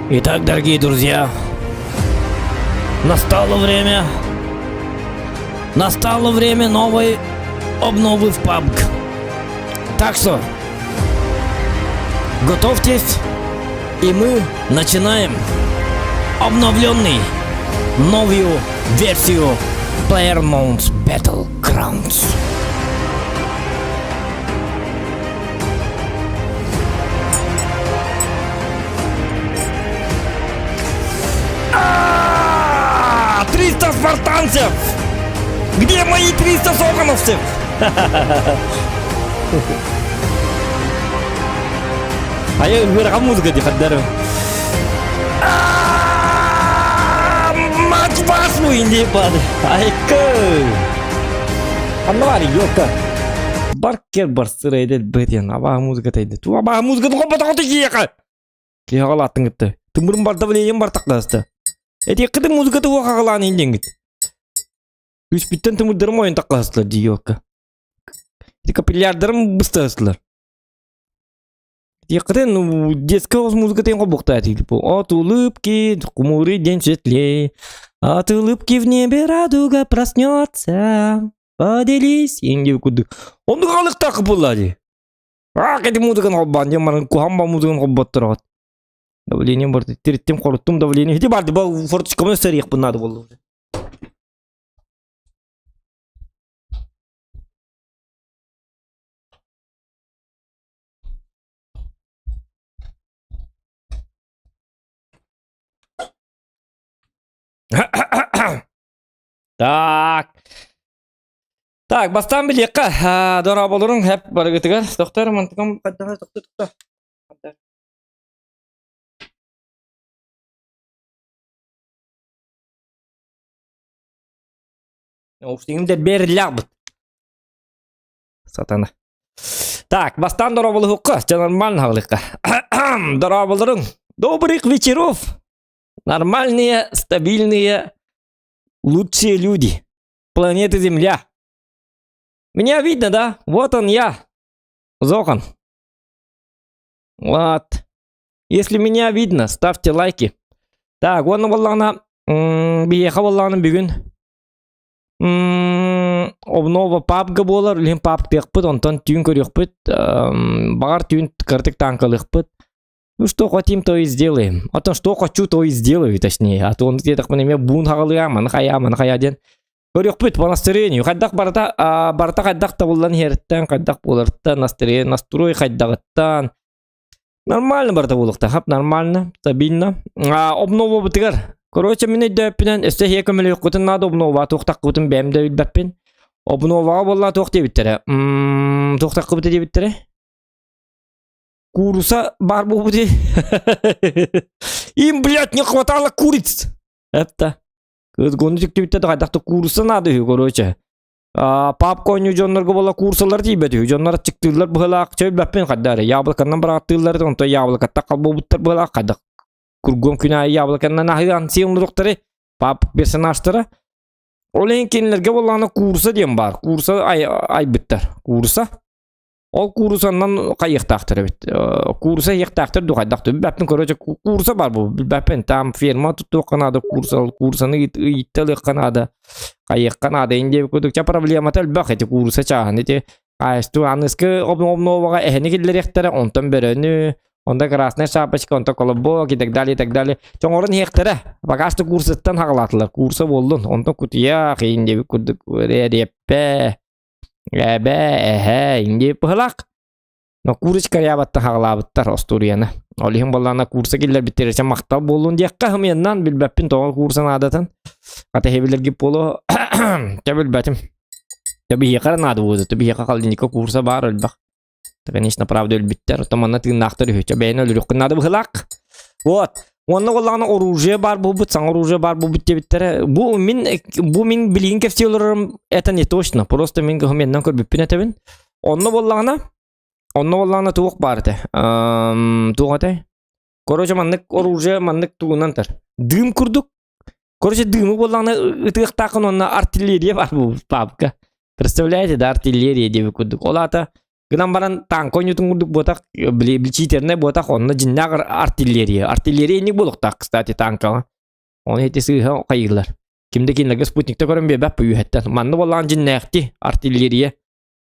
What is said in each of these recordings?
Итак, дорогие друзья, настало время, настало время новой обновы в PUBG. Так что, готовьтесь, и мы начинаем обновленный новую версию PlayerUnknown's Battlegrounds. А, 300 спартанцев! Где мои 300 соконовцев? А я ыарахан музыка дии хаддарым. Мать вашу инди бады. Айка. Ханна бар ёлка. Баркер барсыр эдет бэтен абаа музыка тайды. Ту абаа музыка тухаппатаҕа тиийэхэ. Киһи аҕалааттын кытта. Тымырым бар давлением бар тахтаста. Эти кытын музыка туох аҕалаан индиҥгит. Үспүттэн тымырдарым ойон тахтастылар дии ёлка. Ити капиллярдарым быстастылар. Тиэххитин ну, детская музыка тен хобуктаа типа от улыбки хмурый день светлей, от улыбки в небе радуга проснется, поделись инди курдук. Оннук халыктаах буолла дии. Аах ити музыканы холбоон диэн баран куһаҕан ба музыканы холботтороҕут. Давлением бар тириттим хоруттум давление. Ити барды ба форточкамын сарыйахпын наада буолла. Так. Так, бастаан билиэххэ. Дорооболоруҥ хэп барыгытыгар. Тохтор, мантыкам хайдаҕа тохто тохто. Наушнигым да берилябыт. Сатана. Так, бастаан дорооболуһукка, дьэ нормально хаалыахха. Дорооболоруҥ. Добрых вечеров. Нормальные, стабильные, лучшие люди. Планеты Земля. Меня видно, да? Вот он я. Зохан. Вот. Если меня видно, ставьте лайки. Так, уонна буоллаҕына, биһиэхэ буоллаҕына бүгүн Обнова PUBG буолар, илин PUBG-тыахпыт, онтон түүн көрүөхпүт, баҕар түүн кыратык танкалыахпыт. Ну что хотим, то и сделаем. А то что хочу, то и сделаю, точнее. А то он диэтэхпинэ эмиэ буун хаҕалыа, маны хайаа, маны хайаа диэн. Көрүөхпүт по настроению. Хайдах барыта, барыта хайдах табыллан иһэриттэн, хайдах буоларыттан, настроение, настрой хайдаҕыттан. Нормально барыта буолуохтаах, нормально, стабильно. Обновабытыгар. Короче, мин өйдөөппүнэн, өссө эһиэ көмөлөһүөххүтүн наада обнова туохтаххыбытын бэйэм да билбэппин. Обноваҕа буолла туох диэбиттэрэ? Туохтаххыбыты диэбиттэрэ? Кууруса баар буолбут Им, блядь, не хватало куриц! Это. Кызгону түктүбүттэ да хайдах да кууруса наада үһү, короче. Папка оонньуу дьоннорго буола курсалар тиийбэт үһү. Дьоннор аччыктыыллар быһыылаах, чэ билбэппин хайда эрэ. Яблоканнан быраҕаттыыллар, онтон яблокаттан хал буолбуттар быһыылаах хайдах. Кургуом күн аайы яблоканнан аһыан сиэн олоруохтары пап персонажтара. Ол иһин кинилэргэ буоллаҕына курса диэн баар. Курса айбыттар. Курса. Ол куурусаннан хайыахтаахтар эбит. Кууруса иһиэхтээхтэр дуу хайдах дуу билбэппин короче кууруса бар бу билбэппин там ферма туттуохха наада кууруса куурусаны ыйытта ылыахха наада хайыахха наада ин диэбит курдук ча проблемата элбэх ити кууруса чааһын ити хаайыстуу аныскы обноваҕа эһэни киллэриэхтэрэ онтон бөрөнү онто красная шапочка онто колобок и так далее и так далее чоҥорон иһиэхтэрэ пока что курсыттан хаҕалаатылар курса буоллун онтон кутуйах ин диэбит курдук эриэппэ Эбээ, эһээ, инди быһылаах. Но курочка рябаттан хаҕалаабыттар остуоруйаны. Ол иһин буоллаҕына курса киллэрбиттэр чэ махтал буоллун диэххэ хымыйаннан билбэппин тоҕо курса наадатын. Хата эһэбилэрги буолуо чэ билбэтим. Чэ биһиэхэ эрэ наада буолуо, биһиэхэ холодильникка курса баар элбэх. Конечно, правда өлбүттэр, оттон манна тыыннаахтар үһү. Чэ бэйэни өлөрүөххүн наада быһылаах. Вот. Уонна буоллаҕына оружие баар буолбут, саҥа оружие баар буолбут диэбиттэрэ. Бу мин бу мин билигин кэпсии олорорум это не точно. Просто мин кыһымменнэн көрбүппүн этэбин. Онно буоллаҕына, онно буоллаҕына туох баар этэ? Туох этэй? Короче, маннык оружие маннык тугунан тар. Дым курдук. Короче, дымы буоллаҕына ытыахтааххын уонна артиллерия бар буолбут папка. Представляете, да, артиллерия диэбит курдук. Ол аата. Гынан баран танк оонньуутун курдук буотах, били читернэй буотах, онно дьиннээх артиллерия. Артиллерия инник буолуохтаах, кстати, танкаҕа. Оны ити сыыһа хайыылар. Ким да кинилэргэ спутникта көрөн биэрбэт үөһэттэн. Манна буоллаҕын дьиннээхти артиллерия.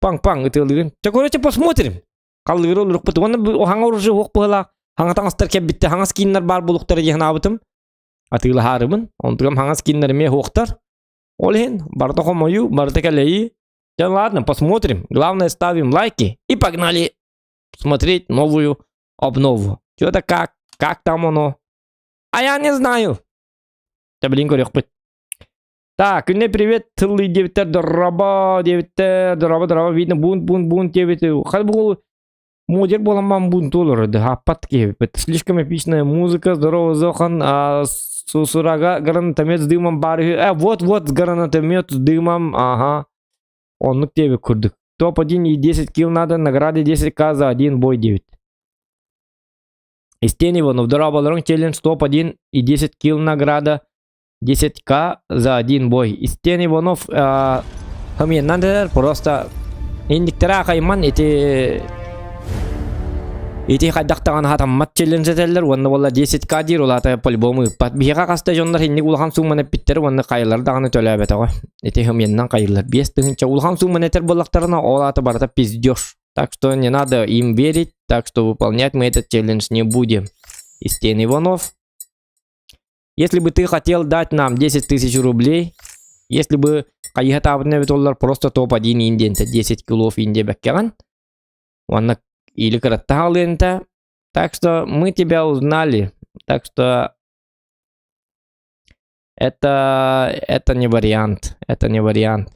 Паҥ-паҥ ытыалыырын. Чэ, короче, посмотрим. Халлыыры олорукпут. Уонна хаҥа оружие уох быһалаах. Хаҥа таҥастар кэлбиттэр. Хаҥас кииннэр баар буолуохтара диэн санаабытым. Атыылаһаарыбын. Онтугам хаҥас кииннэр эмиэ уохтар. Ол иһин барыта хомойуу, барыта кэлэйии. Да ладно, посмотрим. Главное, ставим лайки и погнали смотреть новую обнову. Что-то как, как там оно? А я не знаю. Да блин, көрүөхпүт. Так, күнне привет, тыллый диэбиттэр, дороба диэбиттэр, дороба, дороба, видно, бунт, бунт, бунт диэбит. Хал бу модер буолан бунт олорду, хаппат киһибит. Слишком эпичная музыка, здорово, Зохан, а, Сусурага гранатомет с дымом бар үһү. Э, вот-вот гранатомет с дымом, ага. Оннук диэбит курдук. Топ-1 и 10 килл надо, награды 10к за один бой 9. Истен Иванов, дорооболоруҥ челлендж топ-1 и 10 килл награда 10к за один бой. Истен Иванов хамиеннан дедер просто инниктера акайман ити ити хайдах даҕаны хатаммат челлендж этэллэр уонна буолла 10к диир улаата по-любому ыыппат. Биһиэхэ хаста дьоннор инник улахан сууманы эппиттэр уонна хайалар даҕаны төлөөбөтөҕө. Ити хамиеннан хайыллар. 5000 улахан сууманы этэр буоллахтарына ол аата барыта пиздеж. Так что не надо им верить, так что выполнять мы этот челлендж не будем. Истен Иванов. Если бы ты хотел дать нам 10 тысяч рублей, если бы хайыһатаабытын эбит оллар просто топ-1 индиэнтэ 10 килов индия бэккэҕин уонна или кыраттаах алыанта. Так что мы тебя узнали. Так что это, это не вариант. Это не вариант.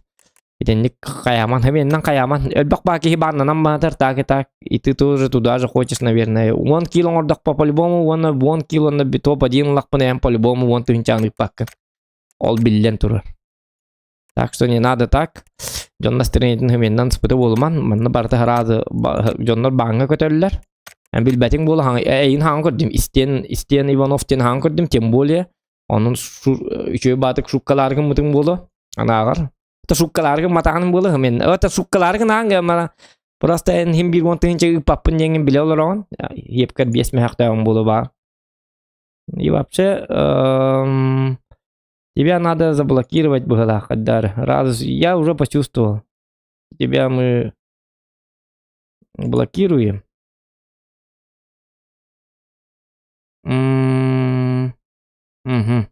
Итинник хайаман, хэмиэннэн хайаман. Элбэх баа киһи бааннанан баатар, так и так. И ты тоже туда же хочешь, наверное. Уон кило оҥордохпо по-любому, уонна уон килоны топ-1 ыллахпына эн по-любому уон тыһыынчаҕын ыыппаккын. Ол биллэн турар. Так что не надо так. Дьон настроениетин хэмиэннэн сыпыта буолуман. Манна барыта сразу дьоннор бааҥҥа көтөллөр. Эн билбэтиҥ буола хаҥ эйин хаҥ көрдүм. Истиэн, Истиэн Иванов диэн хаҥ көрдүм, тем более. Онон үчүгэй баатык шуккалааргын мытыҥ буолуо. Анааҕар. Это шуккалааргын матаҕаным буолуо мен. Это шуккалааргын аан мана просто эн хим биир уон тыһыынча ыыппаппын диэҥҥин билэ олороҕун. Иэпкэр биэс мөһөхтөөҕүм буолуо баар. И вообще, тебя надо заблокировать быһылаах Айдар. Раз я уже почувствовал. Тебя мы блокируем. М, Мгм.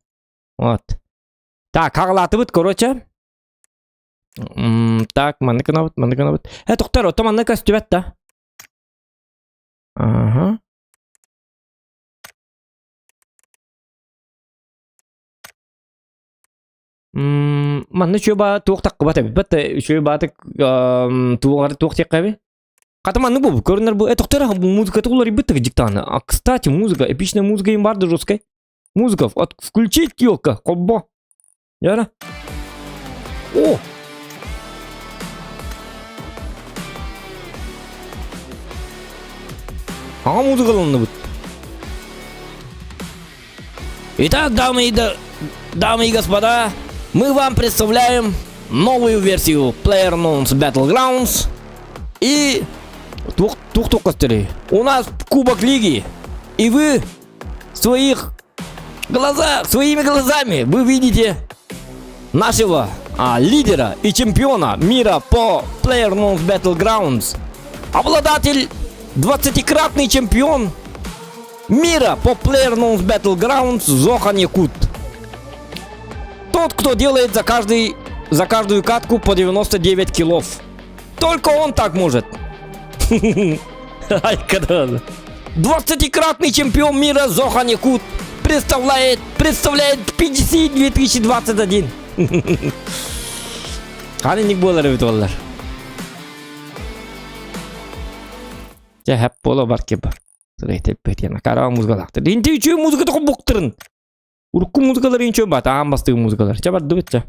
Вот. Так, хаҕалаатыбыт, короче. М, Так, маннык гынабыт, маннык гынабыт. Э, тохтор, ото манна көстүбэт да. Ага. М, Манна үчүгэй баа туох таххыбат эбит. Бат үчүгэй баатык туоҕар туох диэххэ эби? Хата маннык бу көрүнэр бу. Э, тохтор, музыката уларыйбыт дьиктааны. А, кстати, музыка, эпичная музыка им барды жесткая. Музыка, от включить елка, хоббо. Яра. О! Ага музыкаланныбыт. Итак, дамы и, да... дамы и господа, мы вам представляем новую версию PlayerUnknown's Battlegrounds и тух тух У нас Кубок Лиги, и вы в своих глазах, своими глазами вы видите нашего а, лидера и чемпиона мира по PlayerUnknown's Battlegrounds, обладатель 20-кратный чемпион мира по PlayerUnknown's Battlegrounds Зохан Якут. Тот, кто делает за, каждый, за каждую катку по 99 киллов. Только он так может. Ай, 20-кратный чемпион мира Зохан Якут представляет, представляет PGC 2021. Ханнык буолар эбит буоллар. Дьэ, хэп буола бар киба. Сырайтеппетиэн караа музыкалаахтар. Инти үчүгэй музыка тоқо Урукку музыкалар инчө бат аан бастыгы музыкалар. Чэ бардыбыт чэ.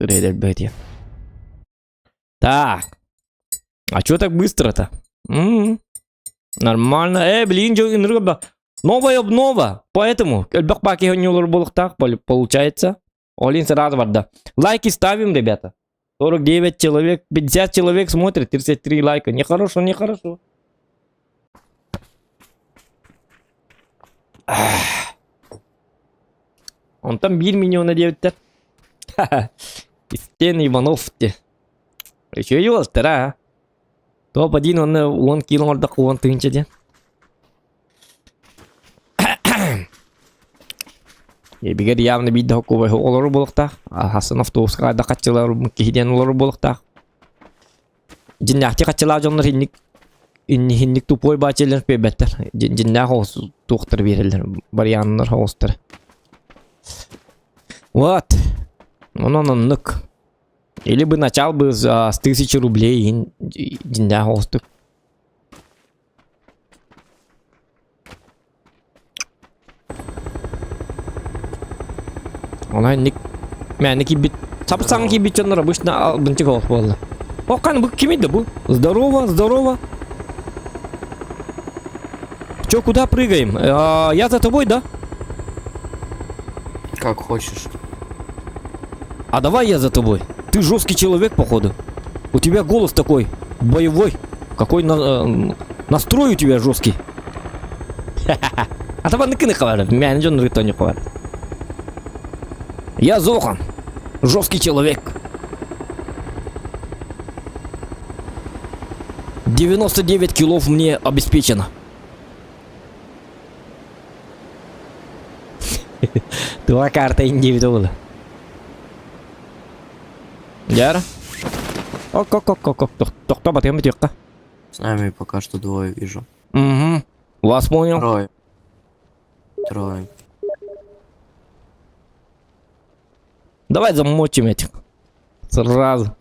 Сырайтеппетиэн. Так. А чё так быстро-то? М-м. Нормально. Э, блин, новая обнова. Поэтому элбэх баки буолуохтаах получается. Олин сразу барда. Лайки ставим, ребята. 49 человек, 50 человек смотрит, 33 лайка. Нехорошо, нехорошо. Онтон биир миллиона диэбиттэр. Истен Иванов те. Үчүгэй уолтар а. Топ-1 уонна уон киило оҥордоххо уон тыһыынча диэн. Эбигэр явно биир да хоккубай олору буолуохтаах. Хасан автобуска хайдах хаччылар киһи диэн олору буолуохтаах. Дьиннээхти хаччылаах дьоннор инник инник тупой баачелер биэрбэттэр. Дьиннээх оҕус туохтар биэрэллэр. Барьяннар оҕустар. Вот. Онон оннук. Или бы начал бы с тысячи рублей дьиннээх оҕустук. Она инник мээнэ киирбит сап-саҥа киирбит дьоннор обычно албынчык олох буолла. О, бу кимий да бу? Здорово, здорово. Чё, куда прыгаем? А, я за тобой, да? Как хочешь. А давай я за тобой. Ты жесткий человек, походу. У тебя голос такой боевой. Какой на, э, настрой у тебя жесткий. А то ныкыны хабар. Мен жон рытони хабар. Я Зохан. Жесткий человек. 99 килов мне обеспечено. Два карта индивидуала. Дьэ. Ок, ок, ок, ок, ок. Тохто батыам бүтүөххэ. С нами пока что двое вижу. Угу. Вас понял. Трое. Трое. Давай замочим этих. Сразу.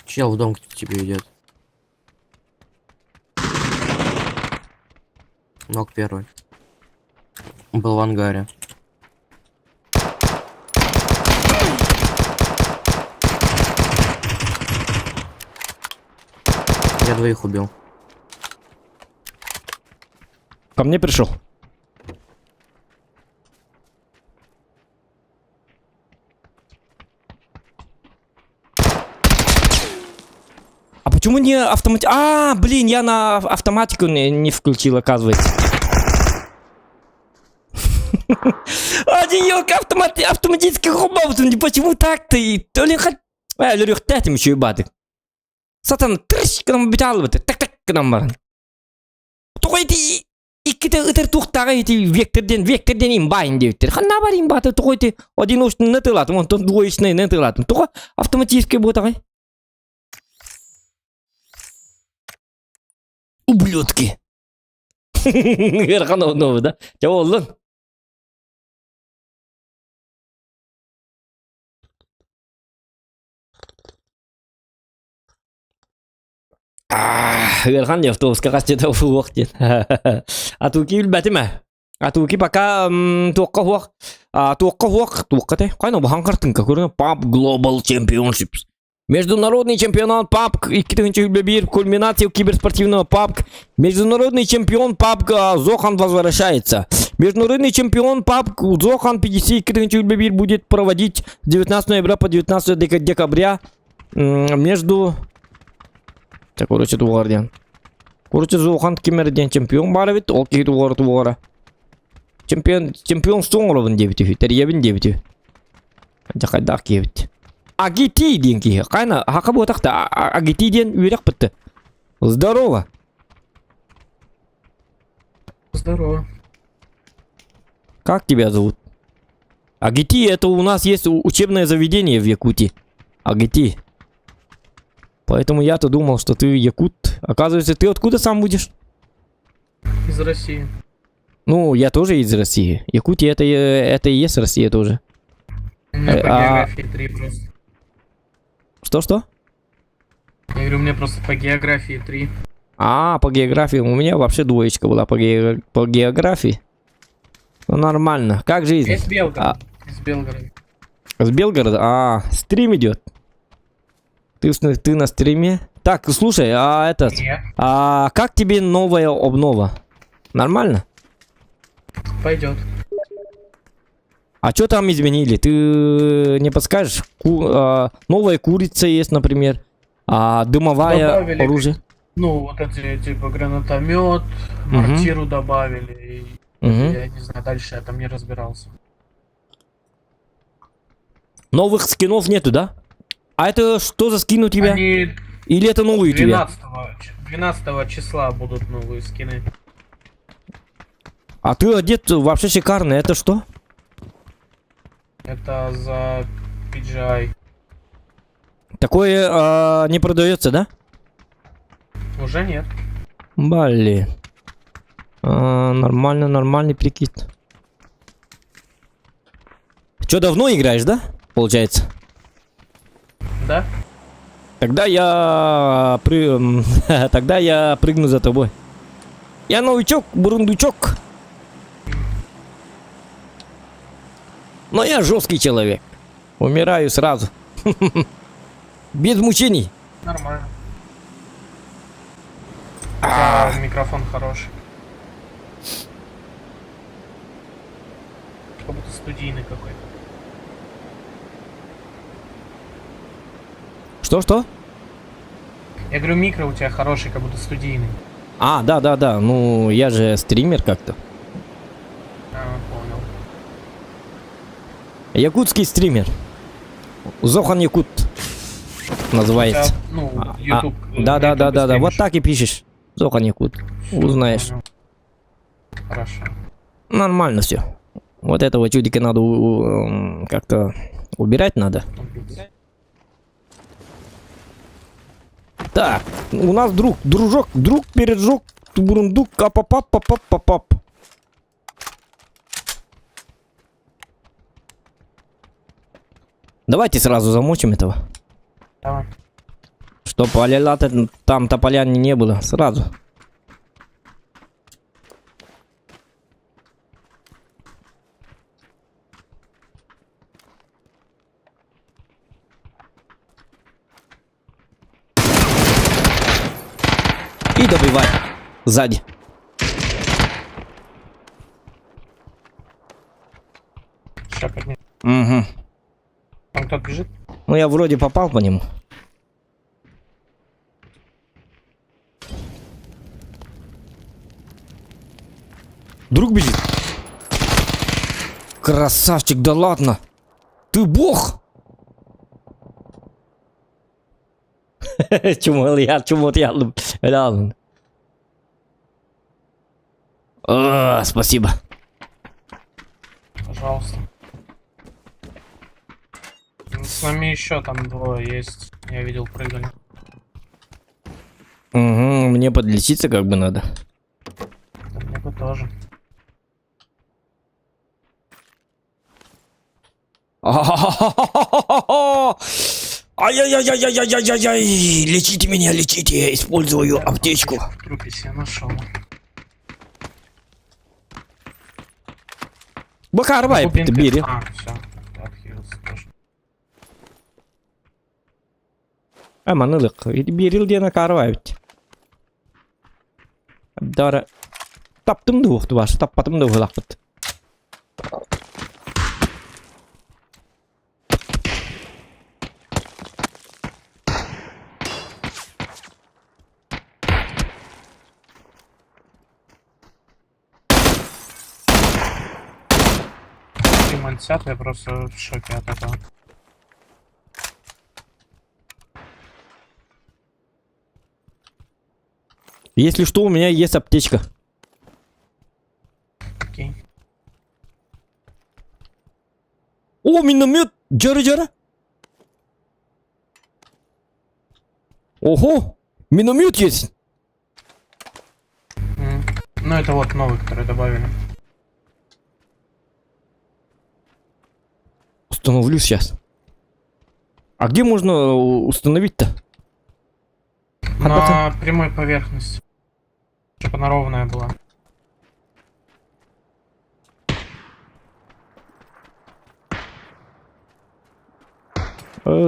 Чел в дом к тебе идет. Нок первый. Был в ангаре. Я двоих убил. Ко мне пришел. А почему не автомати... А, блин, я на автоматику не, не включил, оказывается. Один елка автомат... автоматически хоббов. Почему так-то? То ли хоть... Э, лөрүөхтээтим үчүгэй баатык. Сатан тырш гынан бүтэ так так гынан баран. Тоҕо ити иккитэ ытыр туохтааҕа ити векторден векторден имбайн диэбиттэр. Ханна бар имбата тоҕо ити одиночный тылатым, онтон двоечный тылатым. Тоҕо автоматический буотаҕай? Ублюдки. Ыарахан новый, да? Чэ буоллун. Ыарахан дии автобуска хас дьиэтэ уһуох диэн. Атуки билбэтим ээ. Атуки пока туохха уһуох туохха уһуох туохха этэй хайна баһан картинка көрүҥ PUBG Global Championships. Международный чемпионат PUBG 2021 кульминация киберспортивного PUBG. Международный чемпион PUBG Зохан возвращается. Международный чемпион PUBG Зохан 50 будет проводить с 19 ноября по 19 декабря между... Так, короче, тугар диэн. Короче, Зохан кимэр диэн чемпион баар эбит, ол киһи тугара тугара. Чемпион, чемпионство оҥоробун диэбит үһү, тэрийэбин диэбит үһү. Дьэ хайдах киһибит. Агити диэн киһи. Хайна, хака буотахта, Агити диэн үөрэх бытты. Здорово. Здорово. Как тебя зовут? Агити, это у нас есть учебное заведение в Якутии. Агити. Поэтому я-то думал, что ты якут. Оказывается, ты откуда сам будешь? Из России. Ну, я тоже из России. Якутия это, это и есть Россия тоже. У меня по а- географии три просто. Что-что? Я говорю, у меня просто по географии три. А, по географии. У меня вообще двоечка была по, ге- по географии. Ну, нормально. Как жизнь? Из Белгорода. Из Белгорода. С Белгорода? А, стрим идет. Ты, ты на стриме? Так, слушай, а этот... Нет. А как тебе новая обнова? Нормально? Пойдет. А что там изменили? Ты не подскажешь? Ку- а, новая курица есть, например. А, дымовая Добавили. оружие. Ну, вот эти, типа, гранатомет, Мгм. мортиру добавили. И Мгм. Я не знаю, дальше я там не разбирался. Новых скинов нету, да? А это что за скин у тебя? Они Или это новый у тебя? 12, 12 числа будут новые скины. А ты одет вообще шикарно. Это что? Это за PGI. Такое а, не продается, да? Уже нет. Блин. А, нормально, нормальный прикид. Че, давно играешь, да? Получается. Да? Тогда я пры... Тогда я прыгну за тобой. Я новичок, бурундучок. Но я жесткий человек. Умираю сразу. Без мучений. Нормально. У тебя микрофон хороший. Как будто студийный какой-то. Что-что? Я говорю, микро у тебя хороший, как будто студийный. А, да, да, да. Ну, я же стример как-то. А, понял. Якутский стример. Зохан Якут У называется. тебя, ну, А, YouTube. а, да, да, да, да, да. Вот стримишь. так и пишешь. Зохан Якут. Всё, Узнаешь. понял. Хорошо. Нормально все. Вот этого чудика надо как-то убирать надо. Убить. Так, у нас друг, дружок, друг пережог, бурундук, капапап, папап, папап. Давайте сразу замочим этого. Давай. Чтоб алялата там тополя не было. Сразу. И добивай. Сзади. Сейчас поднимем. Угу. Там кто-то бежит? Ну я вроде попал по нему. Друг бежит. Красавчик, да ладно. Ты бог! Чумал я, чумот я. Реально. А, спасибо. Пожалуйста. Ну, С нами еще там двое есть. Я видел, прыгали. Угу, мне подлечиться как бы надо. Да мне бы тоже. Ай-яй-яй-яй-яй-яй-яй! Лечите меня, лечите, я использую аптечку. В трупе себе нашел. Бакарбай, бери. А, все. Отхилился тоже. Аманылык, берил диэн карбай. Дара. Таптым да уохту баш, таппатым да уһулахпыт. Ты мансят, я просто в шоке от этого. Если что, у меня есть аптечка. Окей. О, миномет! Джара-джара! Ого! Миномет есть! М. Ну это вот новый, который добавили. Установлю сейчас. А где можно установить-то? На прямой поверхности. Чтобы она ровная была.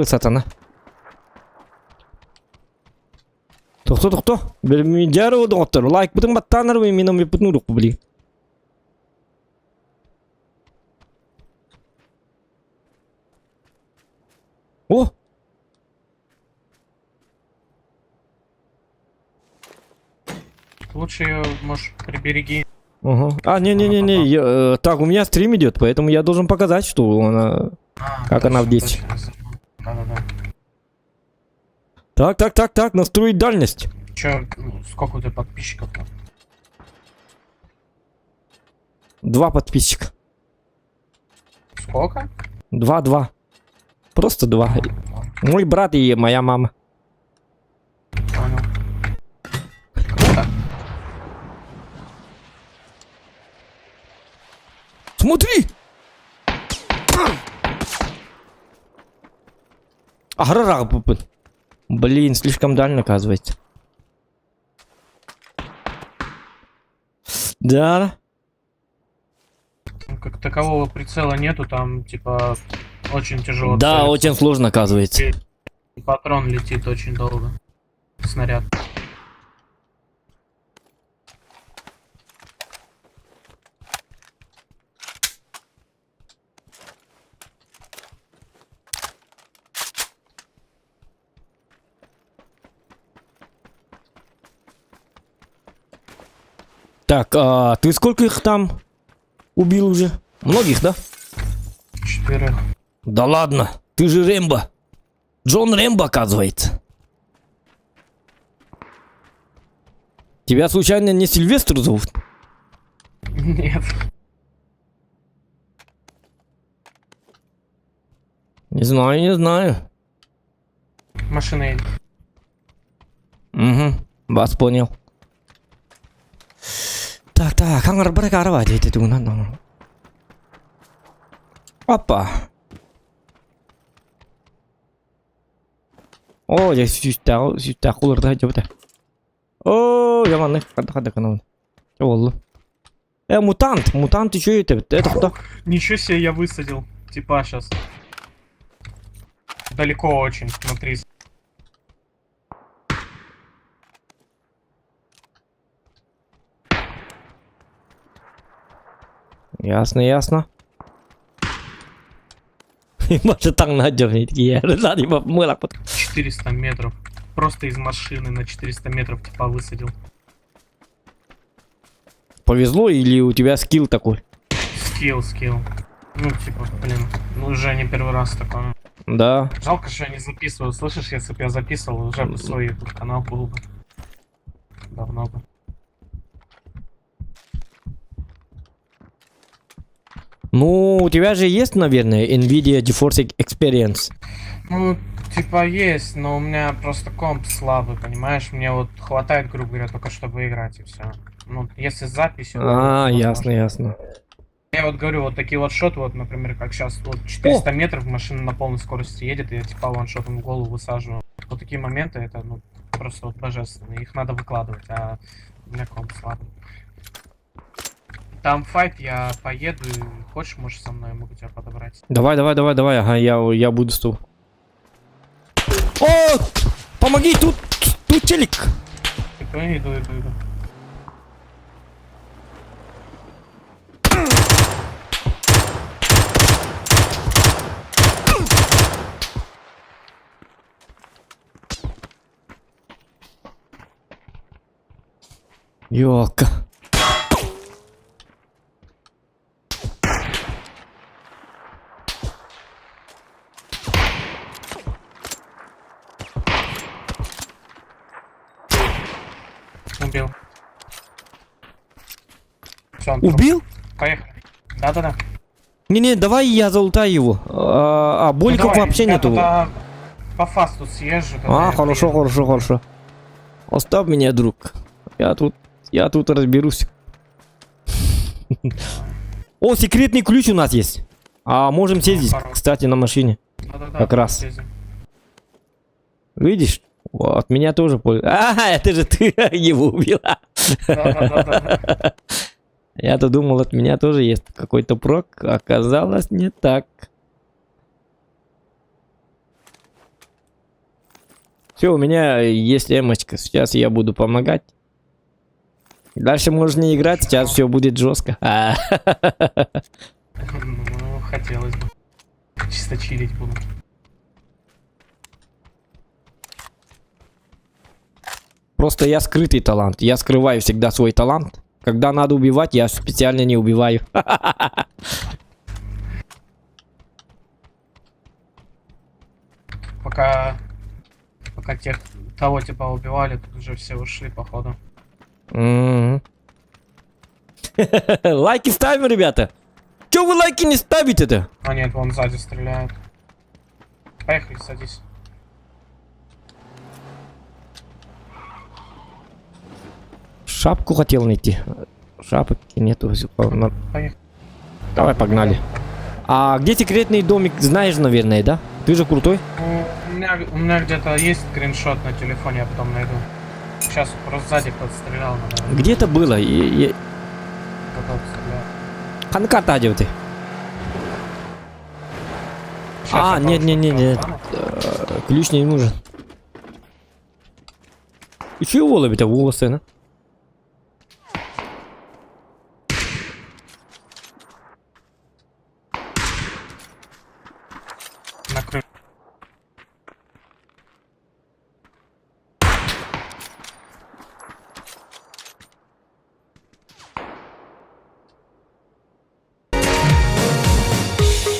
Сатана. Тохто, тохто. Бер жары доҕоттор. Лайк бутын баттаанар миномеппутун урук били. О! Лучше ее, может, прибереги. Ага. А, не-не-не-не, так, у меня стрим идет, поэтому я должен показать, что она... А, Как она в точно, действии. точно, забыл. Да-да-да. Так, так, так, так, настроить дальность. Че, ну, сколько у тебя подписчиков-то? Два подписчика. Сколько? Два-два. Просто два. Мой брат и моя мама. Понял. Круто. Смотри! Аграрах, Блин, слишком дально, оказывается. Да. Там Как такового прицела нету, там, типа, очень тяжело. Да, целиться. очень сложно, оказывается. И Патрон летит очень долго. Снаряд. Так, а ты сколько их там убил уже? Многих, да? Четверых. Да ладно, ты же Рэмбо. Джон Рэмбо, оказывается. Тебя случайно не Сильвестр зовут? Нет. Не знаю, не знаю. Машина едет. Угу, вас понял. Так, так, хангар баракарова, дети Опа. О, я сүүстээх сүүстээх куларда дьабыта. О, яманны хадда хадда канал. Оллу. Мутант, мутант еще это, это кто? Ничего себе, я высадил. Типа сейчас. Далеко очень, на 300. Ясно, ясно. Маша таҥна дьон 400 метров. Просто из машины на 400 метров типа высадил. Повезло или у тебя скилл такой? Скилл, скилл. Ну, типа, блин, ну уже не первый раз такое. Да. Жалко, что я не записываю. Слышишь, если бы я записывал, уже бы свой YouTube канал был бы. Давно бы. Ну, у тебя же есть, наверное, NVIDIA GeForce Experience. Ну, типа есть, но у меня просто комп слабый, понимаешь? Мне вот хватает, грубо говоря, только чтобы играть и все. Ну, если с записью... то А, возможно. ясно, ясно. Я вот говорю, вот такие вот шоты, вот, например, как сейчас, вот 400 метров машина на полной скорости едет, и я типа ваншотом в голову высаживаю. Вот такие моменты, это, ну, просто вот божественные. Их надо выкладывать, а у меня комп слабый. Там файт, я поеду, и хочешь, можешь со мной, я могу тебя подобрать. Давай, давай, давай, давай, ага, я буду с тобой. О, помоги, тут, тут телек. Типа, иду, иду, иду. Ёлка. Убил. Все, он труп. Убил? Поехали. Да-да-да. Не-не, давай я залутаю его. А, а Ну, боликов давай, вообще я нету. тогда По фасту съезжу. тогда А, я хорошо, приеду. хорошо, хорошо. Оставь меня, друг. Я тут разберусь. О, секретный ключ у нас есть. А можем съездить, хорош. кстати, на машине. Да-да-да, Как раз. съездим. Видишь? О, От меня тоже польза. А, это же ты его убила. Да-да-да-да. Я-то думал, от меня тоже есть какой-то прок. Оказалось, не так. Все, у меня есть эмочка. Сейчас я буду помогать. Дальше можно не играть, сейчас все будет жестко. А, Ну, хотелось бы. Чисто чилить буду. Просто я скрытый талант. Я скрываю всегда свой талант. Когда надо убивать, я специально не убиваю. Пока... Пока тех... Того типа убивали, тут уже все ушли, походу. М. Лайки ставим, ребята. Че вы лайки не ставите-то? А нет, вон сзади стреляют. Поехали, садись. Шапку хотел найти. Шапки нету. Поехали. Давай, погнали. А где секретный домик, знаешь, наверное, да? Ты же крутой. Ну, у меня где-то есть скриншот на телефоне, я потом найду. Сейчас просто сзади кто-то стрелял, надо. Где это было? Кто-то стрелял. Ханна карта ты? Щас А, я нет, пару нет, нет, шотков нет. достану. Ключ не нужен. И чего ловит, а волосы, на? На крышу.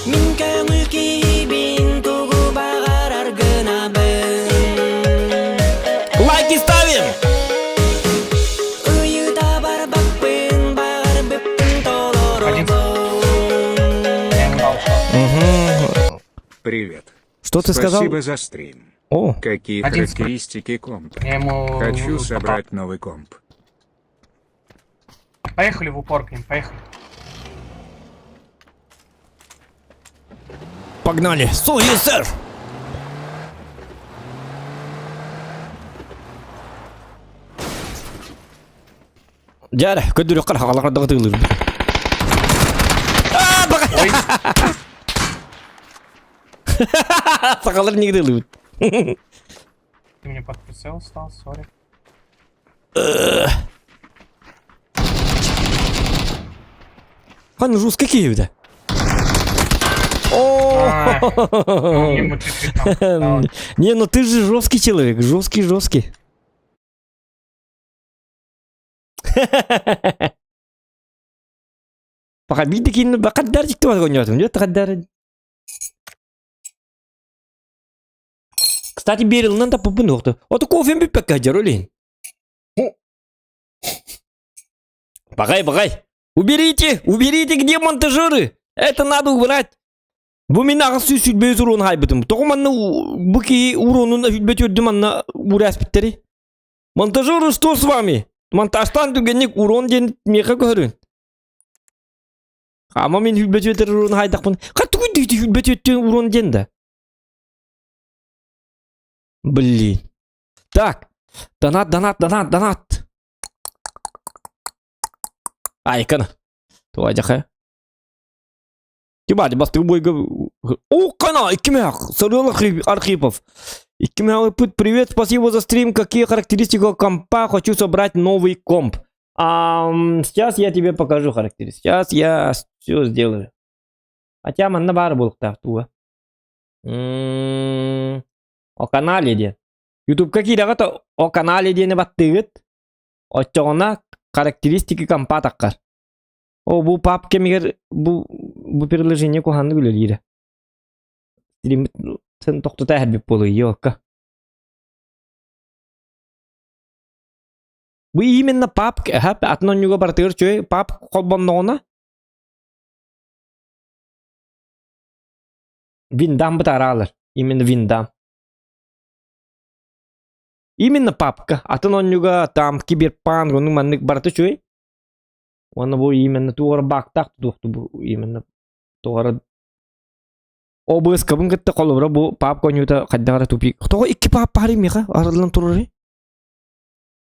Мин көҥүл киһибин тугу баҕарар гынабын Лайки ставим! Ыйыта барбаппын баҕарбыппын Один. толоробун Я ему дал шот. Угу. Привет. Что ты сказал? Спасибо за стрим. О, Какие Один характеристики компа? Я ему... Хочу попал. собрать новый комп. Поехали в упор к ним, поехали. погнали. So, yes, sir. Дьэ, көрдүрүк хагалар тыылыр. А, бага. Ой, Сахалар нигде ылыбыт. ты мне под прицел стал, сори. Хан жестко киевде. А, О! Ему чуть-чуть там дал. Не, ну ты же жесткий человек, жесткий, жесткий. Пока бидики, бакадар дикти бар гонятым, нет, кадар. Кстати, берилнан да пупын оқты. Ото кофем биппек каджар олин. Багай, багай. Уберите, уберите, где монтажеры? Это надо убрать. Бу мин аҕыс сүүс сүүрбэ үс урон хаайбытым. Тоҕо манна бу киһи уронун сүүрбэ түөрдү манна ураспиттери. Монтажеры, что с вами? Монтажтан түгэнник урон диэн миэхэ көһөрүн. Ама мин сүүрбэ түөртэр урон хаайдахпын. Хат тугуй сүүрбэ түөртэн урон диэн да. Блин. Так. Донат, донат, донат, донат. Айкана. Туа жаха. Тибади басты бойга. О, кана, иккимях. Сарыл Архипов. Иккимях, привет, спасибо за стрим. Какие характеристики компа? Хочу собрать новый комп. А, сейчас я тебе покажу характеристики. Сейчас я все сделаю. Хотя манна баар буолуохтаах туга. О канале диэн. Ютубка киирэҕит о канале диэни баттыыгыт. Оччоҕуна характеристики компа таххар. О, бу пап кэмигэр бу приложение куһаҕаннык үлэлиирэ. Стриммит сен тохтота хэрбит буолуй ёкка. Бу именно пап атын онньуга барытыгар чөй пап холбонноҕуна Виндам бытараалар. Именно виндам. Именно папка. Атын онньуга там киберпанк, ону маннык барыта чөй. Уонна бу именно туора баактаах тутуохту бу именно туора ОБС-кабын кытта холобура бу папка онньута хайдах эрэ тупик. Тоҕо икки пап баарый миэхэ арыллан турарый?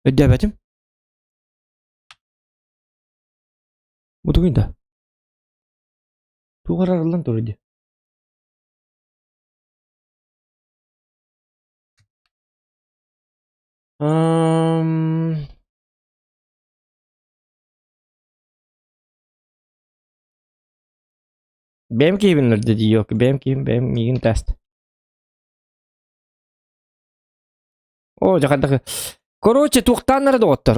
Өйдөөбөтүм. Бу тугуй да? Туох арыллан турар дии? Бэйэм киһибин дии ёк, бэйэм киһим, бэйэм миигин тест. О, дьэ хайдах. Короче, туохтаан эрэ доҕоттор.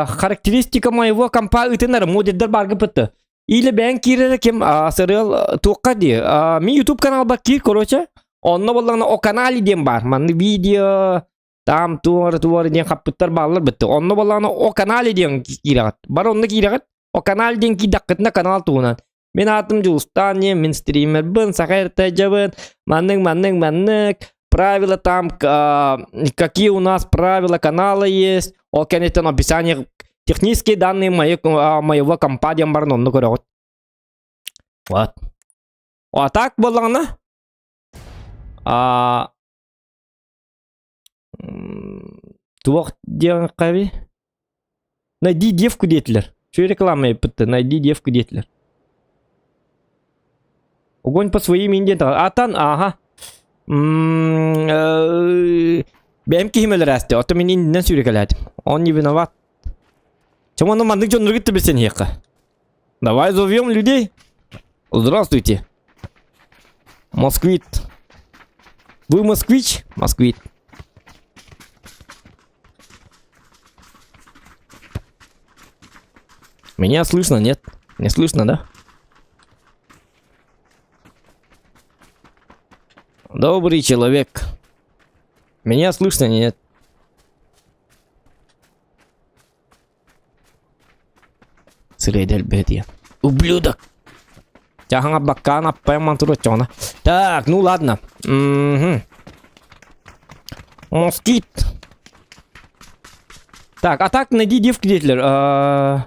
Характеристика моего компа ыытынар модердер баргы пытты. Или бэйэн киирэрэ ким сырыал туохха дии. Мин YouTube каналбар киир, короче. Онно боллаҕына о канале диэн баар. Манны видео там туор туор диэн хаппыттар бааллар бытты. Онно боллаҕына о канале диэн киирэҕит. Бар онно киирэҕит. О канал диэн киирдэххитинэ канал туһунан. Мин аатым Дьулустаан диэн, мин стримербын, саха РТЖбын, маннык, маннык, маннык, правила там, какие у нас правила канала есть, ол кэнниттэн описание, технические данные моего компа диэн баран онно көрөҕүт. Вот. А так буоллаҕына, туох диэн хаби? Найди девку диэтилэр. Чё реклама эппитте? Найди девку диэтилэр. Огонь по своим индиан. Атан, ага. Бэйэм киһим өлөрөөстө. Ото мин иннинэн сүүрэкэлээтим. Он не виноват. Чем он маннык дьонноргут билсэн иһиэххэ. Давай зовем людей. Здравствуйте. Москвит. Вы москвич? Москвит. Меня слышно, нет? Не слышно, да? Добрый человек. Меня слышно, нет? Сирэйдэл бэтиэ. Ублюдок! Чаһаҥа баккаан аппайан туруччоҕуна. Так, ну ладно. Мгм. Москит. Так, а так найди девку диэтилэр.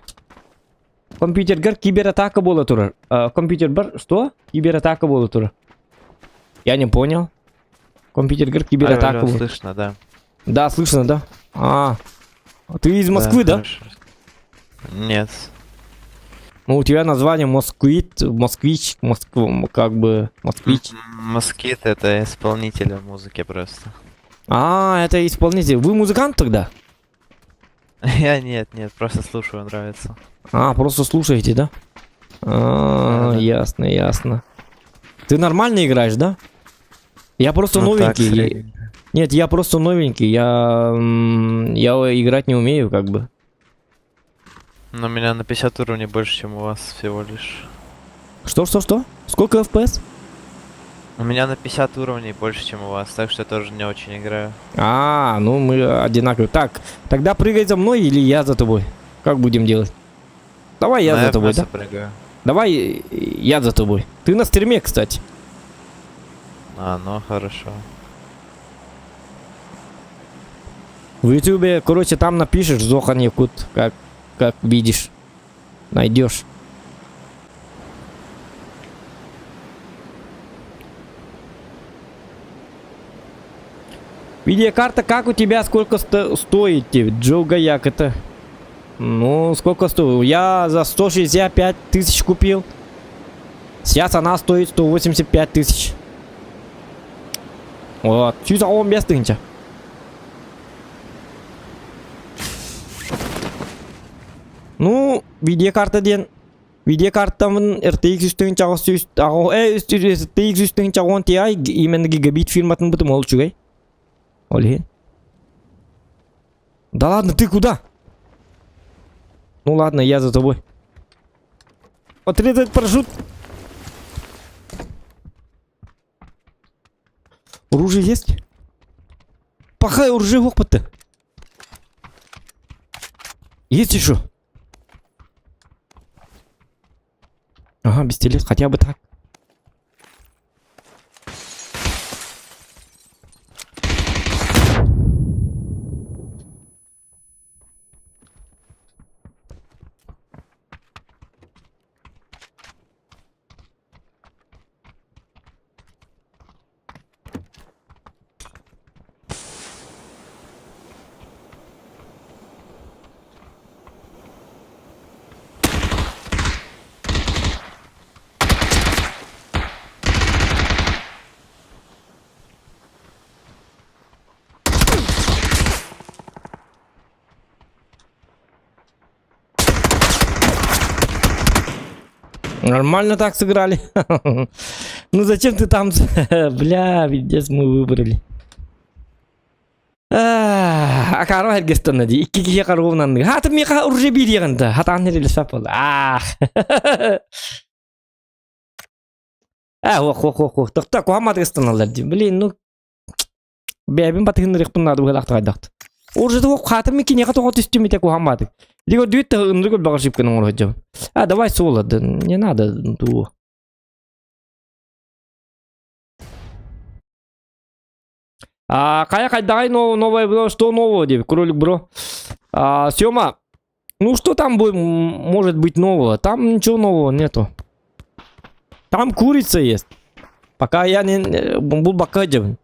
Компьютергар кибератака буола турар. Компьютер что? Кибератака буола турар. Я не понял. Компьютергар кибератака Алло, буола. слышно, да. Да, слышно, да? А, ты из Москвы, да? хорошо. Нет. Ну, у тебя название Москвит, Москвич, Москва, как бы, Москвич. Москит это исполнитель музыки просто. А, это исполнитель. Вы музыкант тогда? Я нет, нет, просто слушаю, нравится. А, просто слушаете, да? А, Да-да. ясно, ясно. Ты нормально играешь, да? Я просто Ну так, новенький. средненько. Нет, я просто новенький. Я, я играть не умею, как бы. Но у меня на 50 уровней больше, чем у вас всего лишь. Что, что, что? Сколько FPS? У меня на 50 уровней больше, чем у вас, так что я тоже не очень играю. А, ну мы одинаковые. Так, тогда прыгай за мной или я за тобой? Как будем делать? Давай я На за тобой, FPS да? прыгаю. Давай я за тобой. Ты на стриме, кстати. А, ну хорошо. В Ютубе, короче, там напишешь Зохан Якут, как, как видишь. Найдешь. Видеокарта как у тебя, сколько стоит тебе? Джо Гаяк это? Ну, сколько стоит? Я за 165 тысяч купил. Сейчас она стоит 185 тысяч. Вот. 115 тысяча. Ну, видеокарта диэн видеокартамын RTX 3800 RTX 3810 Ti именно гигабит фирматын бутым ол үчүгэй. Ол иһин. Да ладно, ты куда? Ну ладно, я за тобой. Отрезать парашют. Оружие есть? Пахай, оружие опыты. Есть еще? Ага, пистолет, хотя бы так. Нормально так сыграли. Ну зачем ты там? Бля, пиздец, мы выбрали. Акааров эргестанна дии. Икки киһи каруунанны. Хатым миэхэ уже биириэҕин да. Хатаан нэрилэспэт буолла. Аах. Э, хуох, хуох, хуох, хуох. Тохто, куһамматык ыстаналлар дии. Блин, ну бэйэбин батыһыннарыахпын наада быһалаахтык хайдахт. Уже того хатым ми киниэхэ тоҕо түстүм ите куһамматык. Диго дүйт та ынырык өлбөҕөр шипкин оҥоро сылдьабын. А, давай суола, да не надо туу. А, хайа хайдаҕай новое бро, что нового деп, кролик бро. А, Сёма, ну что там будет, может быть нового? Там ничего нового нету. Там курица есть. Пока я не был бакадем.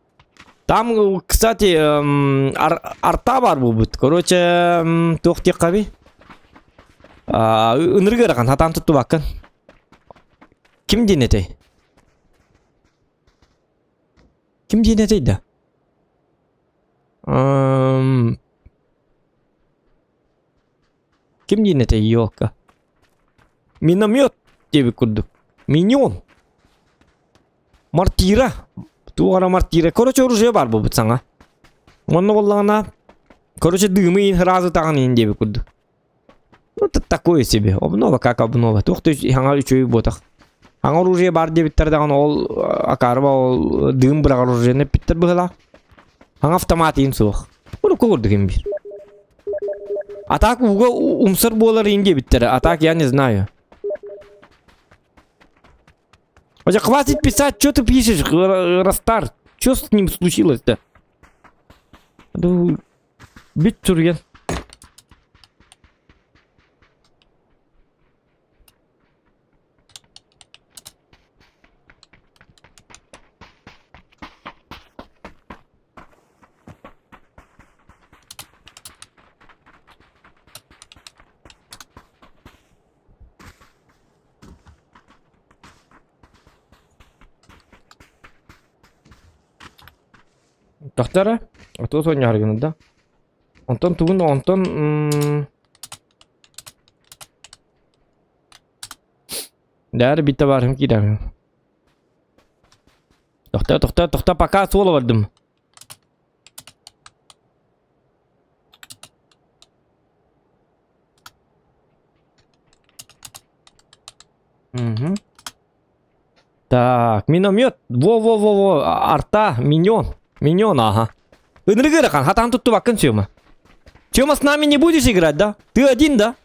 Там, кстати, ар, арта бар будет. Короче, туох диэххэ ынырык ыарахан хатаан туттубаккын. Ким диэн этэй? Ким диэн этэй да? Эм, Ким диэн этэй, елка? Миномет диэбит курдук. Миньон. Мортира. Туох эрэ мортира. Короче, оружие баар буолбут саҥа. Онно буоллаҕына, короче, дымы иин сразу таҕын иин диэбит курдук. Ну, это такое себе. Обнова как обнова. Туох да хаҥа үчүгэй буотах. Хаҥа оружие баар диэбиттэр даҕаны ол акаарба ол дыым быраҕар оружиены эппиттэр быһыылаах. Хаҥа автомат иин суох. Урукку курдук им биир. А так ууга умсар буолар иин диэбиттэрэ. А так я не знаю. Хотя хватит писать, что ты пишешь, Растар? Что с ним случилось-то? Бүт турген. Тохтара, а то сонньоһор да. Онтон тугун онтон Даар биттэ барым киирэр. Тохто, тохто, тохто, пока суола бардым. Угу. Так, миномет. Во-во-во-во, арта, миньон. Миньон, ага. Ынырыгырахан, хатан туттубаккын Сёма. Сёма, с нами не будешь играть, да? Ты один, да?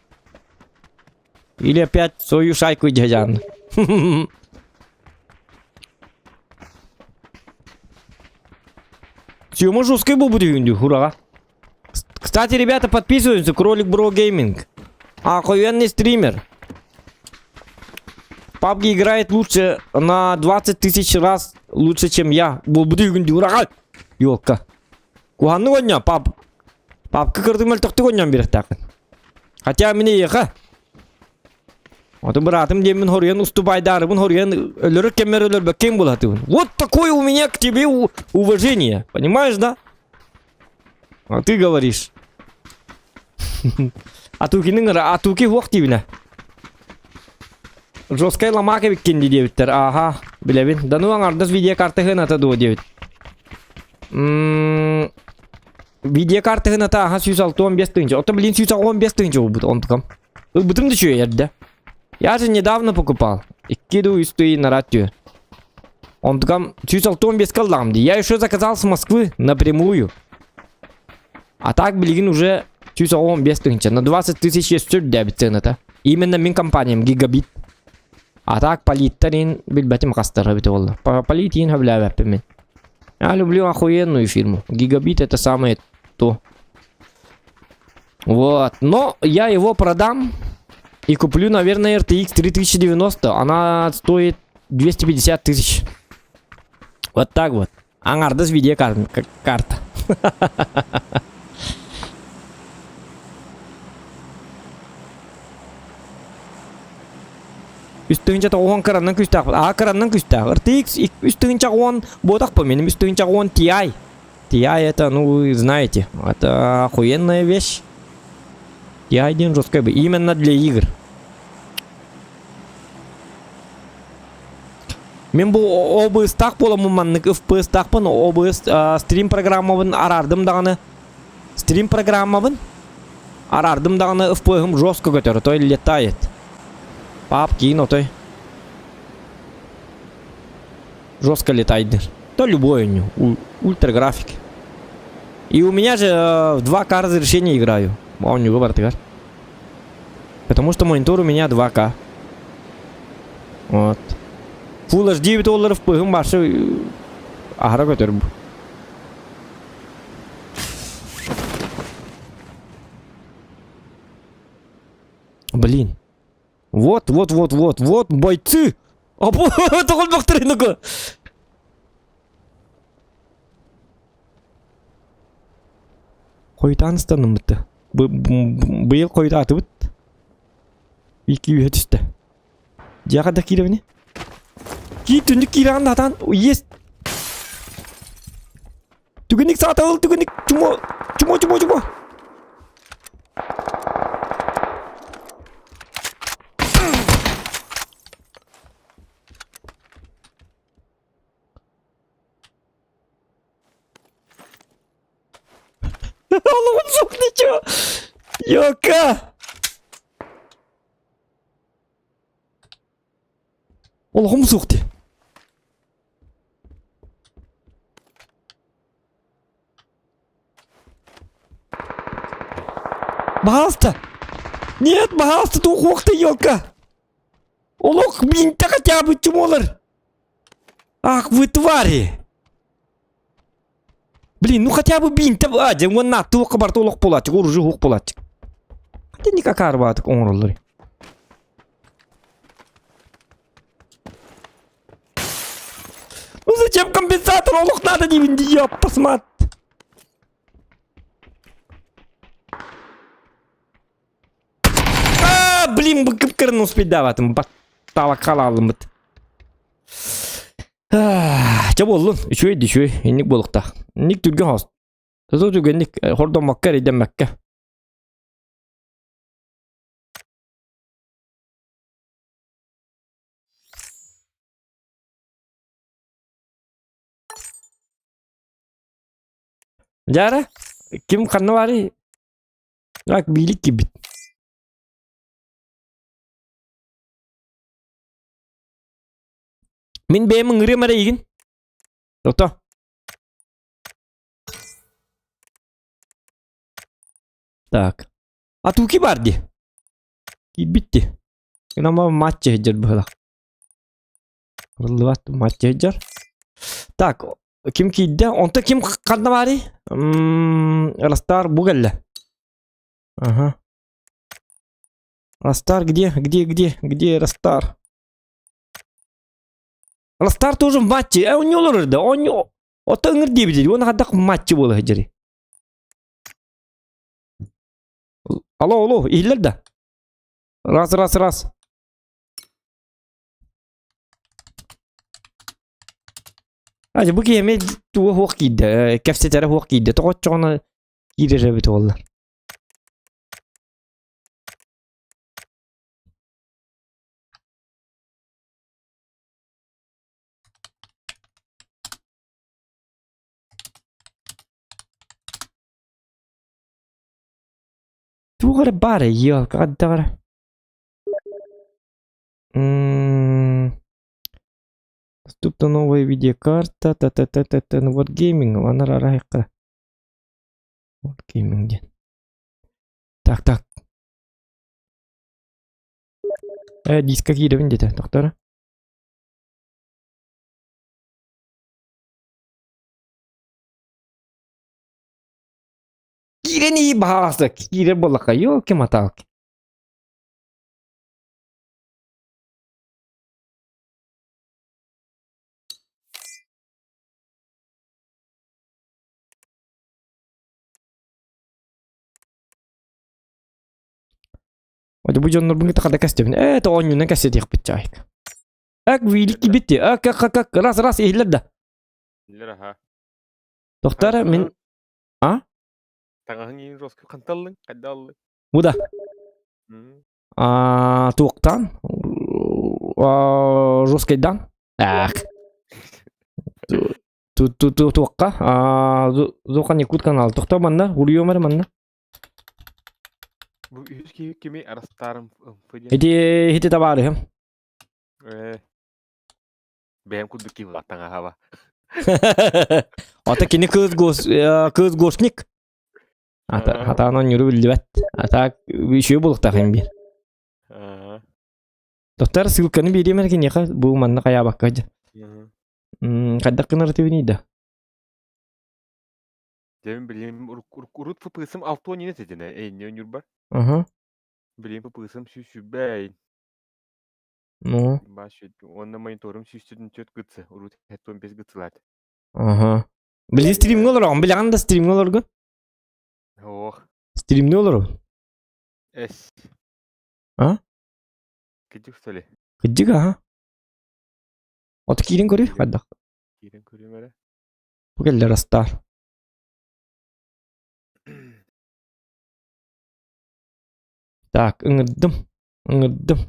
Или опять свою шайку дядян? Сёма жесткий был будет, ура. Кстати, ребята, подписываемся, Кролик Бро Гейминг. Охуенный стример. PUBG играет лучше на 20 тысяч раз лучше, чем я. Ура! Ёлка. Куһаҕаннык оонньоо, пап. Папка кырдым мөлтөхтүк оонньоон биэриэхтээххин. Хотя мне еха. Вот братым диэммин хоруйан устубайдаарыбын хоруйан өлөрөр кэммэр өлөрбөккүн булатыбын. Вот такое у меня к тебе уважение. Понимаешь, да? А ты говоришь. Атукиның Атуки хуох диибинэ. Жесткай ламака эбиккин дии диэбиттэр. Ааха, билэбин. Да ну аҥардас видеокарта ата дуо диэбит. М Видеокарта ата аха 165 тыһыынча. Ото блин 115 тыһыынча буолбут онтукам. Ылбытым да үчүгэй эрдэ. Я же недавно покупал. Икки дуу үс тыый нарат түөр. Онтукам 165 ыллаҕым дии. Я еще заказал с Москвы напрямую. А так билигин уже 115 тыһыынча. На 20 тысяч есть үрдээбит цената. Именно мин компаниям Гигабит. А так политтарин билбэтим хастара эбитэ буолла. Политин сөбүлээбэппин мин. Я люблю охуенную фирму. Гигабит это самое то. Вот. Но я его продам и куплю, наверное, RTX 3090. Она стоит 250 тысяч. Вот так вот. Аҥардас видеокарта. Үс тыһыынча тоҕуһун кыраннан күүстээх. Аа кыраннан күүстээх. RTX үс тыһыынча уон буотах по меним үс тыһыынча уон Ti. Ti это, ну вы знаете, это охуенная вещь. Ti один жесткая именно для игр. Мин бу OBS-таах буоламмын маннык FPS-таахпын OBS стрим программабын араардым даҕаны. Стрим программабын араардым даҕаны FPS-ым жестко көтөр, отой летает. Пап киин отой. Жестко летает. То любой у него, ультраграфик. И у меня же в 2К разрешение играю. А у него бартыгар. Потому что монитор у меня 2К. Вот. Full HD долларов пыһым башы аһара көтөр бу. Блин. Вот, вот, вот, вот, вот, бойцы! Тоҕолбохторунаку. Хойутаан ыстанныммыт. Быйыл хойутаатыбыт. Икки үһэ түстэ. Дьиэҕэ да киирэбини? Кии түннүк киирэҕин да есть. Түгэнник саатабыл түгэнник чумо чумо чумо чумо. Олоҕум суох ничего. Йока. Олоҕум суох дии. Баһаалыста! Нет, баһаалыста, туох ты, елка! Олох бинтэ хотя бы чумолар! Ах вы твари! Блин, ну хотя бы бинтэ а, дьэ уонна туохха барыта олох буолааччы, оружие уһук буолааччы. Хотя никак арбаатык оҥороллор. Ну зачем компенсатор олох надо диибин дии, ёптасмат. А, блин, бу кып-кырын успейдаабатым. Баттала халаалыммыт. Чэ буоллун, үчүгэй да үчүгэй, инник буолуохтаах. Инник түргэн хос. Тото түргэнник хордоммокко, эрэйдэммэккэ. Дьара, ким ханна баарый? Так, биилик киирбит. Мин бэйэм ыҥырыам эрэ эйигин. Ото. Так. А туки бар дии. Киирбит дии. Гынама матча сылдьар быһыылаах. Арыллыбат матча сылдьар. Так, ким киирдэ? Онто ким ханна баарый? Растар бу кэллэ. Ага. Растар где? Где, где, где Растар? Растар тоже в матче. Э, оонньуулар да. Оонньуу. Ото ыҥыр диэбит. Уонна хайдах матчы буола сылдьарый? Алло, алло, иһиллэр да? Раз, раз, раз. Ати бу киһи эмиэ туга суох киирдэ, кэпсэтэрэ суох киирдэ. Тоҕо оччоҕуна киирэр эбит буоллар. Туох эрэ баар ээ, хайдах эрэ. Доступна новая видеокарта, та-та-та-та-та, ну вот гейминг, манар арайыққа. Вот гейминг диэн. Так, так. Э, диска киирэбин диэтэ, тохтор. Киирэн ии баһааласта, киирэр буоллахха, ёлки-маталки. Ой, бу дьоннорбун кытта хада кэстибин. Ээ, оонньуунан кэсэтиэхпит чаайык. Ак, вилики битти. Ак, ак, ак, ак, раз, раз, иһиллэр да. Иһиллэр аха. Тохтар, мин... А? Таҥаһын иин жестко ханталлыҥ, хайда аллыҥ? Бу да. А, туохтан? А, жесткайдан? Ах. Туохха? Зохан Якут канал. Тохтоо манна, уруйуом эрэ манна. Бу үһүс киһи кими арастаарым диэн. Ити ити табаарыһым. Э. Бэйэм курдук киһи таҥаһаба. Ата кини кыыс гос кыыс гошник. Ата хатаан оонньууру биллибэт. А так үчүгэй буолуохтаах им биир. Доктор ссылканы биэриэм эрэ киниэхэ бу манна хайаабакка дьэ. Хайдах гынар этибиний да? Дьэбин билим урут фпсым алтуон ине тетине эйне өнүрбар. Аха. Билим фпсым сүүсүбэй. Ну. Баш онна мониторум сүүстүтүн төт гытсы урут хеттон бес гытсылат. Аха. Билин стримҥэ олороҕун, билэҕин да стримҥэ олоргун? Ох. Стримҥэ олоробун. Эс. А? Кыдьык что ли? Кыдьык, аха. Ото киирин көрүй, хайдах? Киирин көрүм эрэ. Бу кэллэр астаар. Так, ыҥырдым. Ыҥырдым.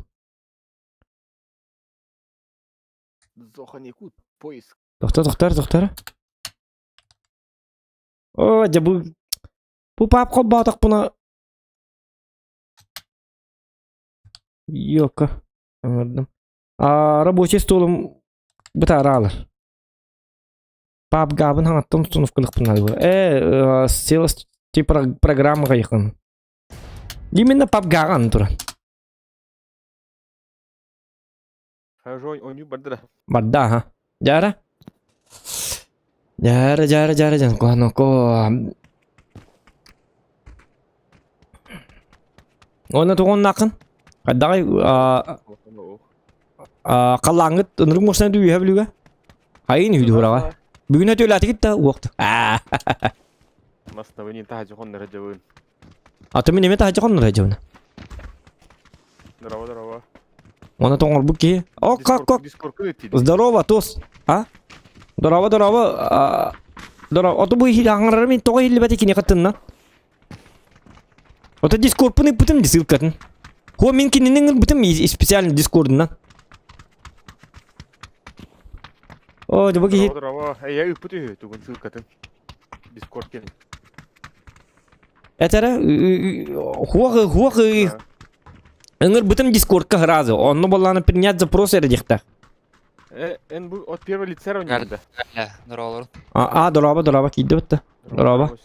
Зохан Якут, поиск. Тохтор, тохтор, тохтор. О, дьэ бу бу паап холбоотохпуна Йока. Ыҥырдым. А, рабочий столум бытаараалар. Пап габын хаҥаттан установкалыхпын наада. Э, села программа кайхын. Именно пап гаган туран. Хорошо, оню бардыра. Барда, аха. Дьара? Дьара, дьара, дьара, дьан куһаноко. Онно тугуннакын? Хайдаҕай халлааҥҥыт ынырык муостаны дүү үһэ бүлүүгэ? Хайын үһү дуораҕа. Бүгүн өтүөлээтигит да уохту. Маснабын таһа хоннора дьабын. Аты мин эмэ таһа хоннора дьабын. Здорово, здорово. Оны тоҥорбут киһи. О, как, как? Здорово, тос. А? Здорово, здорово. Здорово. Ото бу аҥарарым мин тоҕо иһиллибэт кини кытынна. Ото дискордпун ыппытым ди ссылкатын. Хо мин кинини ыппытым специально дискордунан. О, дьэ бу киһи... Здорово, здорово. Я ыппыт үһү тугун ссылкатын. Дискорд кини. Этэрэ хуох хуох ыҥырбытым дискордка сразу. Онно буоллаҕына принять запрос эрэ диэхтээх. Э, эн бу от первого лица равнял да? Здорово. А, дороба, дороба, киирдэ бытта. Дороба.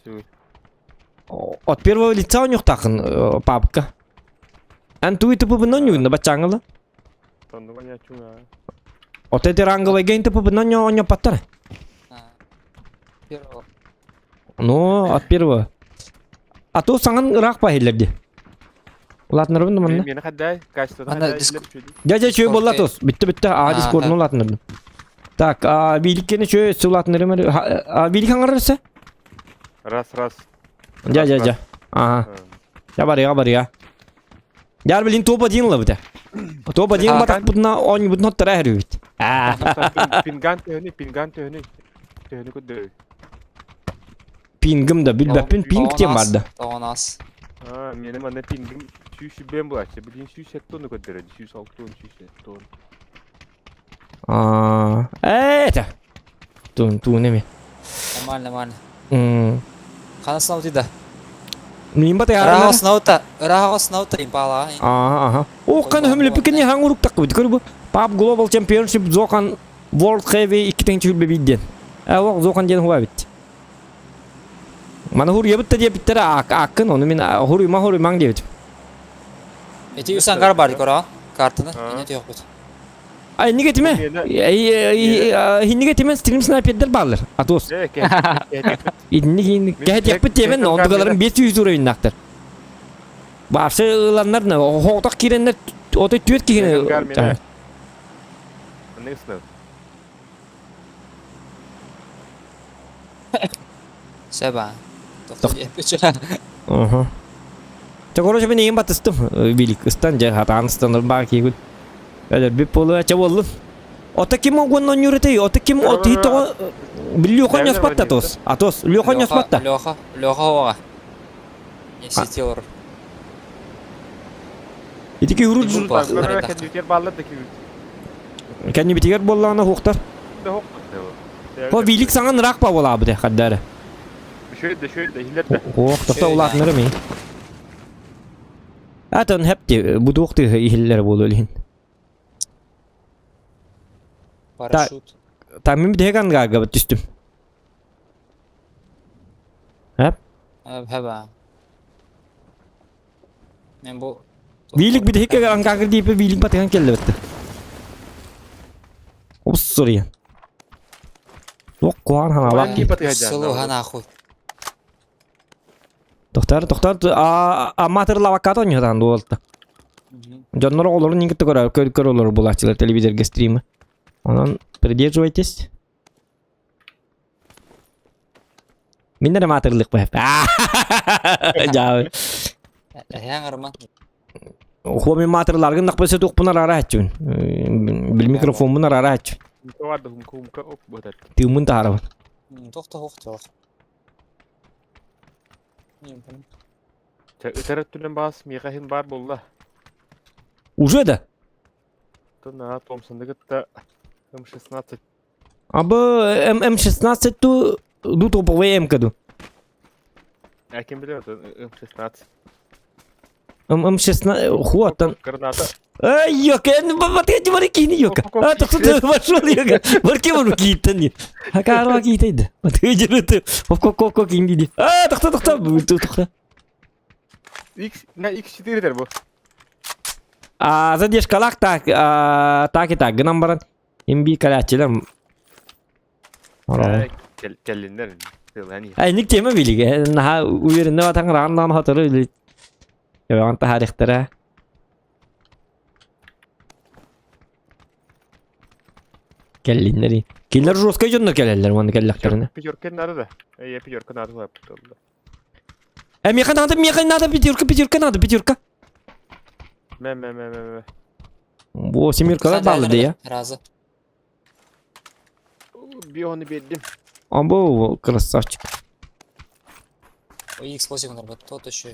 От первого лица онньуохтааххын, папка. Эн тугу тупубунан ньугунна баччааҥҥыла? От эти ранговайга ин тупубунан онньоппаттар. Первого. Ну, от первого. А то саҥан ыраах баһиллэр дии. Улаатынарбын да манна. Мені хаддай, качествода Ана хаддай. Дьэ, дьэ, чөй буолла тус. Бүтте, бүтте. А, дискордун улаатынардым. Так, а, биликкени чөй өссө улаатынарым. А, билик хаҥарарса? Раз, раз. Дьэ, дьэ, дьэ. Ага. Я барыга, барыга. Яр билин топ один лабыта. Топ один батакпытына оонньубутун оттара эрүбүт. Пинган төһөнү, пинган төһөнү. Төһөнү көрдөрөр. Пингым да билбэппин пинг диэн барда. Тоҕонос. Аа, мені манна пингим сүүс сүбэм булааччы. Билин сүүс сеттону көрдөрөр. Сүүс алтон, сүүс сеттон. Аа, это. Тун тун эми. Нормально, нормально. М. Хана снаути да. Мин бата Ыраах снаута, ыраах снаута импала. Ага, ага. О, кан хөмлөпүкени хаң уруктак бит. Көр бу. Pub Global Championship Зохан World Heavy 2 диэн. Э, ол Зохан диэн хуа бит. Маны хуруйабыт да диэбиттэрэ ааккын, ону мин хуруйма хуруймаҥ диэбитим. Эти үс ангар бар көрө картаны ине түйөхпүт. А инник этиме? Инник этиме стрим снайпердер баалар. Атос. Инник инник кэһэтиэхпит диэбин, онтугаларын 500 уровеннаахтар. Баарсы ыланнар, хоҕотох киирэннэр отой түөрт киһини Сөба. Ага. Чэ, короче, мин эйигин батыстым. Билик ыстан дьэ, хатаан ыстанар баа киһигин. Өлөрбүт буолуо, чэ буоллун. Ото ким огуонна онньуур Ото ким от тоҕо Леха не спатта тос. Атос, Леха не спатта. Леха, Леха оҕа. Не сетер. Итики урут Кэннибитигэр Кэннибитигэр буоллаҕына хуохтар. Хо билик саҥан ыраах па буолаабыт хаддары. Үшөй да үшөй да иһилэр да. Ох, тохто улаатынары ми. Атын хепти бу туох тыһы иһиллэр буолуо илин. Парашют. Та мин биһиги ангарга түстүм. Хэп. Хэба. Мен бу Биилик биһиги ангарга диипе биилик батыган келлебетти. Опс, сорри. Туох куһаҕан ханаалаах киһи. Сылуха нахуй. Тохтор, тохтор, аматор лавакка оонньуутаан дуолта. Дьоннор оҕолорун иҥкитте көрөр, көр көр олорор булааччылар телевизорга стримы. Онон придерживайтесь. Мин эрэ маатырлык бэп. Дьаабы. Эһэҥ арма. Хуо мин маатырларгын нахпыса туохпун араара хаччыбын. Бил микрофоммун араара хаччыбын. Умка умка умка оп бытат. Тыыммын таһарабын. Тохто хохто. Ытар өттүнэн баас миэхэ иһин баар буолла. Уже да? На Томпсонды кытта М16. Абы М16 ту ду топовый МК ду. А ким билер М16. М16 хуаттан. Граната. Ай, ёка, вот эти марки ёка. А, так тут вошел ёка. Марки в руки тани. А карва китайд. Вот эти ты. Оп коп коп коп инди. А, тохта тохта тохта. X на X4 дер бу. А задержкалах так, так и так, гынан баран. Имби калячилар. Келлиннер. Ай, ник тема билиге. Наха уверенно батан раннан хотыры. Яван тахарихтара. Келлиннери. Кинилер жесткай дьоннор кэлэллэр уонна кэллэхтэринэ. Пятерка надо да. Я пятерка надо было. Э, меха надо, меха надо, пятерка, пятерка надо, пятерка. Мэ мэ мэ мэ мэ. Бо, семеркалар баалы да Разы. Бионы бердим. А бу красавчик. Ой, X8 нар тот еще.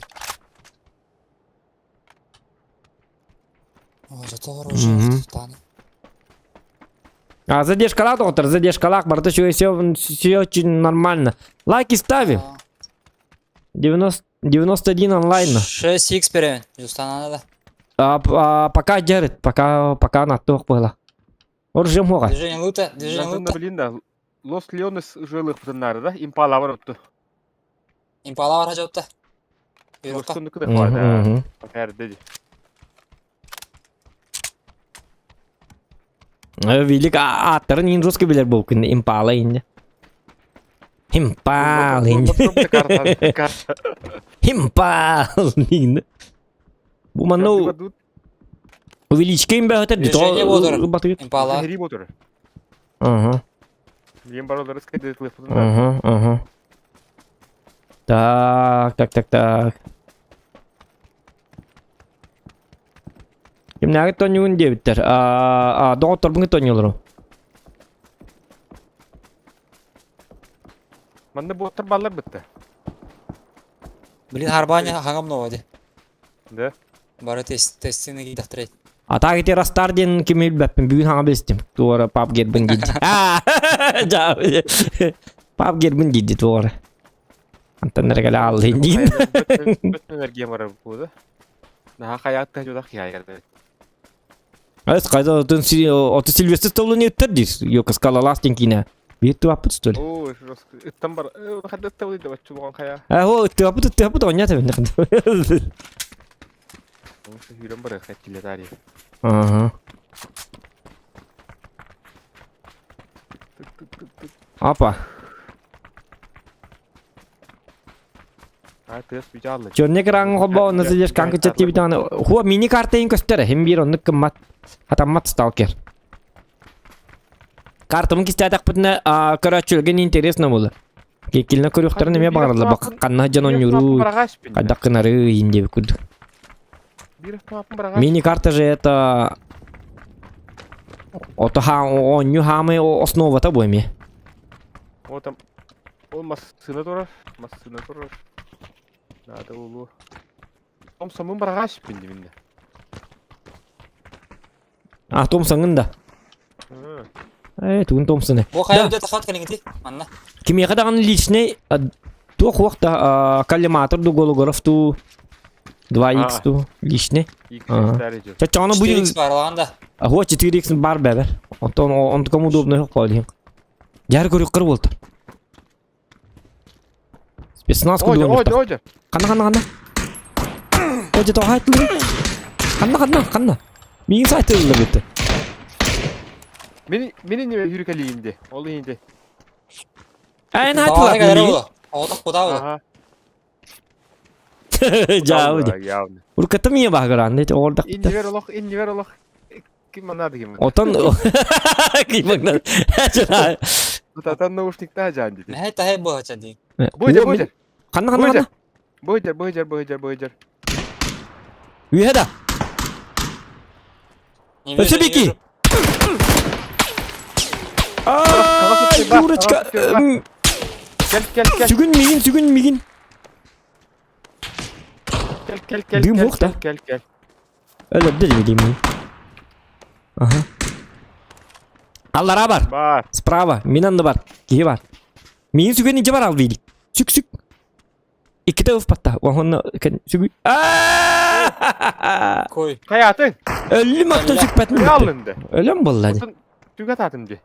Ой, зато оружие таны. А задержкалах, доктор, задержкалах, барыта все, все, все очень нормально. Лайки ставим. 90, 91 онлайн. 6x беремин. Юстана надо. А, а, пока держит, пока, пока на тох было. Оружие мога. Движение лута, движение лута. Блин, да. Лос Леонес жилых надо, да? Импала бар отты. Импала бар хажатта. Юрка. Велик аттарын ең жестко билер бол күнде импала инде. Импал инде. Импал инде. Бу манну увеличкейм бәһәтер Движение ботор. Импала. Ага. Ага, ага. Так, так, так, так. Кимнәге тонюн дебиттер. А, а, доктор буңы тонюлар. Манна боттар баллар битте. Блин, харбаня хагам новади. Да. Бары тест тестini гидахтырайт. А так эти Растардин ким билбәппин бүгүн хаңа билистим. Туора пап гербин диди. А, жа. Пап гербин диди туора. Антон эргеле алды инди. Энергия бар бу да. Наха хаятта жуда хияй geldi. Ас кайда отын си оты Сильвестр Сталлоне ыттар дир. Йока скалолаз кине. Бир туаппыт что ли? О, ыттан бар. Хадда тавы да бачулган хая. А, о, туаппыт, туаппыт онят. Хүрен бар хаттилер Ага. Апа. А, тест бичаллы. Чөрне краң хобба оны сидеш канкы четти битаны. Хуа мини карта ин көстөр. Хем бир онны кыммат. Хатаммат сталкер. Картамын кистәтәк битне, короче, ген интересно булды. Кекилне көрүктөр неме багырла бак. Канна жан онюру. Кайда кынары инде күрдүк. Мини карта же это Ото ха оню хамы основа та буэми. Вот там ол массына турар, массына турар. Надо улу. Том самын барагаш бинди минде. А том саңын да. Э, тугун Томпсоны. Бу хайа өйдө тахат кэлиҥити манна. Кимиэхэ даҕаны личный туох уох да коллиматор ду голограф ту 2x ту личный. Чаччаҕына бу 4x баар да. Аһуа 4x бар бэбэр. Онтон онтукам удобный хоқ болин. Жар көрүк кыр болтар. Спецназ Ожа, ожа, ожа. Ханна ханна ханна. Ожа тоҕо айтылыр. Ханна ханна ханна. Миигин сайтылла бүттэ. Мени мени не хүрүкэлиинди. Ол иинди. Эн айтылар. Оҕотох куда ол. Жаабы. Урката мия баҕаран дет оҕордак. Иннибер олох, иннибер олох. Ким манады ким. Отон ким манады. Татан наушниктаа жаан диди. Мэһэй таһай буһача дии. Быйдыр, быйдыр. Ханна ханна ханна. Быйдыр, быйдыр, быйдыр, быйдыр. Үһэ да. Өсө бики. Ай, дурочка. Кел, кел, кел. Сүгүн мигин, сүгүн мигин. Кел, кел, кел. Дым уох да. Кел, кел. Өлөрдө дим. Аха. Аллара бар. Бар. Справа. Минан да бар. Киһи бар. Миин сүгэн инче бар ал биилик. Сүк сүк. Иккитэ ыфпатта. Онно сүгү. Кой. Хайатын. Өллүм аттан сүкпэтин. Алынды. Өлөм болла. Түгәт атым ди.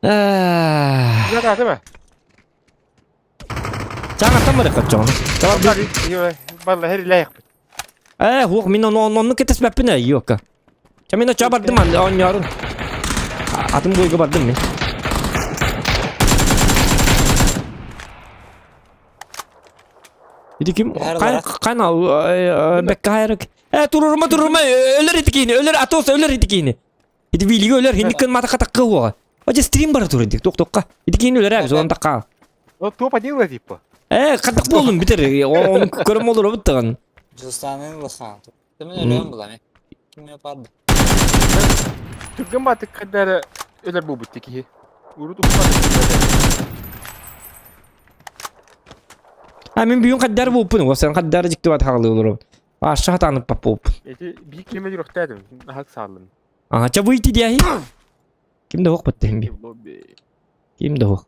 Түгәт атым. Чаң аттан бар качоң. Балла хер лайык. Э, хуох мин ону онну кетеспеппин э, юкка. Ча мен оча бардым онньорун. Атым бойга бардым мен. Иди ким кайна бекка хайрык. Э, турурма турурма өлөр итикини, өлөр атос өлөр итикини. Ити билиги өлөр хинниккен мата катакка хуога. Ожа стрим бара тур идик, токтокка. Итикини өлөр әбіз, онан такка. Топ один типа. Э, катак болдум битер. Оны көрөм болор буттаган. Жустанын лыхан. Кимин өлөм булами? Ким yapарды? Түргөн батык кадары өлөр бу бутты ки. Урут укпады. А мен бүгүн каддар болуппун, осан каддар жикти бат хагылы олор. Аша хатанып пап болуп. Эти бик кеме жүрөктөдүм. Хак салдым. Ага, ча выйти дияхи. Кимде хок батты химби? Кимде хок?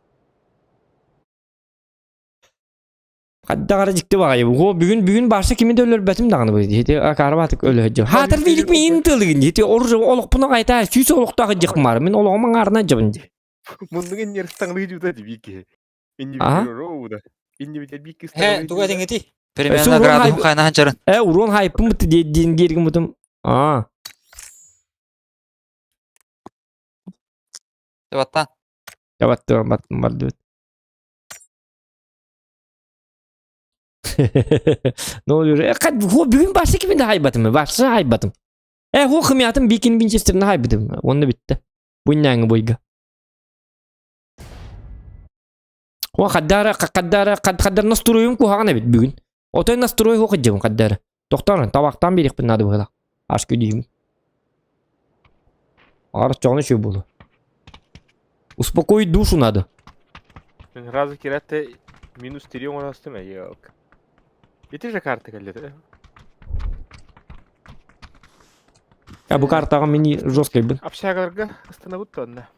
Каддагара жикти багай. Го бүгүн бүгүн башы кими өлөр бетим даганы бу. Хити акарбатык өлө жо. Хатыр билик мен тылыгын. Хити оржо олокпуна кайта сүйсө олоктагы жыкмар. Мен ологоман арына жабын. Мундугын нерстаңлы жута дибики. Инди роуда. Инди бит бик Хе, туга деңети. Примерно градус кайна ханчарын. Э, урон хайпым бит ден дергин бутум. А. Батта. Батты, баттым бар деп. Ne oluyor? E, kad, ho, бүгін башы кимinde haybatım? Башы haybatım. E, ho, хымятым бикин Винчестерini haybatım. Онны битти. Бу нәңі бойга. Хо, каддара, каддара, каддар настроем кухагана бит бүгін. Отой настрой хо кыджым каддара. Токтар, табактан берек бин нады була. Аш күдүйім. Ар чоны шөй болу. Успокоить душу надо. Разы керәтте минус 3 оңастым, ёлка. Ити же карта келди. Я бу картага мени жесткий был. Общагаларга остановут тонна.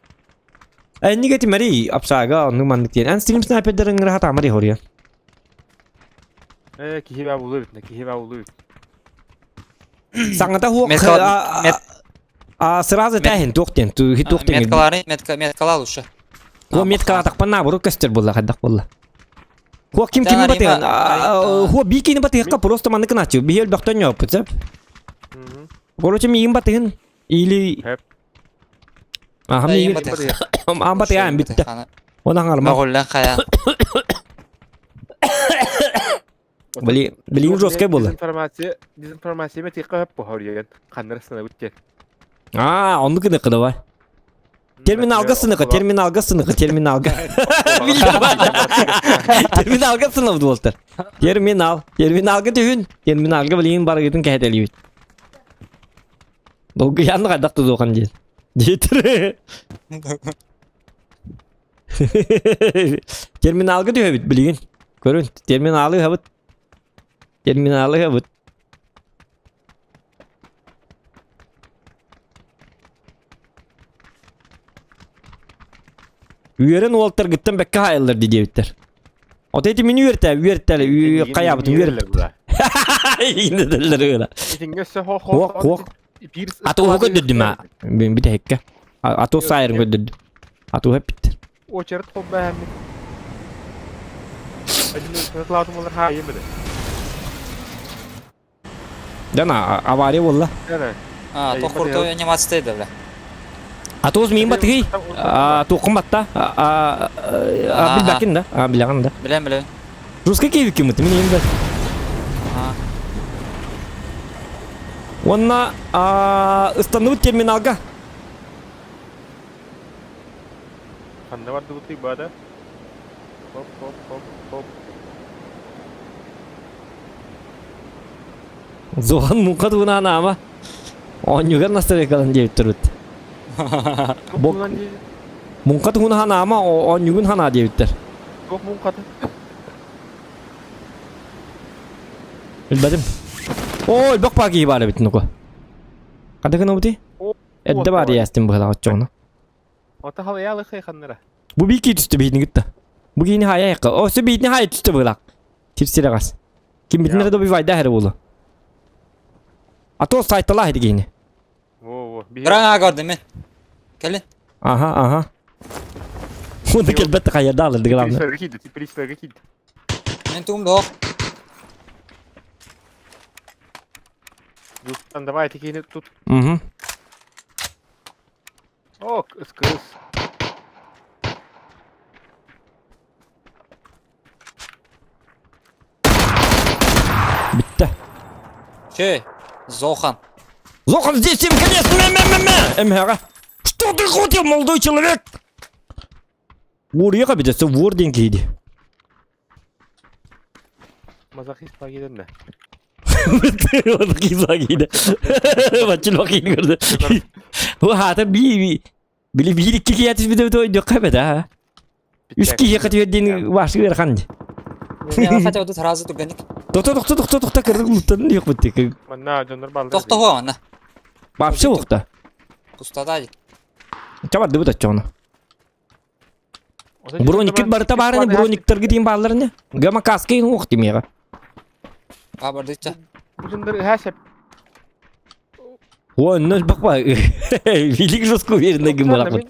Э, неге тимари общага, ну мандык ден. Эн стрим снайпердерин рахат амари хория. Э, кихиба булу бит, кихиба булу бит. Саңата хуак а сразу тәһин тоқтен, ту хит тоқтен. Меткалары, метка меткала лучше. Хо меткала тақпан наоборот көстер булла, хаддак булла. Хо ким ким батыган? Хо бикини батыгка просто мандык начу. Бихел бактан yok, бит. Короче, миин батыгын или Аха, миин ам батыган битте. Онан арма. Магуллан хая. Били, били жесткий булла. Дезинформация, дезинформация мети кап бу хорьян. Каннарсына битте. А, оннуку ныкы давай. Терминалга сыныкы, терминалга сыныкы, терминалга. Терминалга сынып болтар. Терминал, терминалга түһүн, терминалга билин бар гитин кәһәтәлибит. Долгы янны кайдак тузухан ден. Жетир. Терминалга түһөбүт билигин. Көрүн, терминалы хабыт. Терминалы хабыт. Үөрэн уолтаргыттан бэккэ хаайыллар дии диэбиттэр. Ото ити мин үөртэ, үөртэ, хайаабытын үөрпүт. Иннедэллэр ыла. Итингэ өссө хо Хуок, хуок. Аты уһу көрдөрдүм а. Мен бүтэһиккэ. Ату сайырын көрдөрдүм. Ату эппиттэр. Очерет холбаһаммыт. Один болар хайы бile. Дана авария болла. А, то куртой анимация да, бля. Атуз миин батыгый. Туоххун батта. Билбакин да. Билэҕин да. Билэн билэн. Русский киһи киммит мин иһин бэр. Уонна ыстанныбыт терминалга. Ханна бардыбытый бада? Хоп хоп хоп хоп. Зохан муҥха туһунан аама. Оонньуугар настройкалан диэбит турбут. Бок. Муҥха туһунан аама оонньуугун ханаа диэбиттэр. Туох муҥхата? Билбэтим. Оо, элбэх паа киһи баар эбит нуку. Хата гынабытый? Эрдэ баар иэстим быһылаах оччоҕуна. Ота халыйаалы ханнара. Бу биики түстэ биһитин кытта. Бу киһини хаайа якка. О, сөп биһитини хаайа түстэ быһылаах. Тирсирэгас. Ким битин эрэ добивайда эрэ буолу. А то сайталаа ити киһини. Во, во. Грана көрдүм мен. Кэлин. Ага, ага. Онда келбетте хайарда алырды главное. Теперь какие-то. Мен тугум да Давай, такие тут. Угу. О, СКС. Бүттэ. Чей, Зохан. Зохан здесь им конец! Мэ-мэ-мэ-мэ! МХ. Что ты хотел, молодой человек? Уоруйаха бүтэ, вор диэн киһи Мазохист пагиден Мазохист Баччыл бакыйын көрдө. Бу хаата би били биир икки киһи түспүтэ өйдүөххэ эбит аа. Үс киһиэхэ түһэрдиин башы ыарахан дии. Меня хотя бы тут сразу турганик. Тохто тохто тохто тохто кырдык улуттан диэх бутты. Манна дьоннор баллар. Тохто манна. Вообще ухта. Пустота. Чабарды бут оччоҕуна. Брониккит барыта баарыны брониктаргы диин баалларыны. Гама каска иһин уох тимиэҕэ. А бардыча. Бужындар ыһаа О, нөл бакпа. Велик жестко уверенно гыммалакпыт.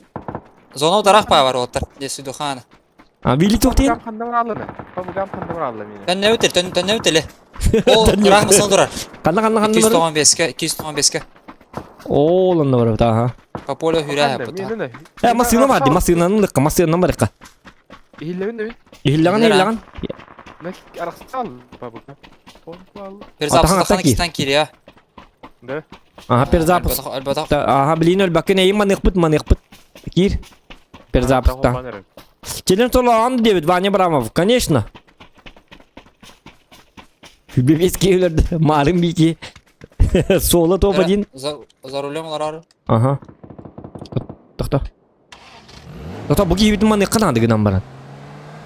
Зона ударах па бар оттар. Десү духана. А Вили туох диэн? ханна бараллар. Пабыгам ханна бараллар мени. Төннө өтел, төннө өтел. Ол ыраах мысал турар. Ханна ханна ханна бар? 295-ке, 295-ке. Оо, онно барабыт, аха. По полю хүрэ пута. Э, массыына бар ди, массыынаны лыкка, массыынаны барыкка. Иһиллэбин дебин. Иһиллэҕин, иһиллэҕин. Арахсал пабыгам. Перезапуск тахана кириэ. Да. Ага, перезапуск. Ага, блин, өлбөккүн эйин маныхпыт, маныхпыт. Киир. Перезапускта. Челен солоон диэбит Ваня Брамов, конечно. Бебески өлөрдө, марын бики. Соло топ-1. За, за рулем олорор. Ага. Тохто. Тохто, бу киһибитин маныахха наада гынан баран.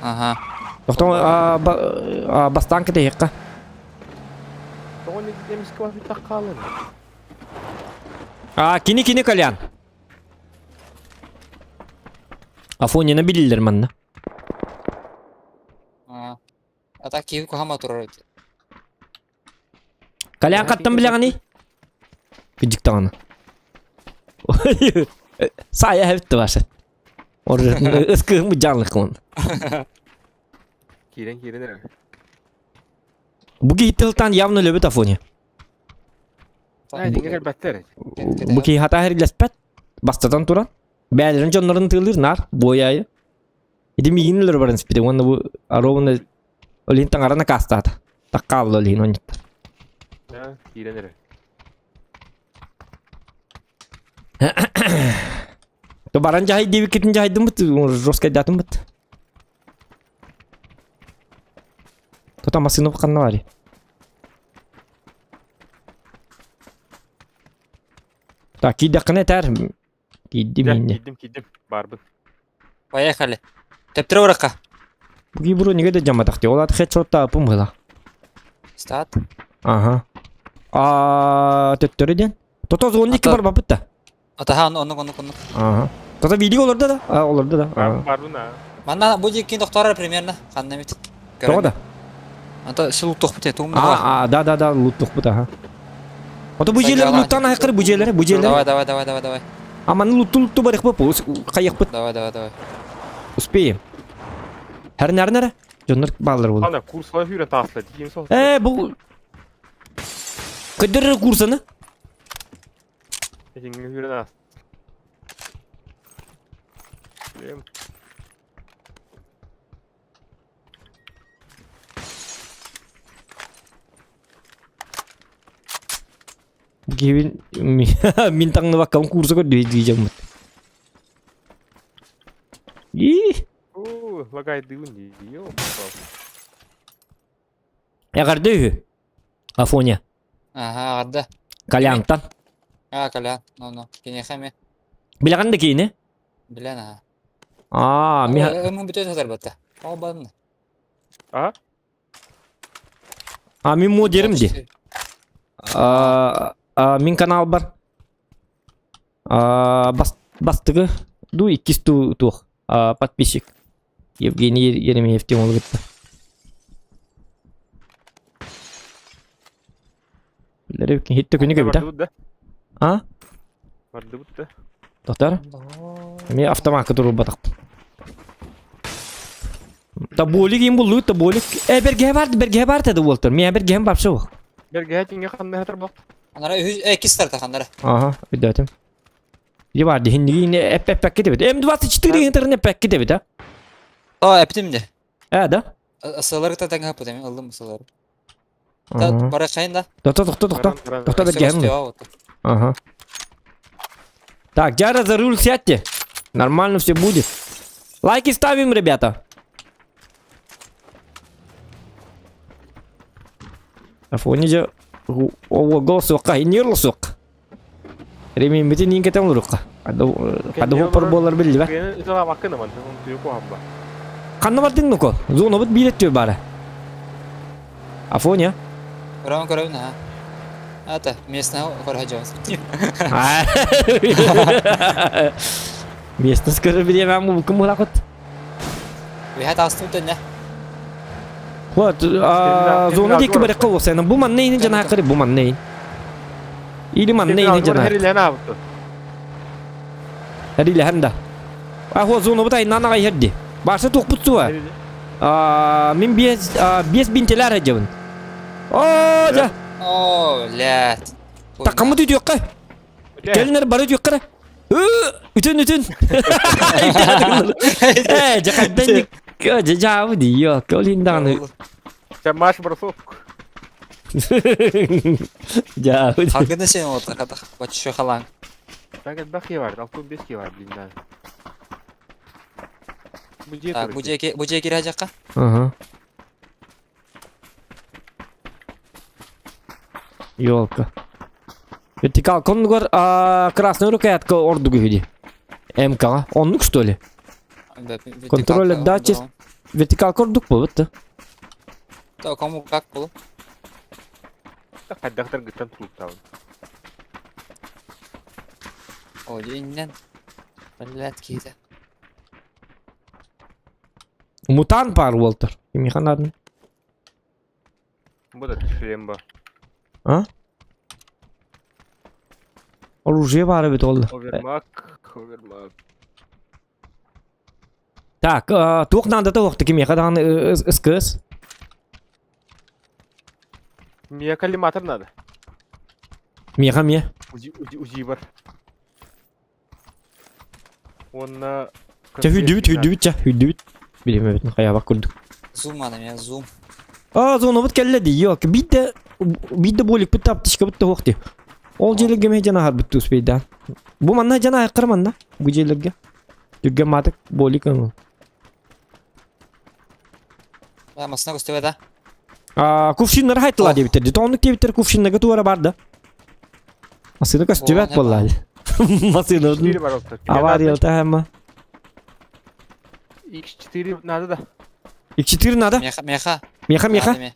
Ага. Тохто, бастаан кэтэһиэххэ. Тоҕо эмискэ бас хаалын. А, кини кини Колян. Афонина билиллэр манна. А так киһи куһама турар. Колян хаттан билэҕиний? Кыдьык даҕаны. Саайа эбитте башы. Ыскыһым быдьаанлык Киирэн киирэн эрэ. Бу киһи тылтан явно өлөбүт Афоня. Дьиҥэ кэлбэттэр. Бу киһи хата иһиллэспэт. Бастатан туран. Бээлэрин дьоннорун тыылыыр наар буойаайы. Ити миигин өлөр баран испитэ уонна бу ровно олин таҥара накаастаата. Таккаалла олин онньуттар. Киирэн эрэ. То баран дьаһай диэбиккитин дьаһайдыммыт, жесткайдаатыммыт. Тота массыына ханна баарый? Так, киирдэххинэ этээр. Киирдим инньэ. Киирдим, киирдим. Баарбын. Поехали. Төптөрө уракка. Бу неге да жамматах Ол аты хедшоттааппын быһыла. Стат. Ага. А төттөрү диэн. Тото зонник бар бапыт да. Атаха оннук оннук оннук. Ага. Тата видео олордо да? А, олордо да. Бар барбын а. Манна бу диккин тохторор примерно ханна эмит. Тоҕо да? Ата сил луттуохпут этэ, тугум да А, а, да, да, да, луттуохпут, аха. Ото бу дьиэлэр луттан айқыр бу дьиэлэр, бу дьиэлэр. Давай, давай, давай, давай, давай. А маны лутту лутту барыхпыт, хайыхпыт. Давай, давай, давай. Успеем. Хәрнәрнәрә. Дьоннор баалар буолла. Ана курсала хүрен таасла диим сол. Ээ, бу Көдөрөр курсаны. Этиңге хүрен аас. Билем. Киһибин мин таҥныбаккабын курса көрдүү дии И Оо, лагайдыыбын дии. Ёо, Эҕэрдэ үһү. Афоня. Ага, эҕэрдэ. Калянтан. А, Колян, ну, ну. Киниэхэ эмиэ. Билэҕин да киини? Билэн аха. Аа, ми Ымы бүтэ сатарбатта. Ол бадын. А? А мин мо дерим ди. А, а, мин канал бар. А, бас, бастыгы ду иккис ту туох. А, подписчик. Евгений Еремеев диэн уолу кытта. Билэр хитте күнү көбүтэ. Бардыбыт да. А? Бардыбыт да. Тохтор? Эмиэ автомакка турбатахпын. Таболик им буллугут таболик. Э бэргэһэ бар бэргэһэ бар тады уолтар. Миэ бэргэһэм барса суох. Бэргэһэ тиҥҥэ ханна хатар бох. Анара үһүс э иккис тарта ханнара. Ага, өйдөөтүм. Дьэ бар дихиннигиин эппэппэккэ дебит. М24 интернет эппэккэ дебит а. О, эптим де. Э да? Сылары та тэҥ хаппыт эми ыллым сылары. Та бара хайын да. Тохто тохто тохто. Тохто бэргэһэм. Ага. Так, Джара за руль сядьте. Нормально все будет. Лайки ставим, ребята. Афоня же ол суохха, иннир суох. Ремиммитин иин кэтэн олоруохха. Хадда хоппор буолар биллибэт. Ханна бардыҥ нуко? Зонабыт биир өттү баара. Афоня? Көрөбүн көрөбүн аха. Ата, местного көрө дьон. Местность көрө бириэмэм мулкум мулакыт. Үһэ таастым төннө. Вот, зона диэки барыахха уопсайынан. Бу манна иһин дьанааххары, бу манна иһин. Или манна иһин дьанаах. Эрилэһэн да. А хо зонабыт айнаан аҕай иһэр дии. Барса туохпут суа. Мин биэс биэс бинтэлээр сылдьабын. Оо, дьэ. Оо, лэт. Такаммыт үтүөххэ. Кэлинэр бары үтүөххэ эрэ. Үтүн үтүн. Ээ, дьэ хайдан дьэ дьаабы дии, ёлка, ол иһин даҕаны. Дьэ маш бросок. Дьаабы. Халгына сен вот хатах баччо халаң. Так элбэх киһи бар, 65 киһи бар, блин, да. Бу дьиэ Так, бу дьиэ бу дьиэ киирэ дьахха. Ага. Елка. Вертикалка оннугар красная рукоятка ордук үһү дии. МК-ҕа. Оннук что ли? Контроль отдачи. Вертикалка ордук буолбут да. То кому как было? Хайдахтар гыттан тулуктаабын. О, иннен. Блядь, киһитэ. Мутант паар уолтар. Кимиэхэ наадын? Бу да шлем ба. А? Оружие баар эбит ол. Овермак, овермак. Так, туох наадата уохта кимиэхэ даҕаны СКС? Мне коллиматор надо. Миэхэ эмиэ. УЗИ, УЗИ, УЗИ бар. Уонна... Чэ, хүдүбүт, хүдүбүт, чэ, хүдүбүт. Билимэбитин хайаабак курдук. Зум ана меня зум. А, зонобут кэллэ дии, ёк. Биирдэ, биирдэ буоликпыт да аптечкабыт да суох дии. Ол дьиэлэргэ эмиэ дьанаһарбыт успейдаан. Бу манна дьанаһыаххара манна, бу дьиэлэргэ. Түргэн маатык буолик ылын. А, масына көстүбэ да? А, кувшиннары хайтыла диэбиттэр дии. Тоҕоннук диэбиттэр кувшиннарга туора бар да. Масына көстүбэт буолла. Масына авария тахама. X4 надо да. X4 надо? Меха, меха. Меха, меха.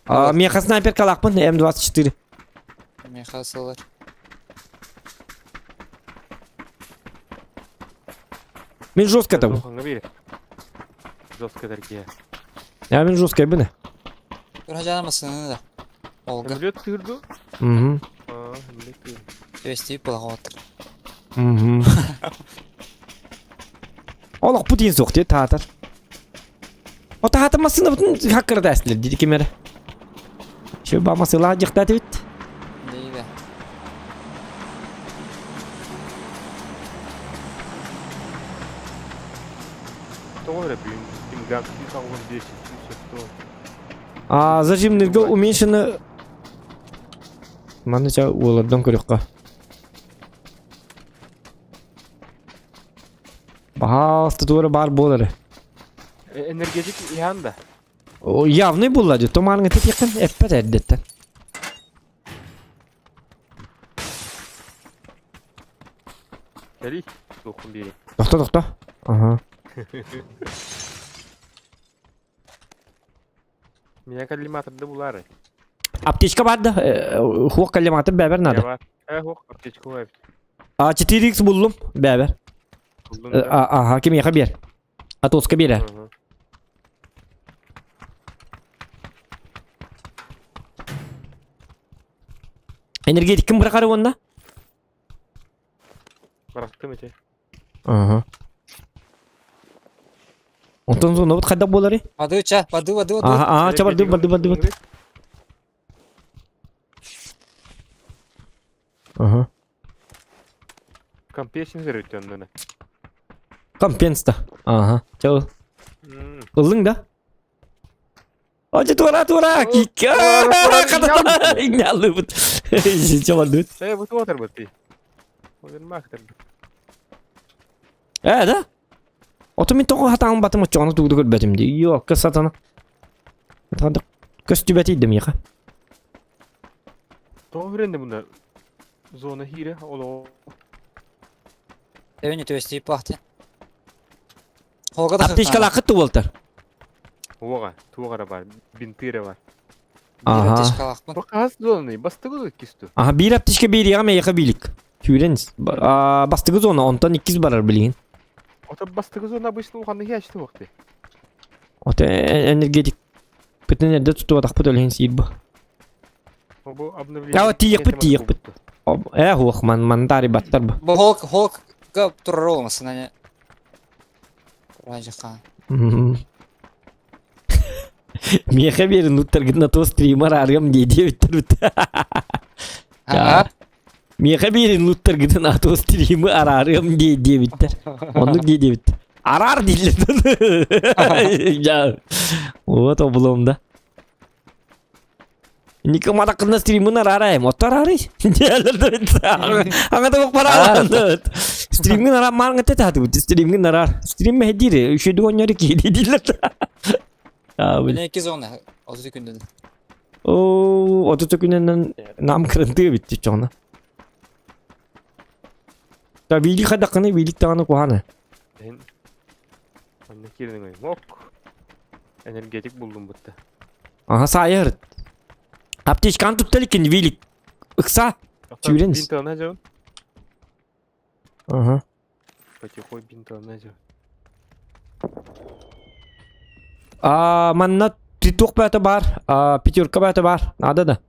А, меха снайпер калахпын М24. Меха сылар. Мин жестко табын. Ханга бир. Жестко дәрге. Я мин жестко біне. Көрһө масыны да. Олга. Самолет тырды. Угу. А, самолет тырды. Түбэстиip була хоттор. Угу. Олох Путин суох дии таатар. О таатар массыына бутун хаккырда эстилер диди кимere. Şu ба масыла жыктат бит. Дейде. Тоҕо эрэ бүгүн Пинган 185 140. А зажим нырга уменьшены Манна ча уолардан көрүөххэ. Баһаалыста туора баар буолары. Энергетик иһан да. О, явный булла дии. Томаарыҥа тэтиэххин эппэт эрдэттэн. Кэлий, туоххун биэрий. Тохто, тохто. Ага. Меня коллиматорда булары. Аптечка бар да, хуох коллиматор бэбэр надо. Бар. Э, хуох, аптечка бар. А 4x буллум бэбэр. Булдун да. Ага, кимиэхэ биэр. Атоска биэрэр. Мгм. Энергетик ким бырахары уонна? Бырахтым ити. Ага. Онтон зонобут хайдах буоларый? Бады ча, бады бады бады. Ага, ага, ча барды барды барды барды. Ага. Компенсин зэрөттөн оннуна. Компенста. Ага. Ча ыллыҥ да? Ожи туора туора кикка. Иннялыбыт. Ча бардыбыт. Э, бу туотар бу ти. Ол мактар. Э, да? Ото мин тоҕо хатаан батым оччоҕуна тугу да көрбөтүм дии. Йоокка сатана. Көстүбэтий да миэхэ. Тоҕо хүрэнде бунда зона хире олоо. Эвени түбэстиip бахты. Холга да Аптечкалаахыт тубултар. Уоға, туоҕара бар, бинтыра бар. Ага. Аптечкалаахпын. Бу хас зонаны бастыгы кисту. Аха биир аптечка биэриэҕэ миэхэ биилик. Түүрэн бастыгы зона онтон иккис барар билигин. Ото бастыгы зона обычно уханны хячты вакты. Ото энергетик бүтүн эрдэ тутубатахпыт өлүһүн сиир бу. Бу обновление. Ава тиийэхпит тиийэхпит. Э хуох ман мантари баттар бу. Бу холк холкга турар олмасын ане. Ражаха. Миэхэ биэрин уттаргытына то стример арыам дии диэбиттэр бит. Ага. Миэхэ биэрин уттаргытын а то стримы араарыам дии диэбиттэр. Оннук дии диэбиттэр. Араар дииллэр. Я. Вот облом да. Нико матакында стримын араарайм. Отто араарый. Аңа да бараар. Стримин араар маарга тетааты бут. Стримин араар. Стрим мехдире. Үшөдү оннору кири дииллэр. А, блин. Бine iki зона. Оту күндүн. Оо, отут күнүнэн нам кырынтыы битти чоҕуна. Та вили хадакканы вилик даҕаны куһаана. Эн Анна кирдиң ой. Мок. Энергетик булдум бутта. Аха саайар. Аптечканы тутта иликкин вилик. Ыкса. Тюренс. Бинтана жон. Аха. Потихой бинтана жон. А манна тритух бәті бар, а, пятерка бәті бар. Надо да.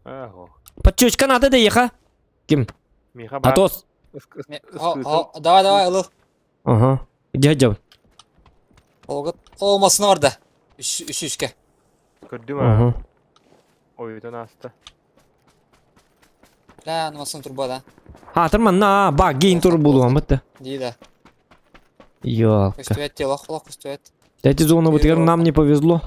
Аго. Подчечка надо да еха. Ким? Миха бар. Атос. Давай давай ылыл. Ага. Дядя. Олга олмасын орда. Үш үш үшке. Көрдүм а. Ага. Ойдон аста. Лән масын турба да. Хатыр манна ба гейн тур булуам бітті. Дейді. Ёлка. Көстүбэт дело холох көстүбэт. Эти зоны бытыгар нам не повезло.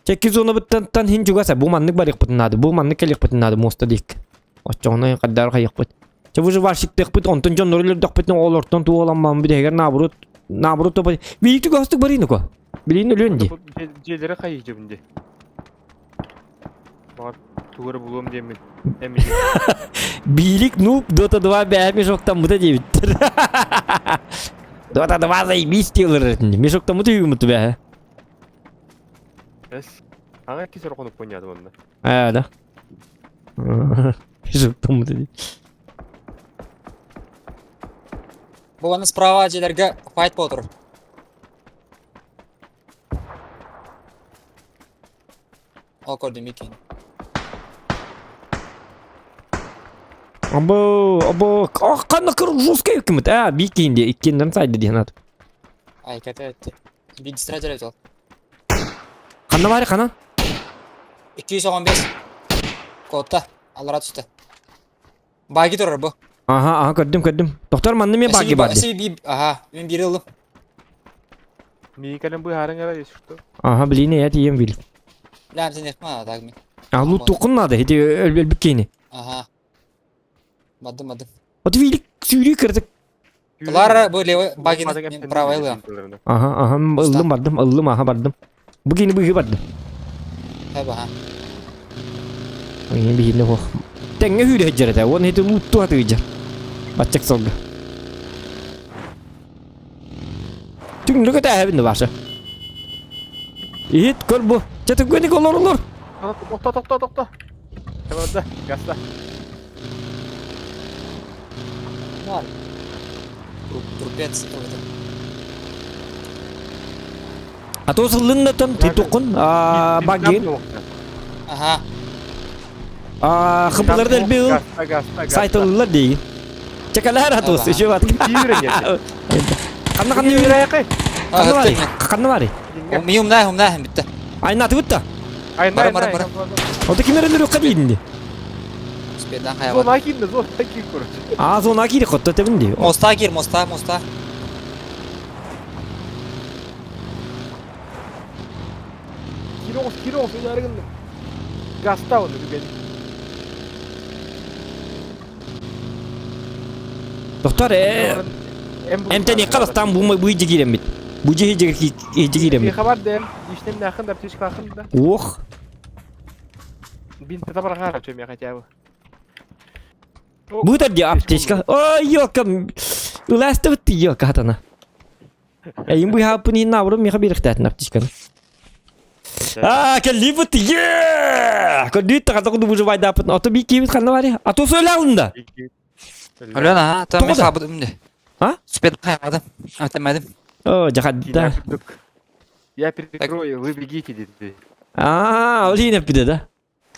Чекки зона быттан хин чугаса бу маннык барык надо, бу маннык келик надо моста дик. Очоңно каддар кайык быт. Че выживальщик быт, онтон жон нөрлөр дак быт, олортон туоламман бит наоборот, наоборот топа. Билик түгастык барыны ко. Билин өлөн ди. Жерлери кайы жебинде. Бар тугары булуом деймин. Эми. Билик нуб Dota 2 бә мешоктан мыта дебиттер. Dota 2 заебись делар. Мешоктан мыта үймүтү бә. Эс. Аңа кисер конуп понятым онда. А, да. Мешоктан мыта ди. Бу аны справа дьиэлэргэ файт буола турар. Ол көрдүм иккиэн. Або, або, ах, ханна кыр жесткий кимит, а, бикин де, иккинден сайды диэн ат. Ай, кәтә өтті. Bir дистратер өтті ол. Ханна бары ханан? 215. Кодта. Аллара түсті. Баги турар бу. Аха, аха, көрдүм, көрдүм. Доктор манна мен баги бар. Эси би аха, мен бири ылдым. Миин кэлэн быһаарыҥ эрэ, если что. Аха, блин, я тием бил. Ләм сен эхма так мен. А лут тукун надо, эти өлбүк кейни. Аха. Бадым, бадым. Вот вилик сүүрүү кырдык. Булар бу левый багины мен правый ылыам. Аха, аха, ыллым бардым, ыллым, аха бардым. Бу кини быһыы бардым. Хэб аха. Ини биһинне хох. Тэҥҥэ сүүрэ сылдьар этэ, уонна ити лууттуу сатыыдьар. Баччак сылга. Түҥнү көтээһэбин да Ваша. Иһит көр бу. Чэ түггөник олор олор. Тохто, тохто, тохто. Барда, гаста. Бар. Трупец это. А то сыллын да тон тутукун багин. Аха. А хыпылар да бил. Гаста, гаста, гаста. Сайтылылар дии. Чекалар атос, еще бат. Ханна ханна Киирэ. Ханна бари? Ханна бари? Ми умна, умна битте. Айна тыбытта. Ай, Бара, бара, бара. Ото кимер өлөр кадиинди. Спедан хайван. Зона киирдэ, зона киир, короче. А зона кири хотто тебинди. Моста кир, моста, моста. Киир оҕус, киир оҕус, өлөөрү гынным. Гаста оны бүгэн. Доктор, эмтени каластан бу бу жигиремит. Бу жиги жигиремит. Хабар дэм, иштем нахын да, птичка ахын да. Ох. Бин табарга чем я хотя бы. Бу да ди аптечка. Ой, ёлка. Уласта бит ёлка хатана. Эйин бу хапын ин наврым миха бирихтәтин аптечканы. А, келли бит. Е! Көдүт тагата куду бужу байда апын. Ото би кибит ханна бари. Ато сөйле алында. Алена, аха, там мен Тоҕо да? хабыдым де. А? Спедан хайвадым. Атамадым. О, жахадда. Я перекрою, вы бегите, дети. А, ол биде да.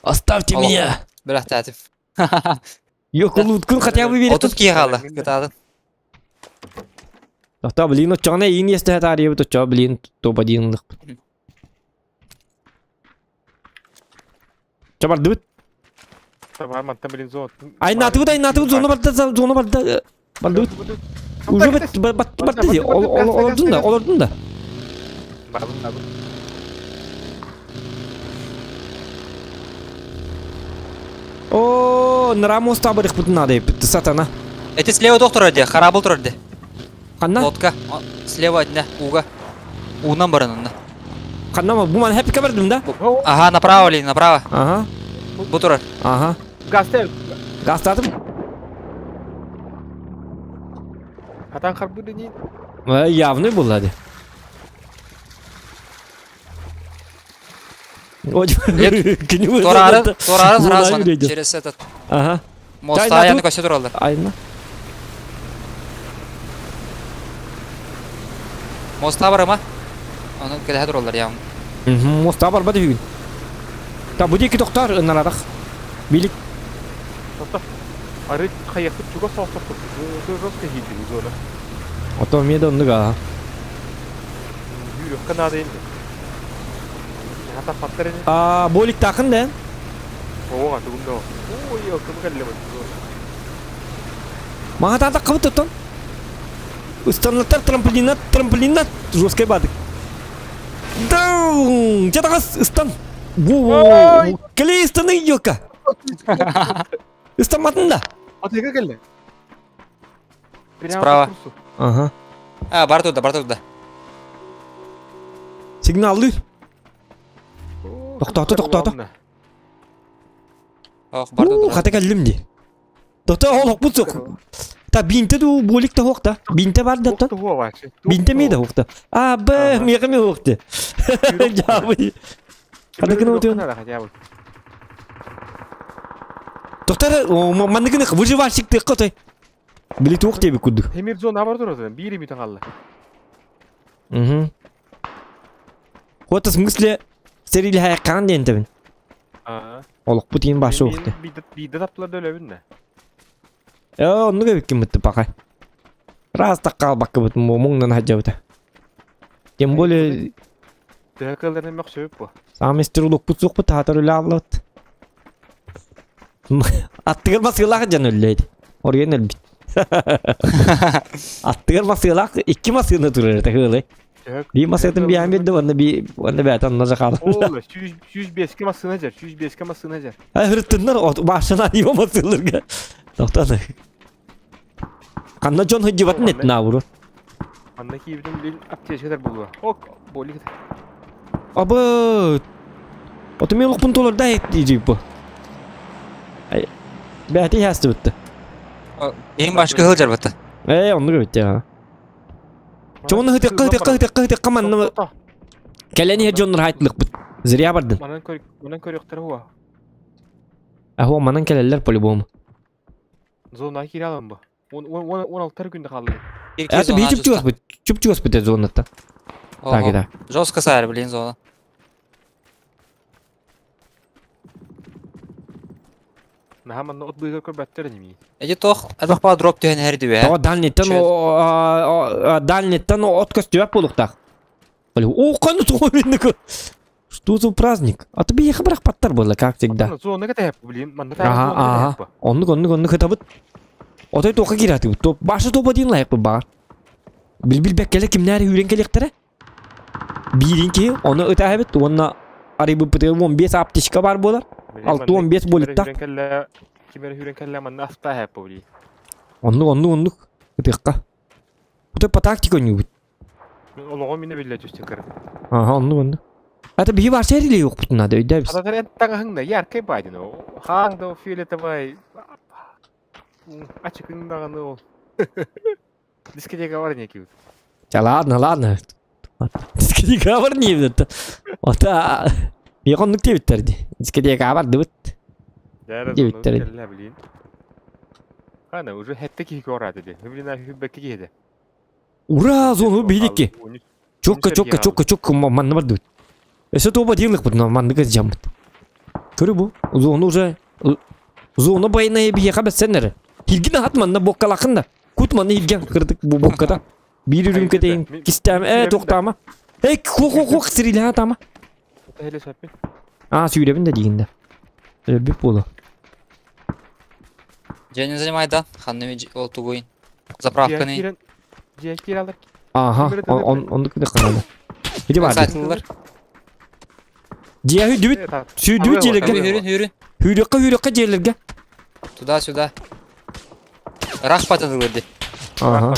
Оставьте Алло. меня. Бірақ тәтіп. Yok улут күн хотя бы берет. 30 кие қалды. Кытадын. Тоқта, блин, очоғына ең есті тария бит очоға, блин, топ один. Чабарды бит. Там, там, блин, зона. Айнаты бит, айнаты бит, зона барды, зона барды. Барды бит. Уже бит, барды ди. Олордун да, олордун да. Бардым, бардым. О, Нрамос табырых бит надо, бит сатана. Эти слева доктор өде, харабыл тұр өде. Қанна? Лодка. Слева одна, уга. Уынан барын онна. Қанна ма? Бу ман хәп кабардым да? Ага, направо ли, направо. Ага, Бу тұрар. ага. Гастел. Гастатым. Хатан харбы не. Явный был, hadi. Торары, торары сразу через этот Ага. мост Чайна аяны тут. көсе туралар. Айна. Моста бар ма? Оны кәләһә туралар я. Моста бар бады бүгін. Та бу деки тоқтар ынарадақ. Билик. Ары хайахты чуга соқтық. Жестко хиди зона. Ото меде оннуга. Yürü канада енді. Хата паттар енді. А болик тақын да. Оға тугум да. Ой, кім кәлі зона. Мага тата қабыт тоттон. Устанлаттар трамплинат, трамплинат. Жесткий бадык. Даун! Жатағас ыстан. Во-во! Келе ыстаны ёлка. Ыстанматын да. Атыга кәлі. Справа. Ага. А, бар туда, бар туда. Сигналды. Тоқтаты, тоқтаты. Ох, бар У, туда. хата кәллім де. Тоқта ол оқпын соқ. Та бинте ду болик та хоқта. Бинте бар да тон. Бинте ме да хоқта. А, б, меға ме хоқты. Жабы. Қандай күні өтеуін? Тоқтар, манныгыны выживальщик ты қотай. Били туох диэбит курдук. Темир зона бар турар биир эмитен қалды. Угу. Вот в смысле сэрилэһэ хаан диэн тэбин. Аа. Олохпут иин башы уохты. Биирдэ таптылар да өлөбүн да. Э, оннук эбиккин бытты пака. Раз так хаалбаккыбыт муҥнан хаджабыта. Тем более Төһө кыалларынан мөхсөбүт бу. Саамай истер улукпут суохпут таатар үлэ ааллыбыт. Аттыгар масыылаах дьон өллөйд. Оройон өлбүт. Аттыгар масыылаах икки масыына турар этэ кыылы. Бии масыытын биэһэн биэрдэ уонна бии уонна бэйэтэ онно жахаалар. Ол 105-ке массыына дьэр, 105-ке массыына дьэр. Ырыттыннар машина его масыыларга. Тоқтан. Ханна дьон сылдьыбатын этин аабыру. Манна киирбитим билин аптечкалар буолуо. Ок, болик. Абы! Оту мен олохпун толорда диир бу. Бэти хастыбытты. Ең башка хыл жарбатта. Э, оннук эбит я. Чону хытыкка хытыкка хытыкка хытыкка манна кэлэн иһэр дьоннор хайтлыкпыт. Зря бардын. Манан көр манан көрүөхтэрэ хуа. Ахуа манан кэлэллэр по-любому. Зона киирэ алан бу. 16 күндө хаалла. Это би чуп чугас чуп чугас бит зонаттан. Так да. Жестко саар, блин, зона. Наһаа манна от быыгар көрбөттөр ини. Эти тох, элбэх дроп түһэн иһэр дибэ. Тоҕо дальниттан дальниттан от көстүбэт буолуохтаах. О, қаны туға Что за праздник? А то биһиэхэ бырахпаттар буолла, как всегда. Зона кэтэһэп, блин, манна Ага, ага. Оннук, оннук, оннук ытабыт. Отой туохха киирэтибит. Топ, башы топа диэн лайықпыт баҕар. Билбил бэккэлэ кимнээри үүрэн кэлиэхтэрэ. Биирин киһи, ону ытаһабыт уонна арыйбыппытыгар 15 аптечка бар буолар. 6-15 буолуттах. Ким эрэ үүрэн кэллэ манна астаһэп, блин. Оннук, оннук, оннук. Ытыахха. Отой по тактике ойнуубут. Олоҕум минэ биллэ түстүн кырын. Аха, оннук оннук. Это биһи барса эрилей уохпутун надо, өйдөөбүс. Хататар эн таҥаһыҥ да яркай баайдын о. Хааҥ да фиолетовай. Ачыкыҥ даҕаны ол. Дискотека бар некий. Да ладно, ладно. Дискотека бар не это. Ота миэхэ оннук диэбиттэр дии. Дискотека бардыбыт. Диэбиттэр. Блин. Хана уже хэтте киһи көрәді де. Блин, хүббәкке киһи Ура, зону биһидикки. Чокка, чокка, чокка, чокка, манна бардыбыт. Өссө туоба диылыкпыт, но манныга жаммыт. Көрү бу, зону уже зона байная биһиэхэ бэссэннэр. Хилгин аһат манна боккалахын да. Кут манна хилген кырдык бу бокката. Биир үрүмкэтейин кистээм, э, туохтаама. Эй, хо-хо-хо, сирилэһэ атаама. Аа, сүүрэбин да диигин да. Өлбүт буолу. Дьэ, не занимай да, ханны ол тугуйн. Заправканы. Ага, он он каналы. Иди бар. Сайтылар. Дьиэ сүүрдүбүт. Сүүрдүбүт дьиэлэргэ. Хүрүн, хүрүн. Хүрүөххэ, хүрүөххэ дьиэлэргэ. Туда-сюда. Рах патадылар ди. Ага.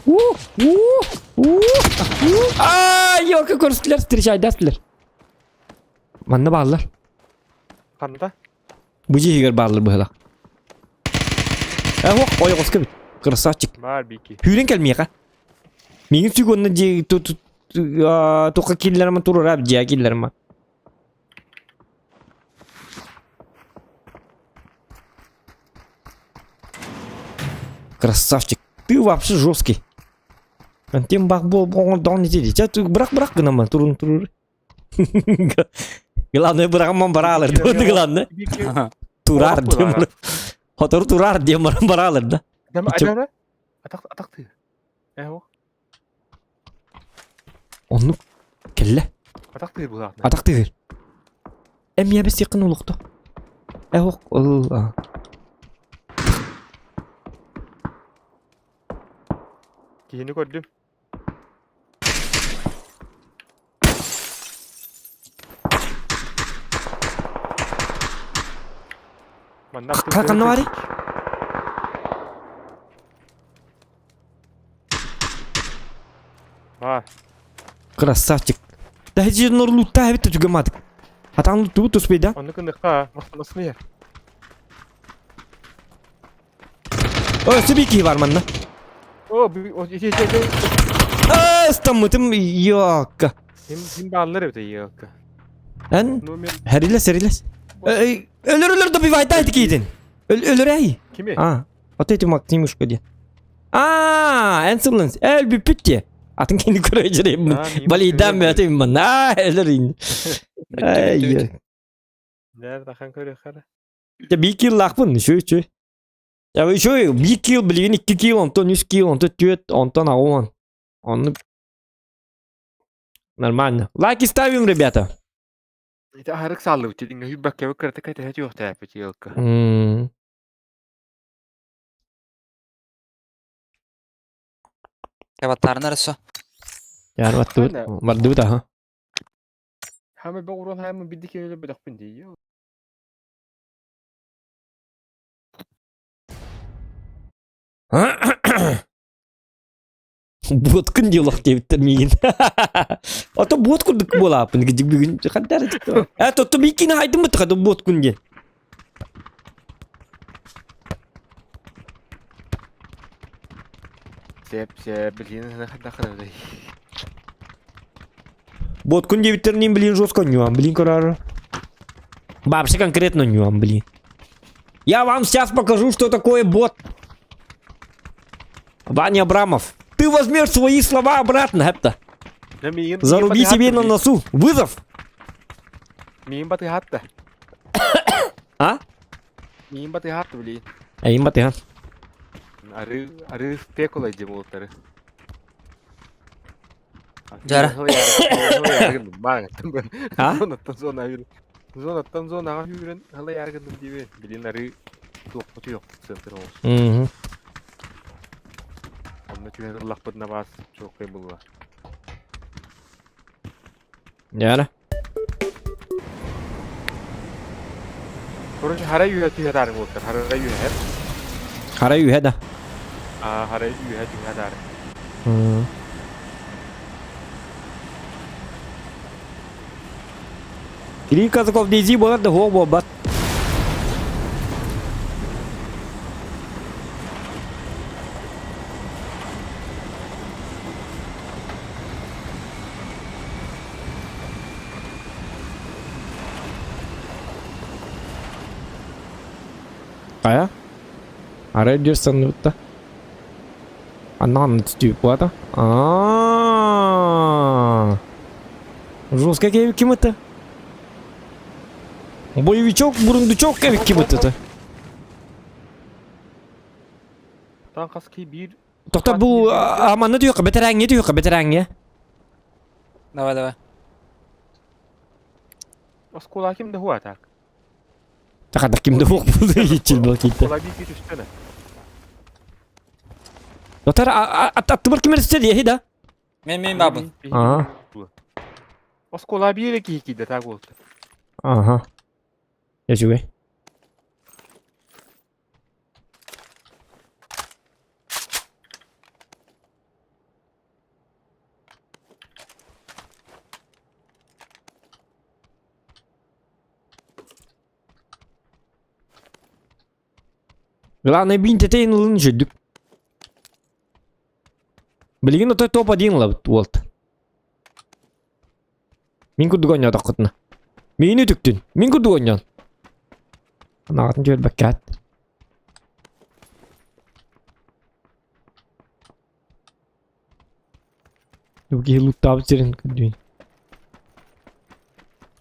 У, у, у, у. Аа, ёлка көрүстүлэр, встречайдастылар. Манна бааллар. Ханна? Бу дьиэ иһигэр бааллар быһыылаах. Э, ох, ойоҕоско эбит. Красавчик. Баар бики. Сүүрэн кэлмиэхэ. Миигин сүг уонна дьиэ туохха киирэллэр турар дьиэ киирэллэр Красавчик. Ты вообще жесткий. Антем бах бол оҥордоҕун ити дии. Чэ, бырах бырах гынама турун турур. Главное быраҕамман бараалар да главное. Турар диэн Хотору турар диэн баран бараалар да. Атах атах тыы. Э Оннук кэллэ. Атах тыы булаатна. Атах тыыр. Эмиэ бэсиэххин олохто. Э ох ол Киһини көрдүм. Ханна баарый? Бар. Красавчик. Да дьоннор луттаа эбит түгэматык. Атаан луттубут туспейда. Онну кынныхха, махтанасмы. Ой, сөбий киһи бар манна. О, бу ити ити ити. Аа, ыстаммытым ёкка. Ким ким бааллар эбит ёкка. Эн Номер хэрилэс хэрилэс. Өлөр өлөр добивайда киитин. Өлөр эй. кими? А. Вот эти Максимушка диэн. Аа, эн сылын өлбүппүт дии. Атын кини көрө дьирэймин. Балийдаан бээтим манна өлөрүн. Ай. Дэр тахан көрүөххэ. Дьэ биир кииллаахпын, үчү үчү. Я үчү биир киил билигин икки киил, онтон үс киил, онтон түөрт, онтон аҕыс. Оннук нормально. Лайки ставим, ребята. Ити аһарык сааллыбыт дьиҥҥэ хүйбэккэбит кыратык кэтэһэ түөхтээппит елка. Кабаттаарына эрэ Яар бардыбыт, бардыбыт аха. Хама бөҕүрүн хаамын бидди киһилер бөтөхпүн дии. Буоткун диэлэх диэбиттэр миигин. Ото буот курдук буолааппын гидик бүгүн хандар Э тотто бикини хайдым быт хады буоткун диэн. Сеп сеп билин хадахыр. Буоткун диэбиттэр ним блин жестко нюам блин корар. Вообще конкретно нюам блин. Я вам сейчас покажу, что такое бот. Ваня Абрамов, ты возьмешь свои слова обратно, это. Заруби себе на носу. Вызов. Миин батыхатта. А? Миин батыхатта блин. Эйин батыхан. Ары ары спекула дем олтары. Жара. А? Зонаттан зона хүрен. Зонаттан зонаға хүрен хала яргындым дебе. Билин ары туох yok центр olsun. Мгм. Онно түһэн ыллахпытына баас чуоккай булла. Яра. Короче, хара үйэ түһэ таарыҥ уоттар. Хара үйэ. Хара үйэ да. А хара үйэ түһэ таарыҥ. М. Кирилл Казаков дейзи болар да хуа буолбат. Хайа? Арай диир санныбытта. Аннан түстүү А. Жестко кем это? Боевичок, бурундучок кем это? Таң қас ки биир Тоқта бу аманны түйөккө бетереңге түйөккө бетереңге. Давай, давай. оскула ким да хуа так. Тахада кимде бок бу ичил бу китте. Оскула бии түстөнө. Доктор аттыбыр ким эрсте дии да? Мен мен бабын. Ага. Оскула биир ки киде так болду. Ага. Я жүгей. Главное бин тетейин ылын жүдүк. Билигин отой топ один лабыт уолт. Мин курдук ойноо тоххутуна. Миини түктүн. Мин курдук ойноон. Анаҕатын дьүөрбэккэт. Киһи луттаабыт сирин көрдүүн.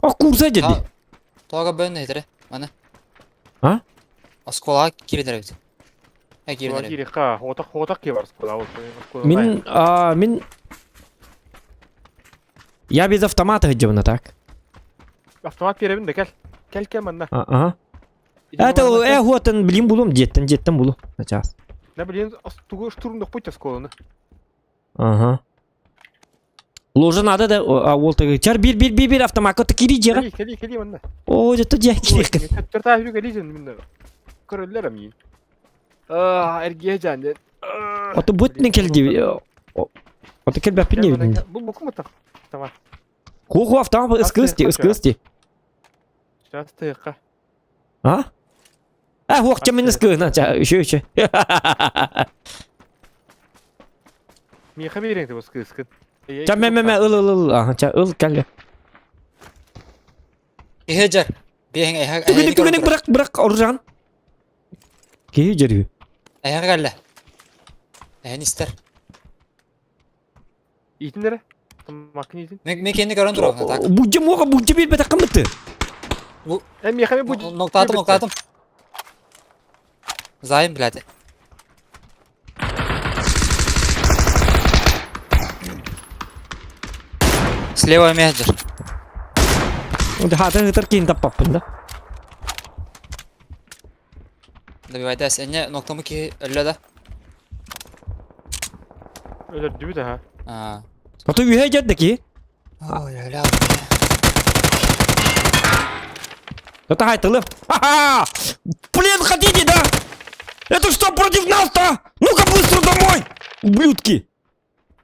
О, курса деді. Тоға бөн нетері. Мана. А? Осколаға кирдер бит. Ә Оскула кирдер. кири ха, хотак хотак ки бар оскула. Оскула. Мин, а, мин... Я без автомата идем так. Автомат беребин да кел. Кел кел манна. Ага. Это, э, вот он, блин, булум, деттен, деттен булу. Сейчас. На блин, тугу штурмдук путь осколаны. Ага. Ложа надо да, а ол тагы. Чар бир бир бир бир автомат кот кири жера. Кели кели кели манна. О, жето жа кири. Төрт ай кели жен минне. Көрөллөр амин. А, эрге жан. Ото бут не келди. Ото кел бапин не. Бу бу кум так. Автомат. Ху ху автомат ыскысти, ыскысти. Сейчас тыка. А? А, хуак чамын ыскы, на ча, еще еще. Миха берең деп ыскы. Ча ме ме ме ыл ыл ыл. Ага, ча ыл кел. Ихе жар. Бехин эхе. Түгенек түгенек бырак бырак оружан. Кеһи жерү. Эһэҕэ кэллэ. Эһэни истэр. Иитин эрэ. Макын иитин. Мен мен кэнни көрөн турабын так. Будья муха, будья биэрбэтэх кыммыты. Э, миэхэ бу Ноктаатым, ноктаатым. Займ, блядь. Слева менеджер. Хатын ытар киин таппаппын да. Добивайтесь. Эне ноктамы киһи өллө да. Өлөрдүбүт аха. Аа. Ото үһэ дьэрдэ ки. Ой, өлө. Это хайтылы. Ха-ха! Блин, хотите, да? Это что, против нас-то? Ну-ка быстро домой! Ублюдки!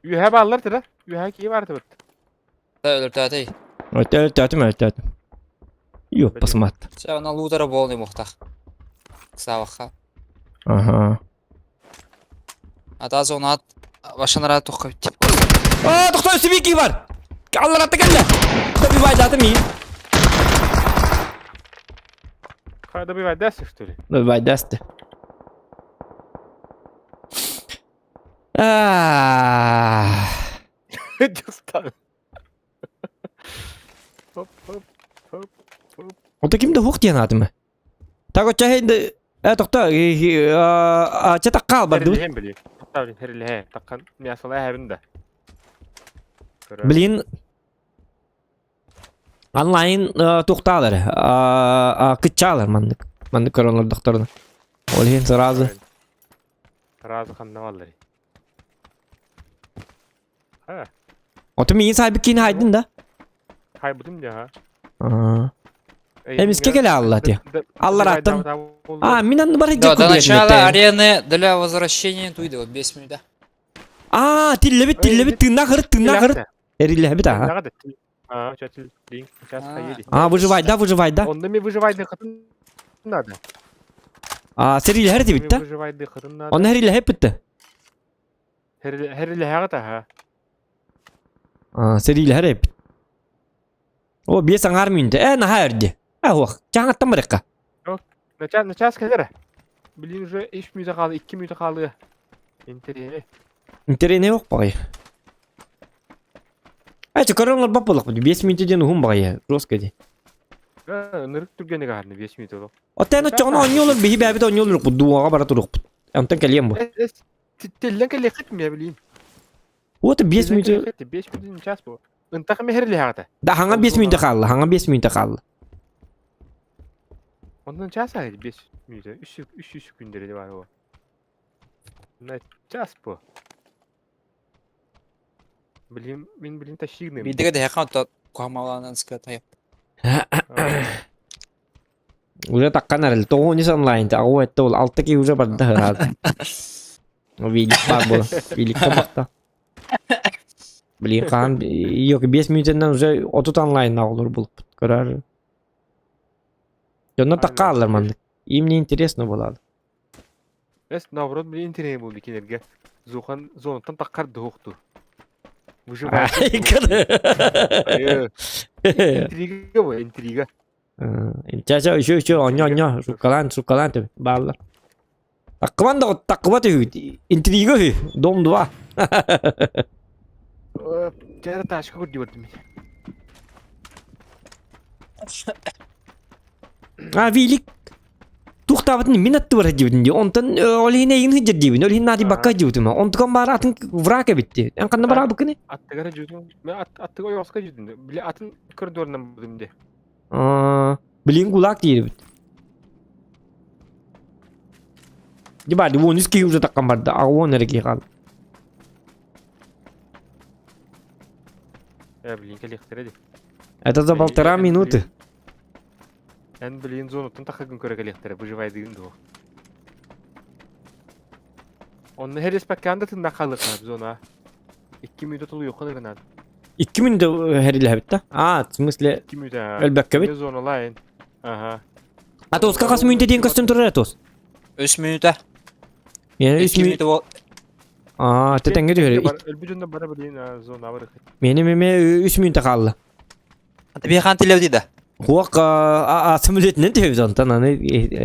Үһэ бааллар тыра. Үһэ кии бар тыбыт. Да өлөртөөтөй. Өтөтөтүм, өтөтүм. Ёп, посмат. Чэ, она лутера полный мухтах. Саваха. Ага. Ата зона башанара тухка тип. А, тохтой сибики бар! Аллар атты кэллэ! Добивай даты мин. Добивай дасты, что ли? Добивай дасты. Хоп, хоп, хоп, хоп. Ото ким да хук диэн аатым. Так очча хейде э тохто а ча таккал барды. Херилиһэн били. Тоқтаа херилиһэ. Таккан мясалай хэбин да. Блин онлайн тухтаалар кытчаалар маннык. Маннык көрөн олордохторуна. Ол иһин сразу Сразу ханна баллар. Ха. Ото миин сайбы киин хайдын да. Хайбытым да ха. Эмиске келе алла те. Аллар аттан. А, мин анны бар Да, до начала арены для возвращения туйды, вот 5 минут. А, тиллебит, тиллебит, тыынна хырыт, тыынна хырыт. Эриллэбит аха. А, сейчас поедет. А, выживай, да, выживай, да. Онда ми выживай дыхатын надо. А, сэрилэһэр дибит да. Выживай дыхатын надо. Онно эриллэһэ питте. Херилэһэҕит аха. А, сэрилэһэр эпит. О, биэс аҥаар мүнтэ. Э, наһаа эрди. Э, уох, чаҥаттан барыахха. На час кэлэр. Блин, уже 3 мүнөтэ хаалы, 2 мүнөтэ хаалыа. Интэриэһинэй. Интэриэһинэй уох баҕайы. Э, чэ, көрөн олорбот буоллахпыт. 5 мүнөтэ диэн уһун баҕайы. Жестко дии. Ынырык түргэнник аһарны 5 мүнөтэ олох. Оттон оччоҕуна оонньуу олор, биһи бэйэбит оонньуу олорукпут, дууһаҕа бара туруохпут. Онтон кэлиэм бу. Тиллэн кэлиэххит мэ билиим. Вот 5 мүнөтэ. 5 мүнөтэ час бу. Ынтах мехерлиһаҕата. Да, хаҥа 5 мүнөтэ хаалла, хаҥа 5 мүнөтэ хаалла. Онтон час аҕай 5 мүнөтэ. 300 күндери бар ол. На час бу. Блин, мин блин тащигным. Биирдигэ дэһэххэ онто куһамалаанан скыатай. Уже таккан эрэл. Тоҕо онис онлайн аҕу этте ол алта киһи уже барда ыраат. Видик бар була. Видикка бакта. Блин, хаан yok 5 мүнөтэннэн уже 30 онлайн оҕолор булуппут. Көрөр. Дьонно такка аллар маннык. Им не интересно было. Эс, наоборот, блин, интересно был кинерге. Зухан зонаттан таккар духту. Выживает. Интрига бу, интрига. Ча-ча, еще еще оньо оньо, суккалаан, суккалаан төбө бааллар. Таккыбан да таккыба түһү, интрига үһү, дом 2. Чара ташка көрдү мен. А, велик тухтаабытын мин аттыбар диибитин дии. Онтон ол иһин эйигин сылдьар диибин, ол иһин наадый бакка диибитим. Онтукан баара атын враг эбит Эн ханна бараабыккыный? Аттыгара жүдүм. Мен аттыга ойоҕоско жүдүм. Биле атын коридорунан будум де. Блин, гулаг диирбит. Дебали, вон иски уже таккан барды. А вон эреки хаал. Э, блин, келихтере ди. Это за полтора минуты. Эн блин зонаттан тахагын көрө келихтере выживайдыгын дуо. Онны херес пакканда тында халык зона. 2 минут тулуйохун ырынан. 2 минута херилэбит да? А, в смысле, 2 минут. өлбөккө бит. Зона лайн. Ага. А тоска хас мүнөтэ диэн көстөн турар тос. 3 минута. Мен 3 2 минут. минута бол. А, тетеңге түһөр. Өлбү жонно бара блин зона бар. Мени меме 3 минута хаалла. Ата бихан тилеу да. Хуак самолетинен түһэбит онтон аны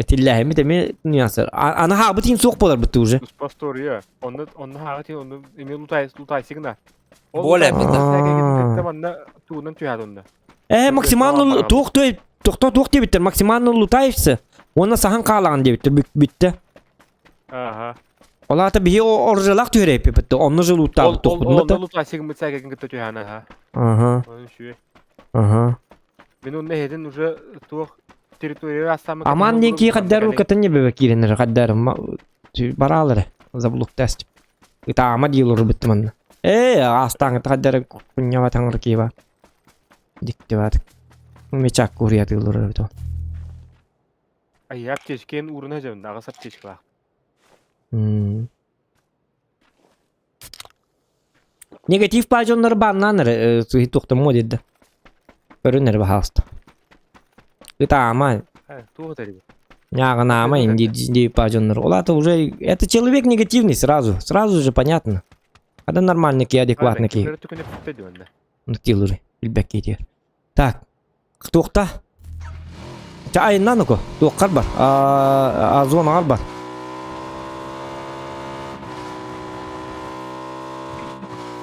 тиллээһиммит эмиэ нюансар. Аны хаабыт иин суох буолар бутты уже. Туспа история. Онно онно хааҕы тиин онно эмиэ лутай лутайсыгына. Ол Более лутайсыгына манна туунан түһэт онно. Э максимально туох той тохто туох диэбиттэр максимально лутаевцы. Уонна саһан хаалаҕын диэбиттэр бүттэ. Ага. Ол аата биһи оржалаах түһэрээппит онно же луттаабыт туохпут. Онно лутайсыгымыт сәгеген кытта түһээн аха. Ага. Onun шүе. Ага. Мин онно эһэтин уже туох территория астамы Аман диэн кии хаддар уркатын небебе кииренер хаддар бараалары заблуктаст. Ытаама диилор битти манна. Э астаң хаддар куньява таңыр киба. Диктиват. Мечак курия тыылыр бит. Ай аптечкен уруна жабын ағас аптечка. Негатив пажоннар баннаныр суһи тухтаммо дедdi. Көрүнер баһаста. Ытаама Туох этэр Нягана инди ди пажоннар. Ола уже это человек негативный сразу, сразу же понятно. Ада нормальный ки, адекватный ки. Нутилуры, билбекки Так, туохта? Ча айыннан уку, туохкар бар. А зона бар.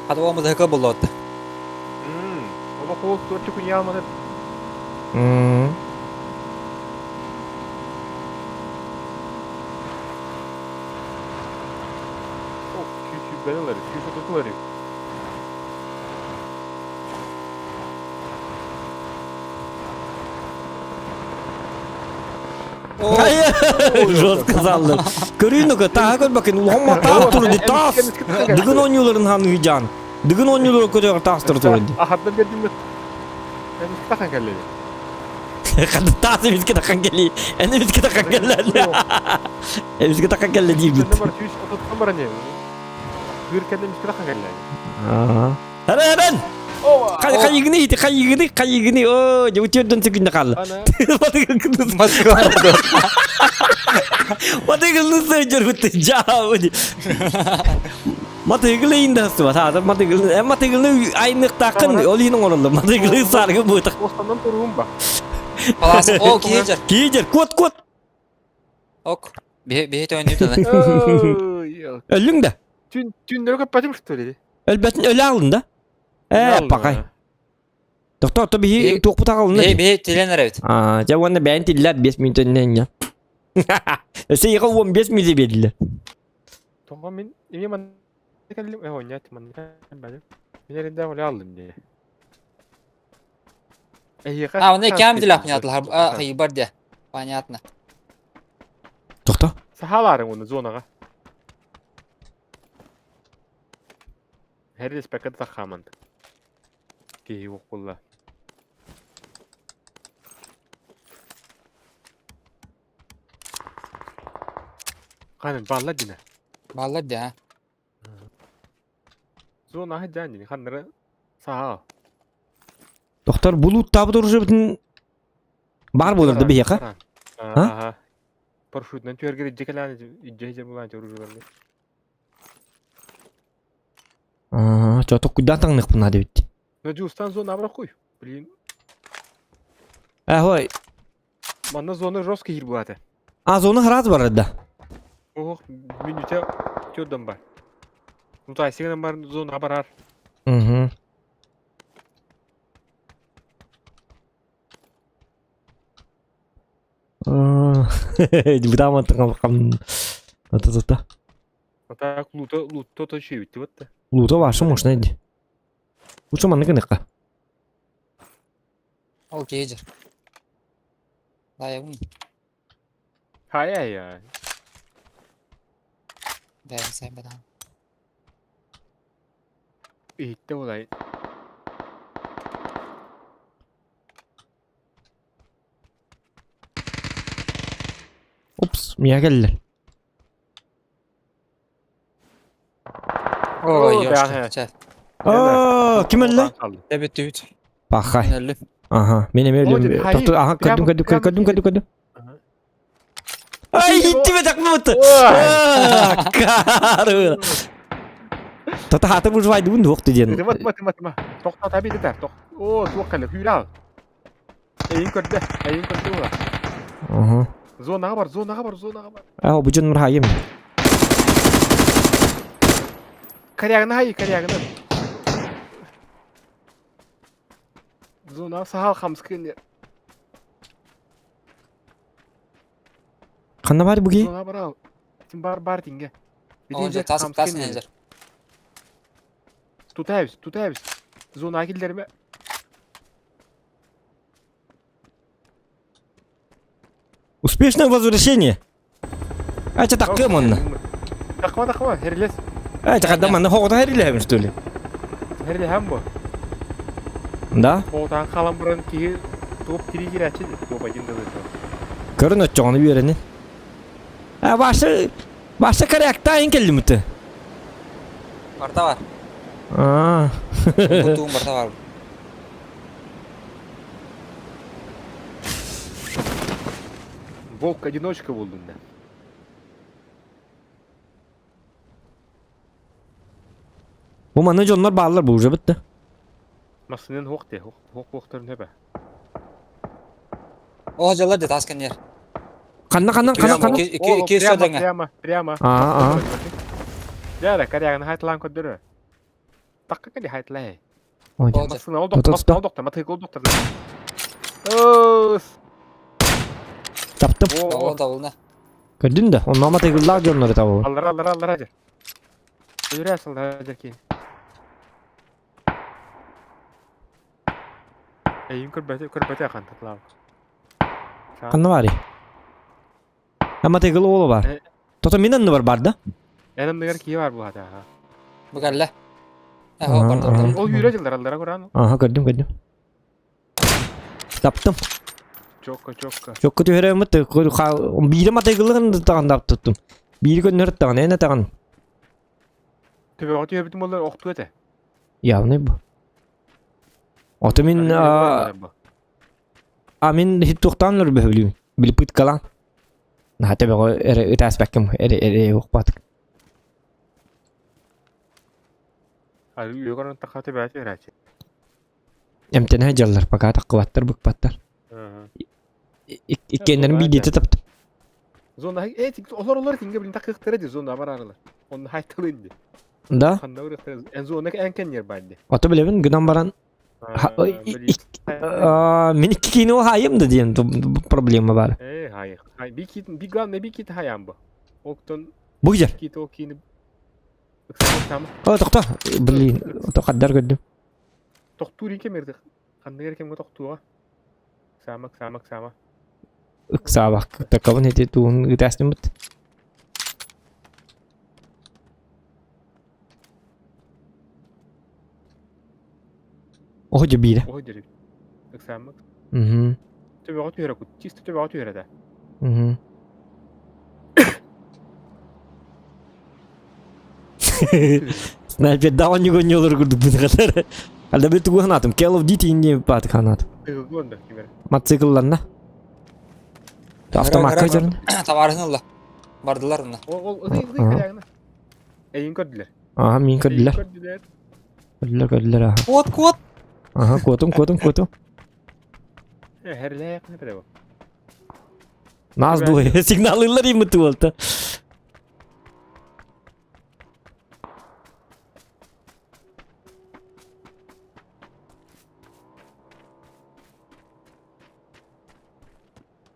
Хата музыка болот. Ола қол төрт күн ямады. О, күйсі бәлелері, күйсі тұтылары. Жестко залды. Көрүйін үкі, тағы көр бакын, улғанма тағы тұрды, тас. Дыгын ойнуларын ханы жан. Дыгын ойнулары көтер тас тұрды тұрды. Ахатдан бердім бит. Тахан келді. Қады тас емеске таққан келі. Әне емеске таққан келі. Емеске таққан келі деймін. Бар, 130 бар не? Бір кәдім емеске таққан келді. Әрен, әрен! Қайығыны ити, қайығыны, қайығыны. О, өтерден секунда қалды. Матыгылны сөйдер бітті, жау. Матыгылы инде хасты бар. Матыгылы, матыгылы айнықтақын, ол инің орынды. Матыгылы саргы бұйтық. Останнан тұруым ба. Палас, о, кейджер. Кейджер, кот, кот. Ок. Бе бе төнү тада. Өлің да. Түн түндер көппәтім что ли? Өлбәтін өлі алын да. Э, пақай. Тоқта, то бихи тоқпы тағалын. Бе бе теленер эбит. А, жа оны бәйін тиллер 5 минут я. Өсе иға 15 минут берділер. Тоңға мен неме ман келдим, э, нет, ман бәлем. Мен ерінде оле алдым де. А, оны кем дилап понятно, а, хайбар де. Понятно. Тоқта. Сахаларың оны зонаға. Her респекта тахаман. Ки оқулла. Қанын балла дина. Балла де, а. Зона жан дина. Ханнары саха. Доктор булут табы уже бүтін бар болырды бияқа. Ага. Парашютнан түәргер жекеләне жеже булан оружияларны. А, чо токудан таңнық бұна деп. Ну жустан зона абра кой. Блин, Ә, хой. манна зона жесткий хир булаты. А зона храз бар да. Ох, минуте тёддан бар. Ну та сигнал бар зона барар. Угу. Бұдаман тыңа Ата-та-та. А так лута лута то чует вот. Лута ваша можно иди. Лучше манны кыныққа. Ол кейджер. Да, я Хай ай ай. Да, я сам бадан. Итте олай. Упс, меня келді. Ой, О, ёшка. Аа, ким әлі? Дебет түт. Пахай. Әлі. Ага, мен эме О, өлөм. хай, Токтор, ага, көрдүм, көрдүм, прямо- көрдүм, көрдүм, көрдүм. Ага. Ай, иттиме такмыты. Кары. Тата хаты бужвайды бун доқты ден. Тыма тыма тыма тыма. Тоқта таби детер. Тоқ. О, туақ кәлі, хүйрал. Эйин көрдө, эйин көрдө ула. Ага. Зонаға бар, зонаға бар, зонаға бар. А, бу дьон мырхайым. Корягына хай, корягына. Зона сахал хамскын. Ханна бар буги? Зона бар ал. Тим бар бар тинге. Онжа тас тас ненжер. Тутайбыз, тутайбыз. Зона килдерме. Успешное возвращение. А, че такым онна? Такма, такма, херлес. А, че кадам манна хоғыта херилэбин, что ли? Херле хам бу. Да? Оғытан қалам бұрын киги топ тири кирәчи, топ один дылы. Көрін өтчоғыны үйрені. А, башы... Башы корректа келді мүті. Барта бар. А. Кутуун барта бар. Волк одиночка болдум да. Бу манна дьоннор бааллар бу уже бітті. Масынын хоқ де, хоқ хоқ хоқтарын хөбә. О жалар де тас кенер. Қанна қанна қанна қанна. Ики ики ики Прямо, сөдеңе. прямо, прямо. А, а. Дәрі, корягын хайтлан көддірі. Таққа кәде хайтлай. Ой, О, Масына ол Тота, доктор, тота. масына ол доктор, матык ол доктор. Өс. Таптым. О, табылна. Көрдүн да. Онна матыгыллаах дьоннору табылы. Аллара, аллара, аллара жер. Өлүрәс аллара жер кейін. Әйін көрбәте, көрбәте қан татлау. Ханна бари? А матыгыл оолу бар. Э. Тото мен анны бар бар да? Әнім дегер кие бар бұл хата. Бу кэллэ. Э, о, барда Ага. барда. Ол үйрә жылдар аллара көрән. Аха, көрдүм, көрдүм. Таптым. Чокка, чокка. Чокка түһэрэ мыт биире матыгыллыгын таган таптым. Биири көннөр таган, эне таган. Төбе өтө битим болар оқту өте. Явный бу. Ото мин а мин хит тухтанлар бөһүлүм. Били пыткалан. На тебе эре ытаспаккым, эре эре укпатык. Ары үйе көрән таққа төбе өте өрәче. Эмтене жаллар пока таккыбаттар быкпаттар. Иккеннерин бидете таптым. Зона э олар олар тинге билин такыктыр ди зона бар аралар. Оны хайтылын ди. Да? Ханда урыктыр. Эн зона эн кен бар ди. Ото билебин гынан баран Мин икки кино хайым да диэн проблема бар. Э хай. Хай би кит би главное би кит хаям бу. Октон Бу жер. кит о кини. О, тохто. Блин, ото каддар көрдүм. Токтур ике мерди. Ханда кемге токтуга. Самак самак сама. Ыксаабак. Такабын эти туун ытастымыт. Охо жабире. Ой дери. Самак. Мгм. Төбе өтө өрө кут. Чисто төбе өтө өрө да. Мгм. Снайпер даун не олар курдук бу кадар. Алда бир тугу ханатым. Call of Duty инде пат ханат. Тыгылгон да кимер. Мотоциклларна. Автоматка жерин. Табарыһын ылла. Бардылар онна. Ол ол ызый ызый корягына. Эйин көрдүлөр. Ага, мин көрдүлөр. Көрдүлөр. Көрдүлөр, көрдүлөр, аха. Кот, кот. Аха, котум, котум, котум. Херле якын бу. Нас дуй. Сигналылар им туолта.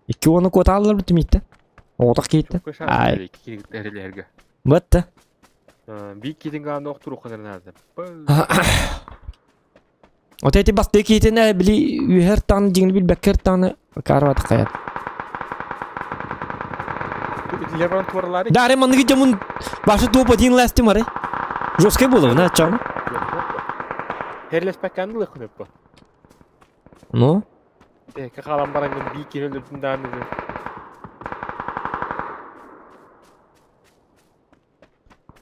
Икки оны коталлар бит митте. Отак кетти. Ай. Херлерге. Бытты. Би китин гана октуру кадar назы. Вот эти басты кетіне били үйер тан жеңіл бил бәккер таны карват каят. Итилер баран туарлары. Даре мандыгы жамын башы туып один ласты маре. Жесткий было, на чам. Херлес пакканды лыкын бу. Ну, Де калан баран би кирелердин даны.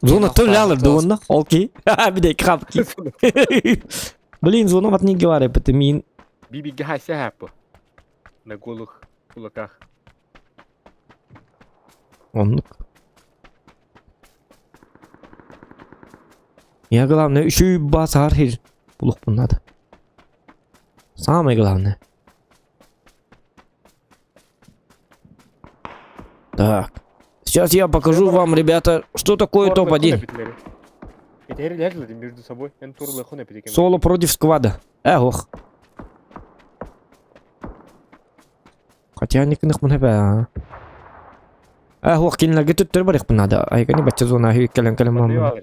зона төлі алыр онна. Окей. Биде крапки. Блин, зона вот не говори, потому мин Би би гайся хапы. На голых кулаках. Он. Я главное, еще и базар хир. Булук надо. Самое главное. Так. Сейчас я покажу вам, ребята, что такое топ-1. между собой. Соло против сквада. Эх, Хотя не кынах мына бә. Эх, ох, кинилерге төттөрү барыахпын наада. Айгани бачча зона кэлэн кэлэн мамма.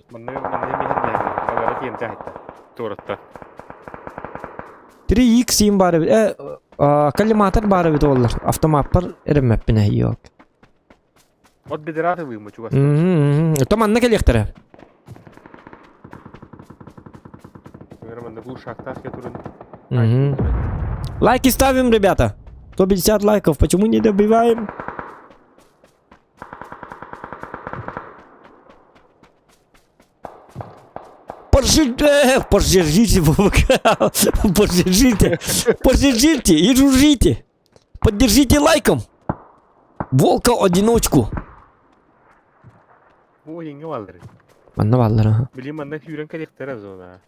3x им баар эбит. Э, коллиматор баар эбит оллар. Автомаппар эрэммэппин эһиок. От бедраты выйму чугас. То манна кэлиэхтэрэ. Лайки ставим, ребята. 150 лайков. Почему не добиваем? Пожи... Пожержите, пожержите, пожержите и жужжите. Поддержите лайком. Волка-одиночку. Ой, не баллары. Манна баллар, ага. Билим манна сүүрэн кэлиэхтэрэ зона.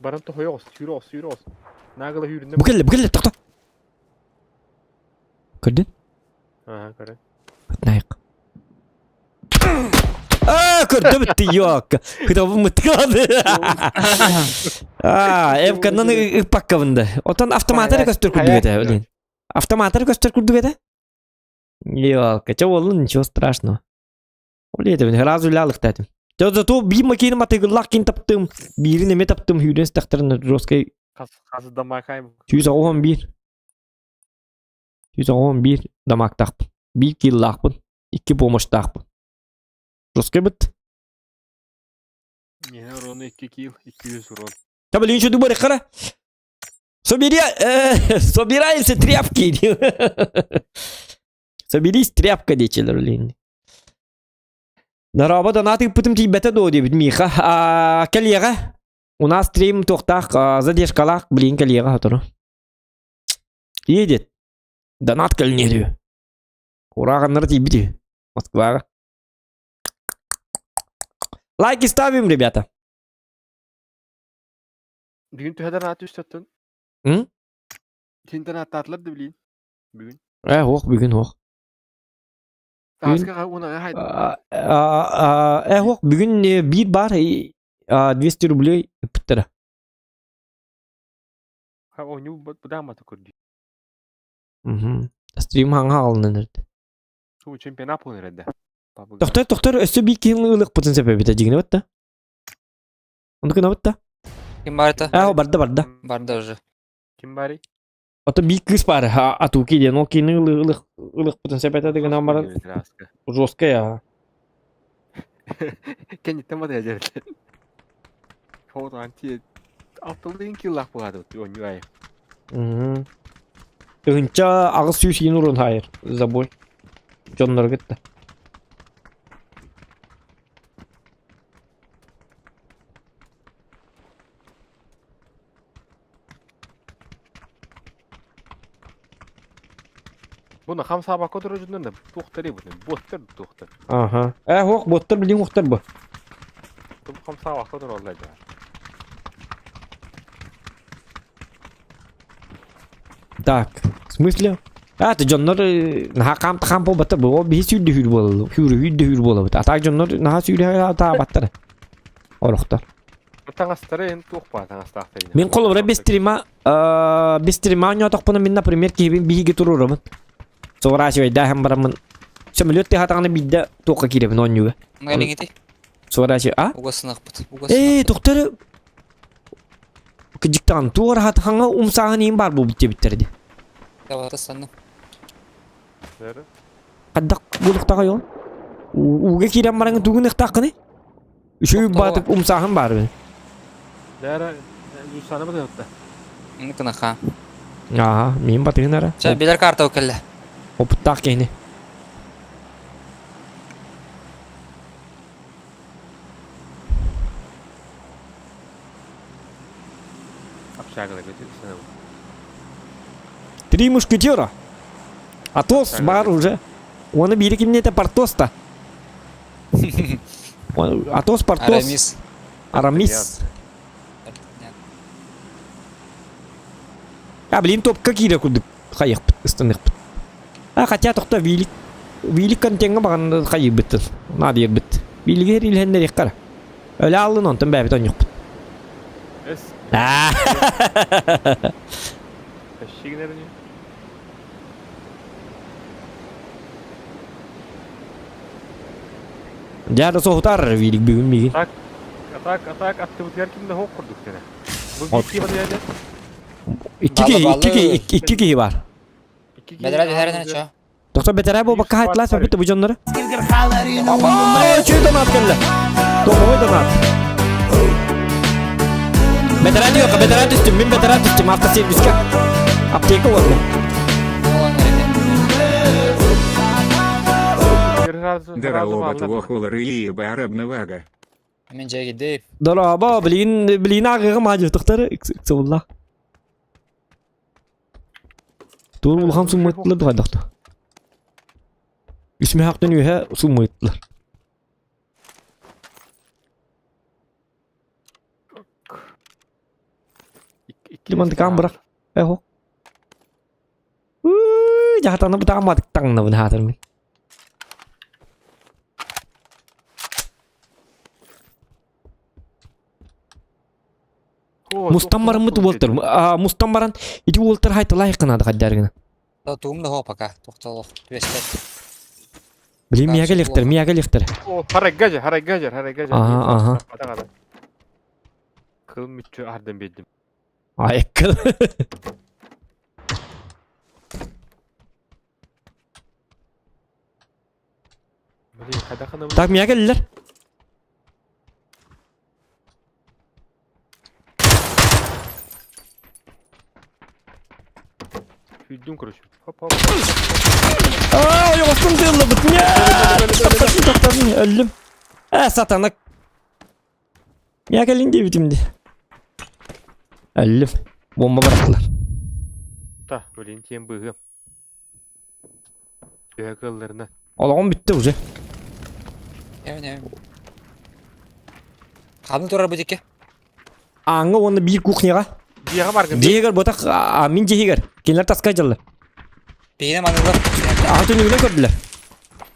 Баран тоһойоҕос, сүүрэ оҕус, сүүрэ оҕус. Наагала сүүрүннэ. Бу кэллэ, бу кэллэ, тохто. Көрдүн? Ага, көрө. Найык. Аа, көрдөм тиёк. Кытабым мыткады. Аа, эвканнан ыппаккабында. Отон автоматары көстөр курдук этэ, блин. Автоматары көстөр курдук этэ. Ёлка, чэ буоллун, ничего страшного. Ол этим, сразу лялыктатым. Чэ зато биир макиным атыгыллах кин таптым, биирин эме таптым, сүүрэн сытахтарына жесткой Хас хас дамакайм. 191. 111 дамактаахпын. Биир киллаахпын. Икки помощтаахпын. Жесткой быт. Не, урон 2 килл, 200 урон. Да блин, еще думали, хара. Собери, собираемся тряпки. Соберись, тряпка диэчилэр блин. Дорообо донат ыыппытым тиийбэтэ дуо диэбит Миха. А, кэлиэҕэ. У нас стрим туохтаах задержкалаах, блин, кэлиэҕэ сотору. Едет. Донат кэлиниэ Урааҕаннара тиийбит үһү. Москваҕа. Лайки ставим, ребята. Бүгүн төһө донат түстөттүн? М? Син донаттаатылар да билин. Бүгүн. Э, ох, бүгүн ох. Бүгүн Тааска унаҕа хайд. Э, ох, бүгүн биир бар 200 рублей ыппыттара. Ха оонньуу быдаамата көрдүү. Мгм. Стрим хаҥа хаалынан эрдэ. Суу чемпионат буолан эрдэ. Тохтор, тохтор, өссө биир киһини ылыахпытын сөп эбитэ дьигинэ батта. Ону гына батта. Ким барда? Аа, барда, барда. Барда уже. Ким барый? Ото биир кыыс баар, атуки диэн, ол киһини ылыахпытын сөп этэ гынан баран жесткая. Кэнниттэн батыйа дьэрэлэр. Хоотаан тиэ алтылыын киллаах буолаатыбыт оонньуу айы. 1800 иин урун хайыр забой. Дьоннору кытта. Буна хам саабакка турар дьоннор да туохтар бу буоттар туохтар. Аха. Э, ох, буоттар билин уохтар бу. Хам саабакка тураллар дьэ. Так, в смысле? А, ты дьоннор наһаа хаам хаам буолбаттар бу. Ол биһи сүүрдэ сүүр буолаллар. Сүүрэ сүүрдэ сүүр буолабыт. А так дьоннор наһаа сүүрэ таабаттар. Орохтор. Таҥастары эн туох баа таҥастаахтар Мин холобура бестрима бестрима оонньоотохпуна мин, например, киһибин биһиги туруорабын. Сворачивайдааһын бараммын. Сөмөлүөт тыаһаатаҕына биирдэ туохха киирэбин оонньууга. Мэлиҥити Сворачивай, а? угасынахпыт. Ээ, тохтор кыдьыктаан туох араһат хаҥа умсааһын иин баар буолбут диэбиттэр дии. Давата санным. Хайдах буолуохтааҕый ол? Ууга киирэн бараҥ тугун ыхтааххыный? Үчүгэй баатык умсааһын баар бин. Дара Юсана батыһытта. Кынаха. Ааха, мин батыһын ара. Чэ, билэр карта кэллэ. Опыттаах киһини. Общагалар көтү Три мушкетера. Атос бар уже. Оны бири кимне это Портос-то. Атос, Портос. Арамис. Арамис. А, блин, топ какие курдук. Хайықпыт, ыстанықпыт. А, хотя тоқта велик. Вилик контеҥҥа баҕан хайыырбыттын, наадыйарбыт. Вилиги иһэллэриэххэ эрэ. Өлө ааллын онтон бэйэбит онньукпут. Эс. Эшшигинэбини. Дьэ да соһутар Вилик бүгүн миигин. Так, атак, атак, аттыбытыгар ким да хоох курдук кэнэ. Бу биир киһи Икки киһи, икки киһи, икки киһи бар. Бэдэрэ түһэрин чо. Доктор бэтэрээ буолбакка хайтлаас баппыт бу дьоннору. Апа, чүй донат кэллэ. Тоҕой донат. Бэтэрээ диэхэ, бэтэрээ түстүм, мин бэтэрээ түстүм автосервиска. Аптека уонна. Здорово, твохулары и барабнавага. Мен жайгидей. Дорообо, билигин билигин ааҕыаҕым аадьытыктары ыксабыллаах. Тур улахан суммыттылар дуһайдахта. Үс мөһөхтөн үөһэ суммыттылар. Лимантыкаан бырах. Эхо. Дьаһатаны бытаамматык таҥнабын хаатырмын. Мустан бараммыт уолтар. Мустан баран ити уолтар хайталаах кынаады хайдаргына. Туум да пока тохтолох түбэспэт. Блин, мияга лехтер, мияга лехтер. О, харайгажа, харайгажа, харайгажа. Ага, ага. Кыл мүччү ардын бердим. Айкыл. Блин, хайда Так, мияга келлер. Сүйдүм, короче. Хоп, хоп. Аа, ойоҕостон тыыллыбыт. Тоқтатын, тоқтатын, өллүм. Ә, сатана. Мия кэлин диэбитим дии. Өллүм. Бомба бырахтылар. Та, блин, тиэн быһыам. Төһө кыалларына. Олоҕум бүттэ уже. Эм, эм. Ханны турар бу дике? Ааҥҥа уонна биир кухняҕа. Дьиэҕэ баргын. Дьиэгэр ботах, а, мин дьиэгэр. Кинилэр таска дьалла. Биһине манылар. Аха түнүгүнэн көрдүлэр.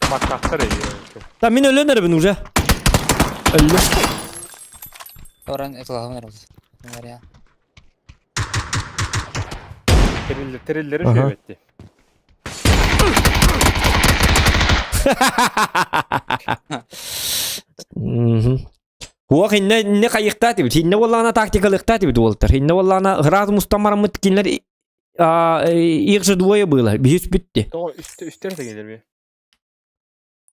Маттахтар эйе. Та мин өлөн эрэбин уже. Өллүм. Оран этилаһым эрэ. Вариант. Териллер, териллери Аха. шөбетти. Мгм. Хуох инне инне хайыхтаа тибит. Инне буоллаҕына тактикалыахтаа тибит уолтар. Инне буоллаҕына ыраас мустан бараммыт кинилэр их же двое было. Биһис бүтти. Тоҕо үстэ үстэр тегелер ми?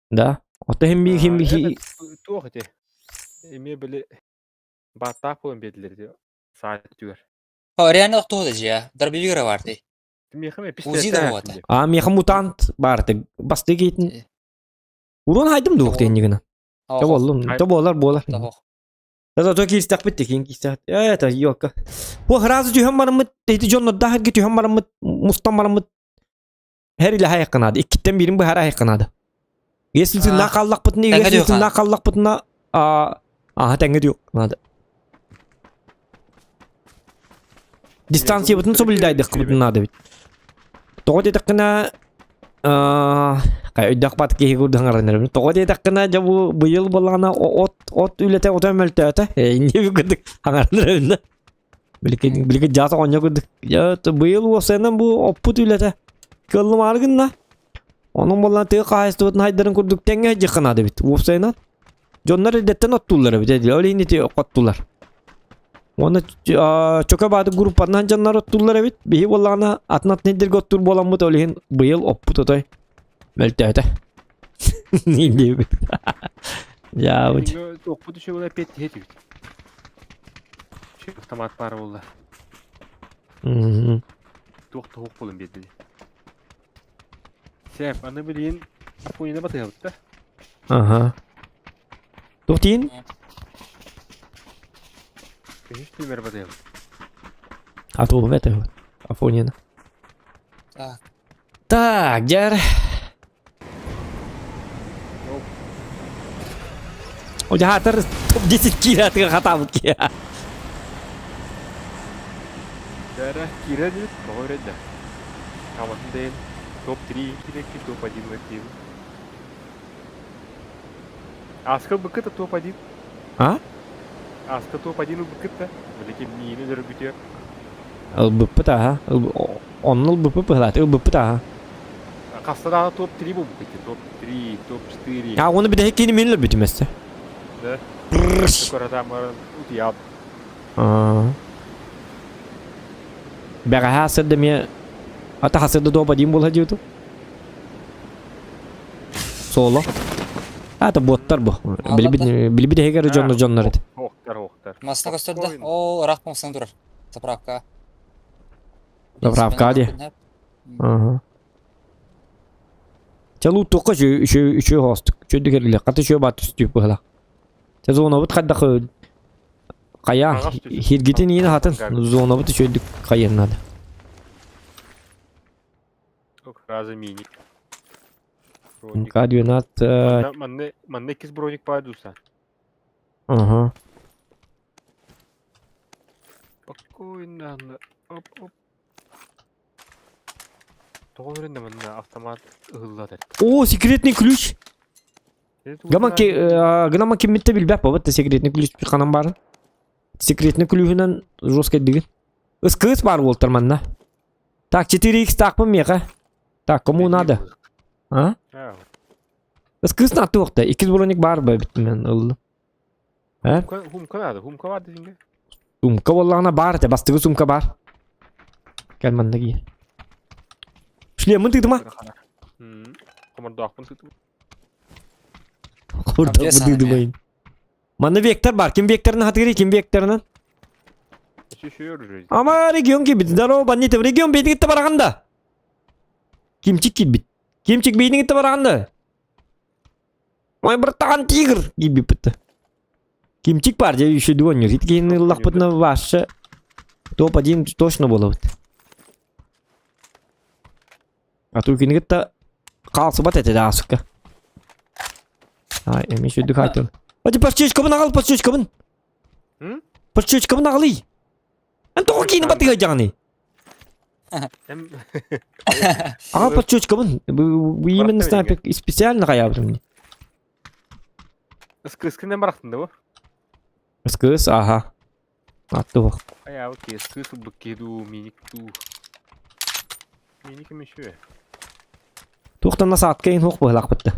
Да. Ото хим би хим би Туох ити? Эме били бааттаах буолан биэрдилэр ди саат түгэр. О, реально охтуһу да дьиэ. Дробовик бар дии. Миэхэ Узи да вот. А миэхэ мутант баарты. Басты кейтин. Урон хайдым дуох тиэннигина. Та боллум. Та болар болар. Да то киистэхпит тикин киистэхт. Это ёка. Бу сразу түһэн бараммыт, эти дьоннордаах эргэ түһэн бараммыт, мустан бараммыт Her ile hayakkanады. Иккиттен бирин быһара айыкканады. Если тыыннаах хааллахпытына, Тэҥҥэ если тыыннаах хааллахпытына, аха тэҥҥэ диок надо. Дистанциябытын соблюдайдыхпытын надо бит. Тоҕо диэтэххинэ, өйдөөх бат киһи курдук аҥаранарым. Тоҕо диэтэххинэ, дьэ бу быйыл буоллаҕына от от үлэтэ ото мөлтөөтө. Инньэ курдук аҥаранарым. Билигин билигин дьаат оҕонньор курдук. Дьэ быйыл уопсайынан бу оппут үлэтэ кыаллымаары гынна. Онон буоллаҕына тыа хаһаайыстыбатын хайдарын курдук тэҥҥэ сылдьыахха наада эбит. Уопсайынан дьоннор эрдэттэн оттууллар эбит. Ол иһин ити хоттулар. Уонна чөкө бааты группанан дьоннор оттууллар эбит. Биһи буоллаҕына атын атын сирдэргэ оттуур буоламмыт ол иһин быйыл оппут отой мөлтөөтө. Диэбит. Дьаабыт. Туохпут үчүгэй опять тиһэ Автомат баар буолла. Туох туох буолан биэрдили. Сэп, аны билигин Афонина батыһабыт да? Ага. Туох тиин? Үһүс нүмер батыһабыт. А то это Афонина. Так. Так, дьэр. О, дьаһаатар топ-10 киирэ хатаабыт киһи. Дьэрэ киирэ диэбит, тоҕо үрэйдэ. Хаматын дэйин топ-3 киирэкки, топ-1 киирбит. Аска быкыта топ-1. А? Аска топ-1 ылбыккыт да. Билигин миини өлөрбүтүөр. Ылбыппыт аха. Онно ылбыппыт быһылаат, ылбыппыт аха. Хаста даҕаны топ-3 буолбуккут топ-3, топ-4. А оны бидэһи кини мин өлөрбүтүм өссө. Да. Көрөтаам баран утуйаап. Бэҕэһээ сырда эмиэ ата хасырда топ-1 буолла диэту. Соло. А, это боттар бу. Билбит эһигер дьонно дьоннор эти. Охтар, охтар. Масына көстөрдө. О, ыраах муҥсан турар. Заправка. Заправка ди. Ага. Чалу туққа үшө үшө хостук. Чөдү керле. Каты үшө бат түстүк быһла. Те зонабыт хайдах кая хиргитин иин хатын зонабыт үчөйдүк кайыннады. Раза мини. Броник. К12. Манны, манны иккис броник падуса. Ага. Спокойно. Оп, оп. Тоҕо өрүннэ манна автомат ыһыллар. О, секретный ключ. Гаман ки гынаман киммитте билбэп бабыт секретный ключ ханан барын. Секретный ключүнэн жестко дигин. Ыскыыс бар буолтар манна. Так, 4х таакпын миэхэ. Так, кому надо? А? Ыскыыс наатты Иккис броник бар ба бит мен ыллым. Э? Хумка надо, хумка бар дедиңге. Сумка боллаҕына баар этэ, бастакы сумка баар. Кэл манна киир. Шлемын тыытыма. Комордоохпун тыытыма. Комордоохпун тыытымайын. Манна вектор бар. Ким векторын хатыгырый, ким векторынан? Ама регион кибит. Здорово, бандитов. Регион бейтигитте бараганда. Кимчик кибит. Кимчик бейтигитте бараганда. Ой, братан, тигр! Кибиппит. Кимчик бар, дьэ еще дуонньур. Итикиһин ыллахпытына вообще топ-1 точно буолабыт. А то кинигэ та хаалсыбат этэ да сука. Ай, эми сүрдүк айтын. Ати подсечкабын аҕал, подсечкабын. Подсечкабын аҕалый. Эн тоҕо киини батыга дьаҕаный? Аҕал подсечкабын. Именно снайпер специально хайаабытым. Ыскыскынан барахтын да бу? Ыскыс, аха. Аттыбах. Ая, окей, ыскыс ылбыт дуу, миник дуу. Миник еще. Туохтан насаатка ин хуох быһылаахпытта.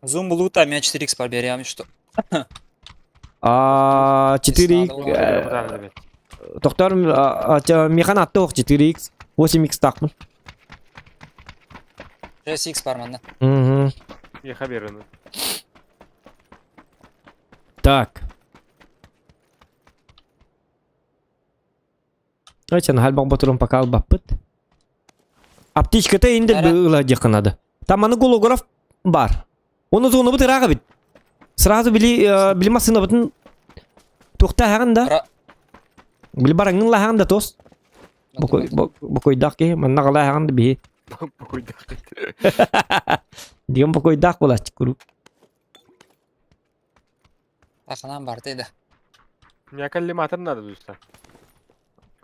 Зум лута, меня 4х поберем, что. А 4x Тоқтор механ атты оқ 4x 8x тақпын. 6x бар манна. Угу. Меха берені. Так. Айчан хальбак батырын пока албаппыт. Аптечката инде была дьякынады. Там аны голограф бар. Оны зоны бут ырағы бит. Сразу били били масына бутын тухта хагын да. Били бараңын лахагын да тос. Бокойдақ ки, манна қала хагын да бихи. Бокойдақ. Деген бокойдақ болачы куру. Аханан бар дейді. Мне коллиматор надо, дуста.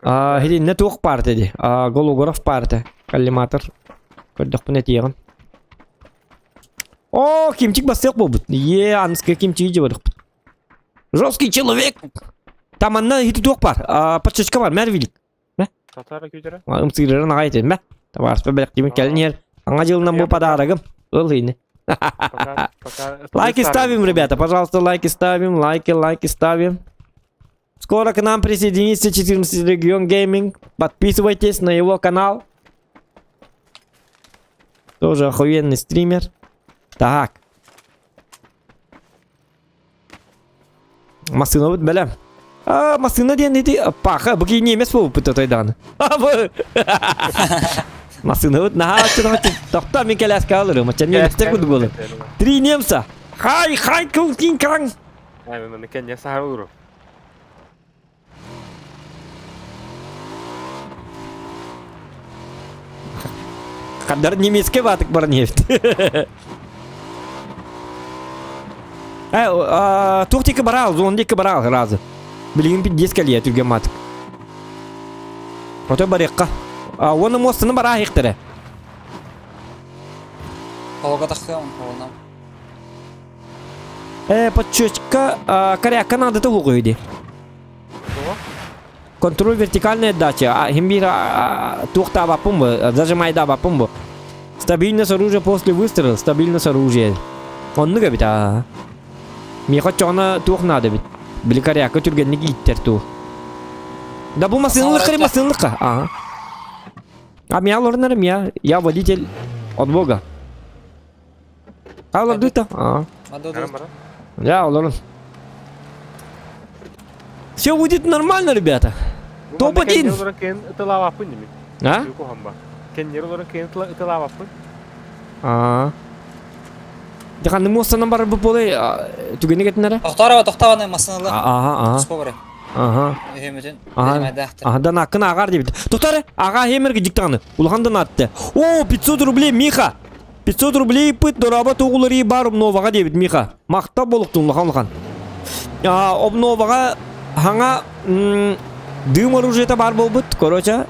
А, хидинне туох бар dedi. А, голограф бар де. Коллиматор. Көрдөхпүн этиэҕин. О, кимчик бастыах буолбут. Е, аныска кимчиги жебедихпит. Жесткий человек. Там анна хити туох бар. А, подсечка бар, мэр велик. Мэ? Татара күйдері. Ымсыырарын аҕай этин, мэ? Табаарыспа бэлэхтиибин кэлин иһэр. Аҥа дьылынан бу подарогым. Ыл иини. Лайки ставим, ребята, пожалуйста, лайки ставим, лайки, лайки ставим. Скоро к нам присоединится 14 регион гейминг. Подписывайтесь на его канал. Тоже охуенный стример. Так. Массыынабыт бэлэм. А, массыына диэн ити паха бу киһи немец буолбут тойдааны. Массыынабыт наһаа тохто мин кэлээскэ алырым. Ача немецтер курдук буолар. Три немца. Хай, хай, кулкин каң. Хандар немецкий ватык бар нефть. Э, туох диэки бараал, зон диэки бараал разы. Билигин пиздец кэлиэ түргэн маатык. Ото барыахха. Уонна муостаны бараа иһиктэрэ. Холга тахсыам, холна. Э, подчетка корякка наадата уһук үһү Контроль вертикальной отдачи. Хим биир туохтаабаппын бу, зажимайдаабаппын бу. Стабильность оружия после выстрела, стабильность оружия. Оннук эбит аа. Миэхэ оччоҕуна туох наада эбит? Били корякка түргэнник ииттэр туу. Да бу массыыналыкка массыыналыкка. Ага. А меня олорунар я, я водитель от бога. Олордуйта. А. Я олорун. Все будет нормально, ребята. Топ-1. А? А. Дьэ муостанан барар бу буолай түгэни кэтинэрэ? Тохтоорова тохтообаны массыналар. Ага, ага. Туспа бары. Ага. Үһүмүтүн. Ага. Ага, данаккын ааҕар диэбит. Тохтоорэ, аҕаа хемерге дьиктаҕаны. Улахан донатты. О, 500 рублей, Миха! 500 рублей пыт дороба тугулары бар обноваҕа диэбит Миха. Махта болуктун улахан улахан. А, обноваҕа хаҥа дым оружиета бар буолбут, короче.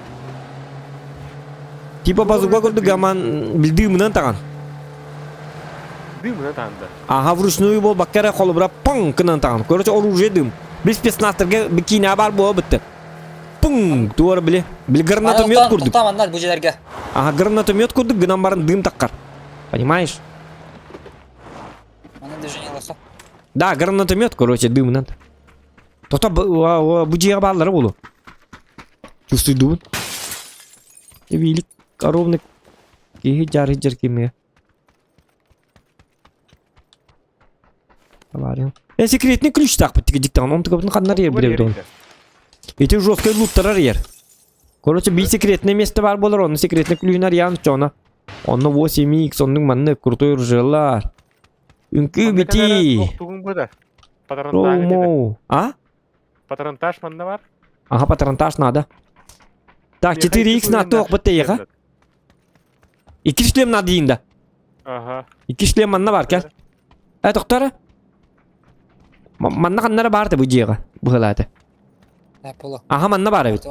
Типа базука курдук гаман дымынан таҕан. Дымынан таҕанда. Аха вручную буолбакка эрэ холобура паҥ гынан таҕан. Короче, оружие дым. Без спецназтарга бикине бар буола бытты. Пуң! Туора били. Били гранатомет курдук. Тоқтаманнар бу жерге. Ага, гранатомет курдук гынан баран дым таккар. Понимаешь? Манан движение лаха. Да, гранатомет, короче, дымынан. Тота бу дьиэҕэ бааллара буолуо. Чувствуйдубун. Эбиилик коровник киһи дьаарый дьэркимиэ. Э, секретный ключ таахпыт тигдиктаҕын, он тыгабытын ханнар ер билэбит он. Ити жесткой луттарар ер. Короче, би секретное место бар болар, онно секретный ключ арыйан чона. Онно 8x, оннук маннык крутой оружиелар. Үҥкүү бити. Патронтаж. А? Патронтаж манна бар. Ага, патронтаж надо. Так, 4x на тоқ бітті еға. Икки шлем надо дейін да. Ага. Икки шлем манна бар кел. Э, тоқтары. Манна қаннары бар бу дьиэҕэ быһылааты. Поло. Аха манна бар эбит.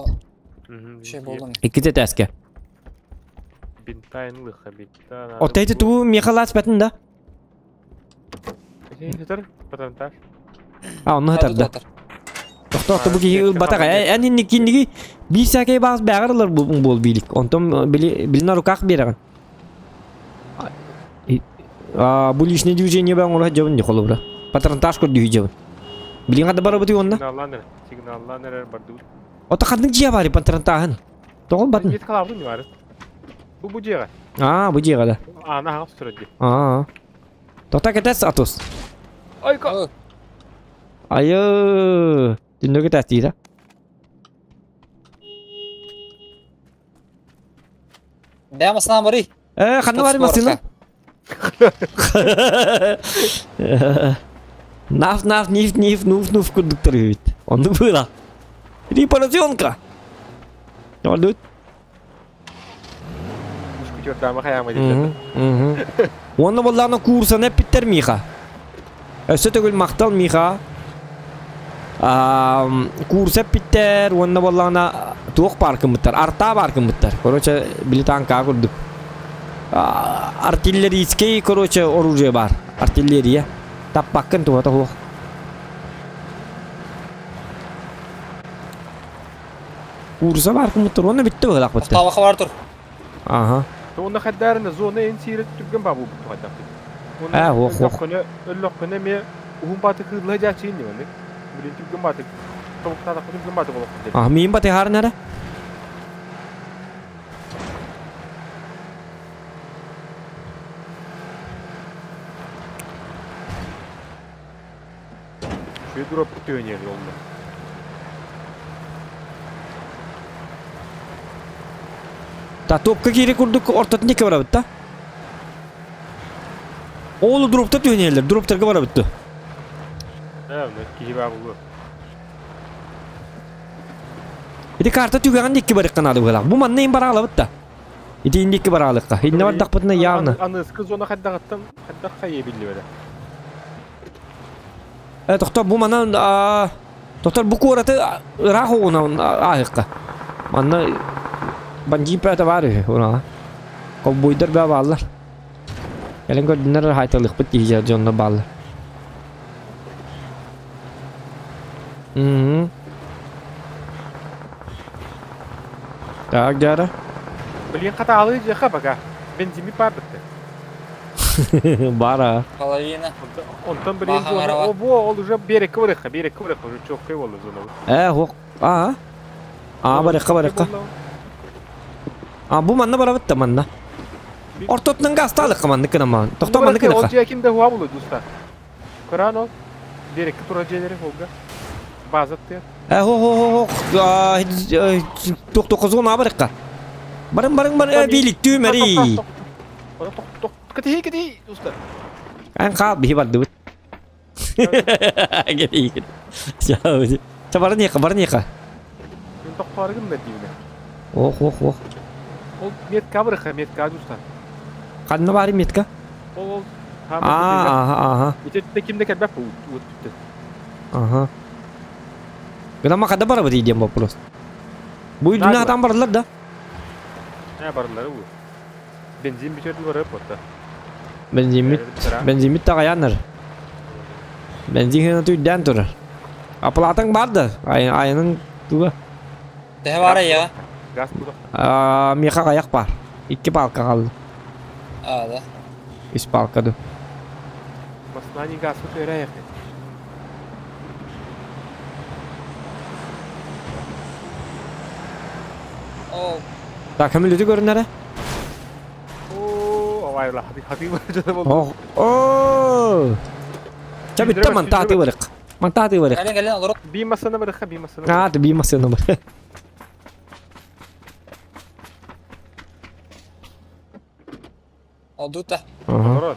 Şey болдум. Икките тәске. Бинтайн лыха бинта. Оттайты туу меха ласпатын да. Патронтаж. А, онно хатарда. Тохтоотто бу киһи ылбатах. Эн инник кинниги биир саакай баас бэҕэр ылар буол биилик. Онтон били билин руках биэрэҕин. Бу личное движение бэҕ оҥоро сылдьабын дии холобура. Патронтаж көрдүү сылдьабын. Билин хата барабытый онно? Сигналлаан эрэ. Сигналлаан эрэр бардыбыт. Ото ханнык дьиэ баарый патронтааһын? Тоҕо ылбатын? Дьиэт халаабытын баары. Бу бу дьиэҕэ. Аа, бу дьиэҕэ да. Аана аһаҕас турар дии. Аа. Тота кэтэс Атос. Айка! Айы! Түннүгү тәстиирэ. Бэйэм массыынан барый. Э, ханна барый массыына? Наф, наф, ниф, ниф, нуф, нуф курдуктар үһүбүт. Онну быыла. Репарационка. Ордут. Мушкетердаама хайаама диэтэ. Уонна буоллаҕына куурсаны эппиттэр Миха. Өссө төгүл махтал Миха. Куурса эппиттэр уонна буоллаҕына туох баар гыммыттар, артаа баар гыммыттар. Короче, били танкаа курдук. Артиллерийский, короче, оружие баар. Артиллерия. Таппаккын туһата суох. Куурса баар гыммыттар уонна бүттэ быһыылаах Охтообохо бар тур. Аха. Уонна хайдаарына зона эн сиирэ түргэн баа буолбут хайдахпыт. Ээ, ох, ох. Өллөххүнэ эмиэ уһун бааты кыылла дьаачыйын дьиҥэ. Билин түргэн бааты тобуктаатахпын түргэн бааты болохпут А, миин батыһаарын эрэ. Үчүгэй дроппут түһэн иһэр онно. Та топка киири курдук ортотун диэки барабыт да. Оолу дроптар түһэн иһэллэр, дроптарга барабыт дуо? Ээ, онно киһи баа буолуо. Ити карта түгэҕин диэки барыахха наада быһыылаах. Бу манна иһин бараалабыт да. Ити индикки бараалыкка. Иннэ бардахпытына явно. Аныскы зона хайдаҕыттан хайдах хайа биллибэтэ. Э, тохтоо, бу манан тохтор бу куораты ыраах оҕунан ааһыахха. Манна бандьыып бөҕөтө баар үһү, ураҕа. Ковбойдар бөҕө бааллар. Кэлэн көрдүннэр хаайталыахпыт дии дьоннор бааллар. Угу. Так, дьара. Блин, хатаалы дьиэхэ пока. Бензими паарбытты. Бара. Половина. Онтон блин, Баха гарава. о, бо, ол уже берекке барыха, берекке барыха, уже чоккай болла зона. Э, хок. А. А, барыха, барыха. А, бу манна барабыт да манна. Ортотунан гасталык манны кынаман. Тохто манны Ол кыныха. дьиэ ким да хуа булу дуста. Көран ол. Берекке тура дьиэлери холга. База тыа. Э, хо хо хо хо. Тохто козун абарыкка. Барың барың бар, э, билик түмәри. Кытыһи кытыһи дуста. Эн хаал биһи бардыбыт. Кэтии. Ча барын яка, барын яка. Мен тохтооргым да диибинэ. Ох, ох, ох. Ол метка барыха, метка дуста. Ханна баары метка? Ол ол. А, ага, ага. Ити кимде кэлбэп уут түттэ. Ага. Гынама хада барабыт диэн вопрос. Бу үйдүнэ атан баралар да. Э барылары уу. Бензин бүтөрдү барып отта. Бензиммит, бензиммит таҕайааннар. Бензин хына түйдээн турар. Оплатаң бар да, айанын туга. Төһө баар айаҕа? Газ тура. Миэхэ аяқ бар. Икки палка қалды. А, да. Үс палка ду. Маснани газ тут өрәйэх. О, Так, көмүлүтү көрүнэрэ. Оо, авайла, хати хати баржада болду. Ох, о! Ча бүтті мантааты барык. Мантааты барык. кэлин кэлин олорук. Би масана барыха, би масана. А, ты би масына бар. Олдута. Ага. Олорор.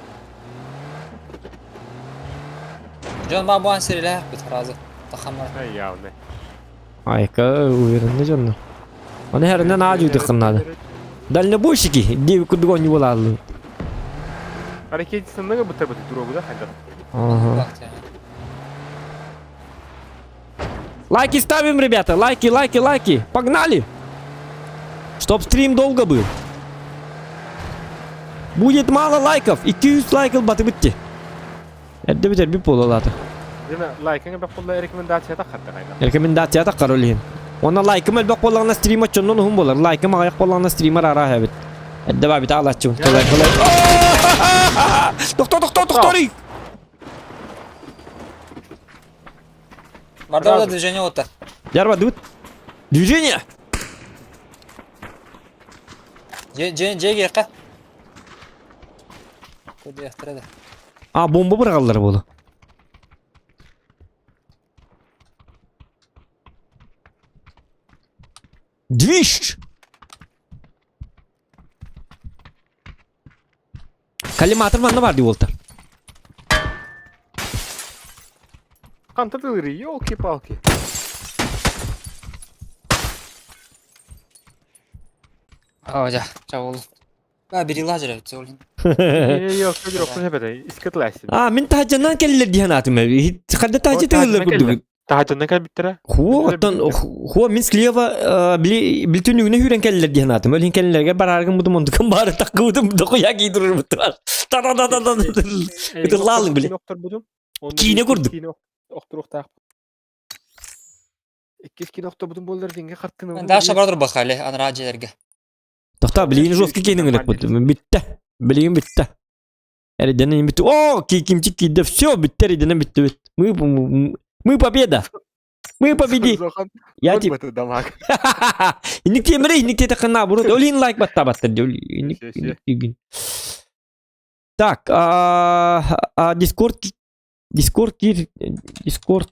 Дьон баа буан сирилээх бит фраза. Тахамар. Ай явны. Айка, уверенно дьонно. Оны хәрінен аа жүйді надо. Дальнобойщики, деви кудугон не было. Аракетисынныгы бытыр бытыр дурогу да хайда. Ага. Лайки ставим, ребята, лайки, лайки, лайки. Погнали! Чтоб стрим долго был. Будет мало лайков. 200 лайков баты бітті. Әдді бітер бір болалады. Дина лайкыңа бак болла рекомендация та хатта хайда. Рекомендация та қаролин. Она лайкым әлбәк болағына стрима чоннон ұхым болар. Лайкым аяқ болағына стример ара әбіт. Әдді бабит алачым. Толай, толай. Тоқта, тоқта, тоқта! Барда ода движение ота. Ярба, дыбыт. Движение! Же же же геқа. Куди яқтырады. А, бомба бұрғалар болды. Движ! Коллиматор манна бар деп олтар. Канта тылыры, елки-палки. О, жа, жа ол. Ба бири лазер өтсе ол. Yok, yok, yok, искетләсин. А, мен тахажанан келлер диэн атым. Хадда тахажа тыгыллар курдук. Тахажаннан кел биттера. Хуо, оттон хуо мен слева билтүнүгүнө хүрен келлер диэн атым. Өлин келлерге бараргын будум ондукан бары таккыбытым докуя кийдирир бутар. Та та та та та. Это лалык, блин. Киине курдук. Киине охтуруктаах. Иккис киине охторбутум боллар динге хартыны. Даша бардыр бахали, анра жерге. Тохта билигин жесткий кейнин керек бут. Битте. Билигин битте. Эрденен битте. О, кимчик кийди. Все, битте, эрденен битте бит. Мы мы победа. Мы победи. Я тип. дамаг. Инник темире, инник тете кына бурут. Олин лайк батта баттыр. Инник инник. Так, а Discord Discord кир Discord.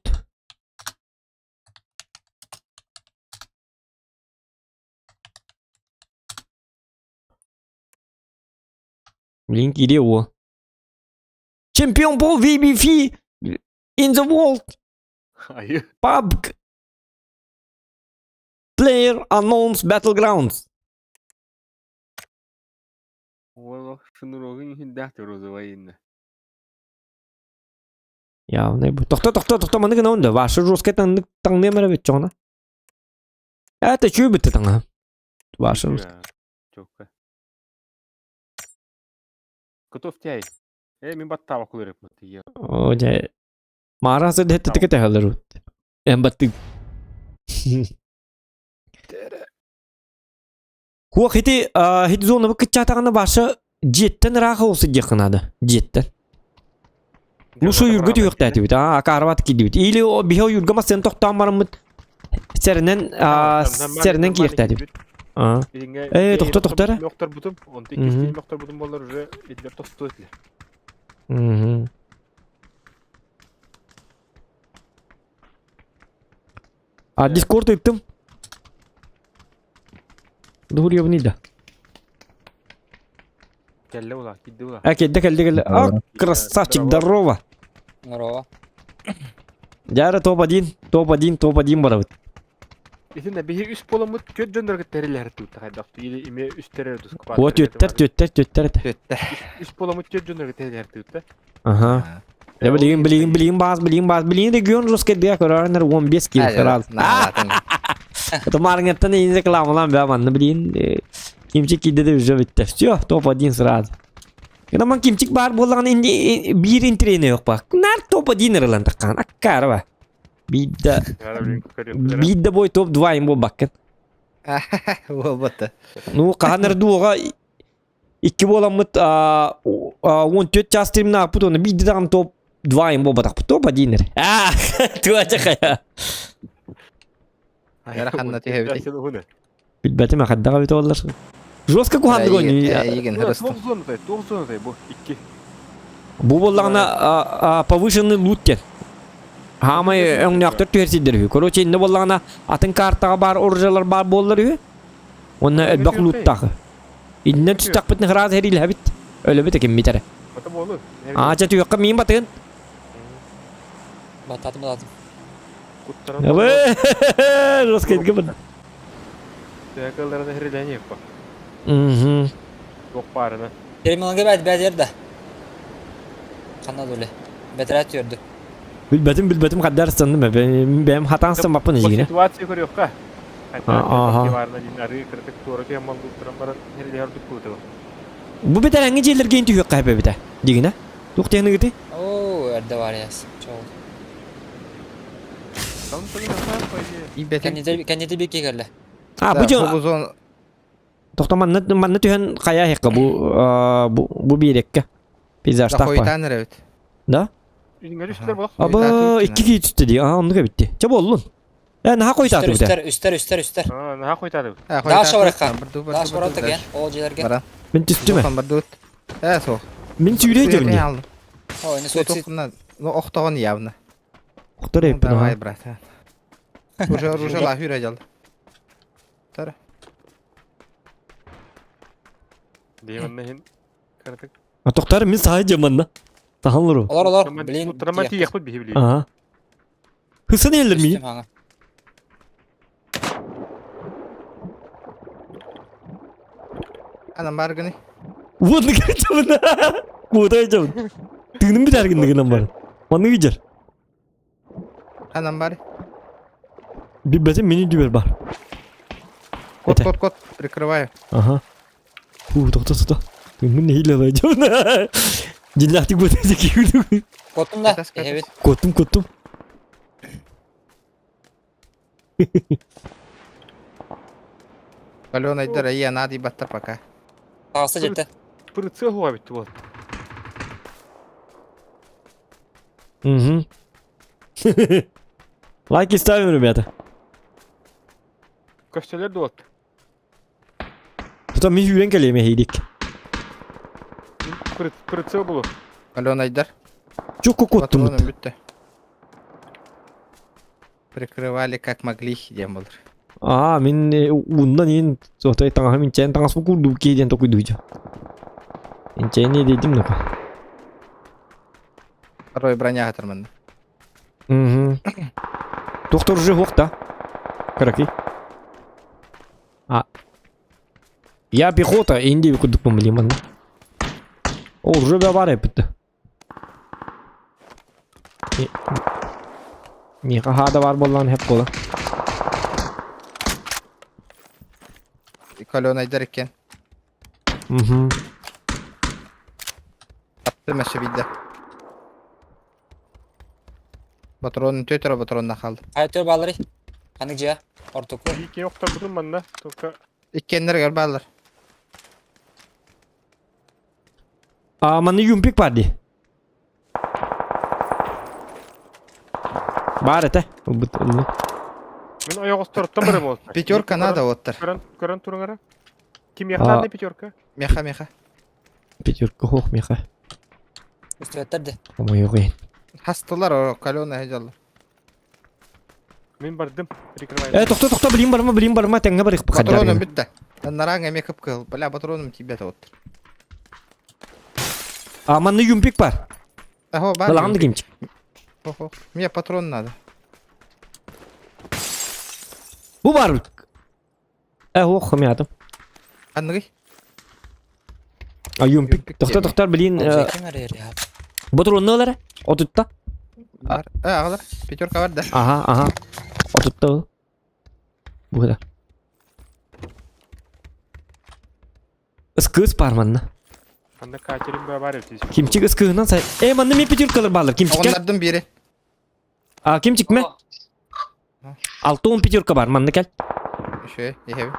Блин, кире о. Чемпион по VBF in the world. Айы. PUBG Player Unknown's Battlegrounds. Ол шнурогын хиндах розовайын. Явный бу. Тохто, тохто, тохто, маны гына онда. Вашы жесткий таңны таңны мәрі бит чоңна. Это чүй бітті таңа. Вашы жесткий. Чокка. Готов тяй. Э, мен баттаба кулереп мытты. О, жай. Марасы дәтті тікі тәхәлер. Эн баттык. Хуох ити ити зона бу кыччаатаҕына баша дьиэттэн ыраах олус диэххэ наада. Дьиэттэн. Ну шо юрга түһүөхтээтибит, а акаарбат киирдибит. Или биһи ойуурга массыын тохтоон бараммыт сэринэн сэринэн кииртээдибит. Э, тохто тохто эрэ. Мөхтөрбутум, онто иккис мөхтөрбутум боллар уже идлер тосту этилер. Мгм. А Дискорд ыттым. Дуурьябын да. Кэллэ ула, кидди ула. А кэллэ кэллэ кэллэ. А красавчик, здорово. Здорово. Дьара топ-1, топ-1, топ-1 барабыт. Итиннэ биһи үс буоламмыт түөрт дьоннорго тэрилэһэр туутта хайдах или ими үстэр тускупа. О, түөттэр, түөттэр, түөттэр этэ. Түөттэр. Үс буоламмыт түөрт дьоннорго тэрилэһэр туутта. Ага. Я билигин, билигин, билигин баас, билигин баас, билигин регион жестко дия көрөрнөр 15 кило сразу. Это марңеттан иин рекламалан бә манны билигин кимчик киде де уже битте. Все, топ-1 сразу. Ман кимчик бар боллаган инди бир интерене yok бак. Нар топ-1 ырылан таккан. Аккара ба. Бидде бидде бой топ-2 им баккын. Буолбата. Ну, хаһан эрдуоҕа икки буоламмыт 14 час стримнаахпыт уонна биирдэ даҕаны топ 2 им буолбатахпыт топ 1 эрэ. Аа, туача хайа. Ыараханна түһэбит. Билбэтим хайдах эбит оллар. Жестко куһааннык оонньуу. Эйигин хырыстым. Туох зонатай, туох зонатай бу икки. Бу буоллаҕына повышенный лут диэн. Хаамай өҥнөөхтөр түһэр сирдэр үһү. Короче, иннэ буоллаҕына атын картаҕа баар оружиелар баар буоллар үһү. Уонна элбэх луттаах. Иннэ түстэхпитин ыраас эриилэһэбит. Өлөбүт экиммит эрэ. Ата буолу. Аа, чэ түһүөххэ миин батыгын. Бататым бататым. Куттаран. Абы, жестко бын. Тәкәләрне хәреләнеп ба. Мгм. Туох баарына. Терминалга бәт бәт ерді. Ханна доле. Бәтірәт түрді. Билбэтим, билбэтим хаддар станным. Бэм хатан станмаппын ижигине. Ситуация көрүөххэ. Аха. Барына дин ары кыртык туора кеммал туттаран баран хәреләр туккутыга. Бу битәрәңге җирләргә интү юкка хәпә битә. Дигенә. Тух тәнегете? Оо, эрде бар яс. Чол. Там тагы насар по идее. Ибетин. Кәнете бик кергәле. А, бу жо Бу зон Тохто манна манна түһэн хайа хекка бу бу бу биэрекке. Пейзажтах бар. Хойтан эребит. Да? Үңгәр үстер булак. Аба икки кии түстэ дии. Аа, оннук эбитти. Чэ боллун. Э, наха койта Үстер, бите. үстер, үстер, үстер, үстер. Аа, наха койтады. Даш баракка. Даш барат экен. Ол жерлерге. Баран. Мин түстүм. Бардут. Э, со. Мин сүүрэ дөрүн. О, не суицид. Ну, охтоҕон явно. Охтор эппин. Давай, брат. Уже уже лахүрэ жал. Тара. Деймәнне хин. Кыртык. А тохтар мин саһа жаманна. Сахаллар. Олар, олар. Блин. Трамати яхпыт бихи били. Ага. Хысын эллер ми? Анам бар гыны. Вот накачабын. Куда жабын. Тыгным бит аргын гынан бар. Маны гижер. Анам бар. Билбесем мени дибер бар. Кот, кот, кот. Прикрываю. Ага. Фу, тохто, тохто. Тыгным не хиле жабын. Диллахтик бу теки. Коттум да. Эбит. Коттум, коттум. Алена айдар, я надо баттар пока. Тағысы жетті. Прицел хуа бит вот. Угу. Лайки ставим, ребята. Көстөлөр дуот. Потом ми хүрен келеме хейдик. Прицел булу. Алена айдар. Чук коттум. Патроным бүтті. Прикрывали как могли, дем болар. Аа, мин уундан ин сотой таңа мин чен таңас курду кейден токуйду. Инчен не дедим нука. Второй броня атырмын. Угу. Доктор уже хокта. Караки. А. Я пехота, инди кудук помлиман. О, уже бар эпитти. Миха хада бар боллан хеп бола. Алена айдар екен. Угу. Аттым әші бидді. Патрон төтөрө патронна хаалды. Хайа төр баалары? Ханнык дьиэ? Ортоку. Икки охторбутум манна. Только Иккиэннэригэр бааллар. А манна юмпик бар дии. Баар этэ. Ылбыт ылла. Мин ойоҕосторуттан бары буолта. Пятерка надо оттар. Көрөн, көрөн туруҥара. Ким яхтаанный пятерка? Меха, меха. Пятерка хоох меха. Үстүбэттэр де. Омойугуйын. Хастылар о калена хедьаллар. Мин бардым. Прикрывай. Э, тохто, тохто, билим барма, билим барма, тэҥҥэ барыах Патроном бүттэ. Нараҥ эмиэ кып-кыһыл. Бля, патроном тиийбэт оттар. А, манна юмпик бар. Ахо, бар. Балаҕан да кимчик. Хо-хо. Мне патрон надо. Бу бар. Э, ох, хомятым. Ханныгый? А юмпик. Тохто, тохтор, блин. Ким эрэ я. Ботуруонну ылара? Отутта. Бар. Э, аҕалар. Пятерка бар да. Аха, аха. Отутта. Бу да. Ыскыыс бар манна. Анда катерин бар эбит. Кимчик ыскыһынан сай. Э, манна мен пятеркалар баалар. Кимчикке. Оҕоннордум биэри. А, кимчик ме? 6-10 пятерка бар, манна кэл. Үшөө, иһэбин.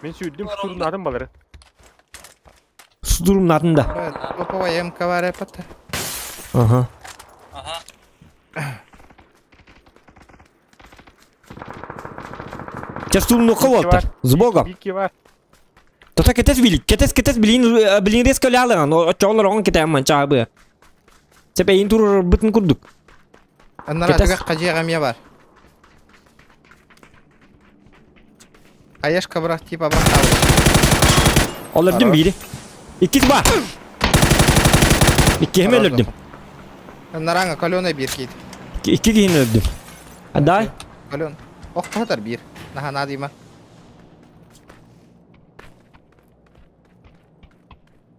Мин сүүрдүм штурмнадым балары. Штурмнадын да. Топовая МК бар эпата. Ага. Ага. Ча штурмнуха болтар. С богом. Вики бар. Тота кетес билик, кетес кетес билин билин резко лялыган, очоолор оҥон кетээн чаабы. Сепейин турur бытын курдук. Аннара Кетес. түгэх кажыга эмиэ бар. Хаешка бырах типа бырах Олордум бири. Иккис бар. Иккиһим өлөрдүм. Наранга калена биир киит. Икки киһини өлөрдүм. Адай. Кален. Ох хатар биир. Наха надыма.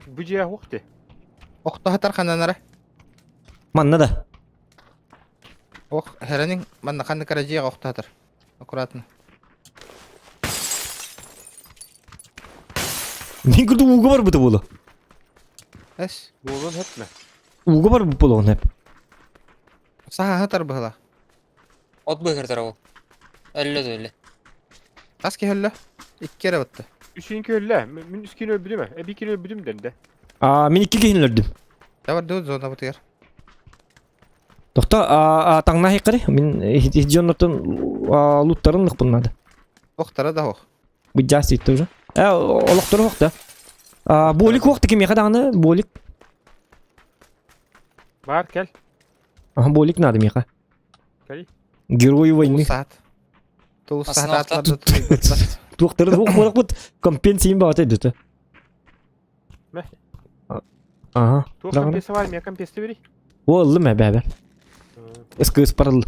Бу дьиэ уох дии. Охто хатар хананара. Манна да. Ох, херанин манна ханны каражия охто хатар. Аккуратно. Мин курдук ууга барбыта буолу. Эс. Буолуон хөпмө. Ууга барбыт буолуон хөп. Саха хатар быһыла. От быһырдар ол. Өллө да өллө. Тас киһөллө. Икки эрэ бытты. Үсүнки өллө. Мин үскини өлбүтүм. Э, бикини өлбүтүм дэнде. А, мин икки киһини өлөрдүм. Давар дуу зона бытыгар. Тохто, а, таҥна хиккари. Мин дьоннортон луттарын лыкпын надо. Охтара да ох. Быдьаас итте уже. Э, олохтору охта. А, болик охта кимиэхэ даҕаны, болик. Бар кел. Ага, болик надо миэхэ. Кэл. Герои войны. Саат. Тулус Асына саат атларды туйбутлар. Туохтары да буолбут компенсиин баҕата өйдөтө. Мэ. Ага. Туох Даҕаны. компенса бар, мия компенса бери. О, ыллым эбээбэр. Ыскыыс парыл.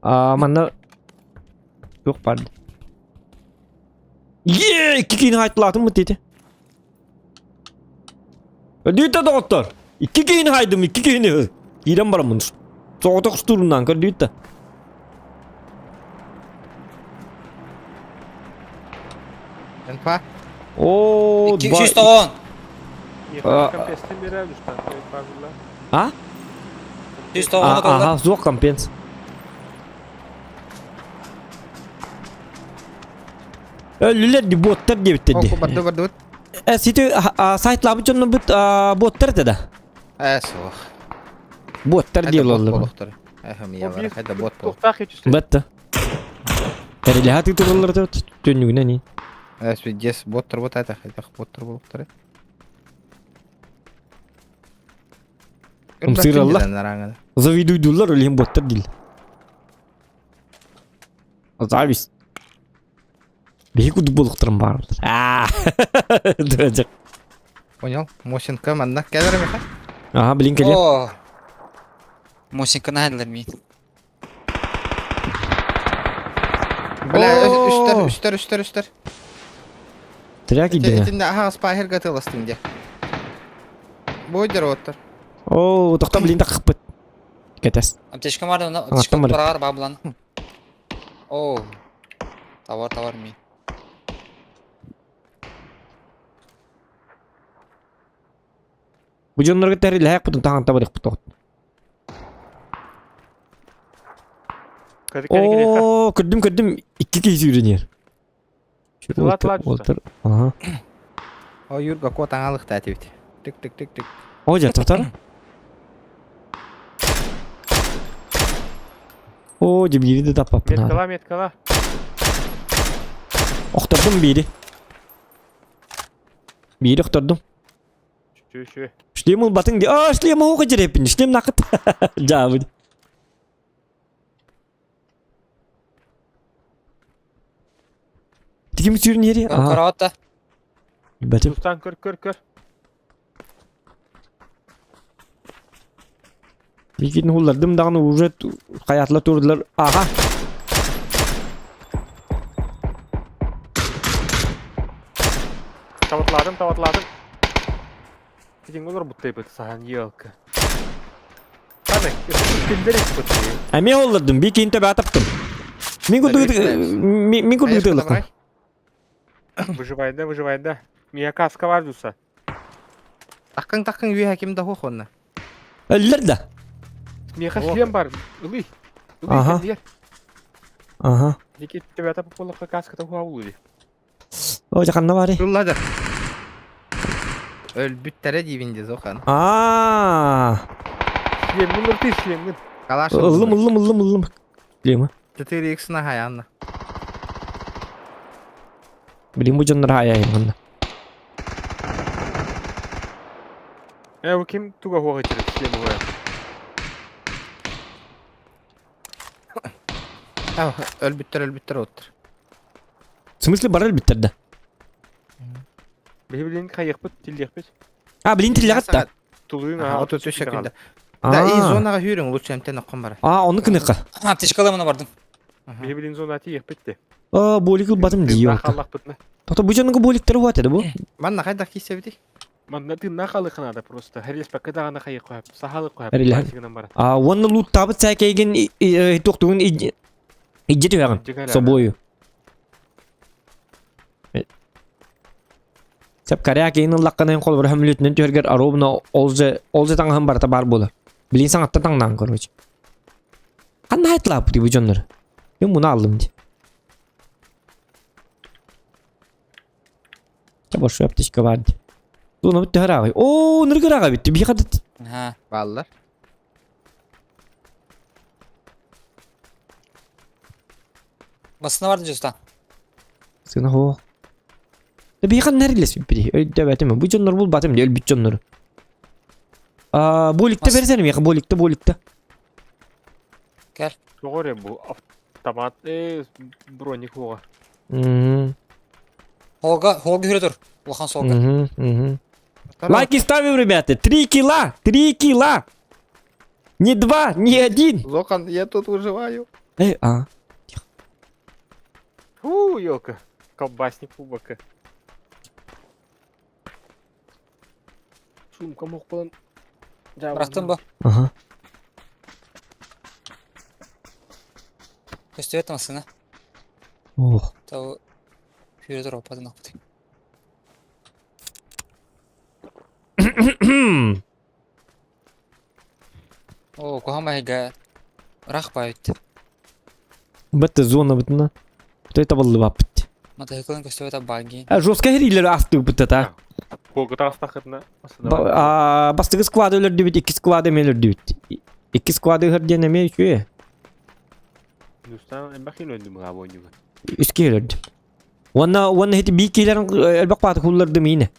А, манна туох бар. Е, икки киһини хайтлаатым бут диэтэ. Өдүүтэ доҕоттор. Икки киһини хайдым, икки киһини. Киирэн бараммын. Соҕотох устуурунан көрдүүт да. Энпа. О, 290. Компенса бере үстан. А? 190 колла. Ага, суох компенс. Өлүлэр ди боттар диэбиттэр ди. Оку барды барды. Э, сити сайтлаабыт дьонно бут боттар этэ да. Э, суох. Боттар диэ олаллар. Эхм я бар. Хайда бот бол. Туохтаах үтүстэ. Батта. Эрилэһэ тыытыллар түннүгүнэн и. Э, свидес боттар бот это хайда боттар болуптар. Умсыраллар. Завидуйдулар өлүһүн боттар диил. Зависть. Биһи курдук буолуохтарын баарбыт. Аа. Дурачок. Понял? Мосинка манна кэлэр миха. Ага, блин, кэлиэ. О. Мосинка наһаллар мин. Бля, О! үстер, үстер, үстер, үстер. Тряк идея. Итинде аха спахер гатыластым де. Бойдер оттар. О, тохто блин тахпыт. Кэтес. Аптечка бар да, аптечка Аттан бар. барар баблан. О. Товар, товар ми. Бу дьоннорго тэрилэһэк бутун таҥан табарык бутоҕут. О, көрдүм көрдүм икки киһи сүүрүнэр. Тыла Уолтар. Ага. О, Юрга кот аҥалыхта этибит. Тык тык тык тык. О, дьэ, тотар. О, дьэ биири да таппаппын. Меткала, меткала. Охтордум биири. Биири охтордум. Шү, шү. Шлем ылбатыҥ ди. А, шлем оһука дьэрэппин. Шлем накыт. Дьаабын. Тигим сүүрүн иһэри. Ага. Караотта. Бэтим. Тустан көр, көр, көр. Микин хуллардым даҕаны уже хайаатла турдулар. Аха. Таватладым, таватладым. Тигин олор буттайбыт сахан елка. Ханы, киллер испыт. Эмиэ холлордум, би киин төбө атаптым. Мин курдук мин курдук тыллахтым. Выживай да, выживай да. Мия каска бар дуса. Таккың таккың үйе ким да хохонна. Өллөр да. Миэхэ шлем бар. Ылый. Ага. Ылый, Ага. Дики төбөтө полока каската хуаулури. О, ханна бары. Тыллады. Өлбүттэрэ диибин дии Зохан. Аа. Шлеммин ырты шлеммин. Калаш Ыллым, ыллым, ыллым, ыллым. Шлема. 4x на хаянна. Билин бу дьоннор хаайайын манна. Э, бу ким туга хуага итирет шлем хуа. Өлбүттэр өлбүттэр оттор. В смысле бары өлбүттэр да? Биһи билин хайыхпыт, тиллиэхпит. А, билин тиллэҕит да? Тулуйун Аха, аха 33 секунда. Да, и зонаға хүрүң лучше эмтен оққон бара. А, оны кыныка. Аптечкалар бардым. Биһи билин зона тиэхпит те. А, болик ылбатым дии Тыыннаах олта. хааллахпытына. Тоқта бу дьонуга боликтары уат еді бу. Манна қайда кисебити? Манна тыыннаах халыхына да просто. Хәрилеспэккэ даҕаны хайык қойып, сахалы қойып, Хәрилэһэн. пластигынан бара. А, уонна лууттаабыт сээкэйгин туохтугун идже түһэҕин. Дьиҥэр Собою. Сеп коряк ин ыллаққанайын холбор хөмлүтүнэн түһэргэр аробна олже олже таҥаһын барыта бар буолар. Билин саҥатта таҥнаан короче. Ханна хайтлааппыт бу дьоннор. Мен муну аллым ди. Ча большой аптечка бар ди. Туна бит төһөр ағай. О, ныргыр ағай битти. Би хадат. Ага. Баллар. Басына бардым жустан. Сына хо. Би хан нәрилес бит. Өйдөбәтем. Бу дьоннор бул батым ди өлбүт дьоннор. А, боликте берсене меха боликте боликте. Кел. Тоҕо бу автомат э броник хуга. Мгм. Холга, холга хүрө тур. Улахан солга. Мгм, мгм. Лайки ставим, ребята. Три кила! Три кила! Не два, не один. Зохан, я тут выживаю. Эй, а. Фу, елка. Колбасник кубака. Сумка мог балан. Бырахтым бу. Ага. Көстүбэт масына. Ох. Тау хүрө тур опадын акпыт. О, кухама эгэ рах байт. Бетте зона бутна. Кто это был бапт? Мотоциклын көстүбэт баги. А жестко херилер асты бутта та. Холга таастахытна. А бастыгы склады өлөр дибит, икки склады мелер дибит. Икки склады херден эме үчү. Нустан эмбахин өндүм габонюга. Үске өлөрдүм. Уонна уонна хити би килерин элбак бааты хулларды мине.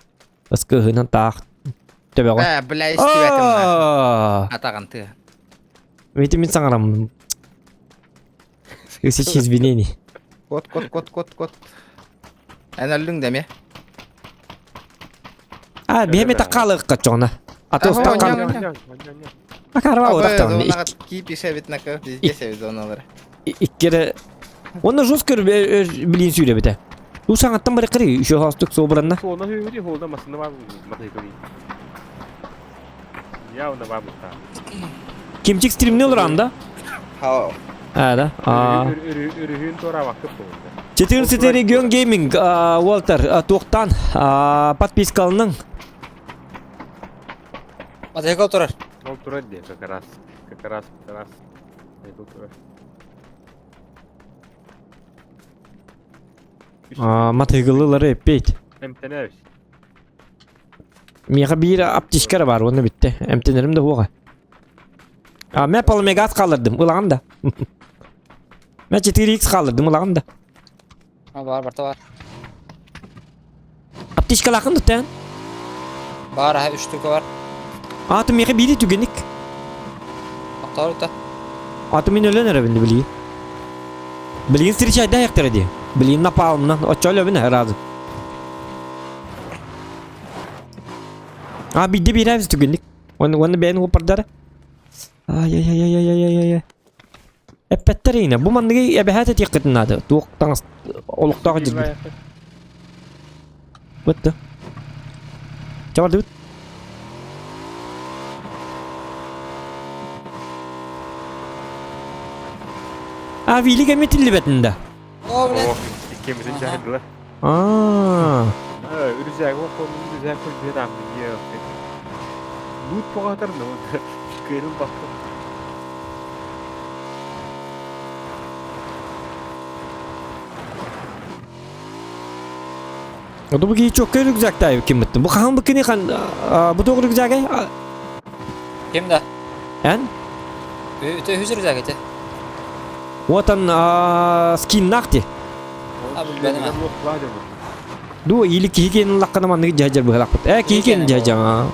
Баскы хынан таах. Төбө Ә, бля, истибетим. Атаган ты. Ведь мин саңарам. Тысячи извинений. Кот, кот, кот, кот, кот. Эн өллүң деме. А, беме таккалы качона. А то стакан. А карва одактан. Кип ишебит на көр, везде себит зоналар. Иккере. Оны жестко билин сүйрө бите. Бу саңаттан бары кыри, еще хастык собранна. Холна хүрү холна масына бар мотоцикл. Явно бар бутта. Кимчик стримне олар Хау. А, да. А. Үрүһүн тора вакыт болду. 14 регион гейминг, Уолтер, туктан, подпискалының. Мотоцикл турар. Ол тура де как раз. Как раз, как раз. Айтыл тура. Матыгылылары эппит. Эмтэнэбит. Миэхэ биир аптечка эрэ баар уонна бүттэ. Эмтэнэрим да суоҕа. А, мен полумегаз хааллардым, ылаҕын да. Мен 4x хааллардым, ылаҕын да. А, бар, барта бар. Аптечкалаахын туттан. Бар, аха, үч штука бар. Аты миэхэ биири түгеник. Охтоор да. Аты мин өлөн эрэбин билигин. Билигин встречайда аяктара дии. Билигин напалмынан оччо өлөбүн сразу. А биирдэ биирээбис түгенник. Уонна уонна бэйэн уоппардара. Ай-яй-яй-яй-яй-яй-яй. Эппэттэр иинэ. Бу манныгы эбэһээт этиэххитин наада. Туох таҥас олохтоох дьирбит. Бытты. Чэ бардыбыт. А, Вилик эми тиллибэтин да. О, блядь. О, иккимизин дьаһайдылар. Аа. Үрүзээги охуонун үрүзээк көрдүһэ тааммын диэ. Лут поҕатар но кыырын баккын. Оду бу киһи чокка рюкзактаайы ким бытты. Бу хаһан бу кини хан бу тоҕ рюкзагай? Ким да? Эн? Өтө үһүс рюкзак ити. Уотан скиннаах ти. А, билбэтим а. Ду или киһи киэнин лаккана манныгы дьаһдьар быһалаахпыт. Э киһи киэнин дьаһдьаҥа.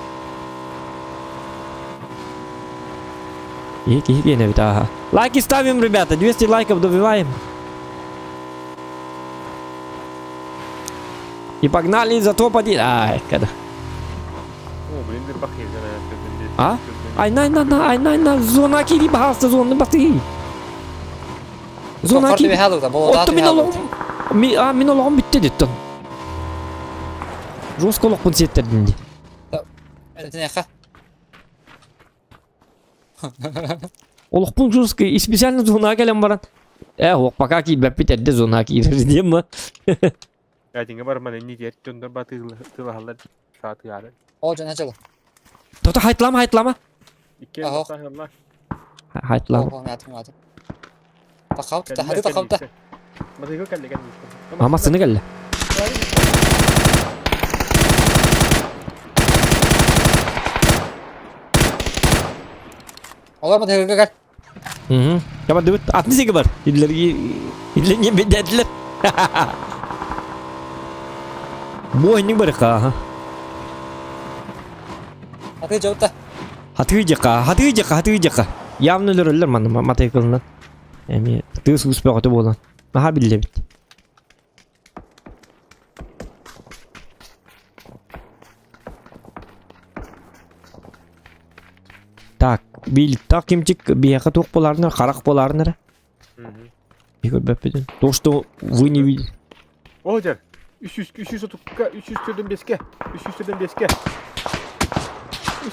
Киһи киһи киэнэ эбит ааха. Лайки ставим, ребята, 200 лайков добиваем. И погнали за топ-1. Ай, когда. О, блин, А? Ай, на, на, на, ай, на, на, зона кири, бахаста, зона баты. Зона кири. Отто мин олоҕум, ми, а, мин олоҕум бүттэ диттон. Жестко олохпун сиэттердин ди. Этинэхэ. Олохпун жестко, и специально зона кэлэн баран. Э, ох, пока киирбэппит эрдэ зона киирэр диэн ба. Ятиҥҥа барман инни диэт дьоннор батыылаһаллар саатыаары. Ол дьон хачылы. Тота хайтлама, хайтлама. Икки Аһо. саһылла. Хайтлама. Ол атым атым. Тахалта, хаты тахалта. Матыга кэллэ кэллэ. Амасыны кэллэ. Олар матыга кэл. Угу. Кабардыбыт атын сиги бар. Иллерги иллерге бедәтлер. Бу инник барыка. Аты жаута. Хатыы жака, хатыы жака, хатыы жака. Явно өлөрөллөр манна матайкылынан. Эми тыы суус бөҕөтө буолан. Наһаа биллэбит. Так, билтах кимчик биһиэхэ туох буолаарынар, харах буолаарынар. Көрбөппүтүн. То, что вы не видите. О, дьэр. 300 330-ка, 345-ке, 345-ке.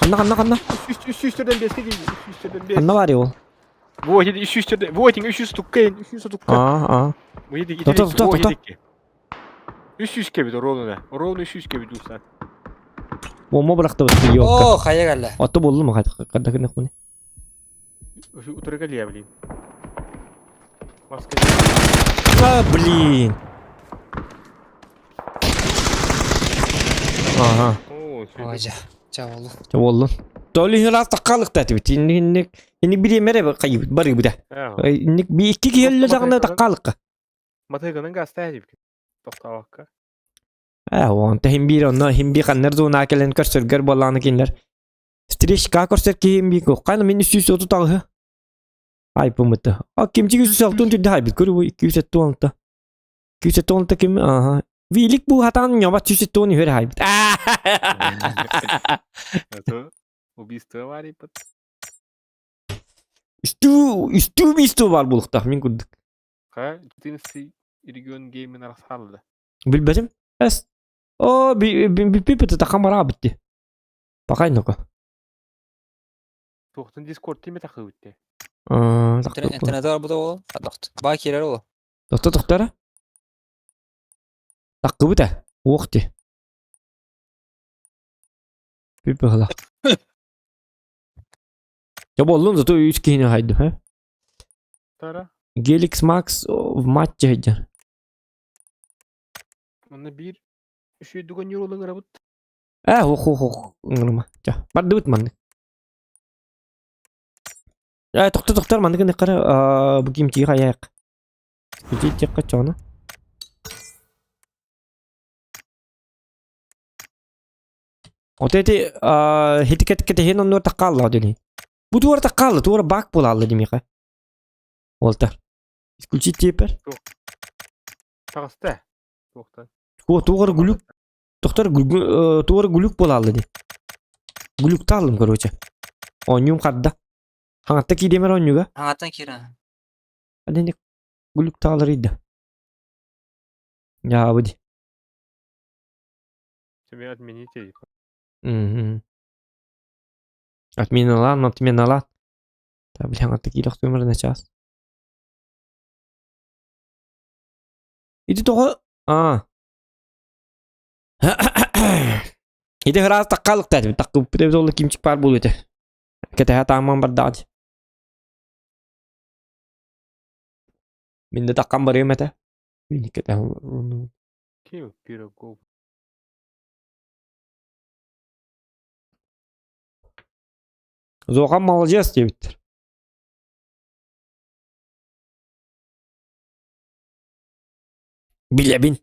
Ханна, ханна, ханна? 345-ке дейdi, 345. Ханна бар ол? Вот, 300, вот, 330-ка, 330-ка. А, а. Тота, тота, тота. 300-ке бит ровно, ровно 300-ке бит уста. Омо бырахтыбыт ёлка. О, хайа кэллэ. Отто боллу ма хадда кынах муни. Утырга лия, блин. Маска. А, блин. Ага. О, Ой, жа. Жа болду. Боллун. Толи раз таккалыкта тибит. Инник инник инник бир эмере кайып бар буда. Инник би икки киһи дагына таккалыкка. Матыгының гаста дип. Токтабакка. Э, он та хим бир онно хим би каннар зона келен көрсөргөр болланы кинлер. Встречка көрсөр кихим би ко. Кайна мен 330 алгы. Ай бумыты. А кимчи 106 түрдө хайбит көрү 216. 216 ким? Ага. Вилик бу хатан ньоба 110 хөр хайбит. Это убийство аварии под. Үстүү үстүү убийство бар булуктах мин курдук. Ха, 14 регион геймин арасалды. Билбетим. Эс. О, би би би би та камара битти. Бакай нока. Тоқтын Дискорд теме тақы өтті. Аа, Интернет бар бу да ол. Адакт. Ба кирер ол. Тохто тохтара. Таккыбыта. Уохти. Пиппала. Я боллун зато үч кихини хайдым, хэ? Тара. Геликс Макс в матче хайдыр. Манна биир үчүгэй ньур ыҥырабыт. Ээ, ох ох ох ыҥырыма. Ча, бардыбыт маннык. Ээ, тохто тохтор маннык гыныххара бу ким тиих айаах. Ити тиэххэ чоно. Вот эти хитикет кетехин оннуор таккаалла дили. Бу туора таккаалла, туора бак буолаалла димиха. Уолтар. Исключить теперь. Таҕыста. Туохтан. О, туора глюк. Тохтор туора глюк буолаалла ди. Глюктааллым, короче. Оонньуум харда. Хаҥатта киириэмэр оонньууга. Хаҥаттан киирэн. Адени глюктааларыйда. Дьаабы ди. Тебе отмените. Мгм. Отменалаан, отменалаан. Та бля, хаҥатта киирэх түмэр на час. Ити тоҕо аа Ити ыраас таккаалыктаа этибит таккыбыппыт эбит ол кимчик баар буолуо этэ. Кэтэһэ тааман бардаҕа дии. Мин да таккан барыам этэ. Мин кэтэһэ Ким Пирогов? Зохан молодец диэбиттэр. Билэбин.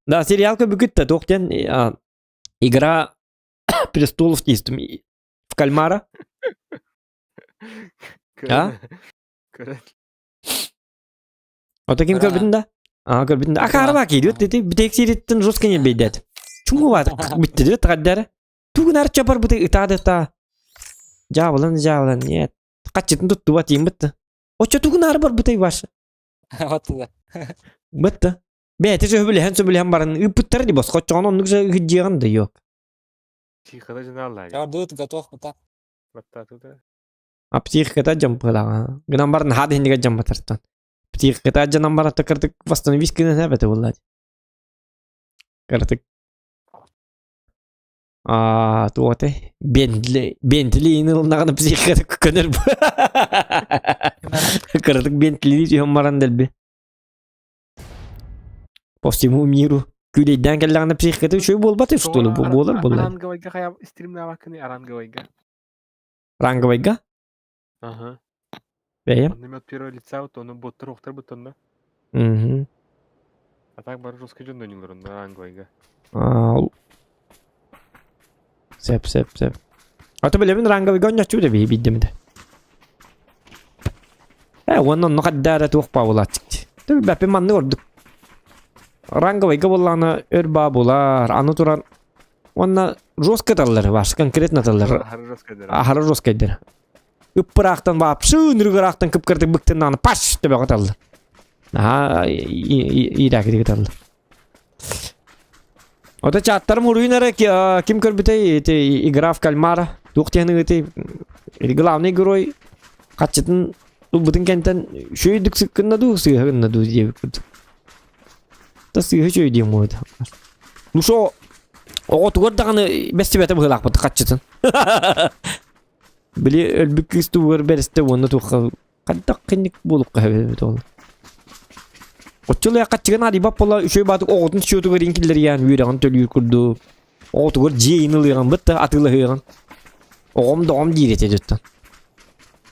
Да, сериал көбүкүт да туох диэн Игра престолов дейстим в кальмара. А? Ото ким көрбүтүн да? Аа көрбүтүн да. Акаарба киирбит дити битек сириттен жестко не бейдет. Чуҥу баат бүтті дит тагаддары. Тугун арча бар быты ытаады та. Жаабылан жаабылан нет. Каччытын туттуба тиин бытты. Оччо тугун ары бар бытай башы. Оттуда. Бытты. Бэйти сөбүлэһэн сөбүлэһэн баран ыппыттар ди босхо оччоҕун оннук же ыгдьиэҕин да yok. Психиката жиналлар. Жардыт готов вот Баттатыда. А психиката дьампылаҕа. Гынан баран хаада иһинигэр дьамматартан. Психиката дьанан баратта кырдык восстановись гынан эбэтэ буолла. Кырдык Аа, туоте. Бентли, Бентли ылнаҕына психиката көнөр. Кырдык Бентли түһэн баран дэлби. По всему миру күүлэйдээн кэллэҕинэ психиката үчүгэй буолбат что ли буолар буолла. Аранговайга хайа стримнаабаккыный аранговайга. Ранговайга? Ага. Бэйэм. Онно от первого лица вот ону боттар охтар буттанна. Мгм. А так бары жестко дьон ойнулар онно ранговайга. Сеп, сеп, сеп. А то билэбин ранговайга онньоччу да биирдим да. Э, уонна онно хаддаара туох баа буолааччык. Бэппин маннык ордук. Ранговайга буоллаҕына өр баа булар, аны туран уонна жестко таллар, ваш конкретно таллар. Аһары жестко дэр. Аһары жестко дэр. Ыппыраахтан вообще ынырыгыраахтан кып-кырдык быктыннааны паш төбөҕө таллар. Наһаа иирээкитик ыталлар. Ото чаттарым уруйун эрэ ким көрбүтэй ити игра в кальмара туох диэн ыгыты главный герой хаччытын ылбытын кэнтэн үчүгэйдик сыккынна дуу сыыһа гынна дуу диэбит курдук. Да сыыһа үчүгэй диэн буолуо. Ну шо оҕотугар даҕаны бэстибэтэ быһыылаахпыт хаччытын. Били өлбүт кыыс тугар бэристэ уонна туохха хайдах кинник буолукка эбит ол. Оччолоох хаччыгын арыйбат буола үчүгэй баатык оҕотун счетугар иин киллэрийээн үөрэҕин төлүүр курдук. Оҕотугар дьиэ иин ылыаҕын бытта атыылаһыаҕын. Оҕом доҕом диир этэ дьоттон.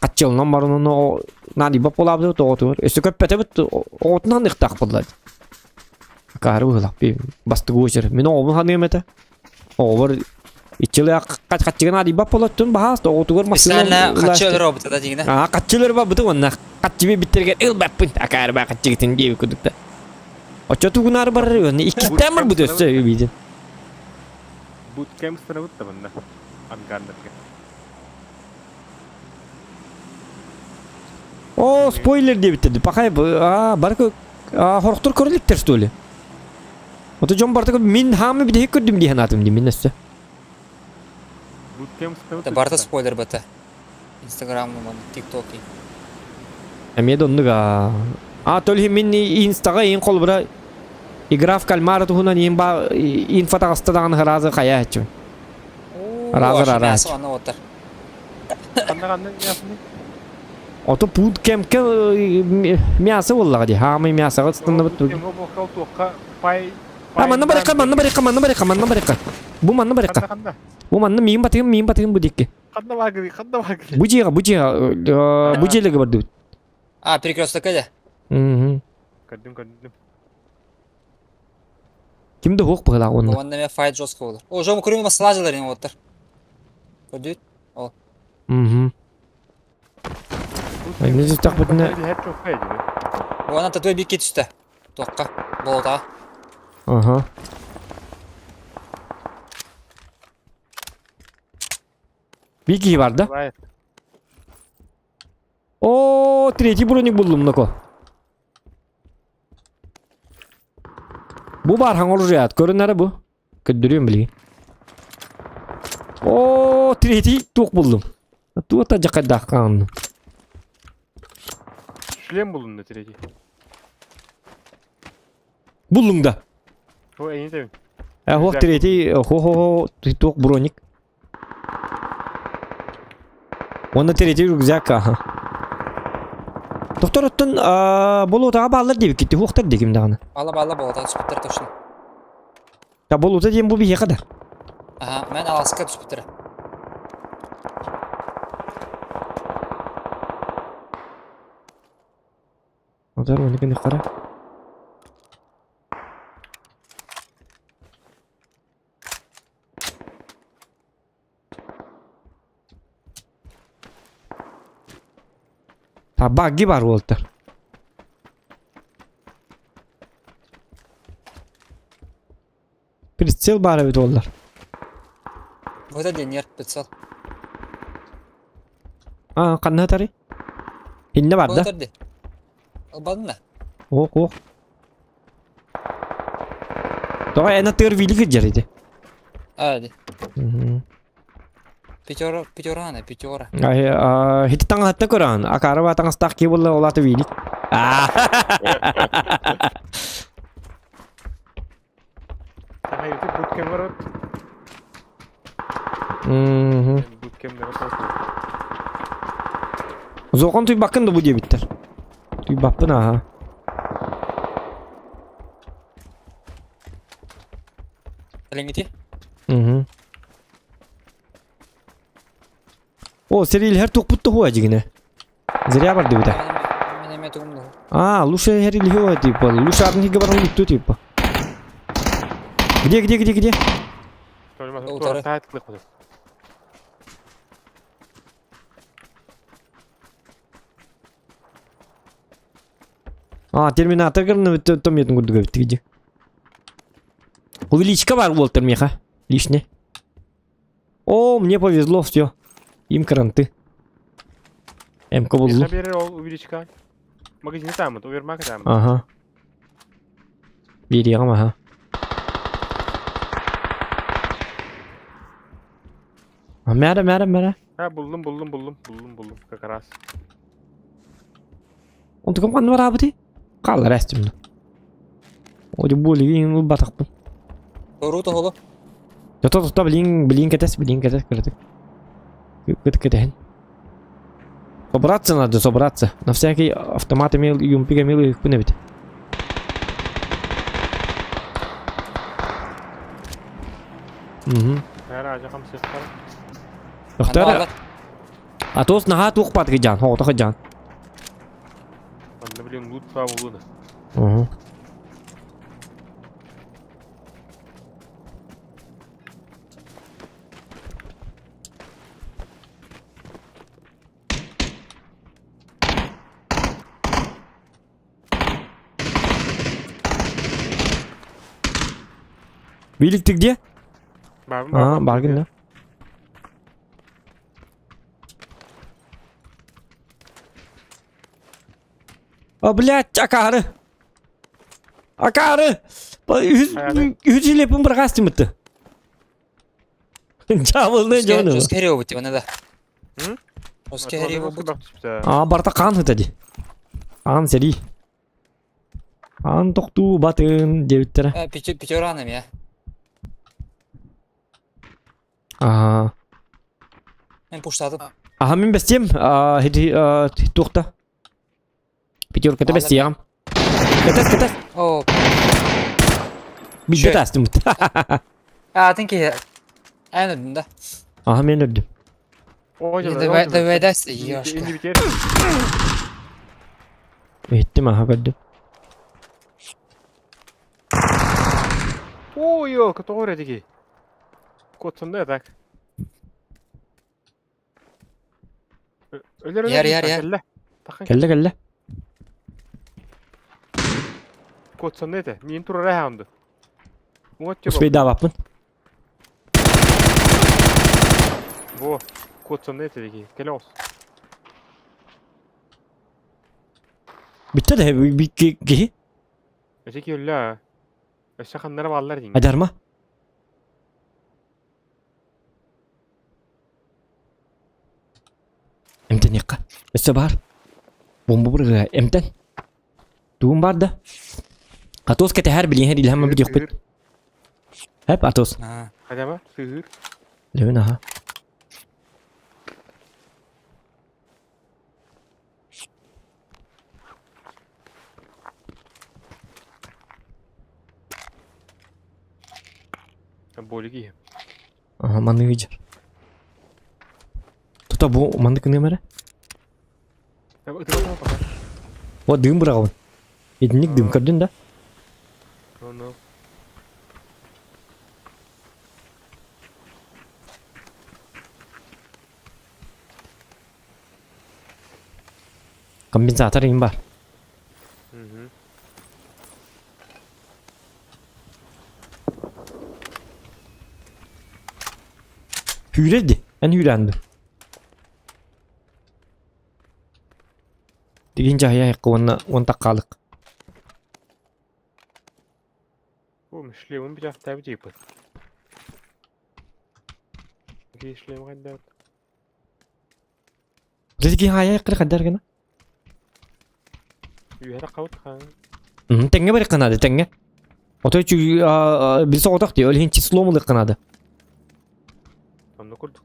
Хаччылынан баран ону наадыйбат буолаабыт оҕотугар. Өссө көппөтөбүт оҕотунан ыхтаах буолла. Акаары быһыылаах бастык очер. Мин оҕобун ханыам этэ. Оҕобор иччилээх хаччыгын наадыйбат буолаттын баһаас оҕотугар массыына Специально хаччы өлөр обута да дигинэ. Аа хаччылар барбыты уонна хаччы биттэригэр ылбаппын акаары баа хаччыгытын диэбит курдук да. Оччо тугунаары барар уонна иккистээн барбыт өссө виден. Буткемп станабыт да манна. Ангардарга. О, спойлер диэбиттэр. Пахай, аа, бары хорохтор көрүлүктэр что ли? Ото дьон барыта мин хаамы бүтэһик көрдүм дии санаатым дии мин өссө. Это барыта спойлер бата. Инстаграм, ТикТок. Эмиэ да оннук аа. А то ли мин инстаҕа иин холбура игра в кальмара туһунан иин ба инфа таҕыста даҕаны ыраазы хайа аччым. Ыраазы ыраазы. Ханна ханна мясоны? Ото пут кемке мясо буоллаҕа дии. Хаамай мясоҕа ыстаннабыт. Туохха пай А манна барыхха, манна барыхха, манна барыхха, манна барыхха. Бу манна барыхха. Ханна Бу манна миин батыгым, миин батыгым бу диэки. ханна багри, ханна багри. Бу дьиэҕэ, бу дьиэҕэ, бу дьиэлэргэ бардыбыт. А, перекрестокка да. Мгм. Көрдүм, көрдүм. Ким да хуох быһылаах уонна. Уонна эмэ файт жестко болар. О, жом көрүҥ массажылар ин оттар. Көрдүт? Ол. Мгм. Эмне түстәхпитинэ Уонна татуй бикки түстэ. Туохха? Болотаҕа. Ага. Бир киһи бар да? О, третий броник буллум нако. Бу бар хаҥ оружият көрүнэрэ бу. Көрдөрүөм билигин. О, третий туох буллум. Туота дьакайдаах хаанным. Шлем буллум да третий. Буллуҥ да. О, эйни тэбин. Э, хуох третий, хо-хо-хо, туох броник. Уонна третий рюкзак, аха. Доктор оттон болуотаҕа бааллар диэбиккит, хуохтар диэким даҕаны. Баалла баалла болуотаҕа түспүттэр точно. Та болуота диэн бу биһиэхэ да. Аха, мен аласка түспүттэрэ. Отар оны күнү хара. Та багги бар уолтар. Прицел баар эбит уоллар. Бу да диэн прицел. А, ханна тарый? Инне бар да? Ылбадын да? Ох, ох. Тоҕо эн атыыр вили кырдьар ити. А, ди. Пятера, пятера, на, пятера. Хити таҥаһатта көрөөн. Акара ба таҥастаах кии буолла ол аты вилик. Ити буткем бар Буткем Зохон туйбаккын да бу диэбиттэр. Туйбаппын аха. Элиҥити? Угу. О, серилер тукпут туһуа дьигинэ. Зря бардыбыта. Мен эме тугум дуһу. А, лучше херилихуа типа. Лучше атын хиге баран лутту типа. Где, где, где, где? Утары. А, терминатор гырны том етін курдук эбит где. Увеличка бар Уолтер меха. Лишне. О, мне повезло, все. Им кранты. МК буллу. берер ол увеличка. Магазин там, увермаг там. Ага. Биэриэҕим аха. Мээрэ, мээрэ, мээрэ. Ha буллум, буллум, буллум, буллум, буллум, как раз. Онтукам ханна бараабытый? Хааллар эстим. О, болигин ылбатахпын. Торуу тоһолу. Тото тото билин билин кэтэс, билин кэтэс кыратык. Кыт кэтэһин. Собраться надо, собраться. На всякий автомат имел, юмпик имел их эбит. Угу. Доктор, а то наһаа туох баатыгы жан, хоҕото жан. Манна блин лут фа улуна. Угу. Билик ты где? А, баргын да. О, блядь, акары! Акары! Үс жилепін бір қастымытты. Жабылны жону. Жөскә хәри бут тибана да. Жөскә хәри бут. А, барта қан хытади. Қан сери. Қан тоқту батын дебиттер. Пятераны я. Ага. Мен пуштадым. Аха мин бэстиэм, туохта? Пятерката бэстиэҕим. Кэтэс, кэтэс. О, Билбэт аастыммыт. Атын киһи. Эн өлдүм да. Аха мен өлдүм. Давайдас, ёшка. Иһиттим аха көрдүм. Ой, елка, тоҕо эрэ дики. Куотсунда так. Өлөр Яр, яр, яр. Кэллэ. Тахын. Кэллэ кэллэ. Куотсунда этэ. Миин турара хаанды. Вот тебе. Успейдаабаппын. Во, куотсунда этэ дики. Кэлэ ос. Бүттэ да киһи. Эти киһи Өссө ханнара бааллар диҥ. Адарма. Эмтэниэххэ. Өссө баар. Бомба бырыга эмтэн. Тугум баар да? Атос кэтэһэр билиэһэр илһэм бидиэхпит. Хэп Атос. Хайдама сыһыыр. Левин аха. Болик иһэ. Аха, маннык ыдьар. Тута бу маннык гыныам эрэ. О, дым быраҕабын. Итинник дым көрдүн да? Ну, Компенсатор им бар. Hüyredi. En hüyrendi. Дигин жаһая уонна уон таккаалык. Бу шлемын бирахтаабы дейпит. Шлем кайда? Дигин хая кыр кадар гына. Үһәрэ кабыт ха. Тэҥҥэ барык канады тэҥҥэ. Отой чү бил соҕотох дии, ол иһин число мылык канады. Онно курдук.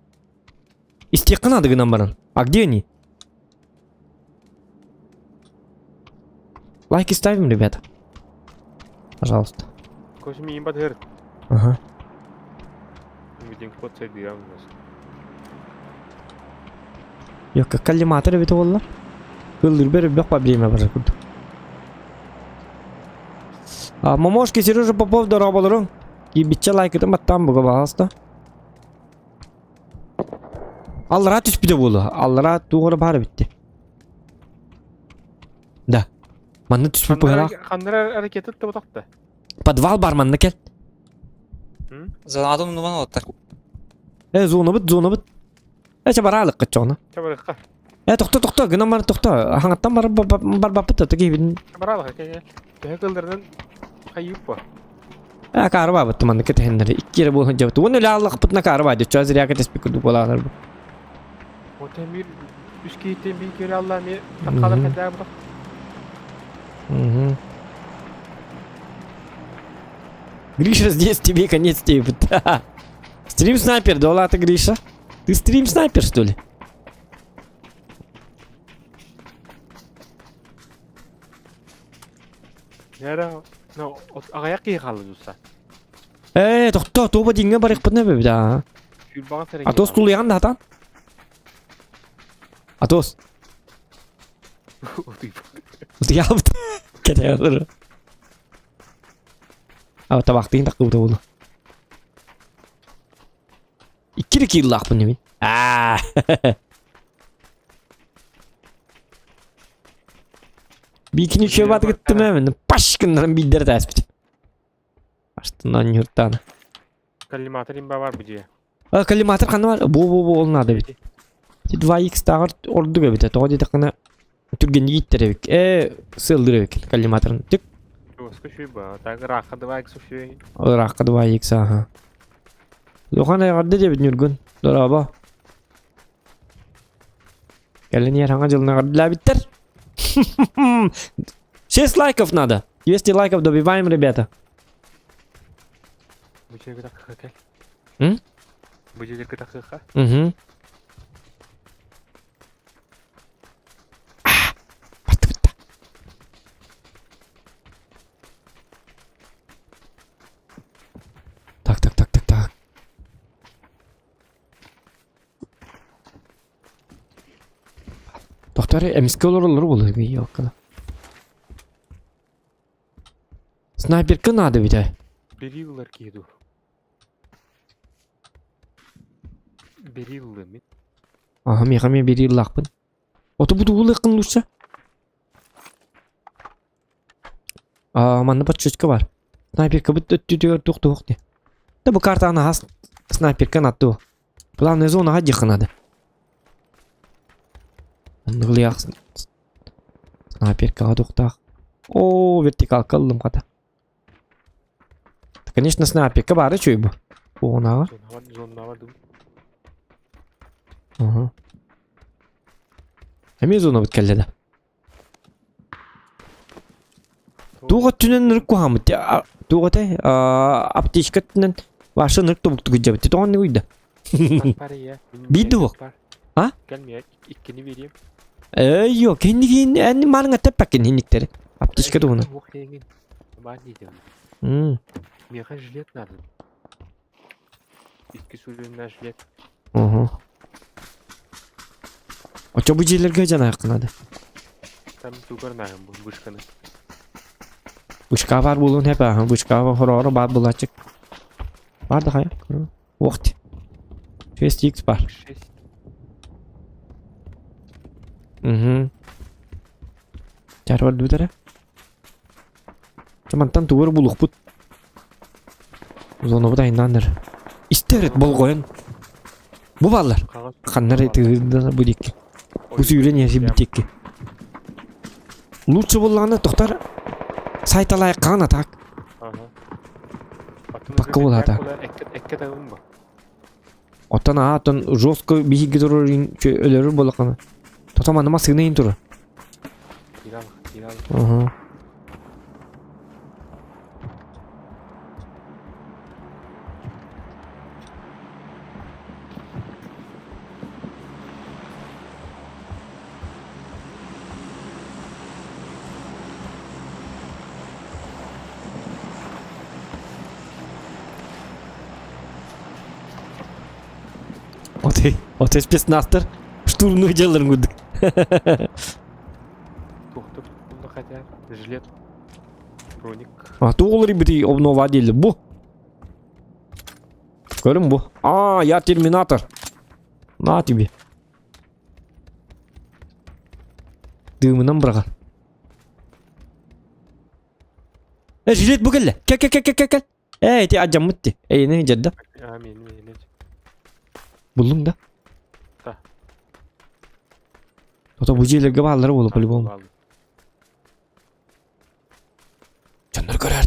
Истиэх канады гынан баран. А где они? Лайки ставим, ребята. Пожалуйста. Көсүм иин батыр. Ага. Видин код сайдыам нас. Yok, коллиматор эбит буоллар. Ыллырбер бөх проблема бар курдук. А, Момошки Сережа Попов дорооболорун. Киирбиччэ лайкытын баттаан буга баҕаста. Аллара түспүтэ буолуо. Аллара туох эрэ баар эбитти. Да. Манна түспүт быһалаах. Ханнара ракета да Подвал бар манна кэл. Зонадым нуман оттар. Э, зонабыт, зонабыт. Э, чэ бараалык каччоҕуна. Чабарыкка. Э, тохто, тохто, гынан бар, тохто. Хаҥаттан бар, барбаппыт да, киһибин. Чабаралык, кэ. Төһө кылларынан хайыппа. Э, каары баабыт манна кэтэһиннэри. Икки эрэ буолан дьабыт. Уон үлэ аллахпытына каары баа, дьоччо зря кэтэспит курдук буолаалар бу. Вот эмир үс киһиттэн биир киһи алла эмиэ таххалар хайдаа бутах. Угу. Гриша, здесь тебе конец тебе. Стрим снайпер, да ладно, Гриша. Ты стрим снайпер, что ли? Яра, ну, аҕыйах киһи хаалла дууса. Э, тохто, туоба диҥҥэ барыахпытына эбит аа. Сүүрбэҕэ сэрэ Атос тулуйаҕын да хатаан. Атос. Утуйаабыт. Кэтэҕэр. А табахтыын таккыбыта буолу. Икки кииллаахпын мин. Аа. Биикини үчүгэй баатыгыттым ээ, паш гыннаран биирдэрэ тааспыт. Астынан ньуртаана. Коллиматор имба бар бу дьиэ. А, коллиматор ханна бар? Бу бу бу ол наада эбит. 2x тааҕар ордук эбит. Тоҕо диэтэххинэ түргэнник ииттэр эбик. Ээ, сыаллыыр эбик коллиматорын. Түк. Жестко шүйба. Так ыраахха 2x шүй. Ыраахха 2x аха. Лохан эҕэрдэ диэбит Ньургун. Дорообо. Кэлин иһэр хаҥа дьылын эҕэрдэлээбиттэр. 6 лайков надо. 200 лайков добиваем, ребята. Бу жерге такыха кел. М? Бу жерге такыха. Угу. Тохтор эмискэ олороллор буолуо ёлканы. Снайперка надо бит. Бериллар киһи дуу? Бериллы мин. Аха миэхэ эмиэ бериллаахпын. Ото бу тугулыаххын лучше? А, манна подсчетка бар. Снайперкабыт өттүтүгэр туох туох дии. Да бу картаны хас снайперка надо. Главное зона диэххэ надо. Оннук снайперкаҕа туохтаах. О, вертикалка ыллым хата. Конечно, снайперка баара үчүгэй бу. Оҕунааҕа. Зоннаҕа дуу. Ага. Эмиэ зонабыт кэллэ да. Туох өттүнэн ынырык куһааммыт туох этэй аптечка өттүнэн Ваша ынырык тобуктук илдьэбит тоҕо оннук уйда Биир да буок А? Кэлмиэ иккини биэриэм. Эй, кэннигин энни маарыҥ этэппэккин инниктэри. Аптечка туһунан. Миэхэ жилет надо. Икки сүрүннээх жилет. Уһу. Оччо бу дьиэлэргэ дьанаахха надо. Там тугар нааһын бу вышканы. Вышка баар буолуон сөп ааһын. Вышка хороҕоро баар буолааччы. Баар да хайа. Уохт. 6x бар. 6. Угу. Чар бар бүтэрэ. Мантан тугу эрэ булуохпут. Зонабыт айаннаан Истэр болҕойон. Бу бааллар. Ханна эрэ тыырдана бу диэки. Бу сүүрэн иһэр диэки. Лучше буоллаҕына тохтор сайталай хаан атак. Бакка буолаата. Оттон аатон жестко биһиги турар өлөрөр буоллаххына. Тото манна массыына иһин турар. Угу. Оте, оте спецназтар штурмнуу дьалларын курдук. Туохтук хотя жилет броник. А туох уларыйбытый обнова диэллэр бу. Көрүҥ бу. А, я терминатор. На тебе. Дымынан быраҕар. Э, жилет бу кэллэ. Кэл, кэл, кэл, кэл, кэл. Ээ, ити адьаммыт дии. Эйини дьэрдэ. А, мин, мин, Буллуҥ да? Да. Ото бу дьиэлэргэ бааллара буолуо по-любому. Дьоннор көрөр.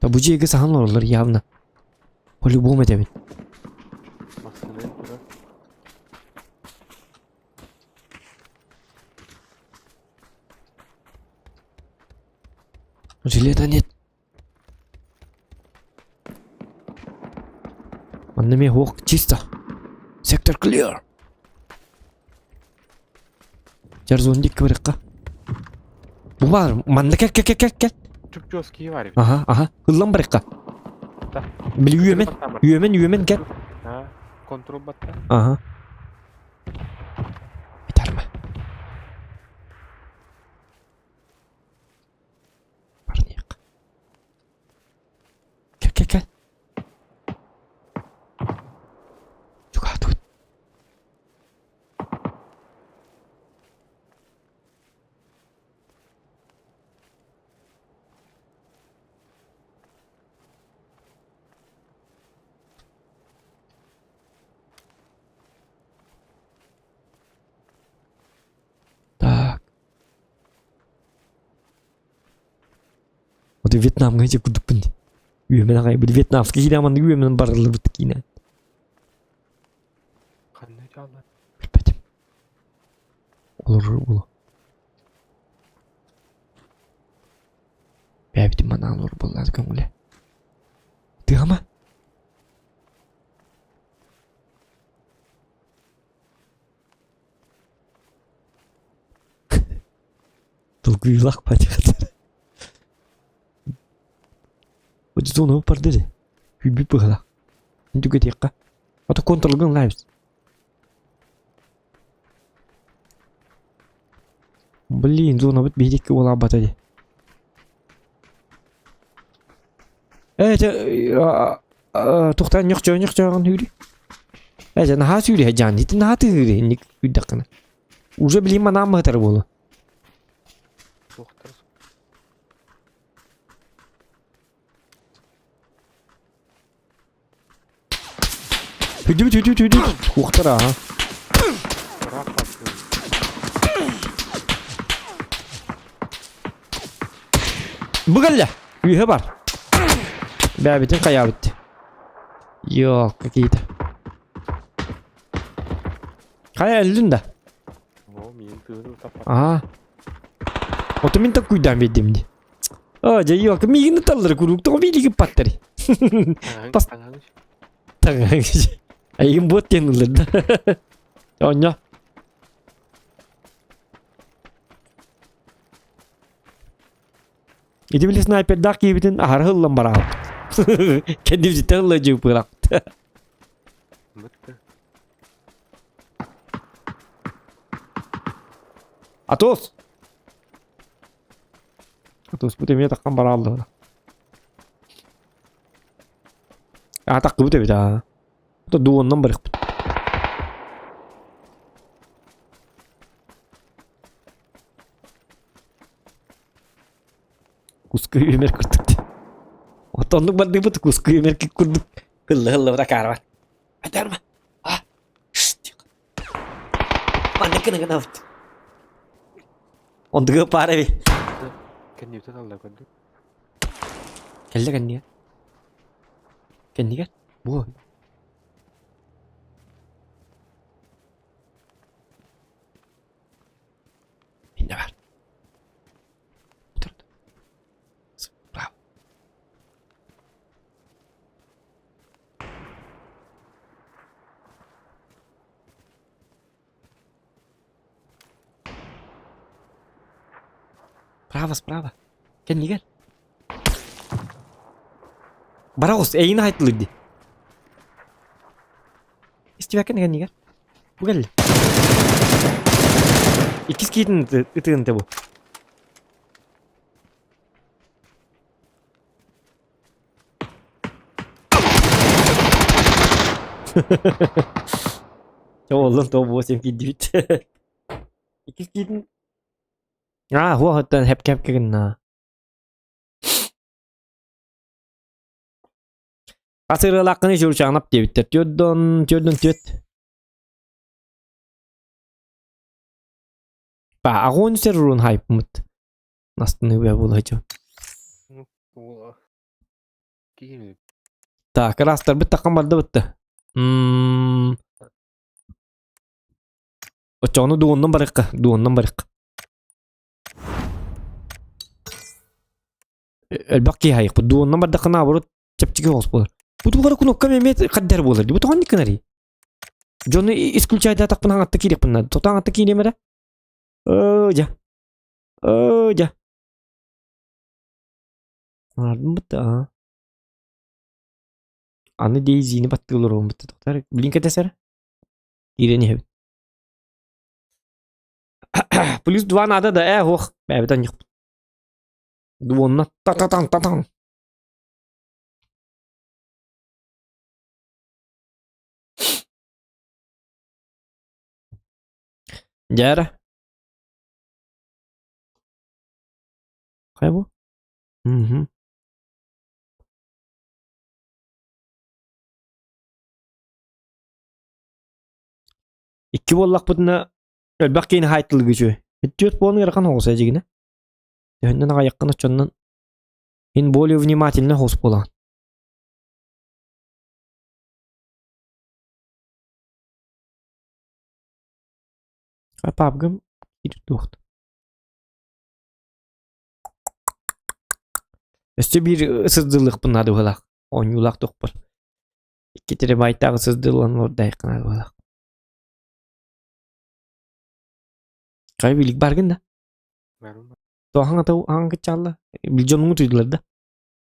Да бу дьиэгэ саһан олороллор явно. По-любому этэбин. Жилета нет. Манна эмиэ суох чисто. Сектор clear. Жарзон дикки барыахха. Бу баар, манна кэл кэл кэл кэл кэл. Чуп-чуос киһи баар эбит. Аха, аха. Ыллан барыахха. Да. Били үөмэн, үөмэн, үөмэн кэл. А, контрол батта. Аха. Битарма. Парниак. Кэл, кэл, кэл. Чугаатыбыт. Так. Вот Вьетнамҥа ити курдукпун дии. Үөмэн аҕай бу вьетнамский киинэ маннык үөмэн барыллыбыт киинэ. Ханна дьааллар? Билбэтим. Олорор буолуо. Бэйэбитин манаан олорор буоллаҕа көҥүлэ. Тыама? Долгуйулаах патихатар. Зона барды де. Хүбү быһыла. Түгэтиэххэ. Ото контролгын лайбс. Блин, зонабыт биһиги уолаабата дии. Ээ, чэ, тухтан ньохчоо-ньохчооҕун үүрүй. Ээ, дьэ, наһаа сүүрүһэ дьаан, ити наһаа тыһыыры инник үүрдэххинэ. Уже билим манаан быһытар буолуо. Суохтар. Хүдүбүт, хүдүбүт, хүдүбүт. Уохтар ааһа. Ыраах хаалсыы. Бу кэллэ. Үөһэ бар. Бэбитин хайаабыт. Йоо, какие-то. Хайа өллүн да? О, миин тыынын таппат. Ага. Ото мин такуйдаан биэрдим дии. Оо, дьэ, йоо, миигин ыталлар куруук тоҕо биилигин паттары. Пас Айгын буот диэн ыллар да. Онньо. Ити били снайпердаах киһибитин аһара ыллан бараабыт. Кэннибититтэн ылла дьыыппыраахпыт. Атос! Атоспут эмиэ таххан барааллар. Аа таххыбыт эбит аа. То дуоннан барыхпыт. Куска үмер курдук. Отоннук бардыбыт куска үмер курдук. Хылла-хылла бара Айтарма. А. Маннык гына гынабыт. Онтуга паар эби. Кэннибитин алла көрдүк. Кэллэ кэннигэр. Кэннигэр. Бу. Инне бар. Браво. Справа, справа. Кэннигэр. Бара оҕус, эйигин аһайтылыр дии. Истибэккин кэннигэр. Бу кэллэ. Иккис киитин ытыын бу. Оллон то 8 киирдибит. Иккис киитин Аа, хуоһуттан хэп-кэп гынна. Асырыалааххыны чурчаанап диэбиттэр. Түөрдон, түөрдон түөт. Ба, агон сер рун хайпмыт. Настыны бе була дьон. Так, растарбыт таххан барда бытта. Мм. Оччоҕуна дуоннан барыахха, дуоннан барыахха. Элбэх киһи айыкпыт. Дуоннан бардаххына наоборот чэпчэки соҕус буолар. Бу тугара кнопка эмиэ хаддар буолар дии. Бу тоҕо оннук гынарый? Дьону исключайдаатахпына аҥатта киириэхпин наада. Тото аҥатта киириэм эрэ. Оо, дьэ. Оо, дьэ. Аардым бытта, аа. Аны Дейзини баттыылар буолбут. Тоқтар, блин кэтэсэр. Киирэн иһэбит. Плюс два надо да, э, ох, бэбит аньыхпыт. Дуонна та-та-тан та-тан. Дьэ Хайа бу? Мгм. Икки буоллахпытына элбэх киһини хаайтылыгы үчүгэй. Түөрт буолан ыарахан оҕус эдьигинэ. Төһөннөн аҕайаххын оччоннон ин более внимательно оҕус буолаҕын. Папгым киирик туохт. Өссө биир сырдылыахпын наада быһыылаах. Оонньуулаах туохпар. Икки терабайтааҕы сырдыллан олордайххын наада быһыылаах. Хайа билик баргын да? Туохаҥ ата аҥ кыччаалла? Билдьонуҥу тыйдылар да?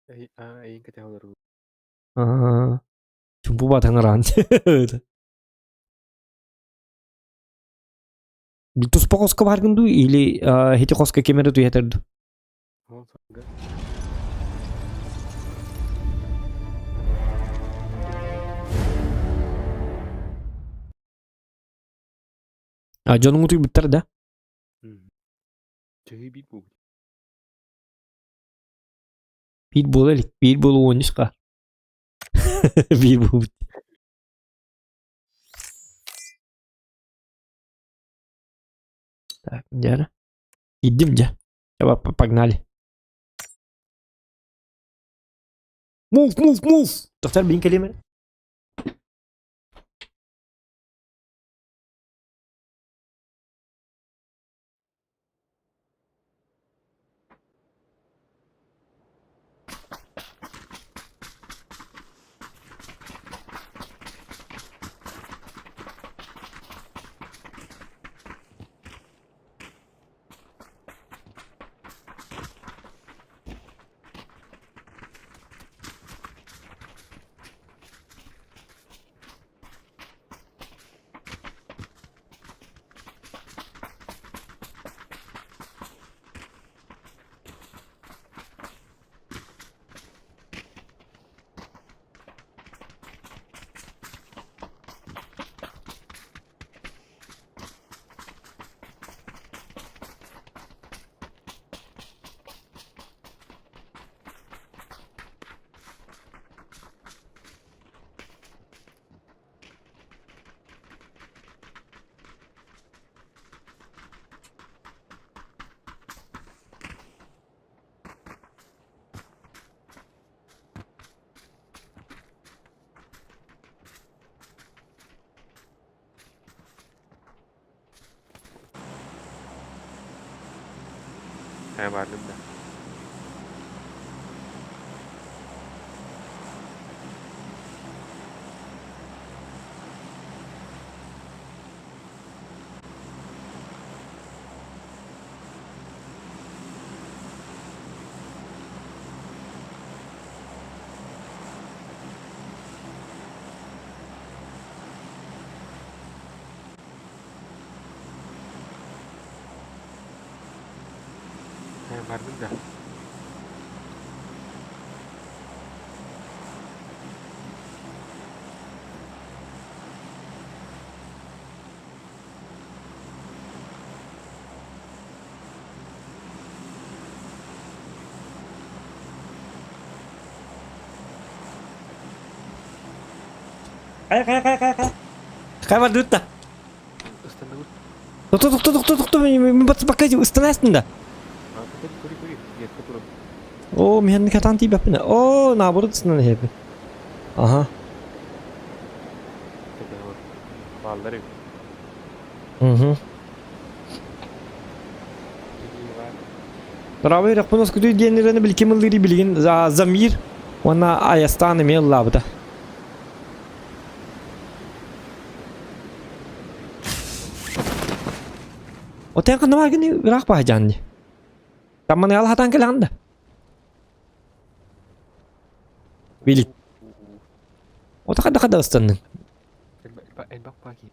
Эйин кэтэһэ олорбут. Чумпу батаҥараан. Туспа хоско баргын дуу или хити хоско ким эрэ туйатар дуу? А дьонуҥ утуйбуттар да? Биир буола илик, биир буола уон үс хаар. Биир буолбут. Так, дьэ. Идим дьэ. Давай, погнали. Move, move, move! Доктор, блин, кэлиэм Ээ бардым да. Ээ бардым да. Хайа, хайа, хайа, хайа, хайа. Хайа бардыбыт да. Ыстанабыт. Тохто, тохто, тохто, тохто, мен пока ыстанаастын да. Кури, кури, Нет, туран. О, мен катан тиийбэппин. О, наоборот ыстанан иһэбин. Ага. Бааллар эбит. Угу. Браво үрэхпин оскутуй диэн ырыаны билким ыллыыры билигин Замир уонна Айастаан эмиэ ыллаабыта. Отен ханна бааргын ыраах баһдьаан дии. Тамманыгал хатаан кэлэҕин да. Билик. Ота хада хада ыстанныҥ. Элбэх баки.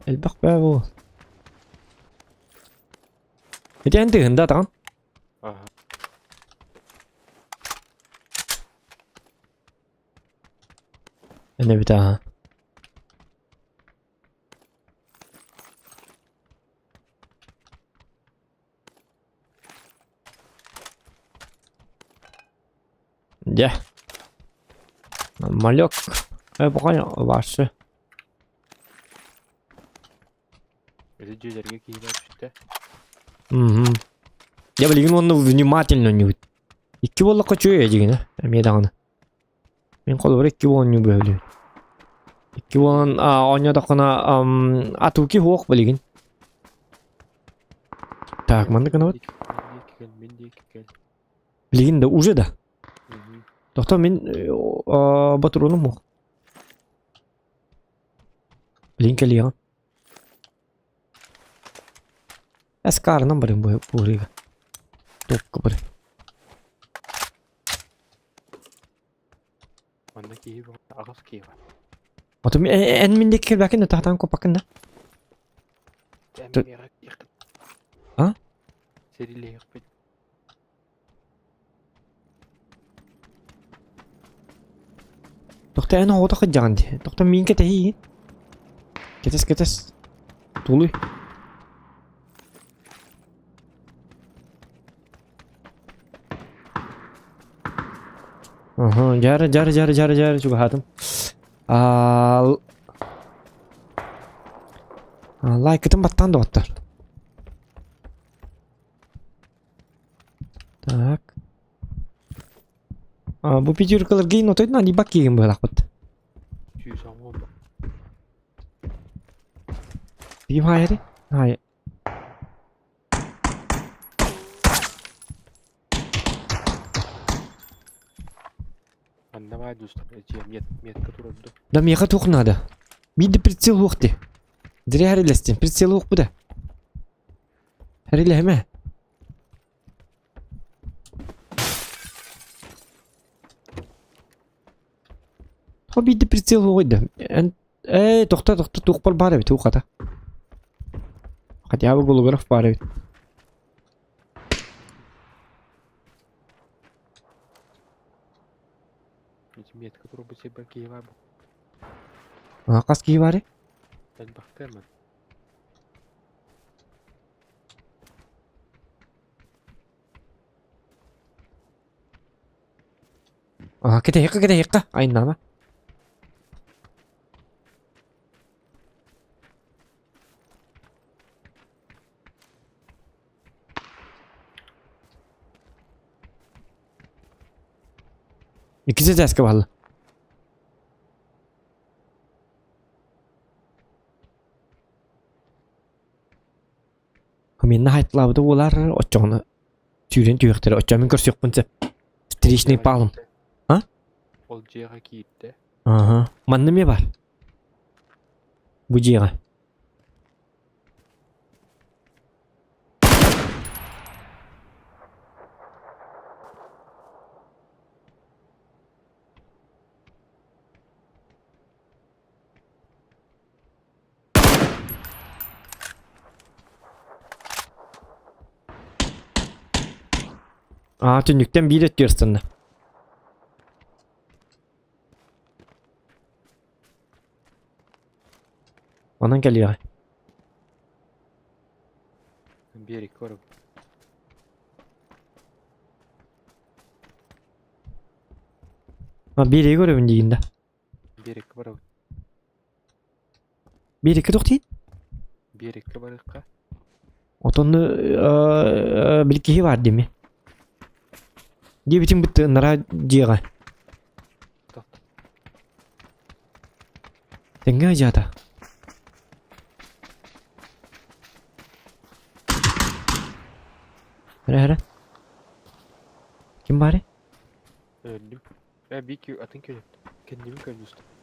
Элбэх баа бу. Ити эн тыһында атаҕын. Ага. Эне бит аха. Дьэ. Малек. Э, ваши. Эти дьиэлэргэ киһилэр түстэ. Угу. Я билигин уонна внимательно ньуут. Икки буоллахха үчүгэй дьигинэ. Эмиэ даҕаны. Мин холобура икки оонньуу бөһүлү. Икки буолан оонньоотоххуна атуки суох билигин. Так, маннык гынабыт. Мин диэки кэл. Билигин да уже да. Тохто мин ботуруонум суох. Билигин кэлиэҕим. Эскаарынан барыам бу буурыыга. Топка барыам. Манна киһи аҕыс киһи бар. Отум эн мин диэки кэлбэккин да таһтаан куоппаккын да? А? Сэрилиэхпит. Тохто эн оҕото кырдьаҕын дии. Тохто миин кэтэһиигин. Кэтэс кэтэс. Тулуй. Ага, жары жары жары жары жары чугаһаатым. Аа лайкытын баттаан да баттар. Так. А, бу пятеркалар гейн отойдун ани бак киген быһалахпыт. 110. Бим хайари? Хайа. Манна баар дуу дьиэ мет метка турар дуу. Да миэхэ туох наада? Биирдэ прицел уох дии. Зря хэрилэстин. Прицел уох бу да. Хэрилэһимэ. Хо биирдэ прицел уоҕуй да. Эн ээ тохто тохто туохпар баар эбит уухата. Хотя бы голограф баар эбит. Ити метка турбут сирбэр киһи баар бу. А, хас киһи баарый? Элбэхтэр мэн. А, кэтэһиэххэ кэтэһиэххэ айаннаама. Иккис этээскэ баалла. Минна хайтлаабыта буолар оччоҕуна сүүрэн түһүөхтэрэ оччо мин көрсүөхпүн сөп. Встречный палм. А? Ол дьиэҕэ киирдэ. Аха. Манна эмиэ баар. Бу дьиэҕэ. Аа, түннүктэн биир өттүгэр ыстанна. Онон кэлиэҕэ. Берег барабын. А, биэриги көрөбүн диигин да. Береккэ барабын. Биэриккэ туох диин? Биэриккэ барыахха. Отонну били киһи баар дими. Диэбитин бытты нара дьиэҕэ. Тэҥҥэ дьаата. Эрэ эрэ. Ким баарый? Өлдүм. Э, биир атын көнөт. Кэннибин көрдүстүм.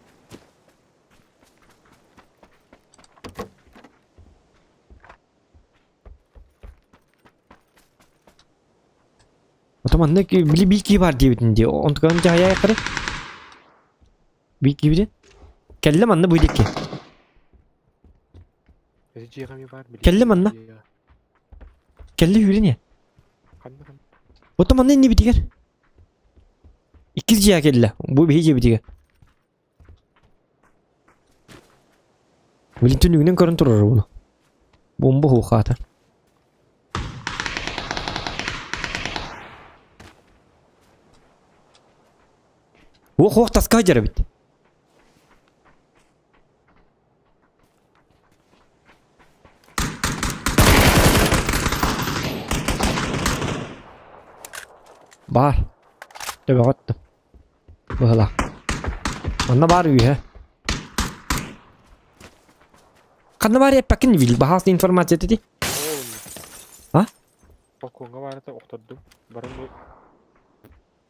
Ото манна били биир киһи баар диэбитин дии. Онтукан дьаһайаайахтары. Биир киһибитин. Кэллэ манна бу диэки. Кэллэ манна. Кэллэ үүрүн Ото манна иннибитигэр. Иккис дьиэ кэллэ. Бу биһи дьиэбитигэр. Билин түннүгүнэн көрөн турар буну. Бомба хуухаата. Уох уох таска сылдьар эбит. Баар. Төбөҕө оттум. Быһалаах. Манна баар үөһэ. Ханна баар эппэккин бил баһаас информация ти. А? Балкоҥҥа баарыта охтордум. Баран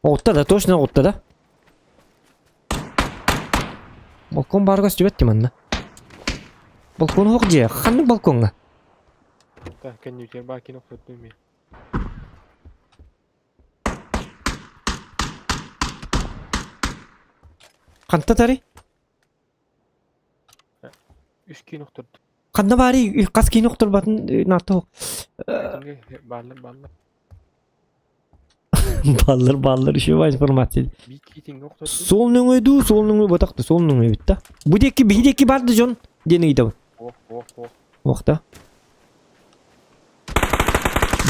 Оҕутта да, точно оҕутта да. Балкон баар көстүбэт ти манна. Балкон оһох дьиэ. Ханнык балкоҥҥа? Так, кэннибитигэр баар кини охтордум эмиэ. Ханта тарый? Үс киин охторду. Ханна баарый хас киин охторбатын наато Бааллар бааллар. Баллар баллар еще бар информация. Бик киитиҥҥэ охторду. Сол нөҥүө дуу, сол нөҥүө ботахты, сол нөҥүө бит да. Бу диэки биһи диэки барды дьон диэн ыйытабын. Ох, ох, ох. Охта.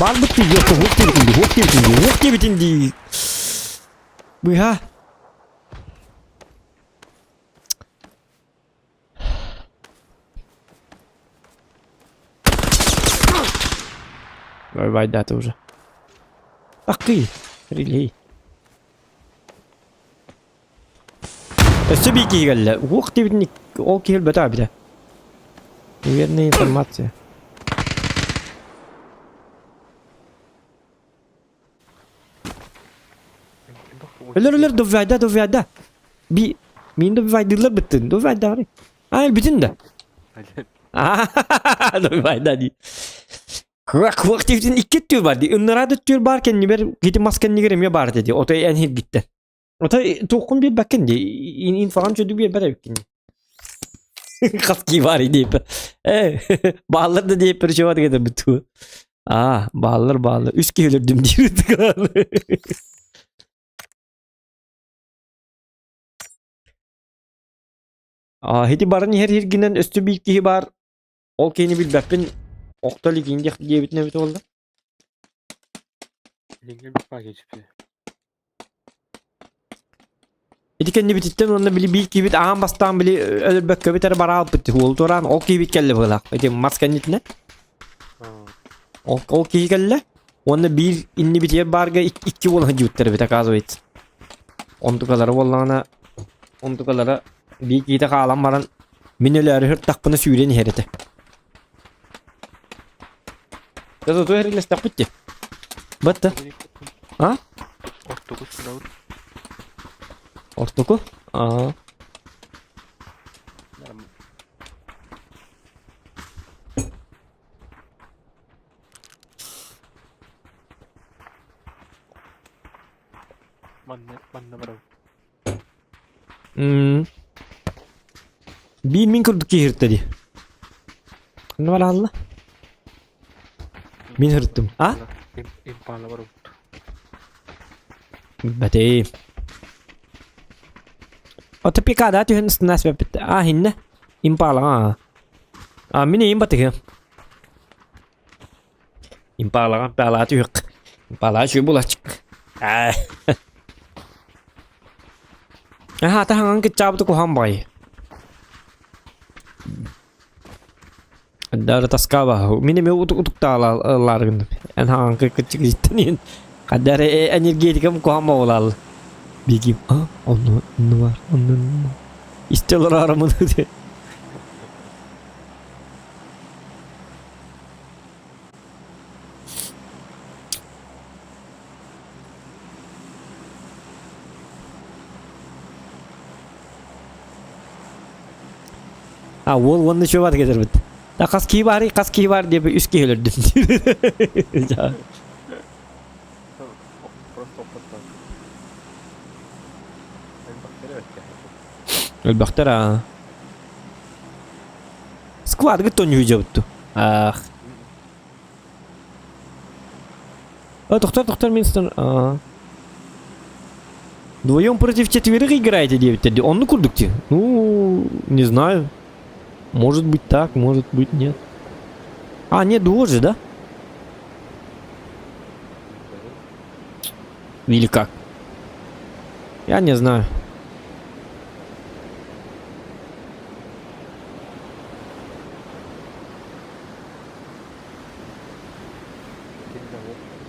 Барбыт дии, yok, ох диэбитин дии, ох диэбитин дии, ох диэбитин дии. Быһа. Вайдата уже. Акы, релей. Өссө биир киһи кэллэ. Уох диэбитин ол киһи өлбөтө эбитэ. Неверная информация. Өлөр өлөр доввайда доввайда. Би мин доввайдыылар быттын. Доввайда ары. А өлбүтүн да. Доввайда ди. Кыах кыах диэбитин икки өттүгэр бар ди. Ыннараад өттүгэр бар кэннибэр кити мас кэннигэр эмиэ бар диди. Отой эн хиргиттэн. Отой туоххун биэрбэккин ди. Инфаҕын чөдү биэрбэт эбиккин ди. Хас кии бар диэппэ. Э, бааллар да диэппэр чего дегенде бүтү. Аа, бааллар бааллар. Үс киһи өлөрдүм диир Аа, ити баран иһэр иһиргинэн өстө биир киһи баар. Ол киһини билбэппин. Охто илигин диэх диэбитин эбит буолла. Илиҥҥэ биппаа кечипти. Ити кэннибититтэн уонна били биир киһибит аан бастаан били өлөрбөккөбүт эрэ бараалпыт уол туораан ол киһибит кэллэ быһыылаах. Ити мас кэннитинэ. Ол, ол киһи кэллэ. Уонна биир иннибитигэр баарга икки уол сылдьыбыттар эбит оказывается. Онтукалара буоллаҕына онтукалара биир киһитэ хаалан баран мин өлөөрү сыртахпына сүүрэн иһэр этэ. Да зато эрилэстэхпит дии. Батта. А? Ортоку сынабыт. Ортоку? Аа. Манна манна барабыт. М. Биир мин курдук киһиртэ дии. Ханна бараалла? Мин һырыттым. А? Импала барабыт. Билбэтим. Ото пикада түһэн ыстынаас бэппит. А хиннэ. Импалаҕа. А мин им батыгым. Импалаҕа импалаа түһүк. Импалаа үчүгэй булачык. Аа. Аха, таһаҥан кыччаабыты куһаҕан баҕайы. Дары таскаба. Мин эмиэ утуктаалаары гынным. Эн хаҥан кыччык иттэн Хадары энергетикам куһаҕан буолаал. Бигим, а, онно онно бар, онно онно. Истэ олораарымын. А уол уонна чё бар кэтэрбит. Да хас киһи баарый, хас киһи баар диэби үс киһи өлөрдүм. Просто оппоттон. Өлбөхтөр аа. Сквадгы тонньуу дьабытту. Ах. А, доктор, доктор Минстон. А. Вдвоем против четверых играете, 9 Он ну курдукти. Ну, не знаю. Может быть так, может быть нет. А, нет, дуо же, да? Или как? Я не знаю.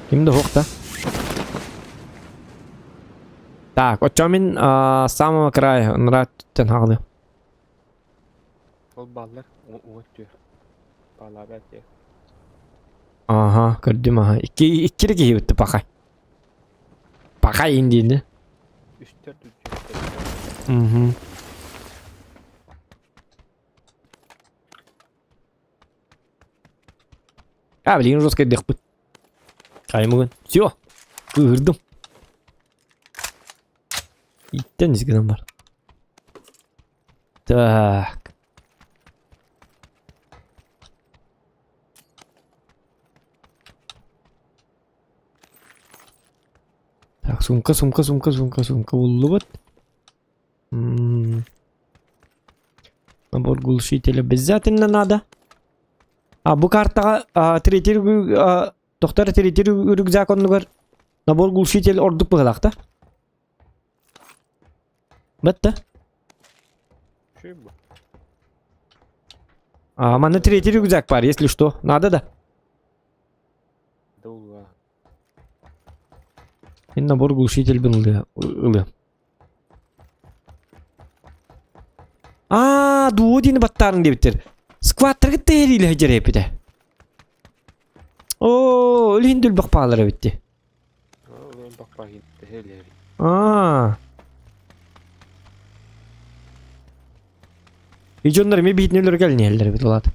Ким да да? Так, оччо мин с самого края нраттен хаҕды. Ол баллар уҥа өттүгэр. Баалаабат диye. Ага, көрдүм аха. Икки иккири киһи битти пахай. Пахай индиини. Үстэр түттү. Угу. А, блин, жестко дехпыт. Каймыгын. Все. Кыырдым. Иттен изгенем бар. Так. сумка, сумка, сумка, сумка, сумка буллубут. М, Набор глушителя обязательно надо. А бу картаҕа а, третий рю- а, тохтор третий рюкзак оннугар набор глушитель ордук быһылаах да? Бэтте. Чуй бу. А, манна третий рюкзак бар, если что. Надо да? Долга. Мин набор глушитель бин ылыа. ылыам. Аа, дуо диэни баттаарыҥ диэбиттэр. Скваттаргыт тэһэриилэһэ дьэрэппитэ. Оо, ол иһин дүлбэх баалар эбит дии. Аа. И дьоннор эмиэ биһитин өлөргө элниһэллэр эбит улаат.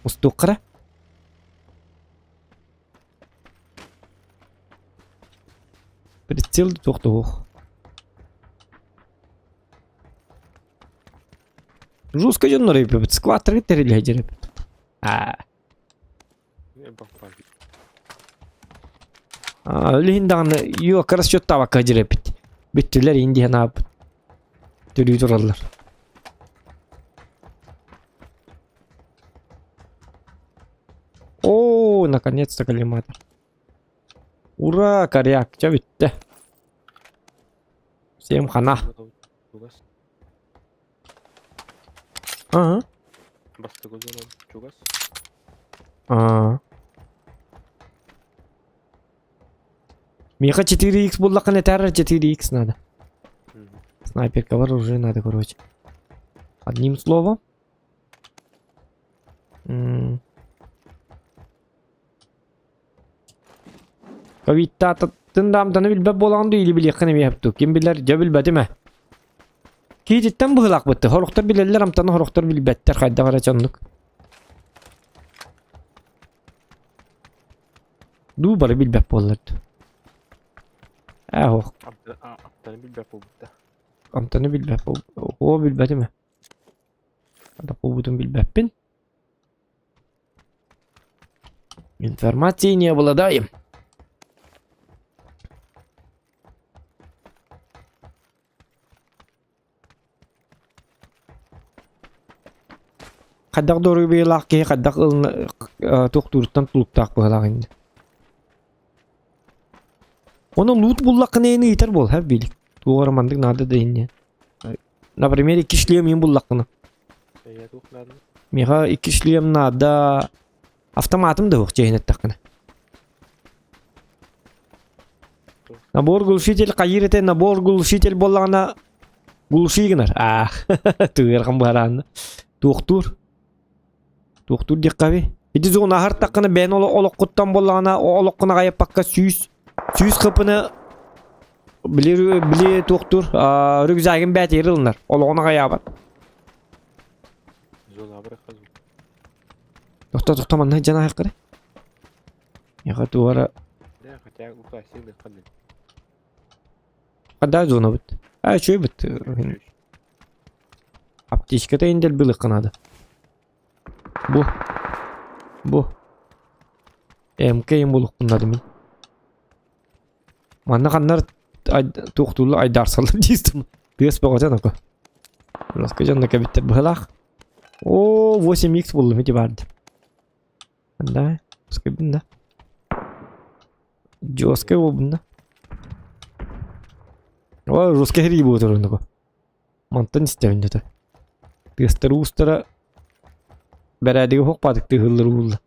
Устуоххара. Прицел туох да суох. Жестко дьоннор эбиппит, скваттарга тэрилиһэ дьэрэппит. Аа. Ол иһин даҕаны юокка расчеттаабакка дьирэппит. Бүттүлэр иин диэн ааппыт. Төрүү тураллар. О, наконец-то коллиматор. Ура, коряк, чэ бүттэ. Всем хана. Ага. Бастакы зона чугас. Аа. Миэхэ 4х буллаххына этээр 4х надо. Снайперка оружие надо, короче. Одним словом. М. Ковидтаататтын даамтаны билбэт буолаҕын дуу или билиэххин эмиэ сөп дуу? Ким билэр, дьэ билбэтим ээ. Киититтэн быһыылаахпыт. Сорохтор билэллэр, амтаны сорохтор билбэттэр. Хайдах эрэ дьоннук. Дуу бары билбэт буоллар дуу. Ээ суох. Амтаны билбэт буолбута. Амтаны билбэт буол... Оо билбэтим ээ. Хайдах буолбутун билбэппин. Информации не обладаем. Хайдах доруобуйалаах киһи хайдах ылына туохтууруттан тулуктаах быһалаах инньэ. Ону луут буллаххына ини ыытар буол, һэ билик. Туох эрэ маннык наада да инньэ. Например, икки шлем иин буллаххына. Эйэ туох наада? Миэхэ икки шлем наада. Автоматым да суох чиэһин эттэххинэ. Набор глушитель хайыыр этэ набор глушитель буоллаҕына глуши гынар. Аа тыырхан быһараанна. Туохтуур. Туохтуур диэххэ эбий. Ити зона аһартаххына бэйэн олоххуттан буоллаҕына олоххун аҕайаппакка сүүс сүүс хпны били били туохтуур рюкзагын бээтигэр ылынар. Олоҕун аҕайаабат. Зона абырахха Тохто тохто манна дьан аһаххара. Яха туора Да, хотя укласил их ханны. Хада зона бит. А үчүгэй бит. Аптечката индел былыкка надо. Бу. Бу. МК им булуккуннады мин. Манна ханнар туохтуулла айдаарсаллар диистим. Тыас бөҕөтө нако. Ласка дьонно кэбиттэр быһылаах. О, 8x буллум ити барды. Да, пускай да. Жесткая буолбун да. О, жесткая хэрии буолар оннуку. Мантан истэбин дьэ. Тыастара уустара бэрээдэги суох баатык тыаһыыллар уулла.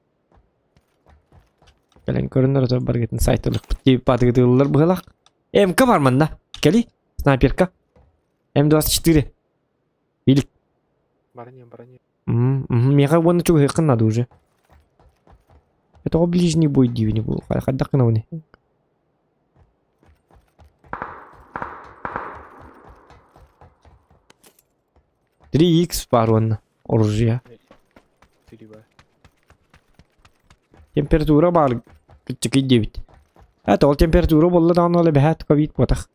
Кэлэн көрөннөр отор баргытын сайтылыкпыт диэбит баатыгы тыыллар быһылаах. МК бар манна. Кэли, снайперка. М24. Билик. Баранья, баранья. Миэхэ уонна чугаһыаххын наада уже. Это ближний бой диибини бу. Хайдах гынабыный? Три икс баар уонна оружие. Три ба. Температура баар кыччыкый диэбит. Это ол температура буолла даҕаны ол эбэһээт ковид буотах.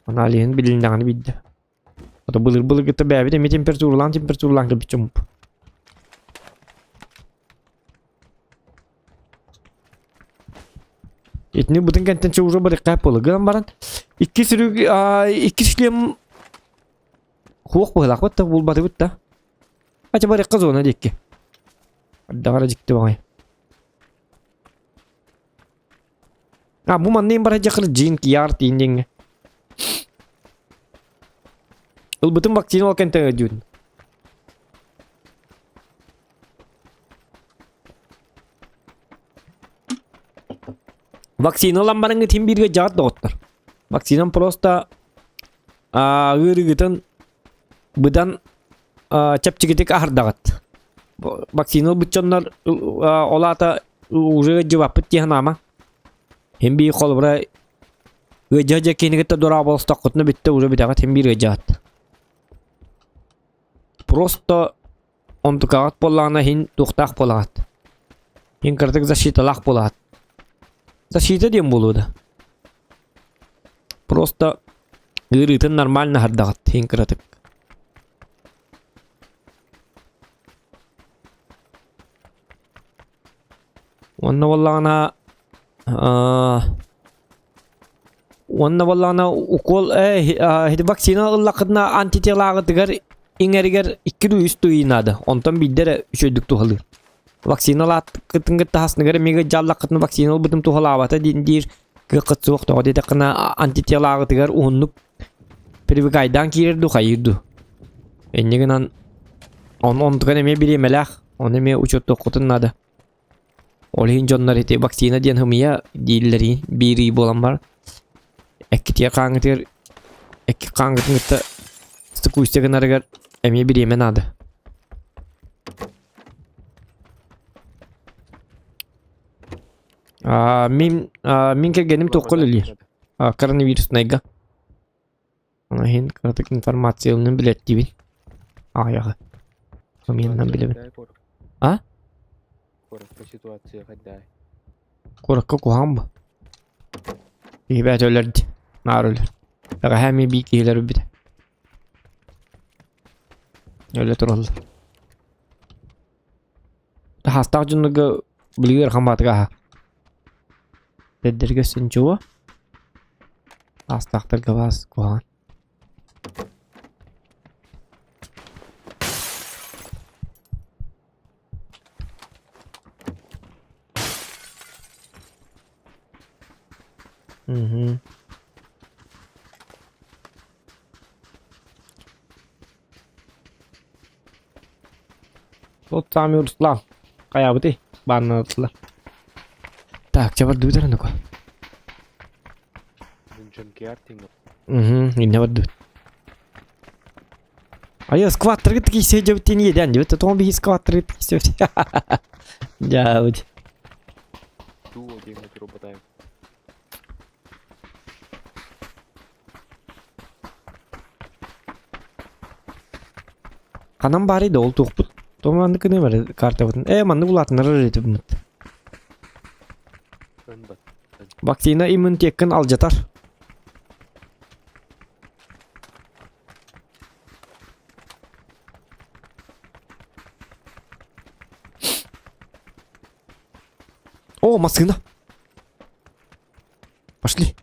Аналиһын билиннэҕинэ билдэ. Ото былыр былыргыта бэйэбит эмиэ температуралаан температуралаан кэлбит дьоммут. Итини бутун кэнтэн чэ уже барыхха буола гынан баран икки сүрүг икки шлем хуох быһылаахпыт да булбатыбыт да. Ача барыхха зона диэкки. Ардагара дьикти баҕай. А бу манна бара дьахыр джин кияр тиин диэҥҥэ. Ылбытым вакцина ол кэнтэн өйдүүн. Вакцина ылан бараҥҥыт иһин бииргэ дьаҕат доҕоттор. Вакцинам просто ыарыыгытын быдан чэпчэкитик аһардаҕыт. Вакцина ылбыт дьоннор ол аата уже ыалдьыбаппыт дии санаама. Иһин биир холобура ыалдьа дьэ киһини кытта дорооболостоххутуна бүттэ уже бүтэҕит иһин биир ыалдьаҕыт. Просто Онтукаҕыт буоллаҕына иһин туохтаах буолаҕыт? Иһин кыратык защиталаах буолаҕыт. Защита диэн буолуо да. Просто ыарыытын нормально аһардаҕыт иһин кыратык. Уонна буоллаҕына аа Уонна буоллаҕына укол ээ ити вакцина ыллаххытына антителааҕытыгар иҥэригэр икки дуу үс дуу ый наада. Онтон биирдэ эрэ үчүгэйдик туһалыыр. Вакцина ылааккытын кытта хаһысныгар эмиэ дьааллаххытына вакцина ылбытым туһалаабата диэн диир кыаххыт суох тоҕо диэтэххинэ антителааҕытыгар уһуннук привыкайдаан киирэр дуу хайыыр дуу. Инньэ гынан ону онтукан эмиэ бириэмэлээх, ону эмиэ учуоттуоххутун наада. Ол иһин дьоннор ити вакцина диэн ымыйа дииллэрин биир ый буолан баран эккитигэр хааҥҥытыгар экки хааҥҥытын кытта стыкуйся гынарыгар эмиэ бириэмэ наада. А, мин а, мин кэргэним туохха үлэлиир? А, коронавируснайга. Ону иһин кыратык информацияларын билэттиибин. Аҕыйаҕы. Сымыйаннан билэбин. А? Куоракка ситуация хайдай? Куоракка куһаҕан бу. Киһи бэйэтэ өлөр дии. Наар өлөр. Бэҕэһээ эмиэ биир киһилэр өлбүтэ. Өлө тураллар. Таһаастаах дьоннорго билигин ыарахан баатыга аһа. Эдэргэ синчуо. Аастаахтарга баас куһаҕан. Мгм. Вот сами Руслан. Хайабытый? Бааннаатылар. Так, чэ бардыбыт эрэ нука. Угу, инне бардыбыт. Айа, скваттерга тикийсе дьэбитин иэдээн дебит, тоҕо биһи скваттерга тикийсе Дьаабыт. Дуо диэҥҥэ туруботаайым. Ханан баарый да ол туохпут? Тоҕо маннык гыныам эрэ картабытын. Ээ маннык улаатыннарар этибит. Вакцина иммунитеккын алдьатар. О, массыына! Пошли.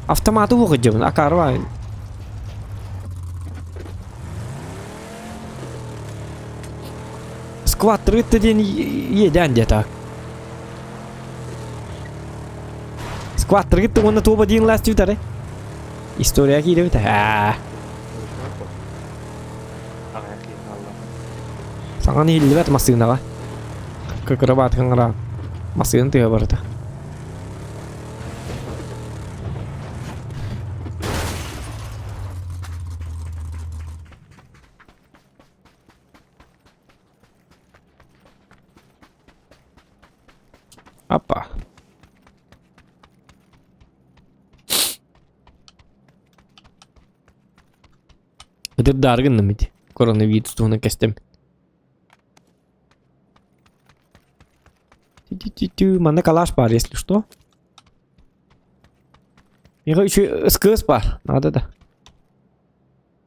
Автоматы уоҕа акаарва. Скваттырытта диэн иэдээн диэтэ. Скваттыргытта уонна туоба диэн лаас түтары. История киирэбит. Аа. Саҥаны иһиллибэт массыынаҕа. Кырабаатыгын араан. Массыына тыа барыта. Апа. Ытырдаары гынным ити. Коронавирус туһунан кэстим. Тю-тю-тю, манна калаш бар, если что. Миэхэ еще СКС бар. Надо да.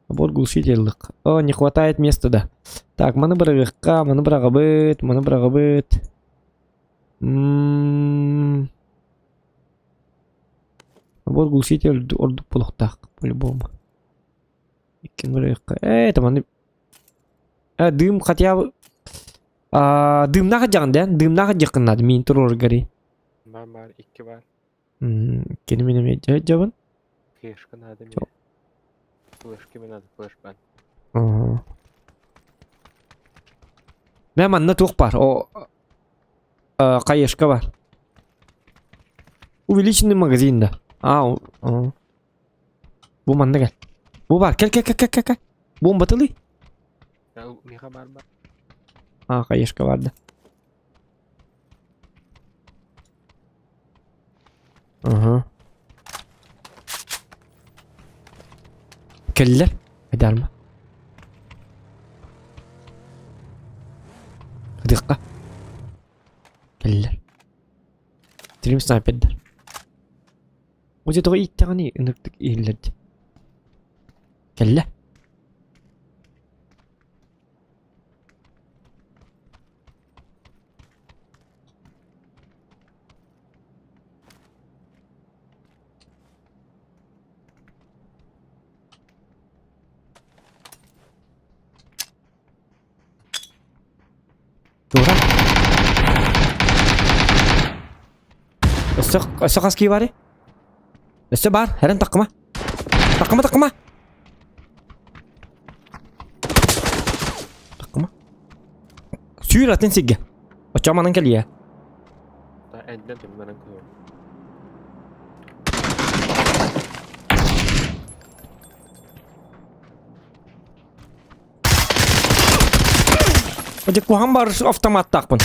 Набор глушителных. О, не хватает места, да. Так, маны быраҕыахха, маны быраҕабыт, маны быраҕабыт. М Набор глушитель ордук буолуохтаах по-любому. Иккин барыахха. Ээ, это маны дым хотя бы дымнаах дьаҕын да, дымнаах дьаххын надо, мин туруоргари. Бар бар, икки бар. Кини мин эмиэ дьабын. Флешка надо мне. Флешки мне надо, флешбан. Мэ манна туох бар? О, хаешка бар. Увеличенный магазин да. А, бу манна кэл. Бу бар, кэл, кэл, кэл, кэл, кэл. Бомба тылый. Миха бар бар. А, хаешка бар да. Ага. Кэллэр. Айдарма. Кыдыкка. Кэллэр. Трим снайпердер. Уже тоҕо ииттэҕиний ынырыктык иһиллэр дии. Кэллэ. Туора. Өссө, өссө хас кии баарый? Өссө баар, эрэн таккыма. Таккыма, таккыма. Таккыма. Сүүр атын сиргэ. Оччоҕо манан кэлиэ. Энден тымнаран көрөр. Дьэ куһаҕан баар автоматтаахпын.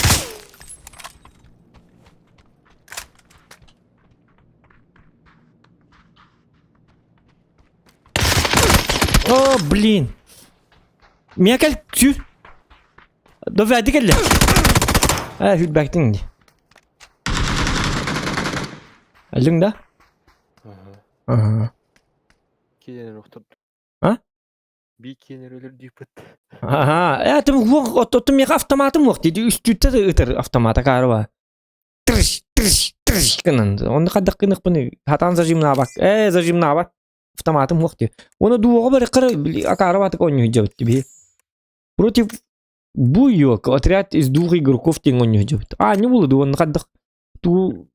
О, блин. Миэхэ кэл, сүүр. Доведи кэллэ. Ээ, сүүрбэктиҥ дии. Өллүҥ да? Аха. Киинэн охтор. А? Би киэнэр өлөр дииппит. Аха. Ээ, тим уох, оттон миэхэ автоматым уох дии. Үстүүттэ ытар автомата каарыба. Тырш, тырш, тырш гынан. Онно хайдах гыныахпыный? Хатаан зажимнаабак. Ээ, зажимнаабат. Автоматым уох дии. Уонна дууҕа барыккар акаарыбатык оонньуу сылдьабыт дии. Против буйок отряд из двух игроков диэн оонньуу сылдьабыт. А, не буолла дуу, онно хайдах туу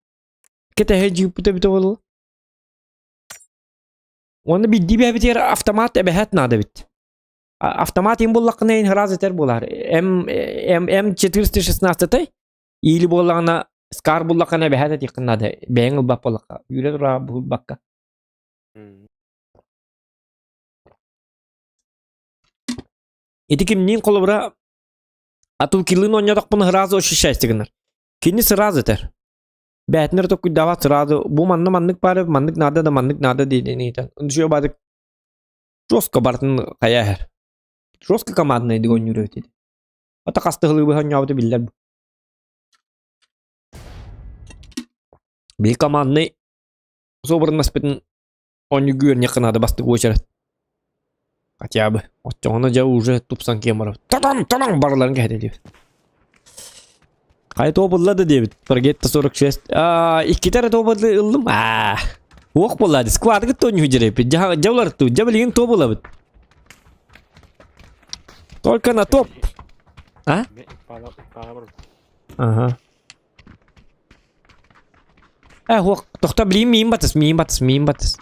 кэтэһэ дьииппитэ эбитэ буолла. Уонна биирдии бэйэбитигэр автомат эбэһээт наада эбит. Автомат им буоллаххына ин сразу этэр буолар. М М М416 или буоллаҕына Скар буллаххына эбэһээт этиэххин наада. Бэйэҥ ылбат буоллахха. Үүрэ тура булбакка. Ити кимниин холобура Атукилыын оонньоотохпуна сразу ощущаешься гынар. Кини сразу этэр. Бээтинэр токуйдаабат сразу бу манна маннык баар маннык наада да маннык наада диэн ыйытан. Үчүгэй баадык жестко барытын хайа иһэр. Жестко команднайдык оонньуур эбит ити. Ата хастыһылыы оонньообута биллэр. Биир командный собраннаспытын оонньууга үөрэннэххэ наада бастакы уочарат. Хотя бы. Оччоҕуна дьэ уже тупсан киэн барабыт. Тадан тадан барыларын кэһэтэлиибит. Хайа туобулла да диэбит. Прогетто 46. Аа, иккитэ эрэ туобулла ыллым. Аа. Уох буолла сквады кытта оонньуу дьэрэппит. Дьэ уларыттыбыт. Дьэ билигин туобулабыт. Только на топ. А? Ага. Э, хуох, тохто, блин, миин батыс, миин батыс, миин батыс.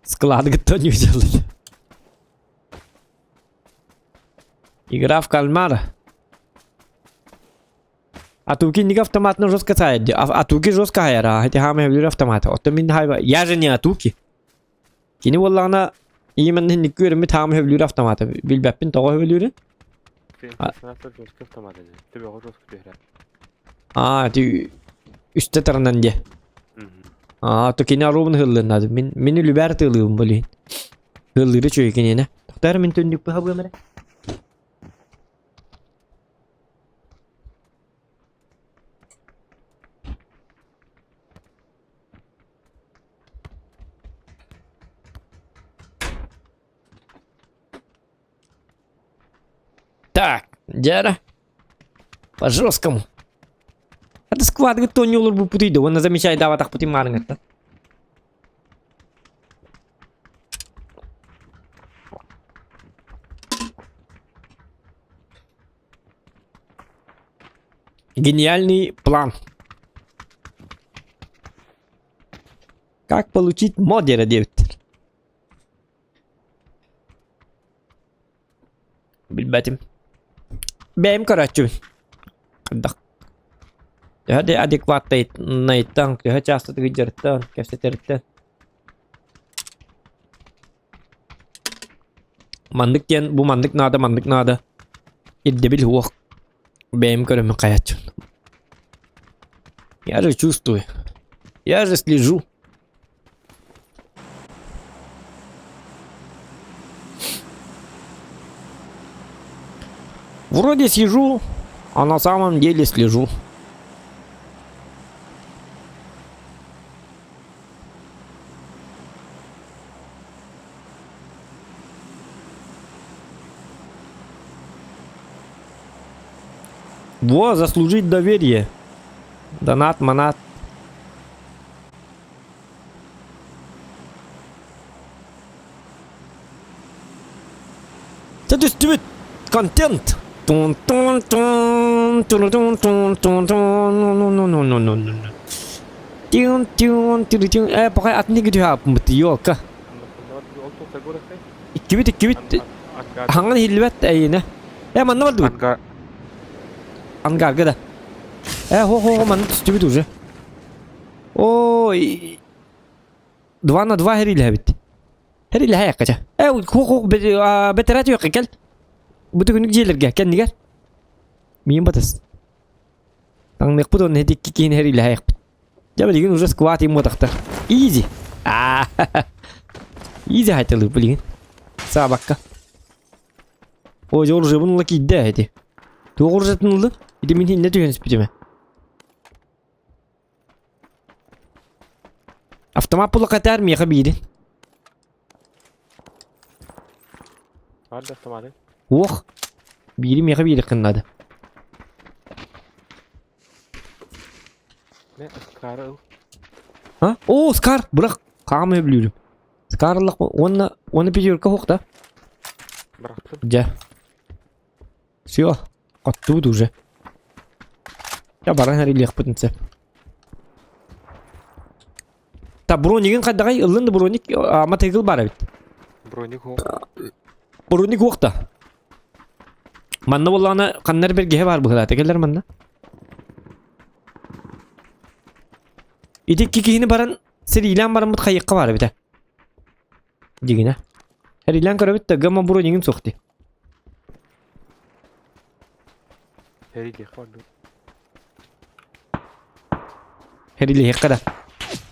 Склад кто не взял. Игра в кальмара. Атуки ник автомат ну жестко сайд. Атуки жестко хайара. Хотя хам я автомат. Оттон мин хайба. Я же не атуки. Кини буоллаҕына именно инникки үөрэммит хаамыы сөбүлүүр автомата. Билбэппин тоҕо сөбүлүүрүн. Жесткий автомат ини. Төбөҕө жестко түһэрэр. Аа, ити үстэ таранан диэ. Аа, то кини аруубун ыһыллыан Мин мин үлүбээр тыалыыбын блин. Ыһыллыыры үчүгэй киниэнэ. Тохтоор мин түннүкпү хабыам эрэ. Так, дьэ По жесткому. Это сквадгы тони олор бупутуйда, уонна замечайдаабатахпытын маарыҥыттан. Гениальный план. Как получить модера диэбиттэр. Билбэтим. Бэйэм көрөөччүбүн. Хайдах төһө да адекватнайтан, төһө чаастатык дьарыктан, кэпсэтэриттэн. Маннык диэн бу маннык наада, маннык наада. Ирдэбил суох. Бэйэм көрөммүн хайааччыбын. Я же чувствую. Я же слежу. Вроде сижу, а на самом деле слежу. Во, заслужить доверие. Донат, манат. Це түстүбүт контент. Тун тун тун тун тун тун тун тун Тюн тюн тюн тюн э пока атын диэки түһэ ёлка. Иккибит иккибит хаҥан иһиллибэт эйиэнэ. Э манна бардыбыт. Ангар. Ангарга да. Э хо хо манна түстүбүт уже. Ой 2 на 2 хэрилэһэбит. Хэрилэһэ кача. Э хо-хо бэтэрээ түһүөххэ кэл. Бу түгүнүк дьиэлэргэ кэннигэр. Миин батыс. Таҥныахпыт уонна икки киһини хэрилэһэйэхпит. Дьэ билигин уже скват иммуотахтар. Изи. Изи хайтылыы билигин. Саабакка. Ой, оружиебын ыла киирдэ ити. Туох оружиетын ыллын? Ити мин иннэ түһэн испитим. Автомат булакатаар миэхэ биирин. Баар да автоматы? Уох. Биири миэхэ биэриэххин наада. Не, Скары ыл. А? О, Скар! Бырах! Хаам өбүлүүрүм. Скар ыллах уонна уонна пятерка суох да? Бырахтым. Дьэ. Все, оттубут уже. Я баран эрилиэхпитин сөп. Та бронигин хайдаҕай ыллын да броник ама тыгыл бар эбит. Броник хуох. Броник хуох да. Манна буоллаҕына ханнар бэргэһэ баар быһыылаата кэллэр манна. Ити икки киһини баран сэриилээн бараммыт хайыахха баар эбитэ. Дигинэ. Эрилээн көрөбүт да гамма бронигин суох дии. Эрилиэххэ барбыт. Эрилиэххэ да.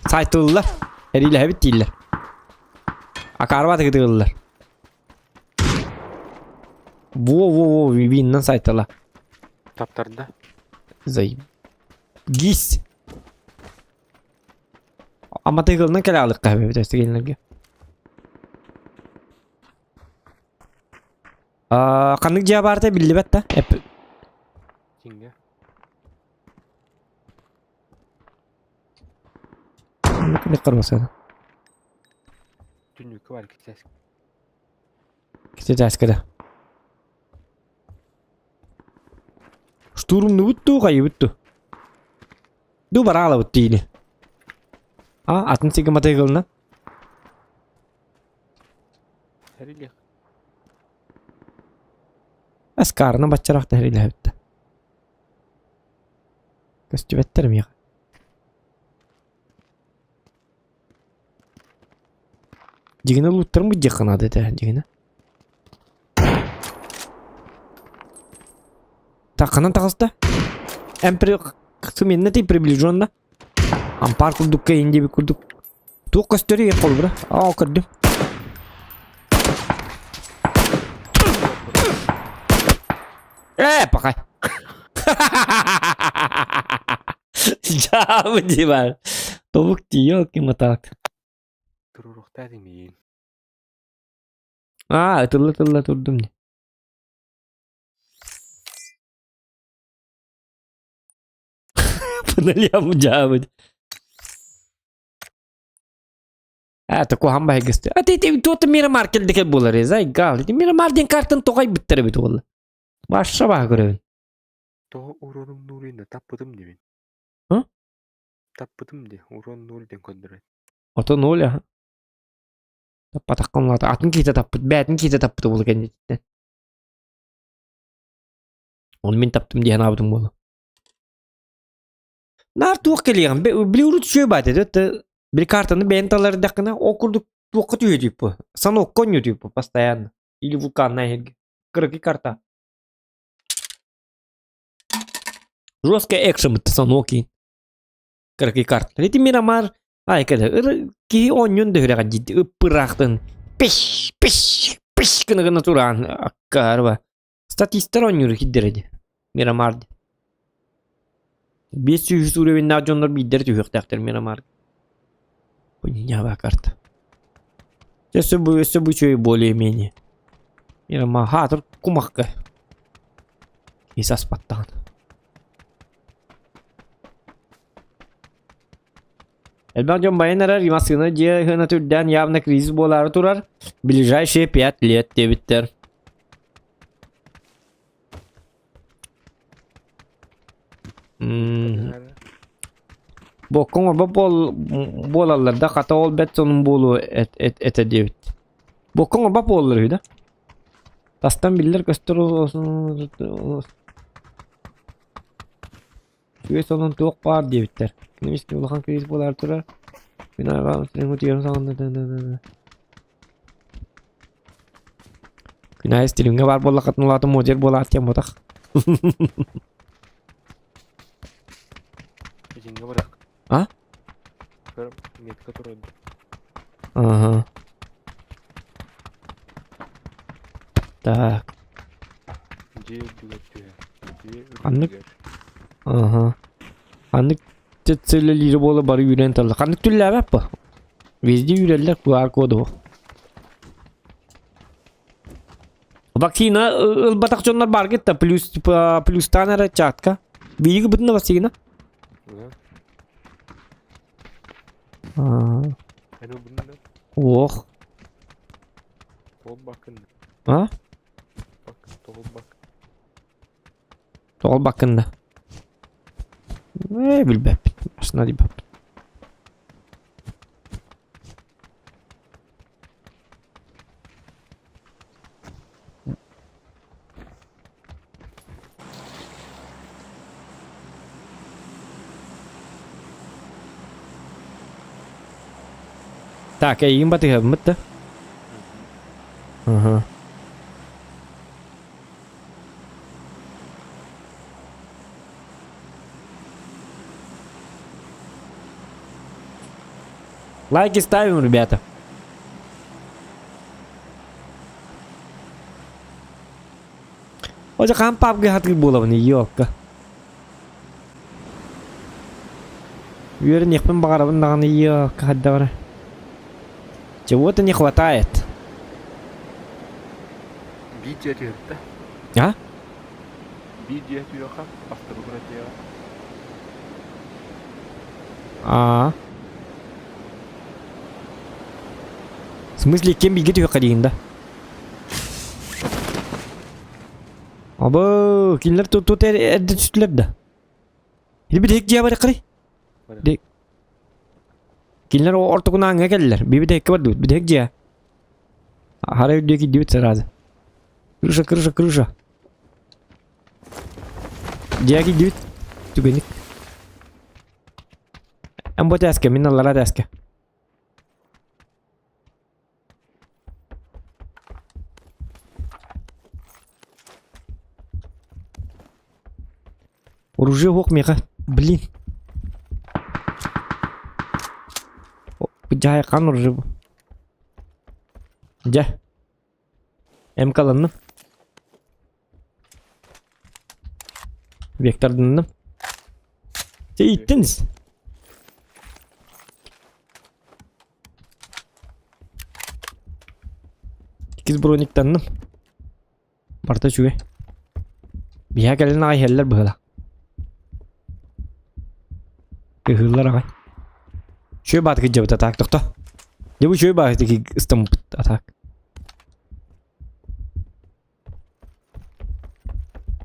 Сайтыллар. Эрилэһэбит дииллэр. Акаарба тыгытыыллар. Во-во-во, виннан сайтала. Таптарда. Зай. Гись. Ама тыгылынан кэлэ алыкка эбит өстегенлерге. Ханнык дьиэ баарта биллибэт да? Эп... Тиҥҥэ. Ханнык кармасана? Түннүккэ бар китээс. Китээскэ да. Штурмнубут дуу, хайыбыт дуу? Ду бараалабыт диини. А, атын сиги матыгылна. Хэрилиэх. Аскарына баччарахта хэрилэһэбитте. Көстүбэттэр миэхэ. Дьигинэ лууттарым быдьыахха наада этэ, дьигинэ. Так, ханан таҕыста? Эн при... Сыминна ты приближенно. Ампаар курдукка иин диэбит курдук. Туох көстөрүй холбура? Аа, көрдүм. Э, пока. Дьаабы дии Тобук дии, елки-моталки. Туруруохтаа димиин. Аа, ытылла-ытылла турдум дии. По нулям дьаабыт. Это куһаҕан баһыгысты. А ты ты туота Мирамар кэлдикэ буолар зайгал. Ити Мирамар диэн картын тоҕой бүттэр эбит уолла. Башша баһа көрөбүн. Тоҕо уронум нуулинна таппытым дибин. Һы? Таппытым ди, урон ноль диэн көрдөрөр. Ото ноль аха. Таппатаххын улаата. Атын киһитэ таппыт, бээтин киһитэ таппыта буола кэнниттэн. Оны мин таптым диэн аабытым буола. Наар туох кэлиэҕин, били урут үчүгэй баат этэ, били картаны бэйэн талардааххына, ол курдук туохха түһүө типа, санокка оонньуу типа постоянно. Или вулканная эһэргэ. Кыракый карта. Жесткая экшен санок Кыракый карта. Ити Мирамар ай кэлэ киһи оонньуон да үрэҕэ дии ыппыраахтын пиш пиш пиш гына гына тураан аккаарба. Статистар оонньуур кирдэрэ дии. Мирамар дии. 500 уровеннаах дьоннор биирдэрэ түһүөхтээхтэр Мирамар. Хуйня карта. Өссө бу өссө бу үчүгэй более-менее. Мирамар хаатыр кумахка. Ис аспаттаҕын. Элбэх дьон байан эрэр массыына дьиэ ыһыана үрдээн явно кризис буолаары турар. Ближайшие 5 лет диэбиттэр. Боккоҥ орбо буол буолаллар да хата ол бэт сонун буолуо этэ диэбит. Боккоҥ орбо буоллар үһү да. Тастан биллэр көстөр Үчүгэй сонун туох баар диэбиттэр. Кини улахан кризис буолаары турар. Мин аҕам саҕана Күн аайы стримҥэ баар буоллаххытына улаатан модер буолаат диэн буотах. Итингэ барах. А? Көр, метка турар. Ага. Так. Дьиэ үрдүгэр түһэр. Дьиэ Ханнык? үрдүгэр. Ага. Ханнык целлелири буола бары үүрэн талла. Ханнык түллээбэт бу? Везде үүрэллэр QR коду. Вакцина ылбатах дьоннор бар гитта плюс типа плюстаан эрэ чатка. Биһиги бытына вакцина. Ох. А? Тоҕол баккында. Ээ билбэппит. Машина дибэппит. Так, эйигин батыһабыммыт да? Ага. Лайки ставим, ребята. Оля хаһан пабга хатыр буолабын, ёлка. Үөрэниэхпин баҕарабын даҕаны, ёлка, хайдах Чего-то не хватает. Видео түһэртэ. А? Видео түһүөххэ, бастакы братья. А. В смысле, кем бигэ түһүөххэ диигин да? Абы, кинилэр тут тут эрдэ түстүлэр да. Или битэһик дьиэ бар кырый. Кинилэр ортокун ааҥҥа кэллилэр. Би битэһиккэ бардыбыт. Битэһик дьиэ. Хара үрдүө киирдибит сразу. Крыша, крыша, крыша. Дьиэ киирдибит. Түгэнник. Эн бу тээскэ, мин аллара тээскэ. Оружие суох миэхэ. Блин. Дьаһай хаан оружие бу. Дьэ. МК-ланным. Векторданным. Дьэ ииттин. Иккис брониктанным. Барыта үчүгэй. Биһиэхэ кэлэн аҕай иһэллэр быһыылаах. Кыһыыллар аҕай. Үчүгэй баатык дьэбит атаак тохто. Дьэ бу үчүгэй баатык ыстаммыт атаак.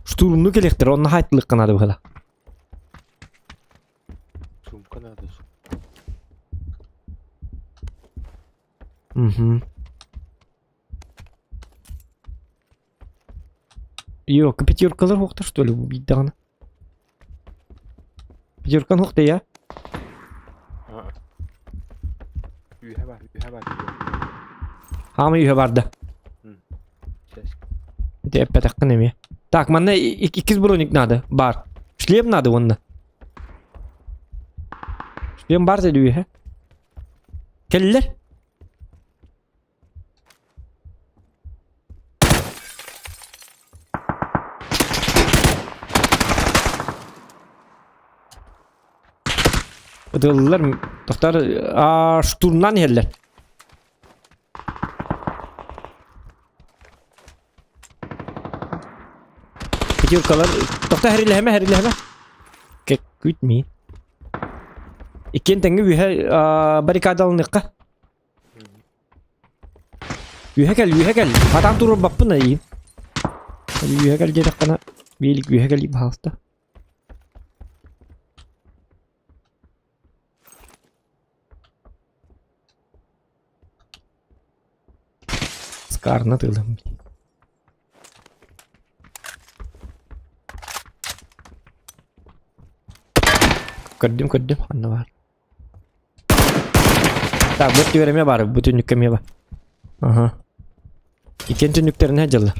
Штурмну кэлиэхтэрэ, онно хаайтылыахха наада быһыла. Сумка надо. Угу. Йо, пятеркалар хуохтар что ли биирдэҕинэ? Пятеркан хуох я? Үһэ бар, үһэ бар. Хаамай үһэ барда. Ити эппэтэххин эмиэ. Так, манна иккис броник надо, бар. Шлем надо уонна. Шлем бар деді үһэ. Кэллэр. Ытыллар, тохтар, а, штурмнан иһэллэр. Пятеркалар, тохта хэрилэһэмэ, хэрилэһэмэ. Кэккүт ми. Иккиэн тэҥҥэ үөһэ баррикадаланыахха. Үөһэ кэл, үөһэ кэл. Хатаан туруорбаппын айыы. Үөһэ кэл диэтэххинэ, биилик үөһэ кэлии баһаалыста. Скарна тылым. Көрдүм, көрдүм, ханна баар. Так, бу түгэр эмиэ баар, бу түннүккэ эмиэ бар. Аха. Иккиэн түннүктэринэ дьыллар.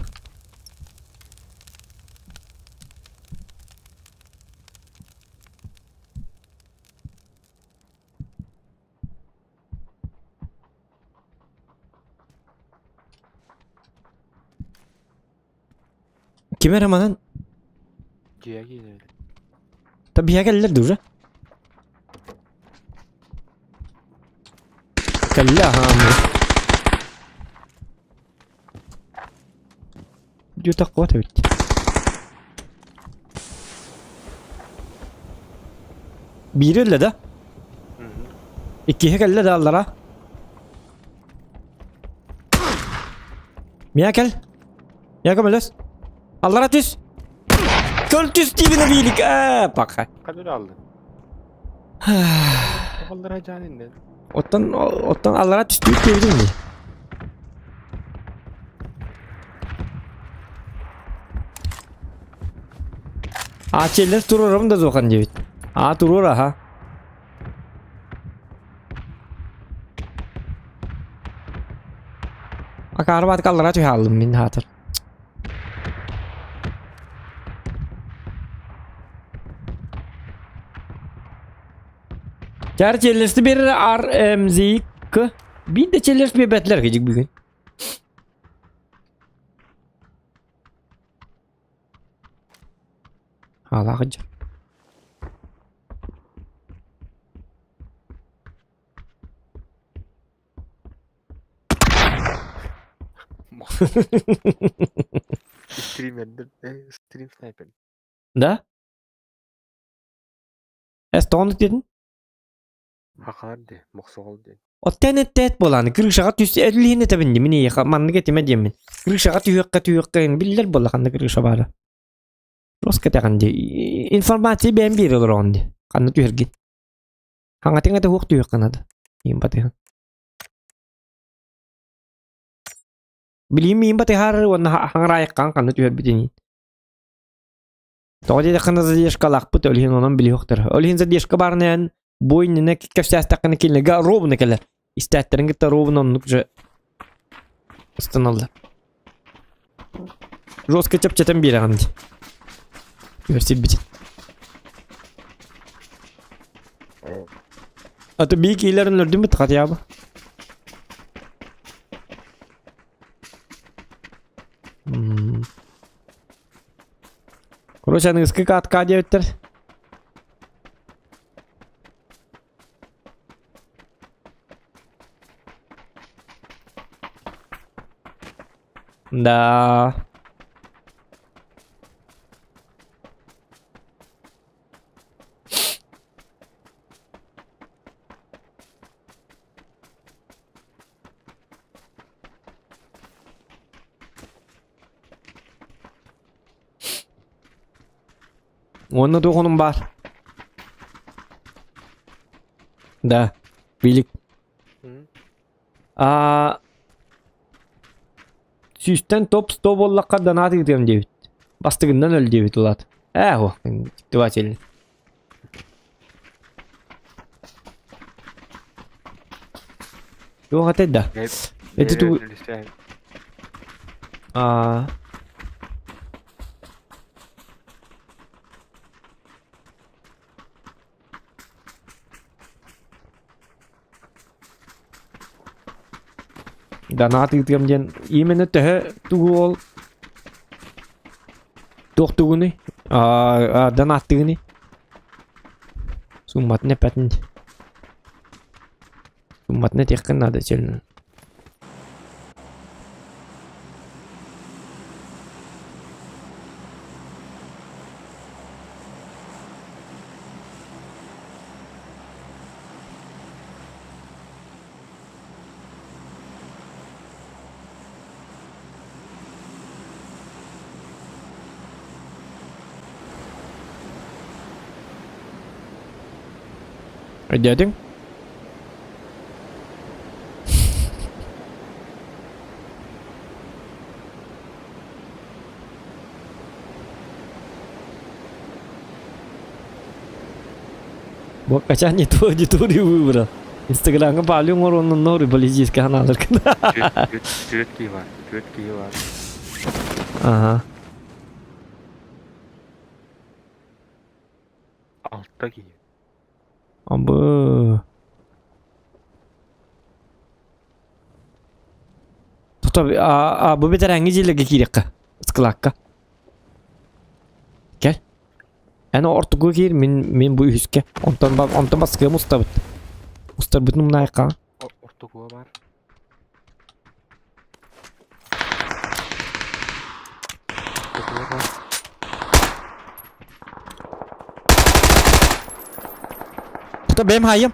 Ким эрэ манан Дьиэ киирэр. Та биһиэхэ кэллэр да уже. Кэллэ аһаам. Дьүтэх куот эбит. Биири өллө да? Иккиһи кэллэ да аллара. Миа кэл. Миа көмөлөс. Аллара түс. Көл түс диибин биилик. Ээ, паха. Ханыр алды. Аллара жан инде. Оттон оттон аллара түстүүт диэбитиҥ дии. А челлер туруорабын да суохан диэбит. А туруор аха. Акаары баатык аллара түһэ хааллым мин хаатыр. Чар челлерсти берер RMZK. Биир да челлерс биэрбэтилэр кыдьык бүгүн. Хаалаах дьон. Стримердер, стрим снайпер. Да? Эс тоҕону диэтин? Хахаар де, мохсоҕол диэн. Оттон эттэт буолааны крышаҕа түс эллиһин этэбин дии мин эйиэхэ маннык этимэ диэммин. Крышаҕа түһүөххэ түһүөххэ биллэр буолла ханна крыша баара. Просто кэтэҕин дии. Информация бэйэм биэрэ олороҕун дии. Ханна түһэргин. Хаҥатыҥ этэ уох түһүөххэ наада. Иин батыһан. Билигин миин батыһаар уонна хаҥараайыккаан ханна түһэрбитин. Тоҕо диэтэххинэ задержкалаахпыт, ол иһин онон билиһиэхтэр. Ол иһин задержка баарынан бу иннинэ кэпсээстэххинэ кинилэргэ ровно кэлэр. Истээттэрин кытта ровно оннук же ыстаналлар. Жестко чэпчэтэн биэрэҕин дии. Түһэрсийбитин. А то бии киилэрин өлөрдүм хотя бы. Короче, аныгыскы катка диэбиттэр. Да. Уонна туох онум баар? Да, билик. А сүүстэн топ 100 буоллахха донат ыытыам диэбит. Бастыгынан өл диэбит улаат. Ээ, о, издевательный. Туох этэй да? Эти ту... А... Донат ыытыам диэн именно төһө тугу ол туох тугунуй аа донаттыгыный сумматын эппэтин сумматын этиэххин наада чөлүн Өйдөөтүҥ? Бу качан не ту аудиторию выбрал. Инстаграмҥа палю оҥоруонун нору полицейскай ханааларгын. Түөрт киһи бар. Түөрт киһи бар. Ага. Алта киһи. Абы. Тоқта, а, а бу бэтэрэҥҥи дьиэлэргэ киириэххэ. Ыскылаакка. Кэл. Эн ортугу киир, мин, мин бу үһүскэ. Онтон, онтон баскыам устабыт. Устарбытын умнаайха. Ортугуа бар. Ортугуа бар. Тута бэйэм хаайым.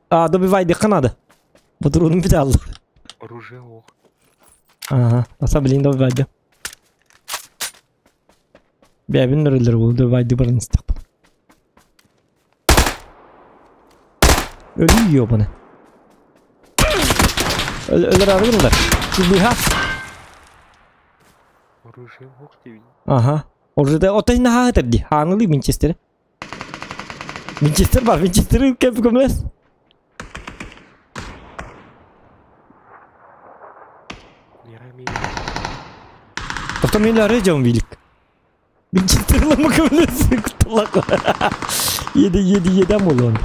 А, добивайдыхха надо. Ботуруунум бүтэ алла. Оружие ох. Ага, аса блин добивайды. Бэбин нөрөлөр бул добивайды баран истэхпин. Өлүү ёбаны. Өлөр арыгындар. Быха. Оружие ох диэбин. Ага. Оружие отой наһаа ди. Хааңылыы Винчестер. Винчестер бар, Винчестер кеп көмөлөс. Тоқта мен ары жауын билик. Винчестер лама көмөлөс. Кутулак. Еди, еди, едем болон.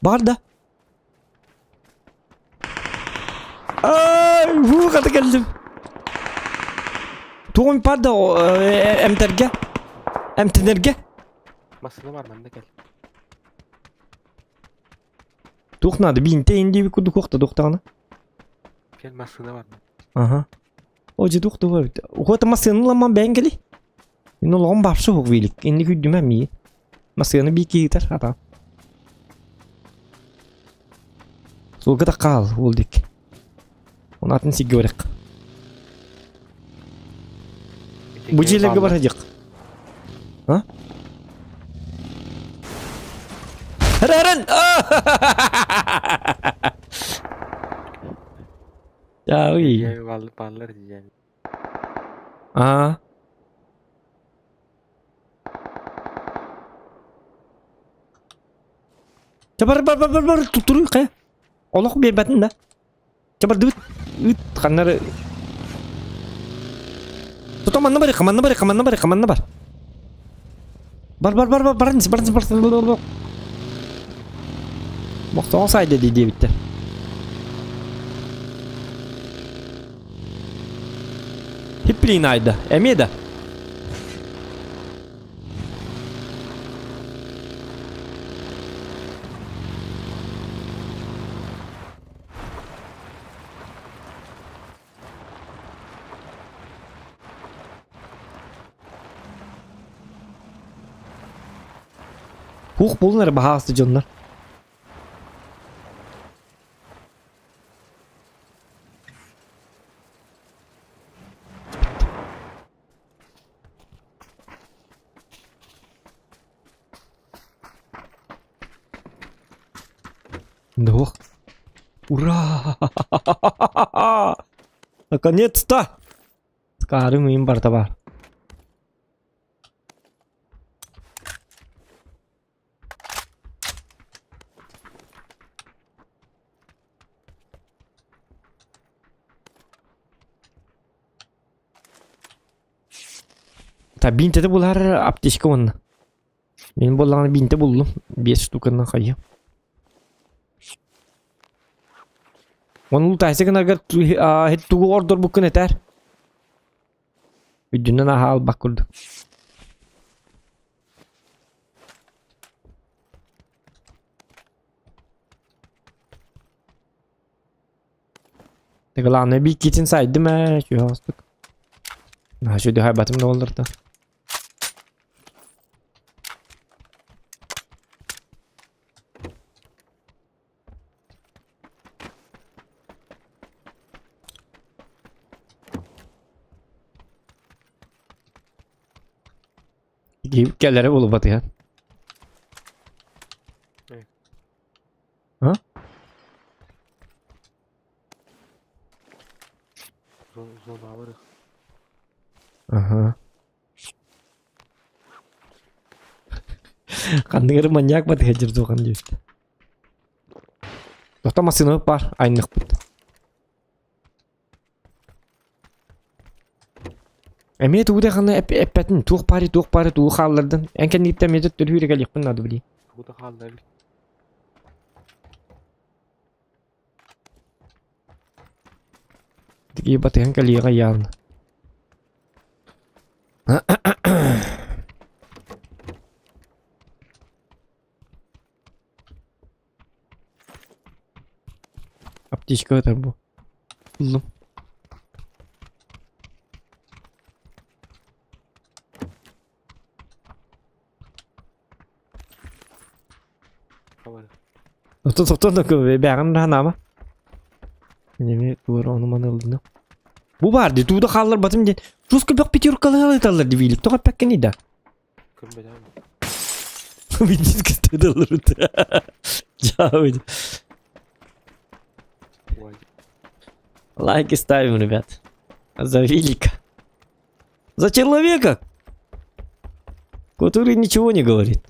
Бар да. Ай, хуу хата кэллим. Тугум бар да эмтэргэ. Эмтэнэргэ. Массыына бар манна кэл. Туох надо биинте инди курдук уохта туохтаҕына. Кэл массыына бар. Ага. О же туох туох эбит. Ухуота массыына ламман бэйэн кэли. Мин олоҕум бапшы хук вилик. Инни күйдүмэ мии. Массыына бии киитэр ата. Суолга да хаал уол дик. Оны атын сиргэ барык. Бу дьиэлэргэ барадьык. А? Раран! Яуи. Баллар дьиэн. Аа. Чэ бар бар бар бар бар туттуруй хайа. Олох биэрбэтин да. Чэ бардыбыт. Ыт ханнары. Тото манна барыха, манна барыха, манна барыха, манна бар. Бар бар бар бар баран баран баран Мохтоҕо сайда дии диэбиттэр. Хиплин айда. Эмиэ да. Хух булун эрэ баһаалыста дьоннор. Двух. Ура! Наконец-то! Скарым им барта бар. Та бинтеде булар аптечка онна. Мен буоллаҕына биинтэ буллум. Биэс штуканан хайа. Оны лутайса гынаргар тугу ордорбуккун этэр. Үрдүнэн аһа албак курдук. Главное бииккитин сайдым ээ, чүһэ Наһаа сүдү хайбатым да буоллар да. Кэлэрэ булбатыһан. А? Зона Ага. Ханнык эрэ маньяк батыһа дьирдуохан диэбит. Тохто массыынабыт баар, айныхпыт. Эмиэ тугу да ханна эппэтин, туох баарый, туох баарый, тугу хааллардын. Эн кэнниттэн эмиэ төттөрү үүрэ кэлиэхпин наада билии. Тугу да хааллар Тигии батыһан кэлиэҕэ явно. Аптечка ытар бу. Ыллым. Отон сотон да бэҕин ханаама. Неме туора ону маны ылдына. Бу бар ди тууда хаалларбатым диэн. Рус көбөх пятеркалыы ыталлар дибиилик. Тоҕо эппэккиний да? Көрбөтөм. Видит кыстыдалар. Чао. Лайки ставим, ребят. За велика. За человека, который ничего не говорит.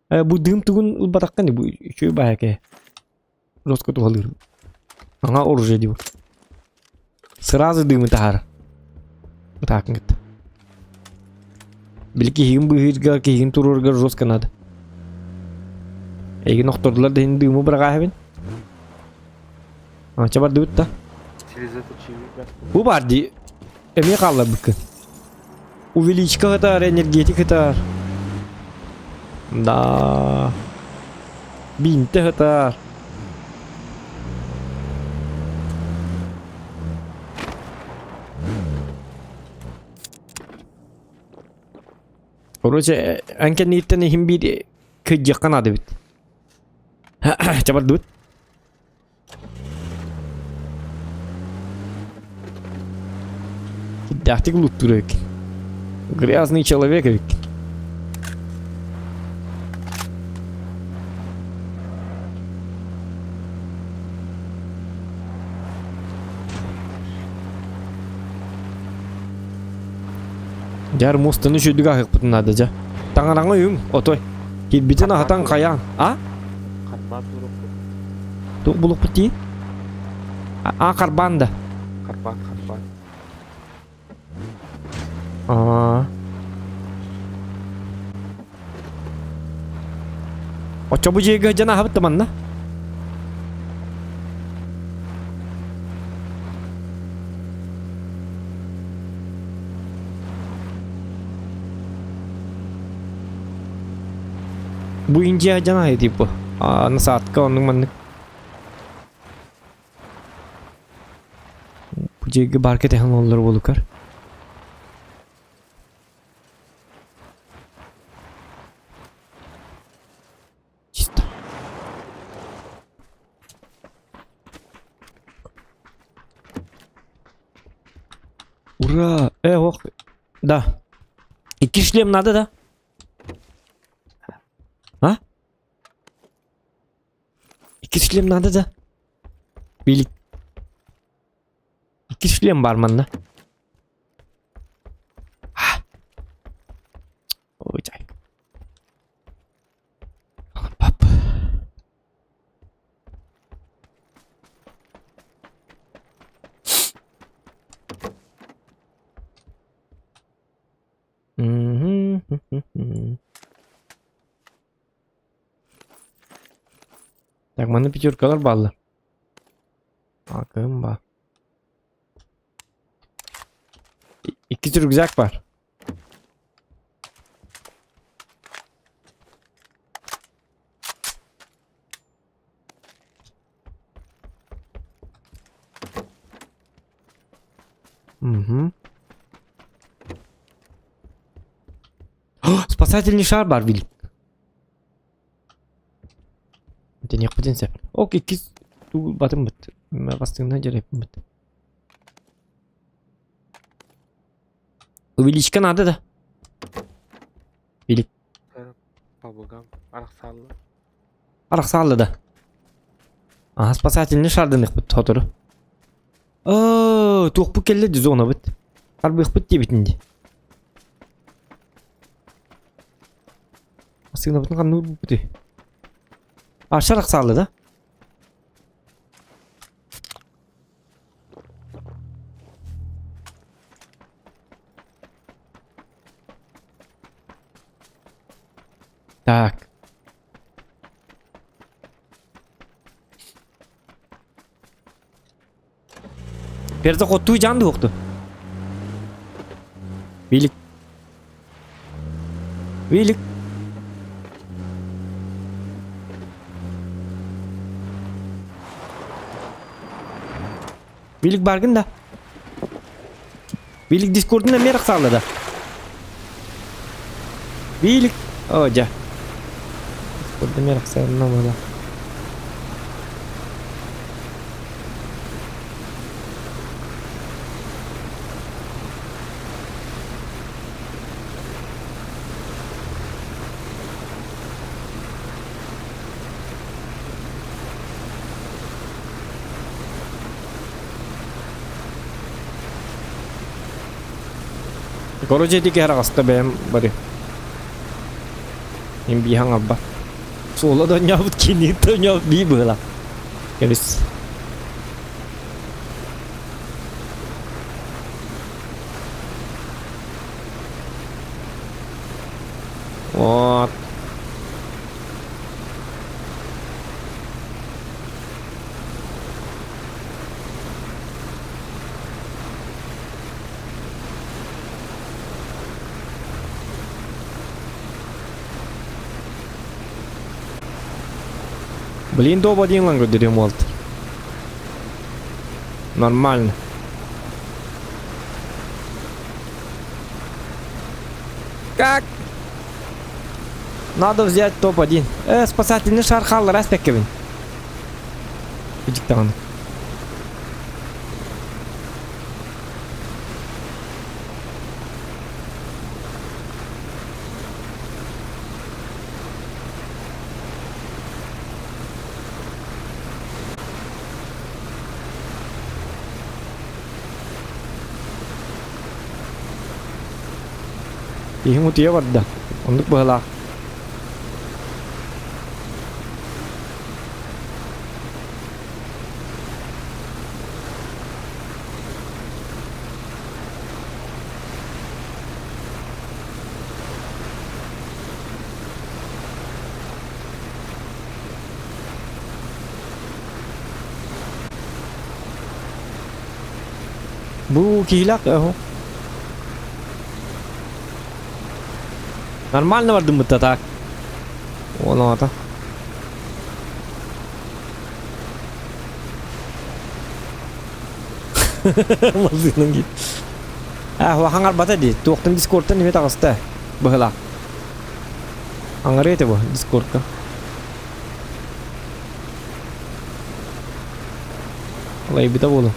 Э, бу дым тугун ылбатаххын бу үчүгэй баайаке. Роско туһалыыр. Аңа оружие дии бу. Сразу дымы таһаар. Ытаакын кытта. Били киһигин быыһыырга, киһигин туруорга жестко надо. Эйигин охтордулар да иһин дымы быраҕааһыбын. Ача бардыбыт да. Бу бар дии. Эмиэ хаалларбыккын. Увеличка ытар, энергетик ытар. Да. Бинте ытар. Короче, эн кэнниттэн иһин биир кыдьыахха наада эбит. Чэ бардыбыт. Кирдээхтик луттуур эбиккин. Грязный человек эбиккин. Дьар муостаны үчүгдүк аһыахпытын наада дьэ. Таҥараҥа үҥ, отой. Кирбитин аһатан хайаан, а? Харбаан туруохпут. Туох булуохпут дии? А, харбаан да. Харбаан, харбаан. Аа. Оччо бу дьиэгэ дьон аһабыт да манна? Бу Индия дьон аһай типа. А, насадка оннук маннык. Бу дьиэгэ бар кэтэһэн оллор буолукар. Ура! Ох. Да. Икки шлем надо, да? А? Икки шлем надо, да? Билик. Икки шлем бар манна. А. Ой, чай. Пап. Так, манна пятеркалар бааллар. Акым ба. Икки рюкзак бар. Угу. Спасательный шар бар бил. Дэниэхпитин сөп. Ок иккис батым быт. Бастыҥна дьэрэппин быт. Увеличка надо да? Или Бабыгам. Арахсалла. Арахсалла да. Ага, спасательный шардыныхпыт сотору. Оо, туохпут кэллэ ди зонабыт. Арбыхпыт диэбитин ди. Массыынабытын ханныыр буппутуй. А, шарахсаалла да? Так. Перде хоттуу жан дуохту. Билик. Билик. Билик баргын да. Билик дискордун эмиэ арахсаалла да. Билик. О, дьэ. Дискордун эмиэ арахсаалла буола. Короче, ити киһи араҕаста бэйэм бары. Мин бииһаҥ алба. Суола да онньообут кини да онньообут бии быһыылаах. Кэбис. Вот. Блин, доба диэн ылан көрдөрүөм уолт. Нормально. Как? Надо взять топ-1. Спасательный шар хааллара эспэккэбин. Дьиктаҕына. Киһиҥ утуйа барда. Оннук быһалаах. Бу киһилээх оһо. Нормально бардыммыт да так. Ону ата. Массыынан киир. Аа, хаҥарбата дии. Туохтан дискордтан эмиэ таҕыста. Быһылаах. Аҥарыа этэ бу дискордка. Алайбыта буолуо.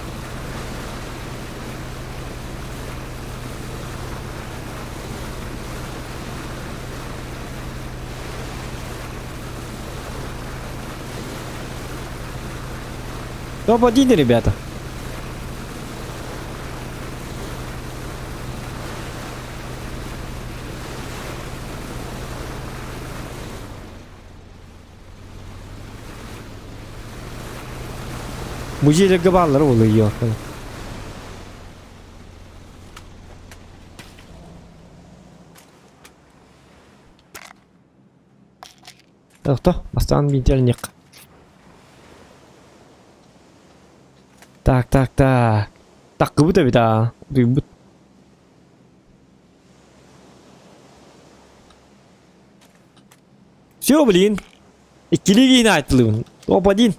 Топ-1, ребята. Бу дьиэлэргэ бааллара буолуо ёлка. Тохто, бастаан биинтэлниэххэ. Так, так, так. Таккыбыт эбит аа. Утуйбут. Все, блин. Иккилии киһини ааттылыбын. Топ-1.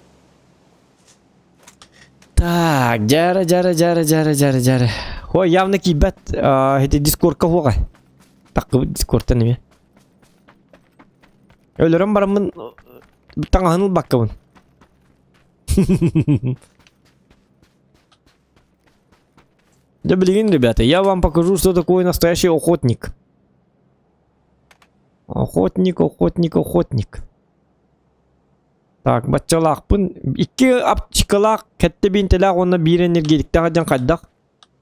Так, дьара, дьара, дьара, дьара, дьара, дьара. Ой, явно киирбэт. Ити дискордка хуоҕа. Таккыбыт дискордтан эмиэ. Өлөрөн бараммын таҥаһын ылбаккабын. Да блин, ребята, я вам покажу, что такое настоящий охотник. Охотник, охотник, охотник. Так, баччалаахпын. Икки аптечкалаах, кэттэ биинтэлээх уонна биир энергетиктээх дьон хайдах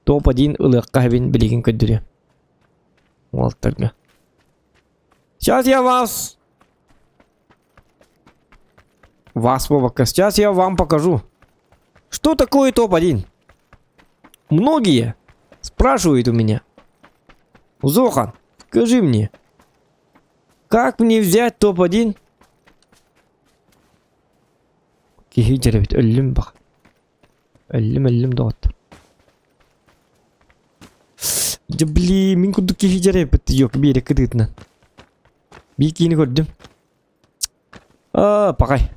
топ-1 ылыахха эбин билигин көрдөрүө. Уолтарга. Сейчас я вас... Вас, Вовака, сейчас я вам покажу. Что такое топ-1? Многие спрашивают у меня. Зохан, скажи мне, как мне взять топ-1? Киһи дьэрэбит өллүм бах. Өллүм өллүм доҕоттор. Дьэ блин, мин курдук киһи дьэрэбит yok биэрэ кытыытынан. Биир киини көрдүм. Аа, пахай.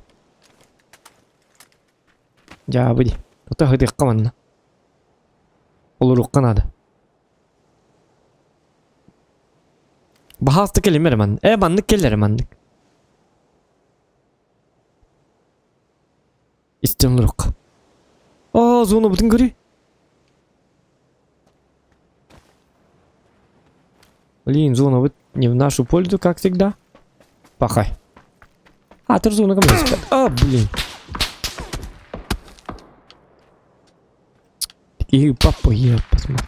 Дьаабы дии. Ото ыһытыахха манна. Олоруохха наада. Баһааста кэлимэ эрэ манна. Э, маннык кэл эрэ маннык. Истэн олоруохха. Аа, зонабытын көрүй. Блин, зона не в нашу пользу, как всегда. Пахай. А, ты зона ко мне. А, блин. Такие папа, я посмотрю.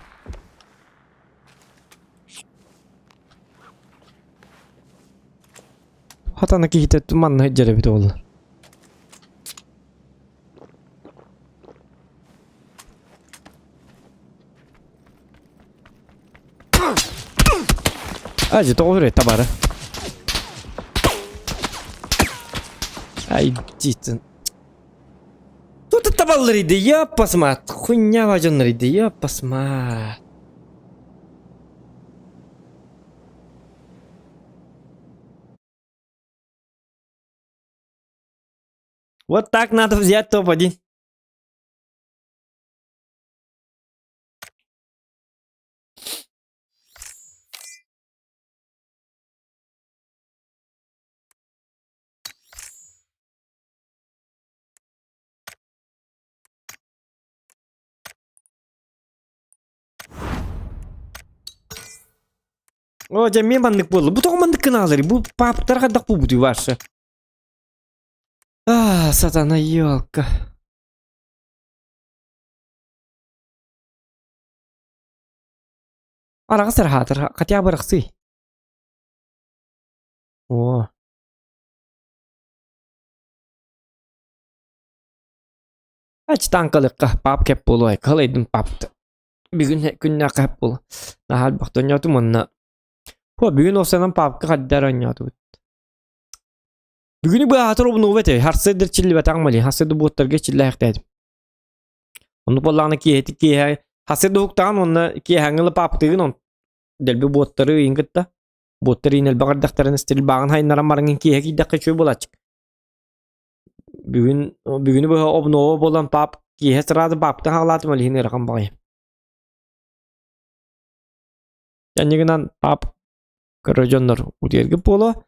Хатана киһитэ манна сылдьар эбит буоллар. Ажы тоҕо үрэ табары. Ай, дитин. Тут табаллар иди, я посмат. Хуйня важоннар иди, я посмат. Вот так надо взять топ-1. Оо, дьэ, эмиэ маннык буолла. Бу тоҕо маннык гынааларый? Бу пааптара хайдах буолбутуй ваше? А, сатана елка. Араҕас араһаатар, хотя бы арахсый. О. Ач танкалыкка пап кэп буолуой, калайдым папты. Бүгүн күннээххэ сөп буолуо. Наһаа элбэхтэ оонньоотум уонна Һуо бүгүн уопсайынан паапка хайда эрэ оонньоотубут. Бүгүнү быһаатар обнуубат ээ, харсыарда эрчиллибэтэҕим али, харсыарда буоттарга эрчиллээхтээдим. Оннук буоллаҕына киэһэти киэһэ харсыарда уһуктаҕын уонна киэһээҥҥи ыла пааптыыгын он дэлби буоттары ыйын кытта буоттар иин элбэх эрдэхтэринэ стрельбаҕын хайыннаран бараҥҥын киэһэ киирдэххэ үчүгэй буолааччык. Бүгүн бүгүнү быһа обнова буолан паап киэһэ сразу пааптан хаалаатым ол иһин ыарахан баҕайы. Дьанньыгынан паап көрөр дьоннор утуйаргыт буолуо,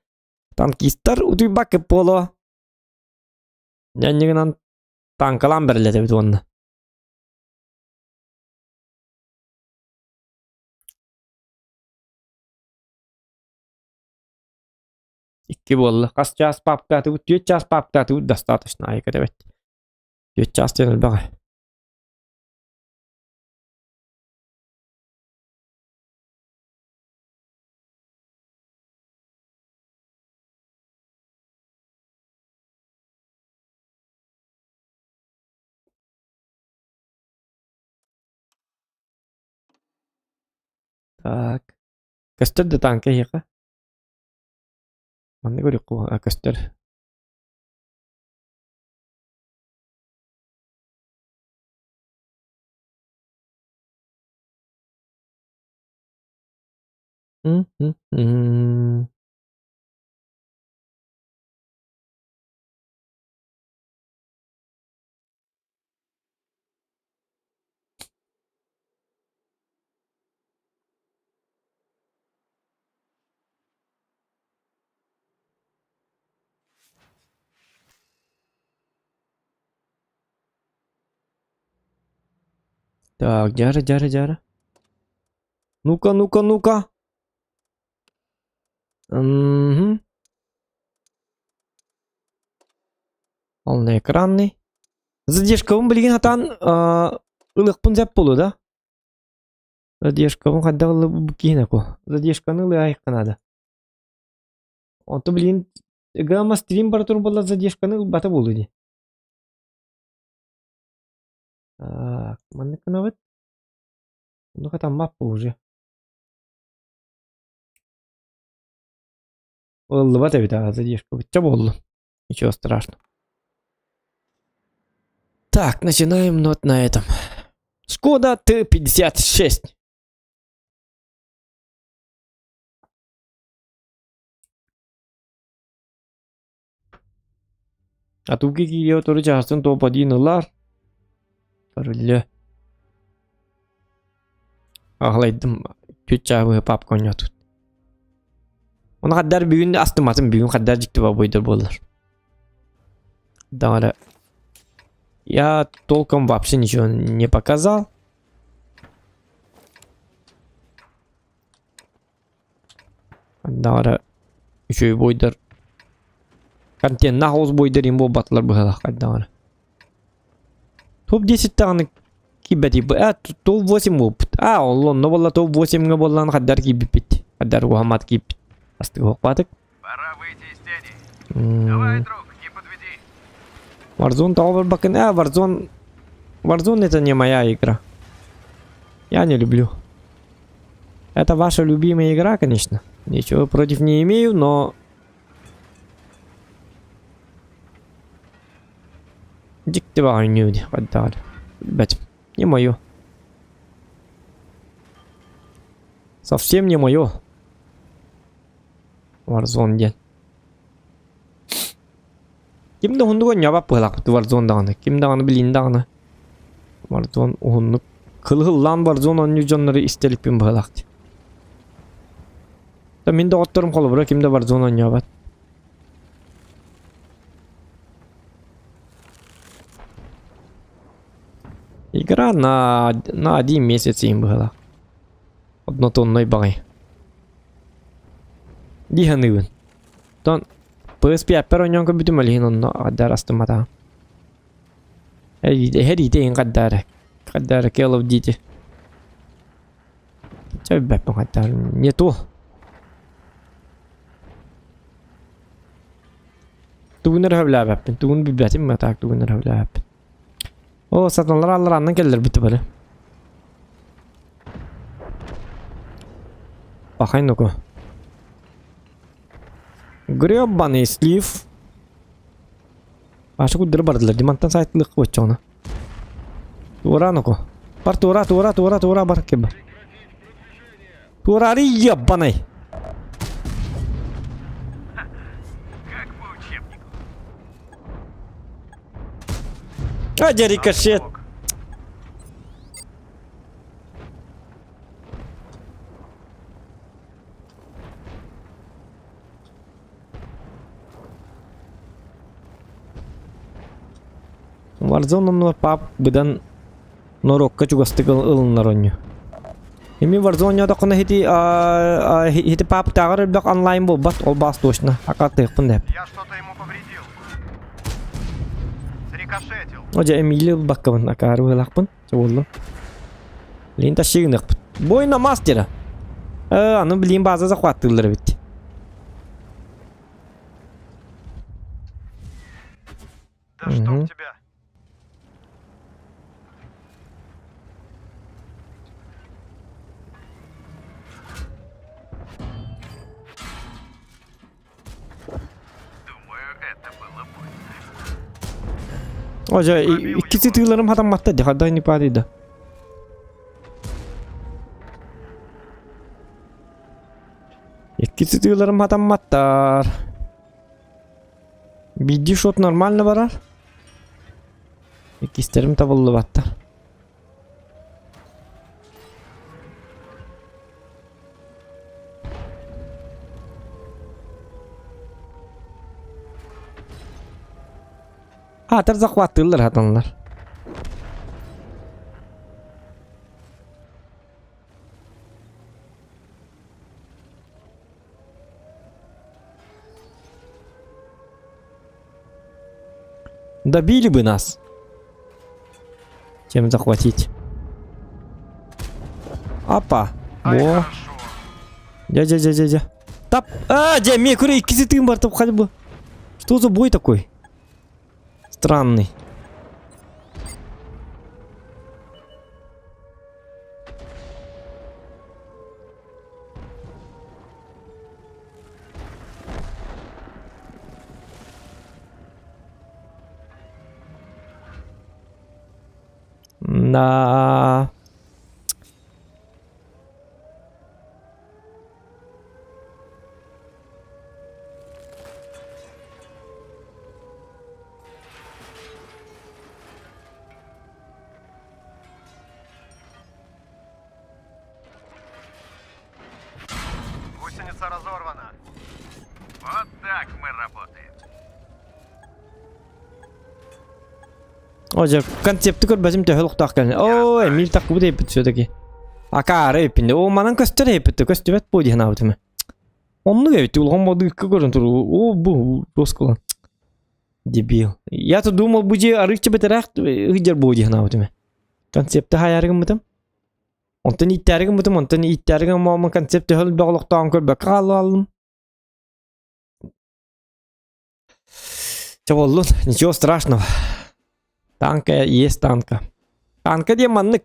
танкистар утуйбаккыт буолуо. Дьанньыгынан танкалаан бэриллэтэбит уонна. Икки буолла. Хас чаас пааптаатыбыт? Түөрт чаас пааптаатыбыт достаточно айка эбит. Түөрт чаас диэн элбэх. Так. Көстөр да танка эһиэхэ? Манна көрүөххэ а көстөр. М-м-м. Так, дьара, дьара, дьара. Ну-ка, ну-ка, ну-ка. Мгм. Полноэкранный. Задержкабын билигин хатаан ылыахпын сөп буолуо да? Задержкабын хайдах ылы киһинэ ку. Задержканы ылыайыхха наада. Онто билигин гамма стрим бара тур буолла задержканы ылбата буолуо дии. Так, маннык гынабыт. Ну хатаммаппы уже. Ыллыбат эбит аа задержка бычча буоллун. Ничего страшного. Так, начинаем вот на этом. Шкода Т-56. А туги кириэ тору чаһасын топ-1 ылар. Торулле. Аҕалайдым түт чаабыһы папка оонньоотут. Оны хаддар бүгүн астыматын бүгүн хаддар дьикти бабойдар буоллар. Даҕара Я толком вообще ничего не показал. Даҕара үчүгэй бойдар контеннаах оҕус бойдар им буолбатылар быһалаах хайдаҕара. Топ 10 даҕаны киирбэтий а топ 8 буолбут. А ол онно буолла топ 8-ҥа буоллаан хаддар киирбиппит. Хаддар уһаммат киирбит. Астык уһукпатык. Пора выйти из тени. Давай, друг, не подведи. Warzone тоҕо барбаккын? А, Warzone... Warzone это не моя игра. Я не люблю. Это ваша любимая игра, конечно. Ничего против не имею, но... Дьикти баҕайы хайдаар. Билбэтим. Не мое. Совсем не мое. Warzone диэн. Ким да уһуннук оонньообот быһалаахпыт Warzone даҕаны. Ким даҕаны билин даҕаны. Warzone уһуннук кылыһыллаан Warzone оонньуу дьоннору истэ иликпин быһалаах дии. Да мин доҕотторум холобура ким да Warzone оонньообот. Игра на, на один месяц им быһалаах. Однотонной баҕайы. Дии саныыбын. Оттон PS5-пэр оонньоон көрбүтүм ол иһин онно хаддар астымматаҕым. Эһэриитэ иһин хаддаара. Хаддаара Call of Duty. Чэ билбэппин хаддаара. Не то. Тугун эрэ сөбүлээбэппин. Тугун билбэтим а так тугун эрэ сөбүлээбэппин. О, сатаналар алларааннан кэллэрбит бары. Пахай ну-ка. Гребаный слив. Аша куддары бардылар. Димантан сайтылык боччоҕуна. Туора ну-ка. Бар туора, туора, туора, туора бар кем. Туорари ебаный. Как по учебнику. А, дядя рикошет. Warzone оннугар пап быдан норуокка чугастык ылыннар оонньуу. Эми Warzone оонньоотоххуна ити ити паптааҕар элбэх онлайн буолбат, ол баас точно. Акааттыахпын да. Я что-то ему повредил. Срикошетил. О, дьэ, Эмили ылбаккабын, акаары быһыылаахпын. Чэ буолла. Блин, тащыгыныахпыт. Бой на мастера. Э, аны блин база захваттыыллар эбит. Да чтоб тебя. Думаю, это было больно. О, дьэ, икки тыыларым хатамматта дии, хаддай не падай да. Икки тыыларым хатамматтар. Биирдии шот нормально барар. Иккистерим табыллыбаттар. Аатар захваттыыллар хатанлар. Добили бы нас. Чем захватить? Апа. Во. Дядя, дядя, дядя. Тап. А, дядя, мне куры, кизи бар топ хотя бы. Что за бой такой? Странный. Да. Гусеница разорвана. Вот так мы работаем. О, дьэ, концепты көрбөтүм төһө олохтоох кэлин. Оо, Эмиль таккубут эппит все-таки. Акаары эппин. О, манан көстөр эппит, көстүбэт буо дии санаабытым. Оннук эбит, улахан бодуукка көрөн тур. О, бу, роскола. Дебил. Я-то думал, бу дьиэ арыычча бэтэрээх ыйдьар буо дии санаабытым. Концепты хаайаары гыммытым. Онтон ииттээри гыммытым, онтон ииттээри гыммааммын концепт төһө элбэх олохтооҕун көрбөккө хааллааллым. Чэ буоллун, ничего страшного. Танка есть танка. Танка диэн маннык.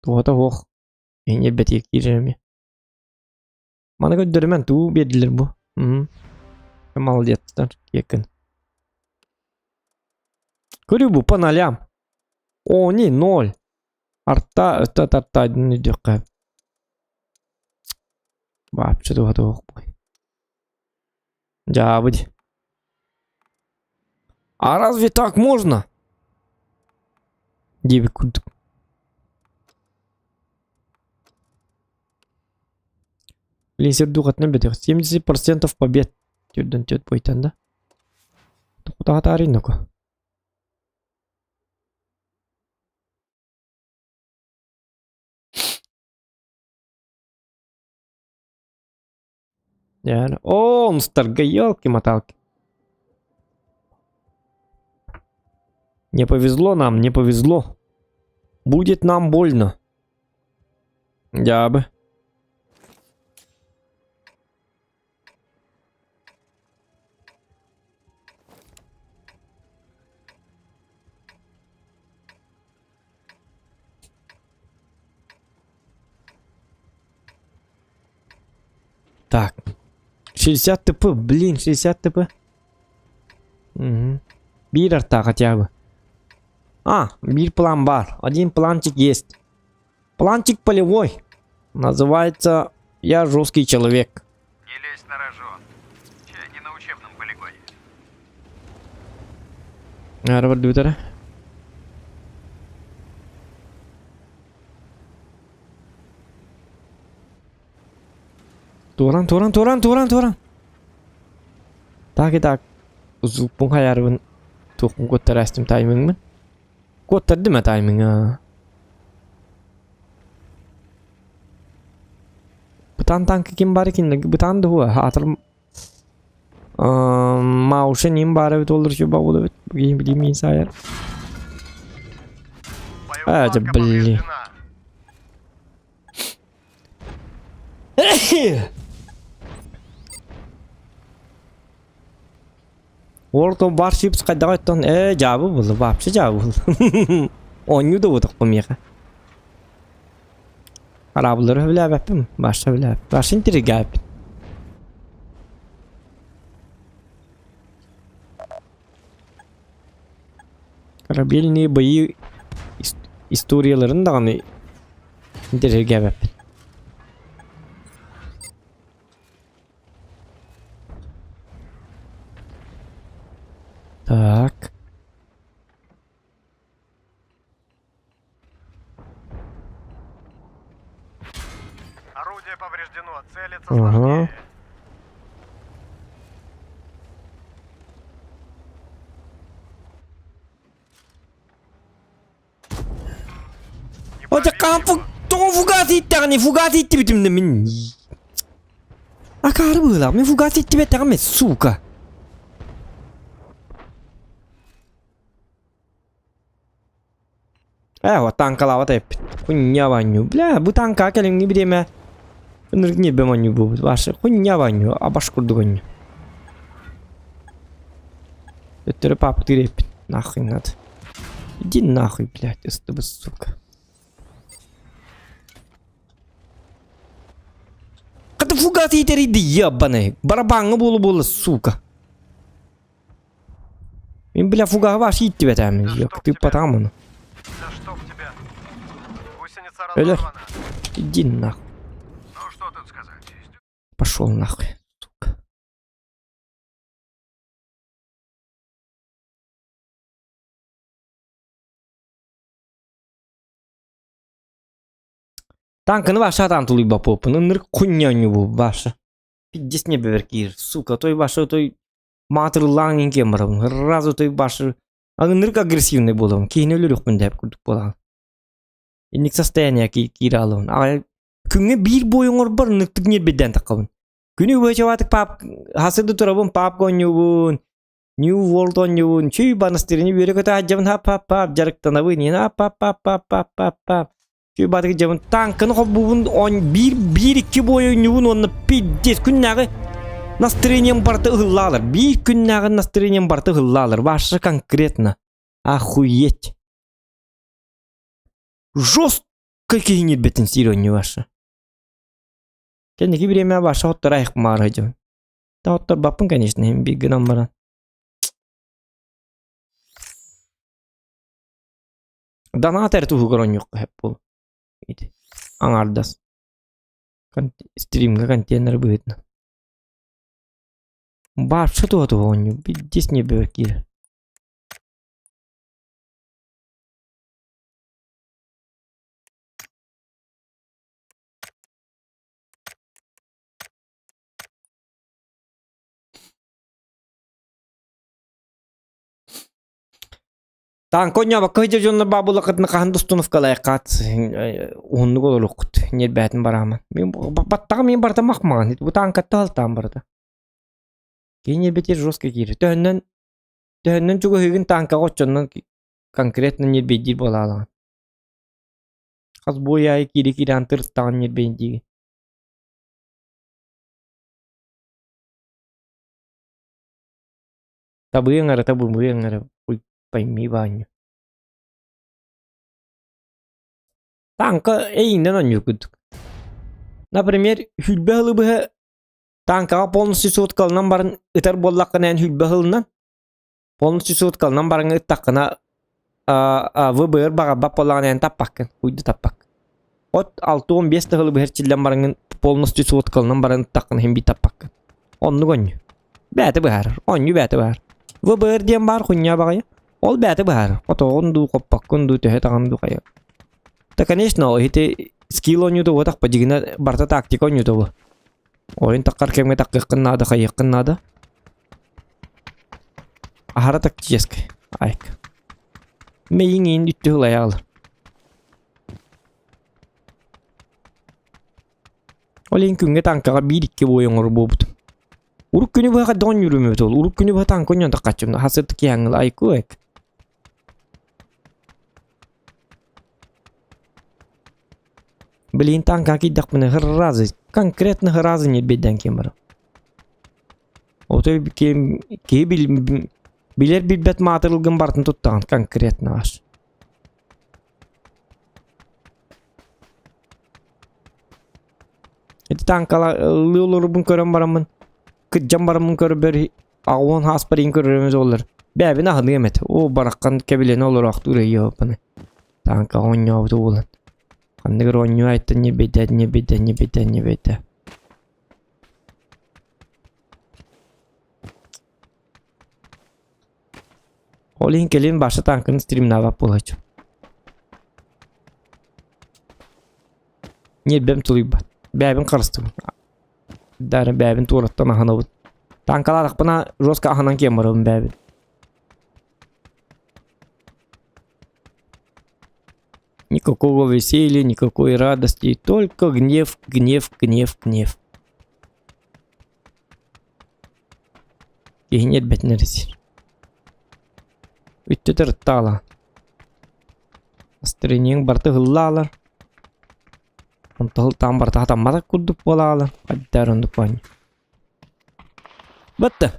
Туота суох. Иһин бэтиэк киирэр Маны көрдөрүмэн туу биэрдилэр бу. Мм. Молодецтар, киэккин. Көрүү бу по нолям. О, не, ноль. Арта, өттө тарта нүдүөххэ. Вообще туха туох бой. Дьаабыт. А разве так можно? Диэбит курдук. Блин, сердухатынан бөтөх. 70% побед. Түрден төт бойтан да. Тукутаатаарин ноко. О, мстарга, елки-моталки. Не повезло нам, не повезло. Будет нам больно. Дьаабы. Так. 60 ТП, блин, 60 ТП. Угу. Биир арта хотя бы. А, биир план бар. Один планчик есть. Планчик полевой. Называется «Я жесткий человек». Не лезь на рожон. Чай не на учебном полигоне. Арабар Туран, туран, туран, туран, туран. Так и так. Узуппун хайарбын туохпун куоттараастым таймингмын. Куоттардым тайминга. Бытаан танка ким бар кинилэргэ бытаан да хуа аатар. Мауша ним баар эбит олор үчү бабыл эбит. Билим билим мин саайар. А, дьэ, блин. World of Warships хайдаҕа оттон ээ дьаабы булла вообще дьаабы булла. Оонньуу да буотахпын миэхэ. Хараабыллары сөбүлээбэппин, баша сөбүлээбэппин. Баша интригээппин. Корабельные бои историяларын даҕаны интэриэһиргээбэппин. Так. Орудие повреждено, целиться Ага. сложнее. Не О, пробить кампу его. тоҕо фугас ииттэҕиний фугас ииттибитим да мин. Акаары быһыылаах мин фугас ииттибэтэҕим ээ сука. Ээ, вот танкалаабат эппит. Хуйня ванню. Бля, бу танка кэлиҥҥи бириэмэ ынырык ньиэрбэм оонньуу буолбут. Ваше хуйня ванню, абаш курдук оонньуу. Төттөрү паапатыыр эппит. Нахуй надо. Иди нахуй, блядь, ыстыбыт, сука. Хата фугас иитэрийди, ебаный. Барабаҥҥа буола-буола, сука. Мин, бля, фугаһы вообще ииттибэтэм. Да Ёк, чтоб ты тебя. потому. Да чтоб тебя. Гусеница Өлөр. разорвана. Иди нахуй. Ну что тут сказать? Пошел нахуй, сука. Танканы вообще атаан тулуйбаппын. Ынырык хуйня бу баша. Пиздец не бэбэр сука, той баша той маатырыллаан иҥкиэн барабын. Сразу той башы ынырык агрессивный буолабын. Киһини өлөрүөхпүн дэп курдук буолаҕын. Инник состояние киирэ аалабын. Аҕай күҥҥэ биир буой оҥорбор ыныктык ньиэрбэйдээн таххабын. Күнү быһачабаатык паап хасырды турабын паапка оонньуубун, New World оонньуубун, чүй банастырыны үөрэ-көтө сылдьабын хап-хап-хап дьарыктанабын, хап-хап-хап-хап-хап-хап. Чүй баатык дьабын танканы холбуубун он биир биир икки буой оонньуубун уонна пиздец күннээҕи настроением барыта ыһыллаалар. Биир күннээҕи настроением барыта ыһыллаалар. Ваше конкретно. Охуеть. Жестко киһи ньирбэтин сиир оонньуу ваша. Кэнники бириэмэ ваша оттор айыкмаары дьон. Та отторбаппын, конечно, биир гынан баран. Донат эрэ туһугар оонньуохха сөп буолуо. Ити аҥаардас. Стримҥэ контейнер быһыытынан. Баарса туһа туһа оонньуу. Пиздец не киирэр. Таанка оонньообокко сылдьар дьоннор баа буоллаххытына хаһан да установкалаайаххаат уһуннук олоруоххут ньиэрбээтин барааман. Мин баттаҕым мин барыта мах-маҕан бу таанкатта алтаан барыта. Киһи ньиэрбэтигэр жестко киирэр. Төһөннөн төһөннөн чугаһыыгын таанкаҕа оччоннон конкретно ньиэрбэйдиир буолаалаҕын. Хас буой аайы киирэ-киирэ антырыстаҕын ньиэрбэйдиигин. Табыаҥ эрэ, табыллыаҥ эрэ, пойми Ваню. Тааҥка эйиҥнэн оонньуур курдук. Например, сүүрбэ сылы быһа тааҥкаҕа полностью суоткаланан баран ытар буоллаххына эн сүүрбэ сылынан полностью суоткаланан баран ыттаххына ВБР баҕарбат буоллаҕына эн таппаккын, уйду таппаккын. От 65 да сылы быһа эрчиллэн бараҥҥын полностью суоткаланан баран ыттаххына син биир таппаккын. Оннук оонньуу. Бэйэтэ быһаарар. Оонньуу бэйэтэ быһаарар. ВБР диэн баар хуйня баҕайы. Ол бэйэтэ быһаарар. Хотоҕун дуу, хоппоккун дуу, төһө таҕын дуу хайа. Да, конечно, ити скилл оонньуута буотах дьигинэ барыта тактика оонньуута бу. Ойун таххар кэмҥэ таххыаххын наада, хайыаххын наада. Аһара тактическай. Айк. Мэйиҥ иин үттү ылайаалар. Ол иһин күҥҥэ танкаҕа биир-икки буой оҥорор буолбутум. Урук күнү быһа хайдах оонньуурум эбит ол. Урук күнү быһа танка оонньоон таххаччым. Хасырты киһаҥыл айку эк. Блин, танка кийдэхпинэ хырразы, конкретно хыразы ньирбэйдээн киэн барам. Отой киһи киһи билэр билбэт маатырылгын барытын туттаҕын конкретно ваш. Ити танкалыы олорбун көрөн бараммын, кырдьан бараммын көрбөр аҕуон хааспар иин көрөрөмүз олар. Бэбин аһыныам этэ. Оо бараххан кэбилэнэ олороохтуур өйөоппуна. Танка оонньообуту буолан. Ханныгар оонньуу айттан ньирбэйдэ ньирбэйдэ ньирбэйдэ ньирбэйдэ. Ол иһин кэлин баша танканы стримнаабат буолааччы. Ньирбэм тулуйбат. Бэйэбин харыстыбын. Дары бэйэбин туораттан аһынабын. Танкалаатахпына жестко аһынан киэн барабын бэйэбин. Никакого веселья, никакой радости, только гнев, гнев, гнев, гнев. Киһини эрбэтин эрэ сир. Үттүтэр ыттаала. Настроениеҥ барыта ыһыллаалар. Онто таан барыта хатамматах курдук буолаалар. Хайдаар оннук баанньа. Бытты.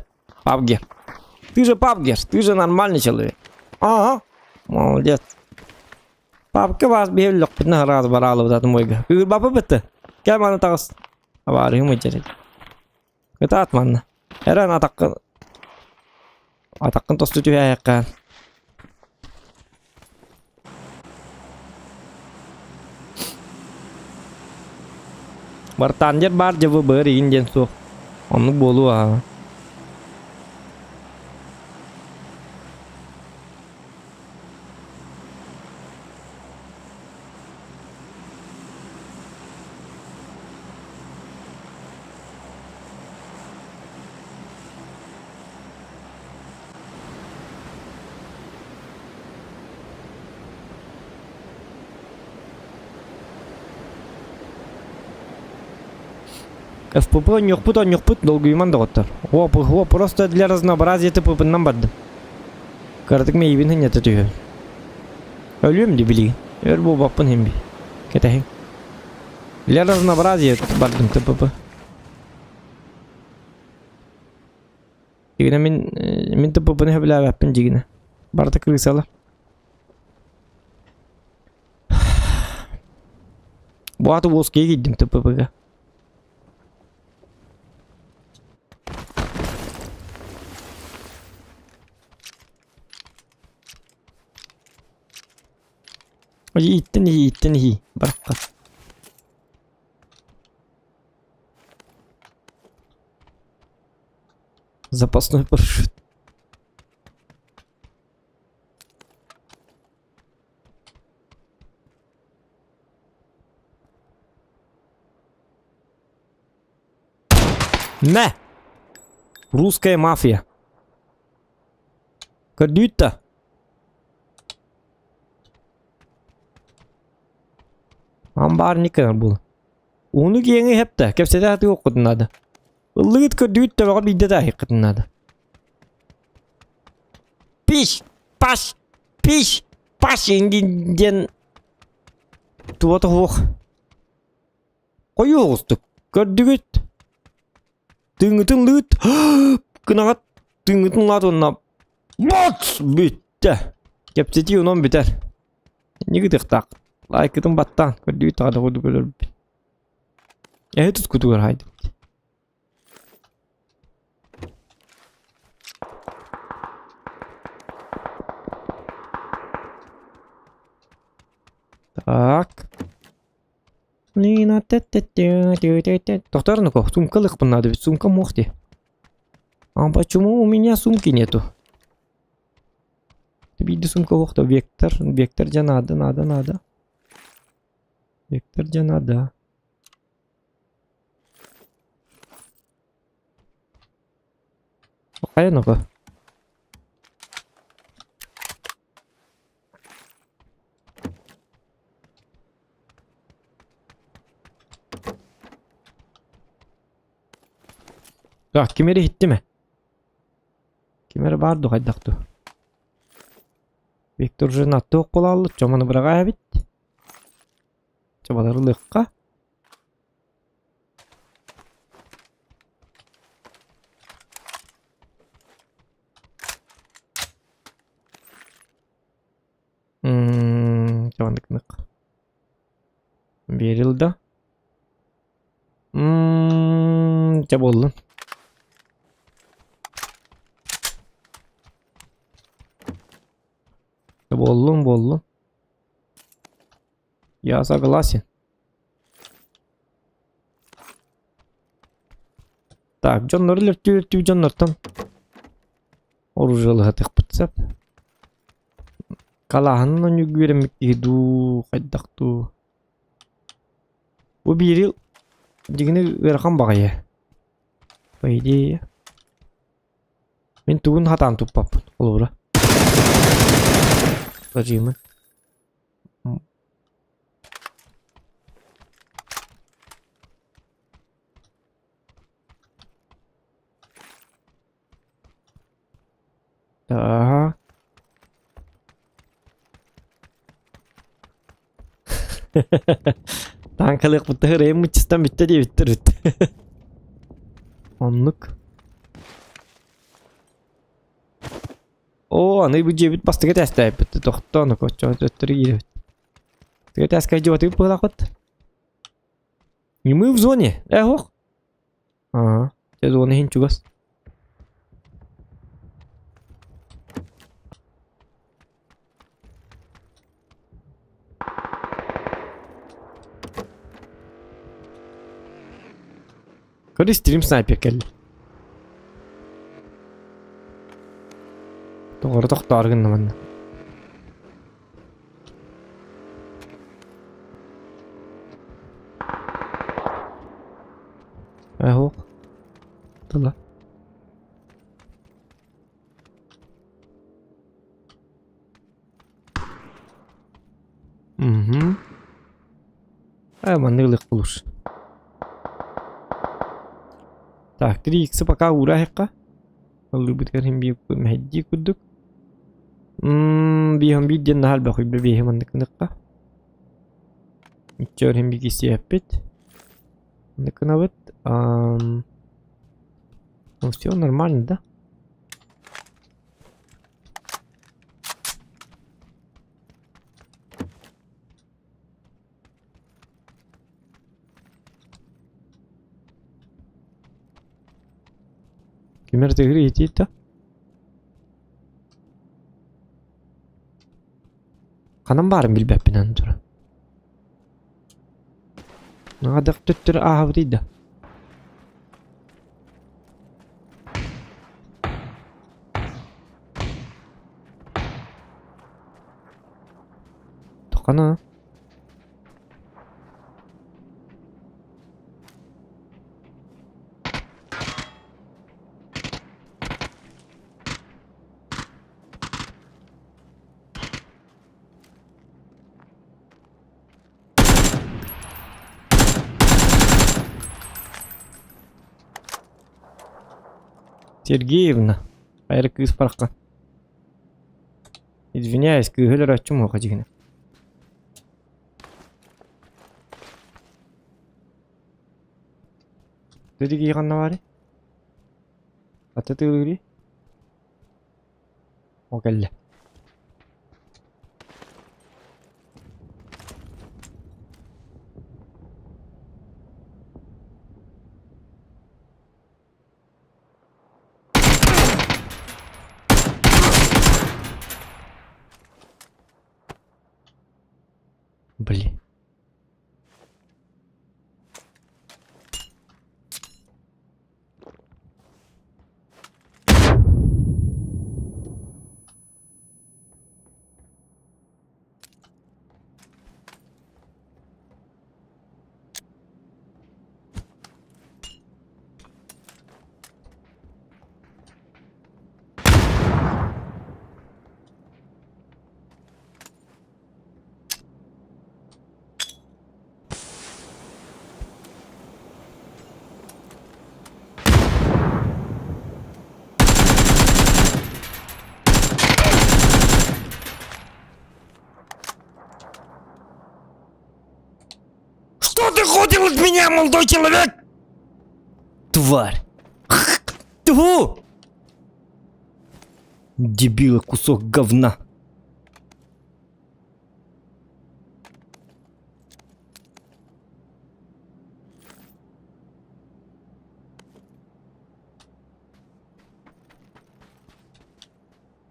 Пабгер. Ты же пабгер, ты же нормальный человек. Ага. Молодец. Папка вас биһи раз бараалыбыт мойга. Кыырбапы бытты. Кэл маны таҕыс. Абаарыһым ыдьарый. Кытаат манна. Эрэн атаххын атаххын тосту түһээйэххэ. Бартаандер баар дьыбы быар игин диэн суох. Оннук буолуо аа. ФПП онньуохпут онньуохпут долгуйуман доҕоттор. О, о, просто для разнообразия ТПП-нан бардым. Кыратык мэйибин хынньата түһүө. Өлүөм дии билигин. Өр буолбаппын иһин би. Кэтэһиҥ. Для разнообразия бардым ТПП. Дигинэ мин мин ТПП-ны сөбүлээбэппин дигинэ. Барыта крысалар. Бу аты уоскуйа киирдим ТПП-га. Ииттэн иһии, ииттэн иһии. Барахха. Запасной парашют. Мэ! Русская мафия. Көрдүүт да. Амбар никер был. Уну киэҥи хэптэ, кэпсэтэ сатыы оккутун надо. Ыллыгыт көрдүүт төбөҕө биирдэ тааһыаххытын надо. Пиш! Паш! Пиш! Паш! диэн туота суох. Хойуу оҕустук. Көрдүгүт? Тыыҥҥытын лыыт. Кынаҕат тыыҥҥытын лаат уонна бот! Бүттэ. Кэпсэтии онон бүтэр. Инники тыахтаах. Лайкытын баттаан. Көрдүгүт таҕа курдук өлөрбүт. Эһи тускутугар хайдым. Так. Тохтор ну-ка, сумка лыхпын надо ведь, сумка мохти. А почему у меня сумки нету? Види сумка охта, вектор, вектор где надо, надо, надо. Вектор где надо. Хайа ну-ка. Так, ким эрэ иһиттим ээ? Ким эрэ баар дуу, хайдах дуу? Виктор уже туох буолааллыт, чоманы быраҕаа эбит. Чабалары ылыахха. Чабаннык Берил да. Чэ буоллун. Буоллун, буоллун. Я согласен. Так, дьоннору өлөртүү-өлөртүү дьоннортон оружиялаһатыахпыт сөп. Калааһынын онньугу үөрэммит киһи дуу, хайдах дуу. Бу биири дьиҥинэ ыарахан баҕайы. По идее. Мин тугун хатаан туппаппын, холобура. Зажимы. Так. Таанкалыахпыт тыһырайым мыччыстан бүттэ диэбиттэр үт. Оннук. Оо, аны бу дьиэбит бастакы этээстээбиппит. Тохтоон, оччоҕо төттөрү киирэбит. Бастакы этээскэ дьыбатыгыт быһалаахпыт. Не мы в зоне. Э, ох. Аа, дьэ зона иһин чугас. Көрө стрим снайпер кэллэ. Тоҕоро тохтоору гынна манна. Эһуох. Тыла. Угу. А, маннык ылыахха лучше. Так, 3 икси пока уураһыахха. Ыллыыбытыгар иһин биир мэһэйдии курдук. Биэһин биир диэн наһаа элбэх үйбэ биэһи маннык гыныахха. Иччэ иһин биир киссиэппит. Маннык гынабыт. Ну все нормально, да? Ким эрэ тыгыр иһитиит да? Ханан баарын билбэппин аны туран. Наадах төттөрү ааһабытый да? Тохана. Сергеевна, айра кыыс бараххан. Извиняюсь, кыыһы өлөрөөччүм уоха дьигинэ. Ты дигии ханна баарый? Аты тыылыырый? О кэллэ. Блин. Что ты хотел от меня, молодой человек? Тварь. Тьфу! Дебила кусок говна.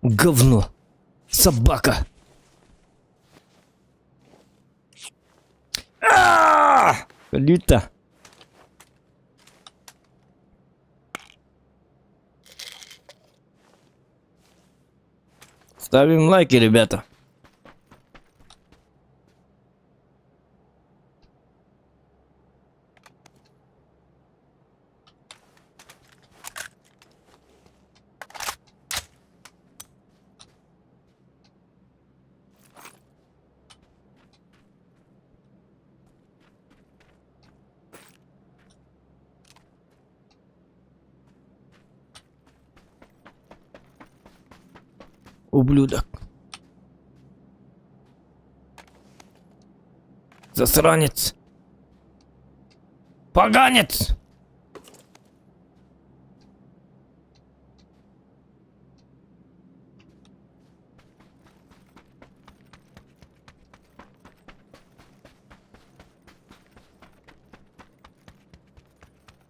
Говно. Собака. А! Люта. Ставим лайки, ребята. Ублюдок. Засранец. Поганец!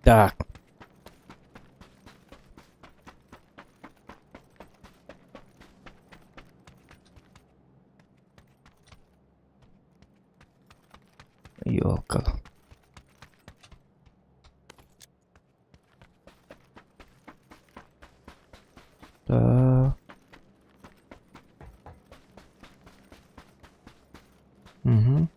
Так. Ёлка. Так. Угу.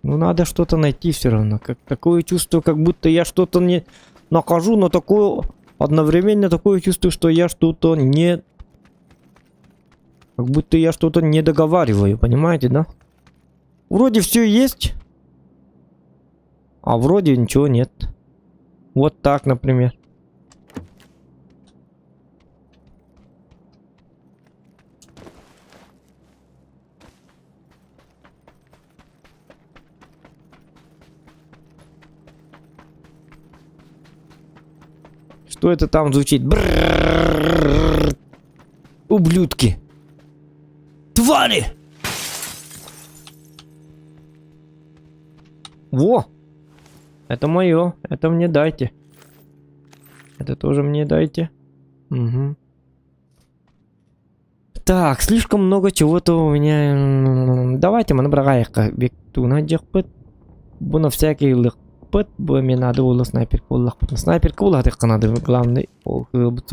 Ну, надо что-то найти все равно. Как, такое чувство, как будто я что-то не нахожу, но такое... Одновременно такое чувство, что я что-то не... Как будто я что-то не договариваю, понимаете, да? Вроде все есть, а вроде ничего нет. Вот так, например. Что это там звучит? Бррррррр. Ублюдки. Твари! Во! Это мое. Это мне дайте. Это тоже мне дайте. Угу. Так, слишком много чего-то у меня... Давайте мы набираем бектуна дьахпыт. Бу на всякий лыкпыт. Бу мне надо было снайперка улахпыт. Снайперка улахтык надо. Главный ол бут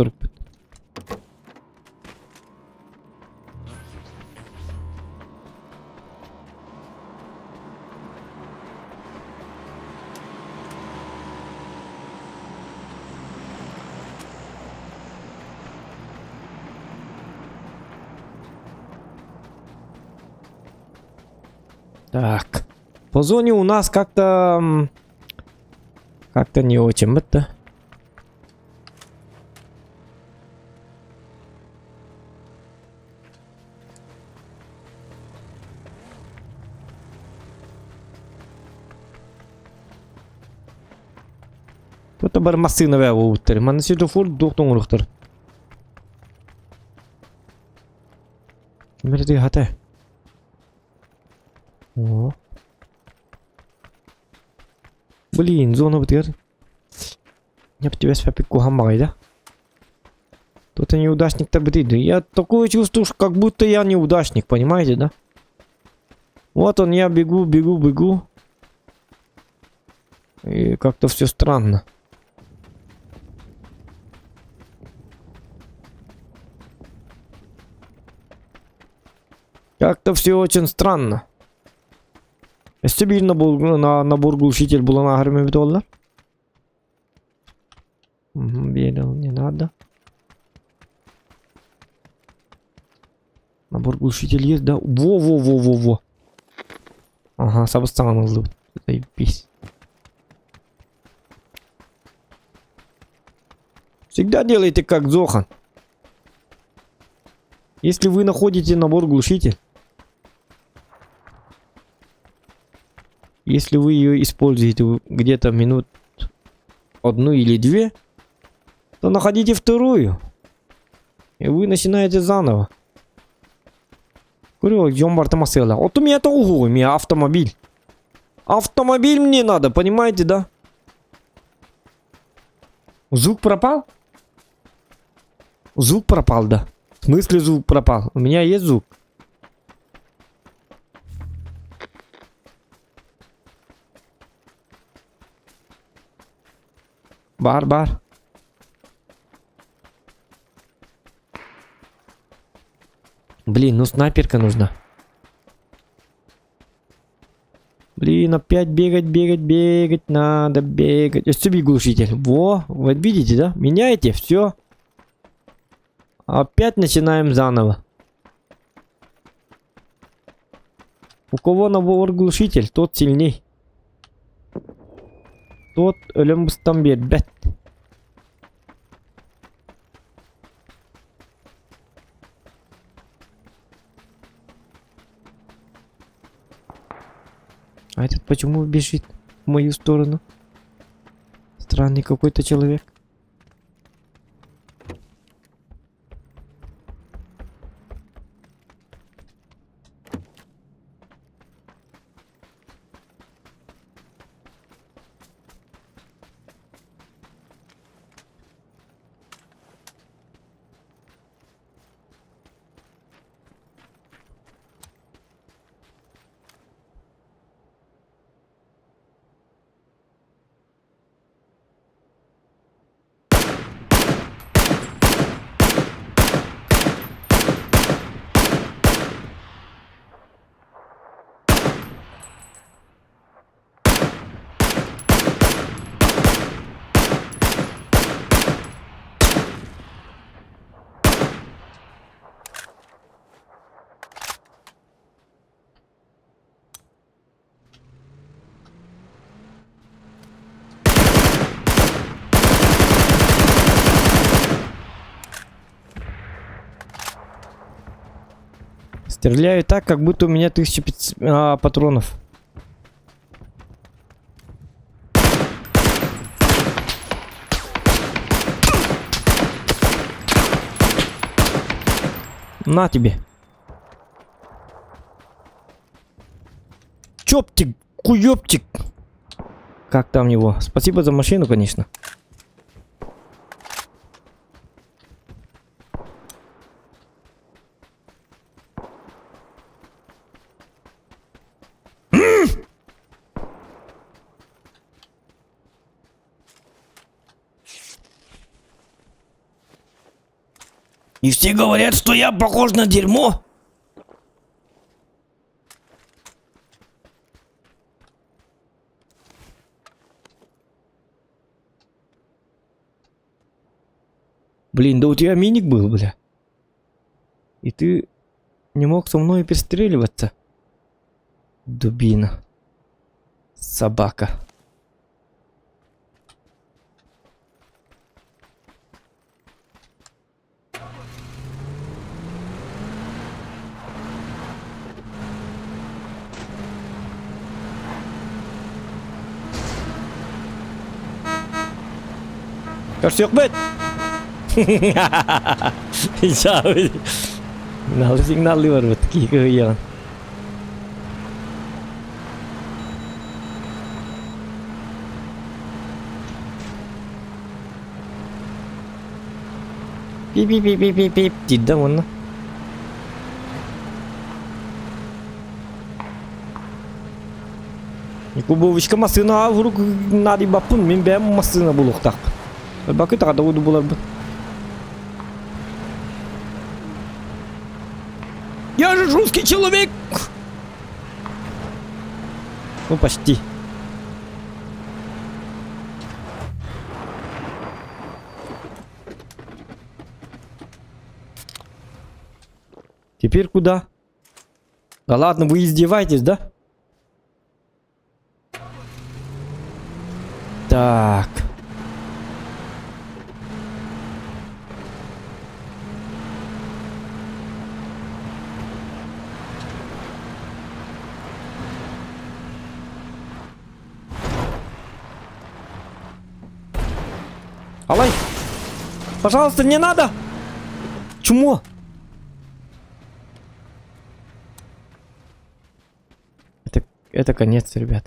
Так. По зоне у нас как-то... Как-то не очень это. Тут бар массыына бää Манна светофор дуох тоҥоруохтар. Ким хата. О. Блин, зона бытыгар. Я бы тебя спяпик да? Тут и неудачник-то бытый. Я такое чувство, как будто я неудачник, понимаете, да? Вот он, я бегу, бегу, бегу. И как-то все странно. Как-то все очень странно. Өссө биир набор, на, набор глушитель булан ааһарым эбит буоллар. Угу, не надо. Набор глушитель есть, да? Во-во-во-во-во. Ага, сабыстаан ыллыбыт. Заебись. Всегда делайте как Зохан. Если вы находите набор глушитель, если вы ее используете где-то минут одну или две, то находите вторую. И вы начинаете заново. Говорю, дьон барта массыала. Вот у меня это у меня автомобиль. Автомобиль мне надо, понимаете, да? Звук пропал? Звук пропал, да. В смысле звук пропал? У меня есть звук. Бар, бар. Блин, ну снайперка нужна. Блин, опять бегать, бегать, бегать надо, бегать. Өссө глушитель. Во, вот видите, да? Меняете, все. Опять начинаем заново. У кого набор глушитель, тот сильней. Тот өлөн быстан биэрбэт. А этот почему бежит в мою сторону? Странный какой-то человек. Стреляю так, как будто у меня 1500 а, патронов. На тебе. Чоптик, куёптик. Как там его? Спасибо за машину, конечно. И все говорят, что я похож на дерьмо. Блин, да у тебя миник был, бля. И ты не мог со мной перестреливаться. Дубина. Собака. Көрсүөхпүт! Сигналы сигналлыы барбыт киһи кыһыйыаҕын. Пип-пип-пип-пип-пип диир да уонна. Якубовичка массыына урук наадыйбаппын, мин бэйэм массыына булуохтаахпын. Бакы таҕа да буларбын. Я же русский человек! Ну, почти. Теперь куда? Да ладно, вы издеваетесь, да? Так. Алай! Пожалуйста, не надо! Чмо! Это, это конец, ребят.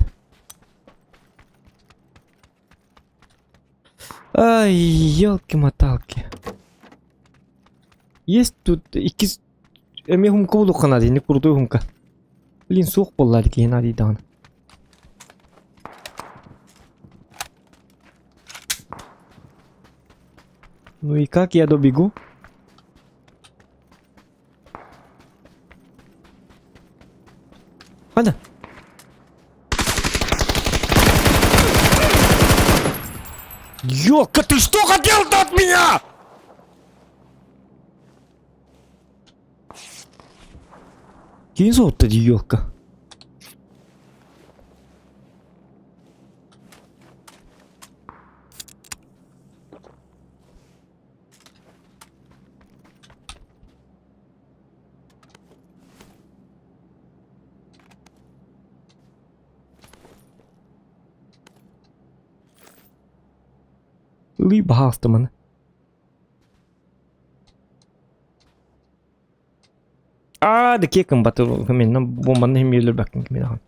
Ай, елки-моталки. Есть тут иккис эмиэ хумка булуохха наада ини крутой хумка. Блин, суох буолла киһи наадыйдаҕына. Ну и как я добегу? Хана. Ёлка, ты что хотел-то от меня? Киин соһутта дии ёлка. Ылыы баһаалыста маны. Аа, да кекин батыр мен бомбаны хим өлөрбөккүн кими даҕаны.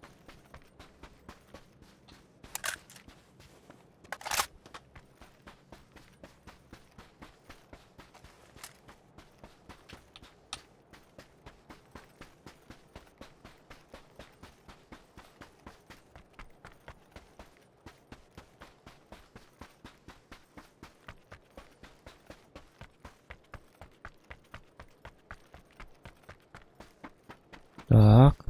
Так.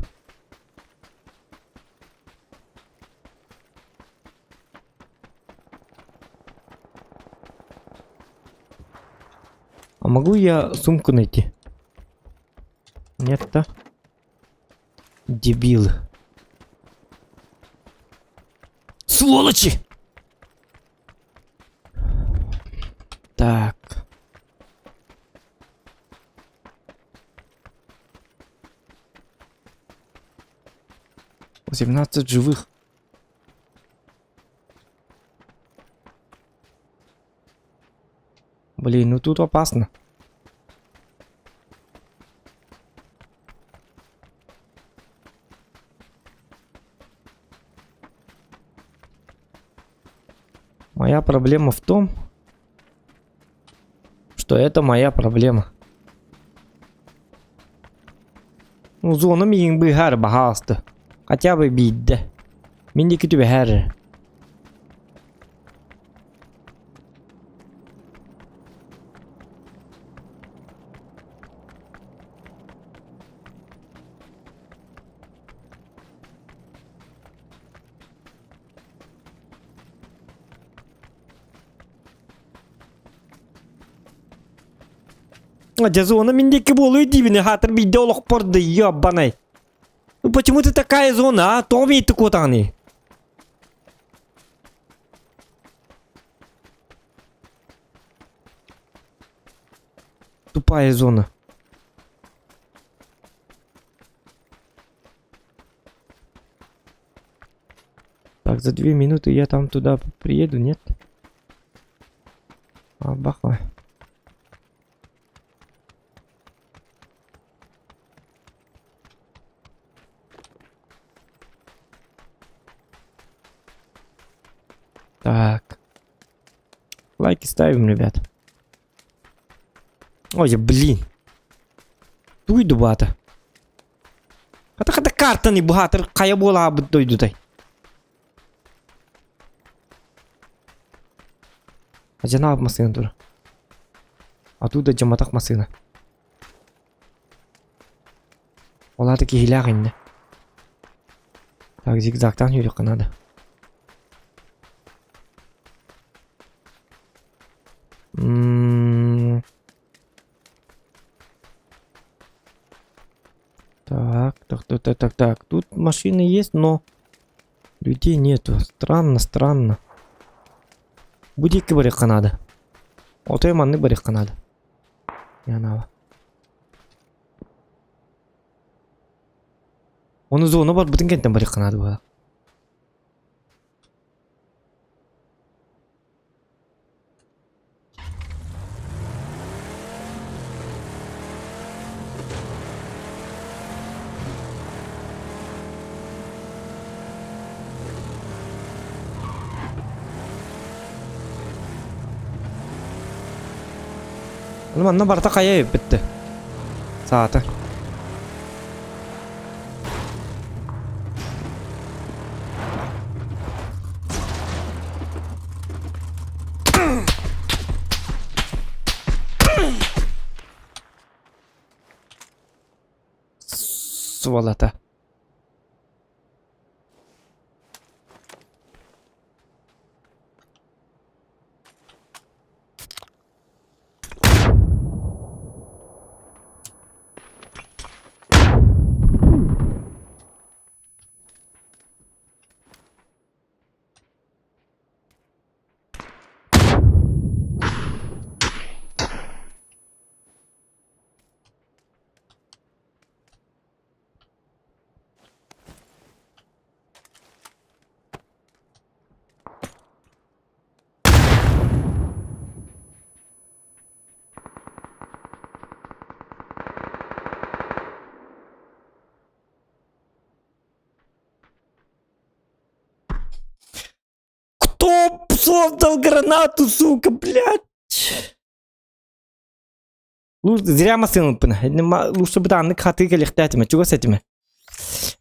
А могу я сумку найти? Нет, да? Дебилы. Сволочи! Так. 18 живых. Блин, ну тут опасно. Моя проблема в том, что это моя проблема. Ну, зона миигин быыһаар баһаалыста. Хотя бы биирдэ. Мин диэки түбэһээр. Дьэ, зона мин диэки буолуй диибин, хаатыр биирдэ олохпор да ебаный. Ну почему ты такая зона, а? Тоҕо биирдэ куотаҕыный? Тупая зона. Так, за 2 минуты я там туда приеду, нет? А, бахла. Так. Лайки ставим, ребят. Ой, блин. Туй дубата. Хата хата картаны бухатыр хайа буолаабыт дойдутай. Ажанаап массыына тур. А тут дьаматах массыына. Ол аата киһилээх иннэ. Так, зигзагтаан сүүрүөххэ наада. М Так, так, так, так, так, так. Тут машины есть, но людей нету. Странно, странно. Бу диэки барыахха наада. Отой маннык барыахха наада. Янаба. Ону зона барбытын кэнтэн барыахха наада буолар. Ну манна барыта хайа бүттэ. Саата. Сволота. Кто создал гранату, сука, блядь? Лучше зря массыыныппын. Лучше бы аннык хатыы кэлиэхтээтим, чугас этим.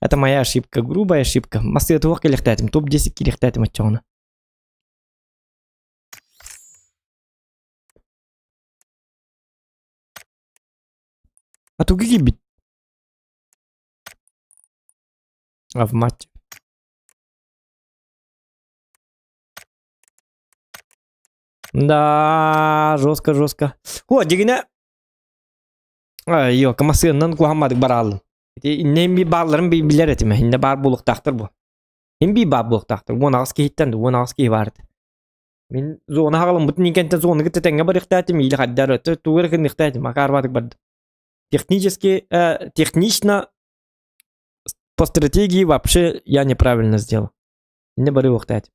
Это моя ошибка, грубая ошибка. Массыына туох кэлиэхтээтим, топ-10 кириэхтээтим оччоҕуна. А тугу киирбит? А в матче. Да, жестко, жестко. О, дигинэ. Йо, массыыннан куһаммадык бараалын. Ити иннем би баалларын би билер этим. Инне баар буолуохтаахтар бу. Им би баар буолуохтаахтар. 18 киһиттэн 18 киһи баар этэ. Мин зона хаҕаламмытын иҥкэнтэн зона кытта тэҥҥэ барыахтаатым или хайдар тугу эрэ гыныахтаатым акаарбатык барды. Технически, технично по стратегии вообще я неправильно сделал. Инне барыахтаатым.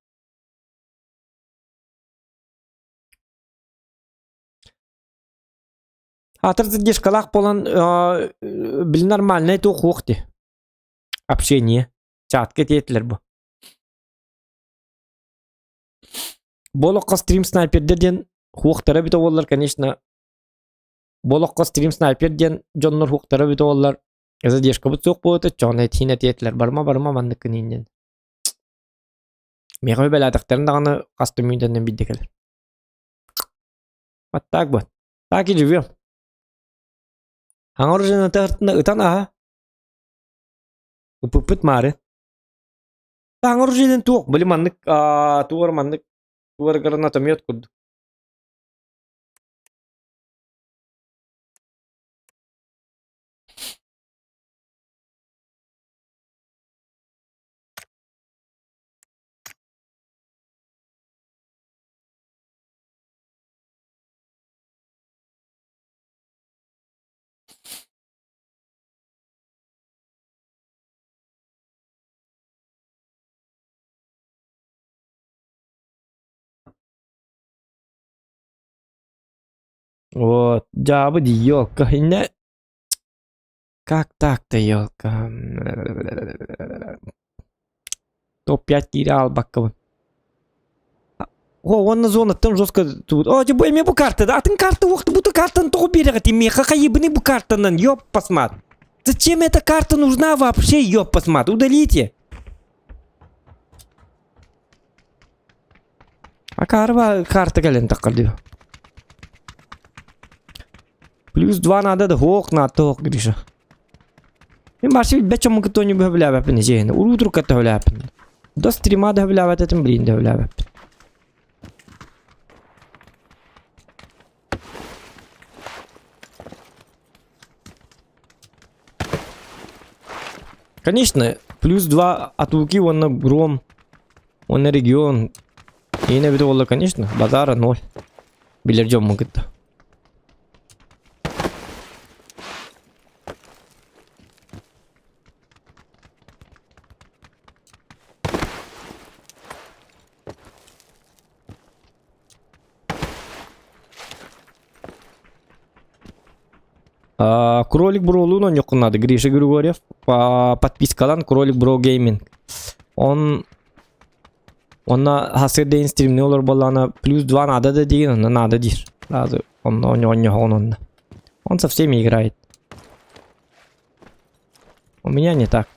Атыр задержкалаах буолан били нормальнай туох уох дии. Общение. Чатка этиэтилэр бу. Бу олоххо стрим снайпердэр диэн хуохтара эбитэ буоллар, конечно, бу олоххо стрим снайпер диэн дьоннор хуохтара эбитэ буоллар, задержкабыт суох буолуо этэ, чоҕун этиин этиэтилэр, барыма барыма маннык гыныын диэн. Миэхэ үбэлээтэхтэрин даҕаны хас да мүнүүтэнэн биирдэ кэлэр. Вот так вот. Так и живем. Аҥар жената ытан аһа. Ыпыппыт маары. Аҥар женен туох, били маннык туор маннык туор гранатомет курдук. Вот, дьаабы дии, ёлка, иннэ Как так-то, ёлка? Топ-5 киирэ аалбаккабын. О, уонна зонаттан жестко тут. О, бу эмиэ бу карта, да? Атын карта уохта, бу картаны тоҕо биэрэҕит? Миэхэ хайыбыный бу картанан, ёп посмат. Зачем эта карта нужна вообще, ёп посмат? Удалите. Акаарба карта кэлэн таххар Плюс два надо да хоох наатта хоох Гриша. Мин барсы билбэт дьоммун кытта оонньуу бөһөбүлээбэппин эдьиэһин. Уруу турукка төһөлээппин. До стрима дөһөбүлээбэт этим, блин дөһөбүлээбэппин. Конечно, плюс два от Луки уонна Гром, уонна регион. Иин эбитэ буолла, конечно, базара ноль. Билэр дьоммун кытта. А, Кролик Бролун оонньуоххун наада Гриша Григорьев по подпискалан Кролик Бро Гейминг. Он Онно хасыр дейин стримни олор буоллаҕына плюс два надо да диин, онно надо диир. Сразу. Онно оонньоһоҕун онно. Он со всеми играет. У меня не так.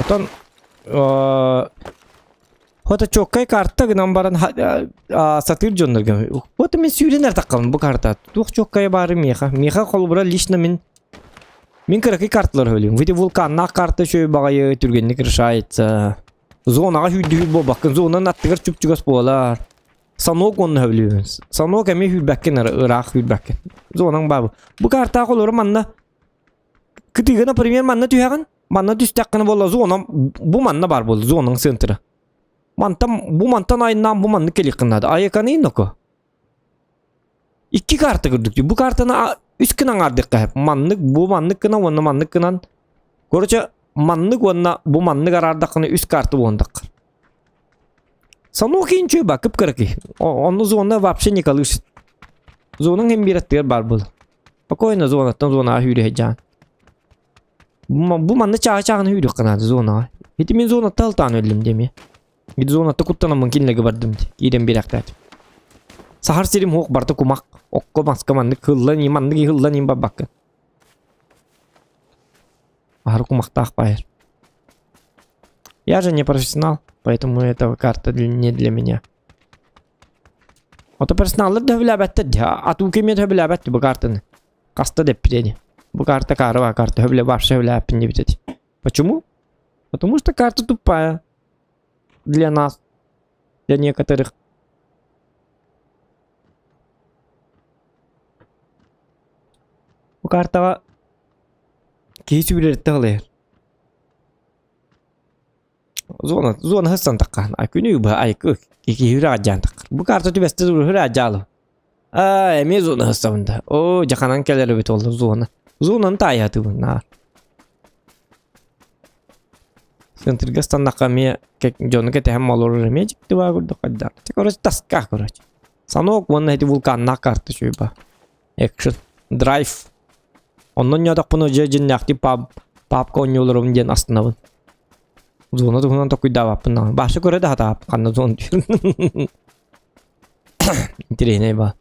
Отон Хото чоккай карта гынан баран сатыыр дьоннорго. Вот мин сүүрэн артаккабын бу карта. Туох чоккай баары миэхэ. Миэхэ холобура лично мин мин кыракый карталар өлүм. Види вулканнаах карта үчүгэй баҕайы түргэнник решается. Зонаҕа сүүрдүһүү буолбаккын. Зонанын аттыгар чуп-чугас буолар. Санок уонна сөбүлүүбүн. Санок эмиэ сүүрбэккин ыраах сүүрбэккин. Зонаҥ баа бу. Бу картаҕа олору манна кытыыга, например, манна түһэҕин. Манна түстэххинэ буолла зона бу манна баар буолла зонаҥ центра. Мантан бу мантан айаннаан бу маннык кэлиэххин наада. Айаканы ноко. Икки карта көрдүк. Бу картаны үс гынан аҥаардыахха сөп. Маннык бу маннык гынан уонна маннык гынан. Короче, маннык уонна бу маннык араардаххына үс карта буоландахха. Санок инчү ба кып-кыракый. Онну зона вообще не колышет. Зонаң hem биир аттыгар баар буолар. Спокойно зонаттан зонаҕа сүүрэ сылдьаҕын. Бу манна чааһы-чааһын сүүрүөххэ наада зонаҕа. Ити мин зонаттан алтаан өллүм диэмиэ. Ити зонатта куттанаммын кинилэргэ бардым дии. Киирэн биэрэхтээт. Сахар сирим суох барыта кумах. Окко маска маннык кыллан и маннык иһиллэн им барбаккын. Аһары кумахтаах баайар. Я же не профессионал, поэтому эта карта не для меня. Ото профессионаллар да сөбүлээбэттэр дии. Атуу кимиэ да сөбүлээбэт бу картаны. Хаста дэппит ини. Бу карта карова карта сөбүлэ вообще сөбүлээппин диэбит этэ. Почему? Потому что карта тупая. Для нас. Для некоторых. Бу картаҕа киһи сүүрэриттэн ылыйар. Зона, зона хассан таххан. А күнү быһа айкы киһи үрэҕэ таххар. Бу карта түбэстэ үрэҕэ дьаалы. Аа, эмиэ зона хассабын да. Оо, дьаханан кэлэр эбит ол зона. Зонаны таайаатыбын наар. Центрга станнахха эмиэ дьону кэтэһэн олорор эмиэ дьикти баа курдук хайдах. Короче, тоска, короче. Санок уонна ити вулканнаах карта үчүгэй баа. Экшн. Драйв. Онно ньоотохпуна дьэ дьиннээхтик пап папка оонньууларым диэн астынабын. Зона туһунан толкуйдаабаппын даҕаны. Баша көрө да сатаабаппын ханна зона диэн. Интэриэһинэй баа.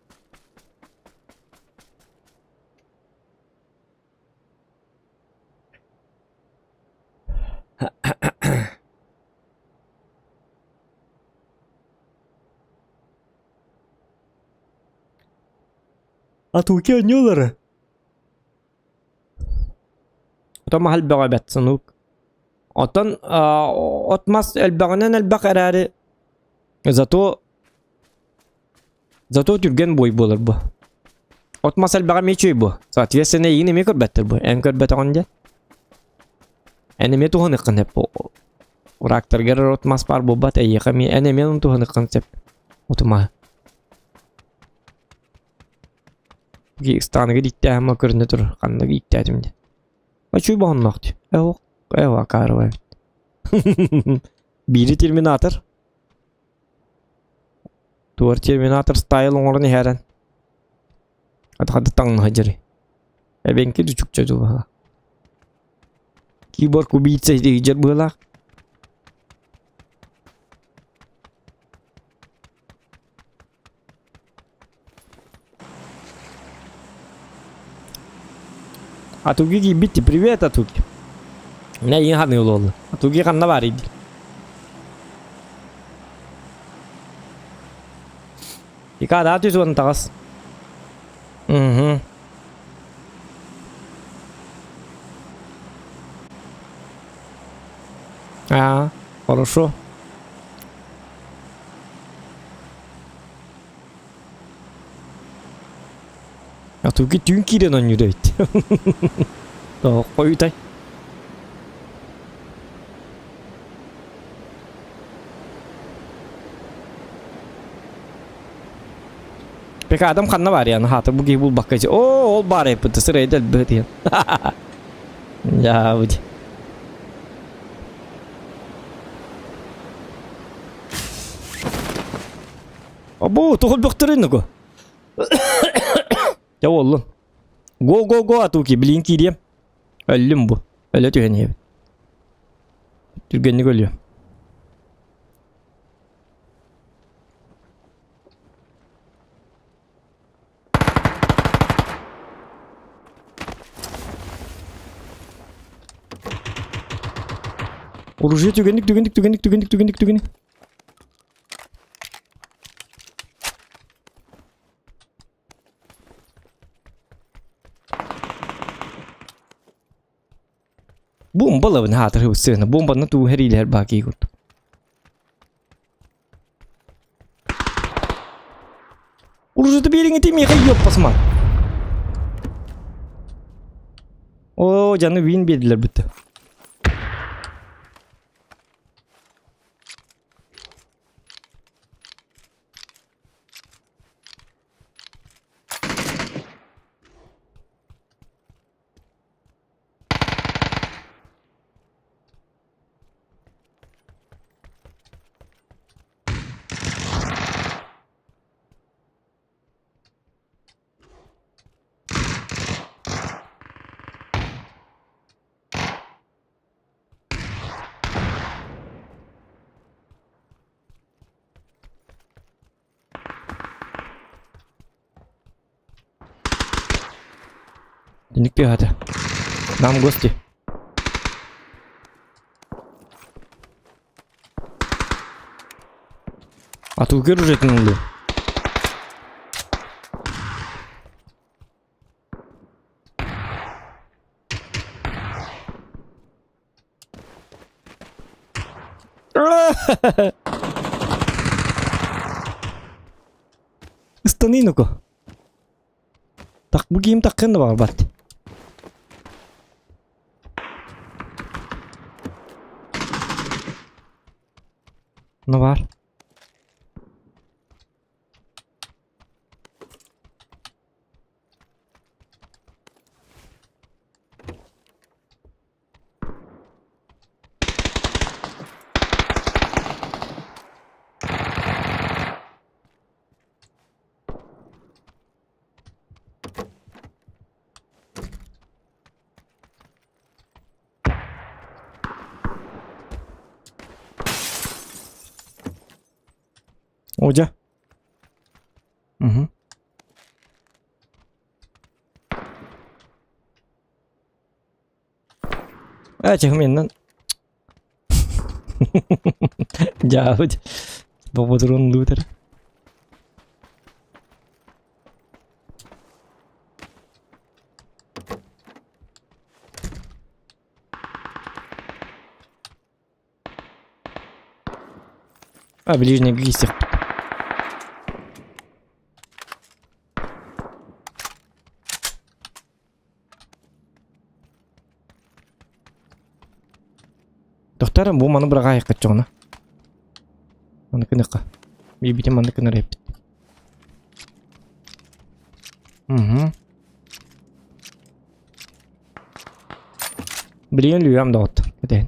Атуки оонньуулара. Отон маһ элбэҕэ эбэт сонук. Оттон от мас элбэҕинэн элбэх эрээри зато зато түргэн буой буолар бу. От мас элбэҕэ эмиэ үчүгэй бу. Соответственно эйигин эмиэ көрбөттөр бу. Эн көрбөтөҕүн диэн. Эн эмиэ туһаныаххын сөп бу. Ураактаргар от мас баар буолбат эйиэхэ эмиэ эн эмиэ ону туһаныаххын сөп. Отумаһы. Станыгы диктээһим көрүнэ тур ханна ииктээтим диэн. Очуй боһонноох дии. Эох, эох акаарыбай эбит. Биири терминатор. Туор терминатор стайл оҥорон иһэрэн. Атахады таҥнаһа дьэри. Эбэҥки дучукча дуу Киборг убийца дьэр быһыылаах. Атуги киирбит привет Атуги. Мэ ийин ханыы олуолла. Атуги ханна баар иди. Ика даа түс уон таҕыс. Угу. А, хорошо. Атуги түүн киирэн оонньуур эбит. Хойутай. Пека адам ханна бар яны хата бу киһи булбакка О, ол бар эппит сырайда элбэт диэн. Я бу. Або, тоҕо бөхтөрүн нуку. Дьэ буоллун. Го го го атуки, билин киириэм. Өллүм бу. Өлө түһэн иһэбин. Түргэнник өлүөм. Оружие түгэнник түгэнник түгэнник түгэнник түгэнник түгэнник. Бомбалабын хаатыры сыана бомбаны туу хэриилэһэр баакии курдук. Уружуты биэриҥити миэхэ ёппасман. О, жаны вин биэрдилэр бүттэ. Түнүк тыаһата. Нам гости. А tu оружиетин ыллы. Ыстаныы нуку. Так бу киим таккын да баҕарбат. Ну бар. Одя. Угу. Ээ, чехменнэн. Дьаабыт. Бободрон лутер. А, ближний глистер. Дохтарым бу маны быраҕаайыкка чоҕуна. Маны кыныка. Биибитим маны кынар эппит. Угу. Билигин лүөм доҕот. Этэн.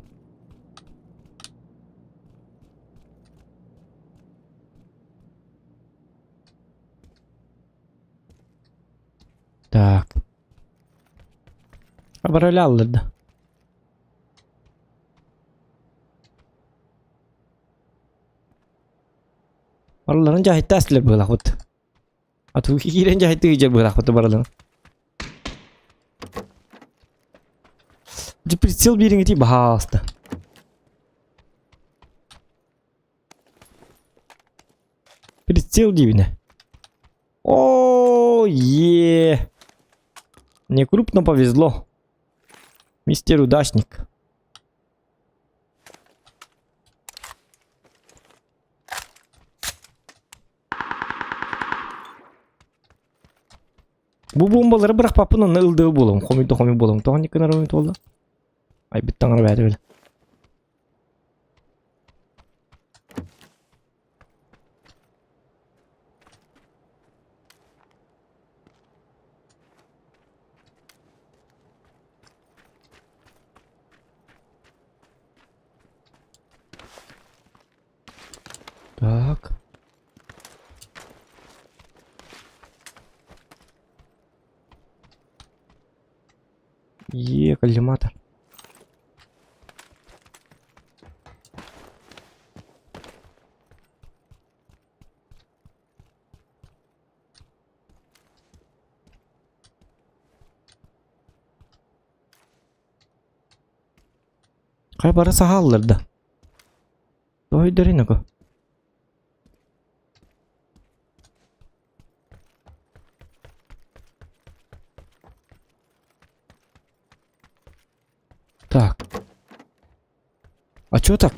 Так. Абараляллар да. Барыларын дьаһайта астылар быһылаахпыт. Атыы киирэн дьаһайты ыйдьар быһылаахпыт барыларын. Дьэ прицел биэриҥити баһаалыста. Прицел диибинэ. О, е. Мне крупно повезло. Мистер Удачник. Бу бомбалары бырахпаппын онно ылдыы буолуом. Хомуйда хомуй буолуом. Тоҕо инник гынарым буолла? Айбыт таҥара бэйэтэ билэр. Так. Е, коллиматор. Хайа бары саһааллар да. Тойдорин око. Так. А чё так?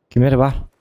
Ким эрэ бар.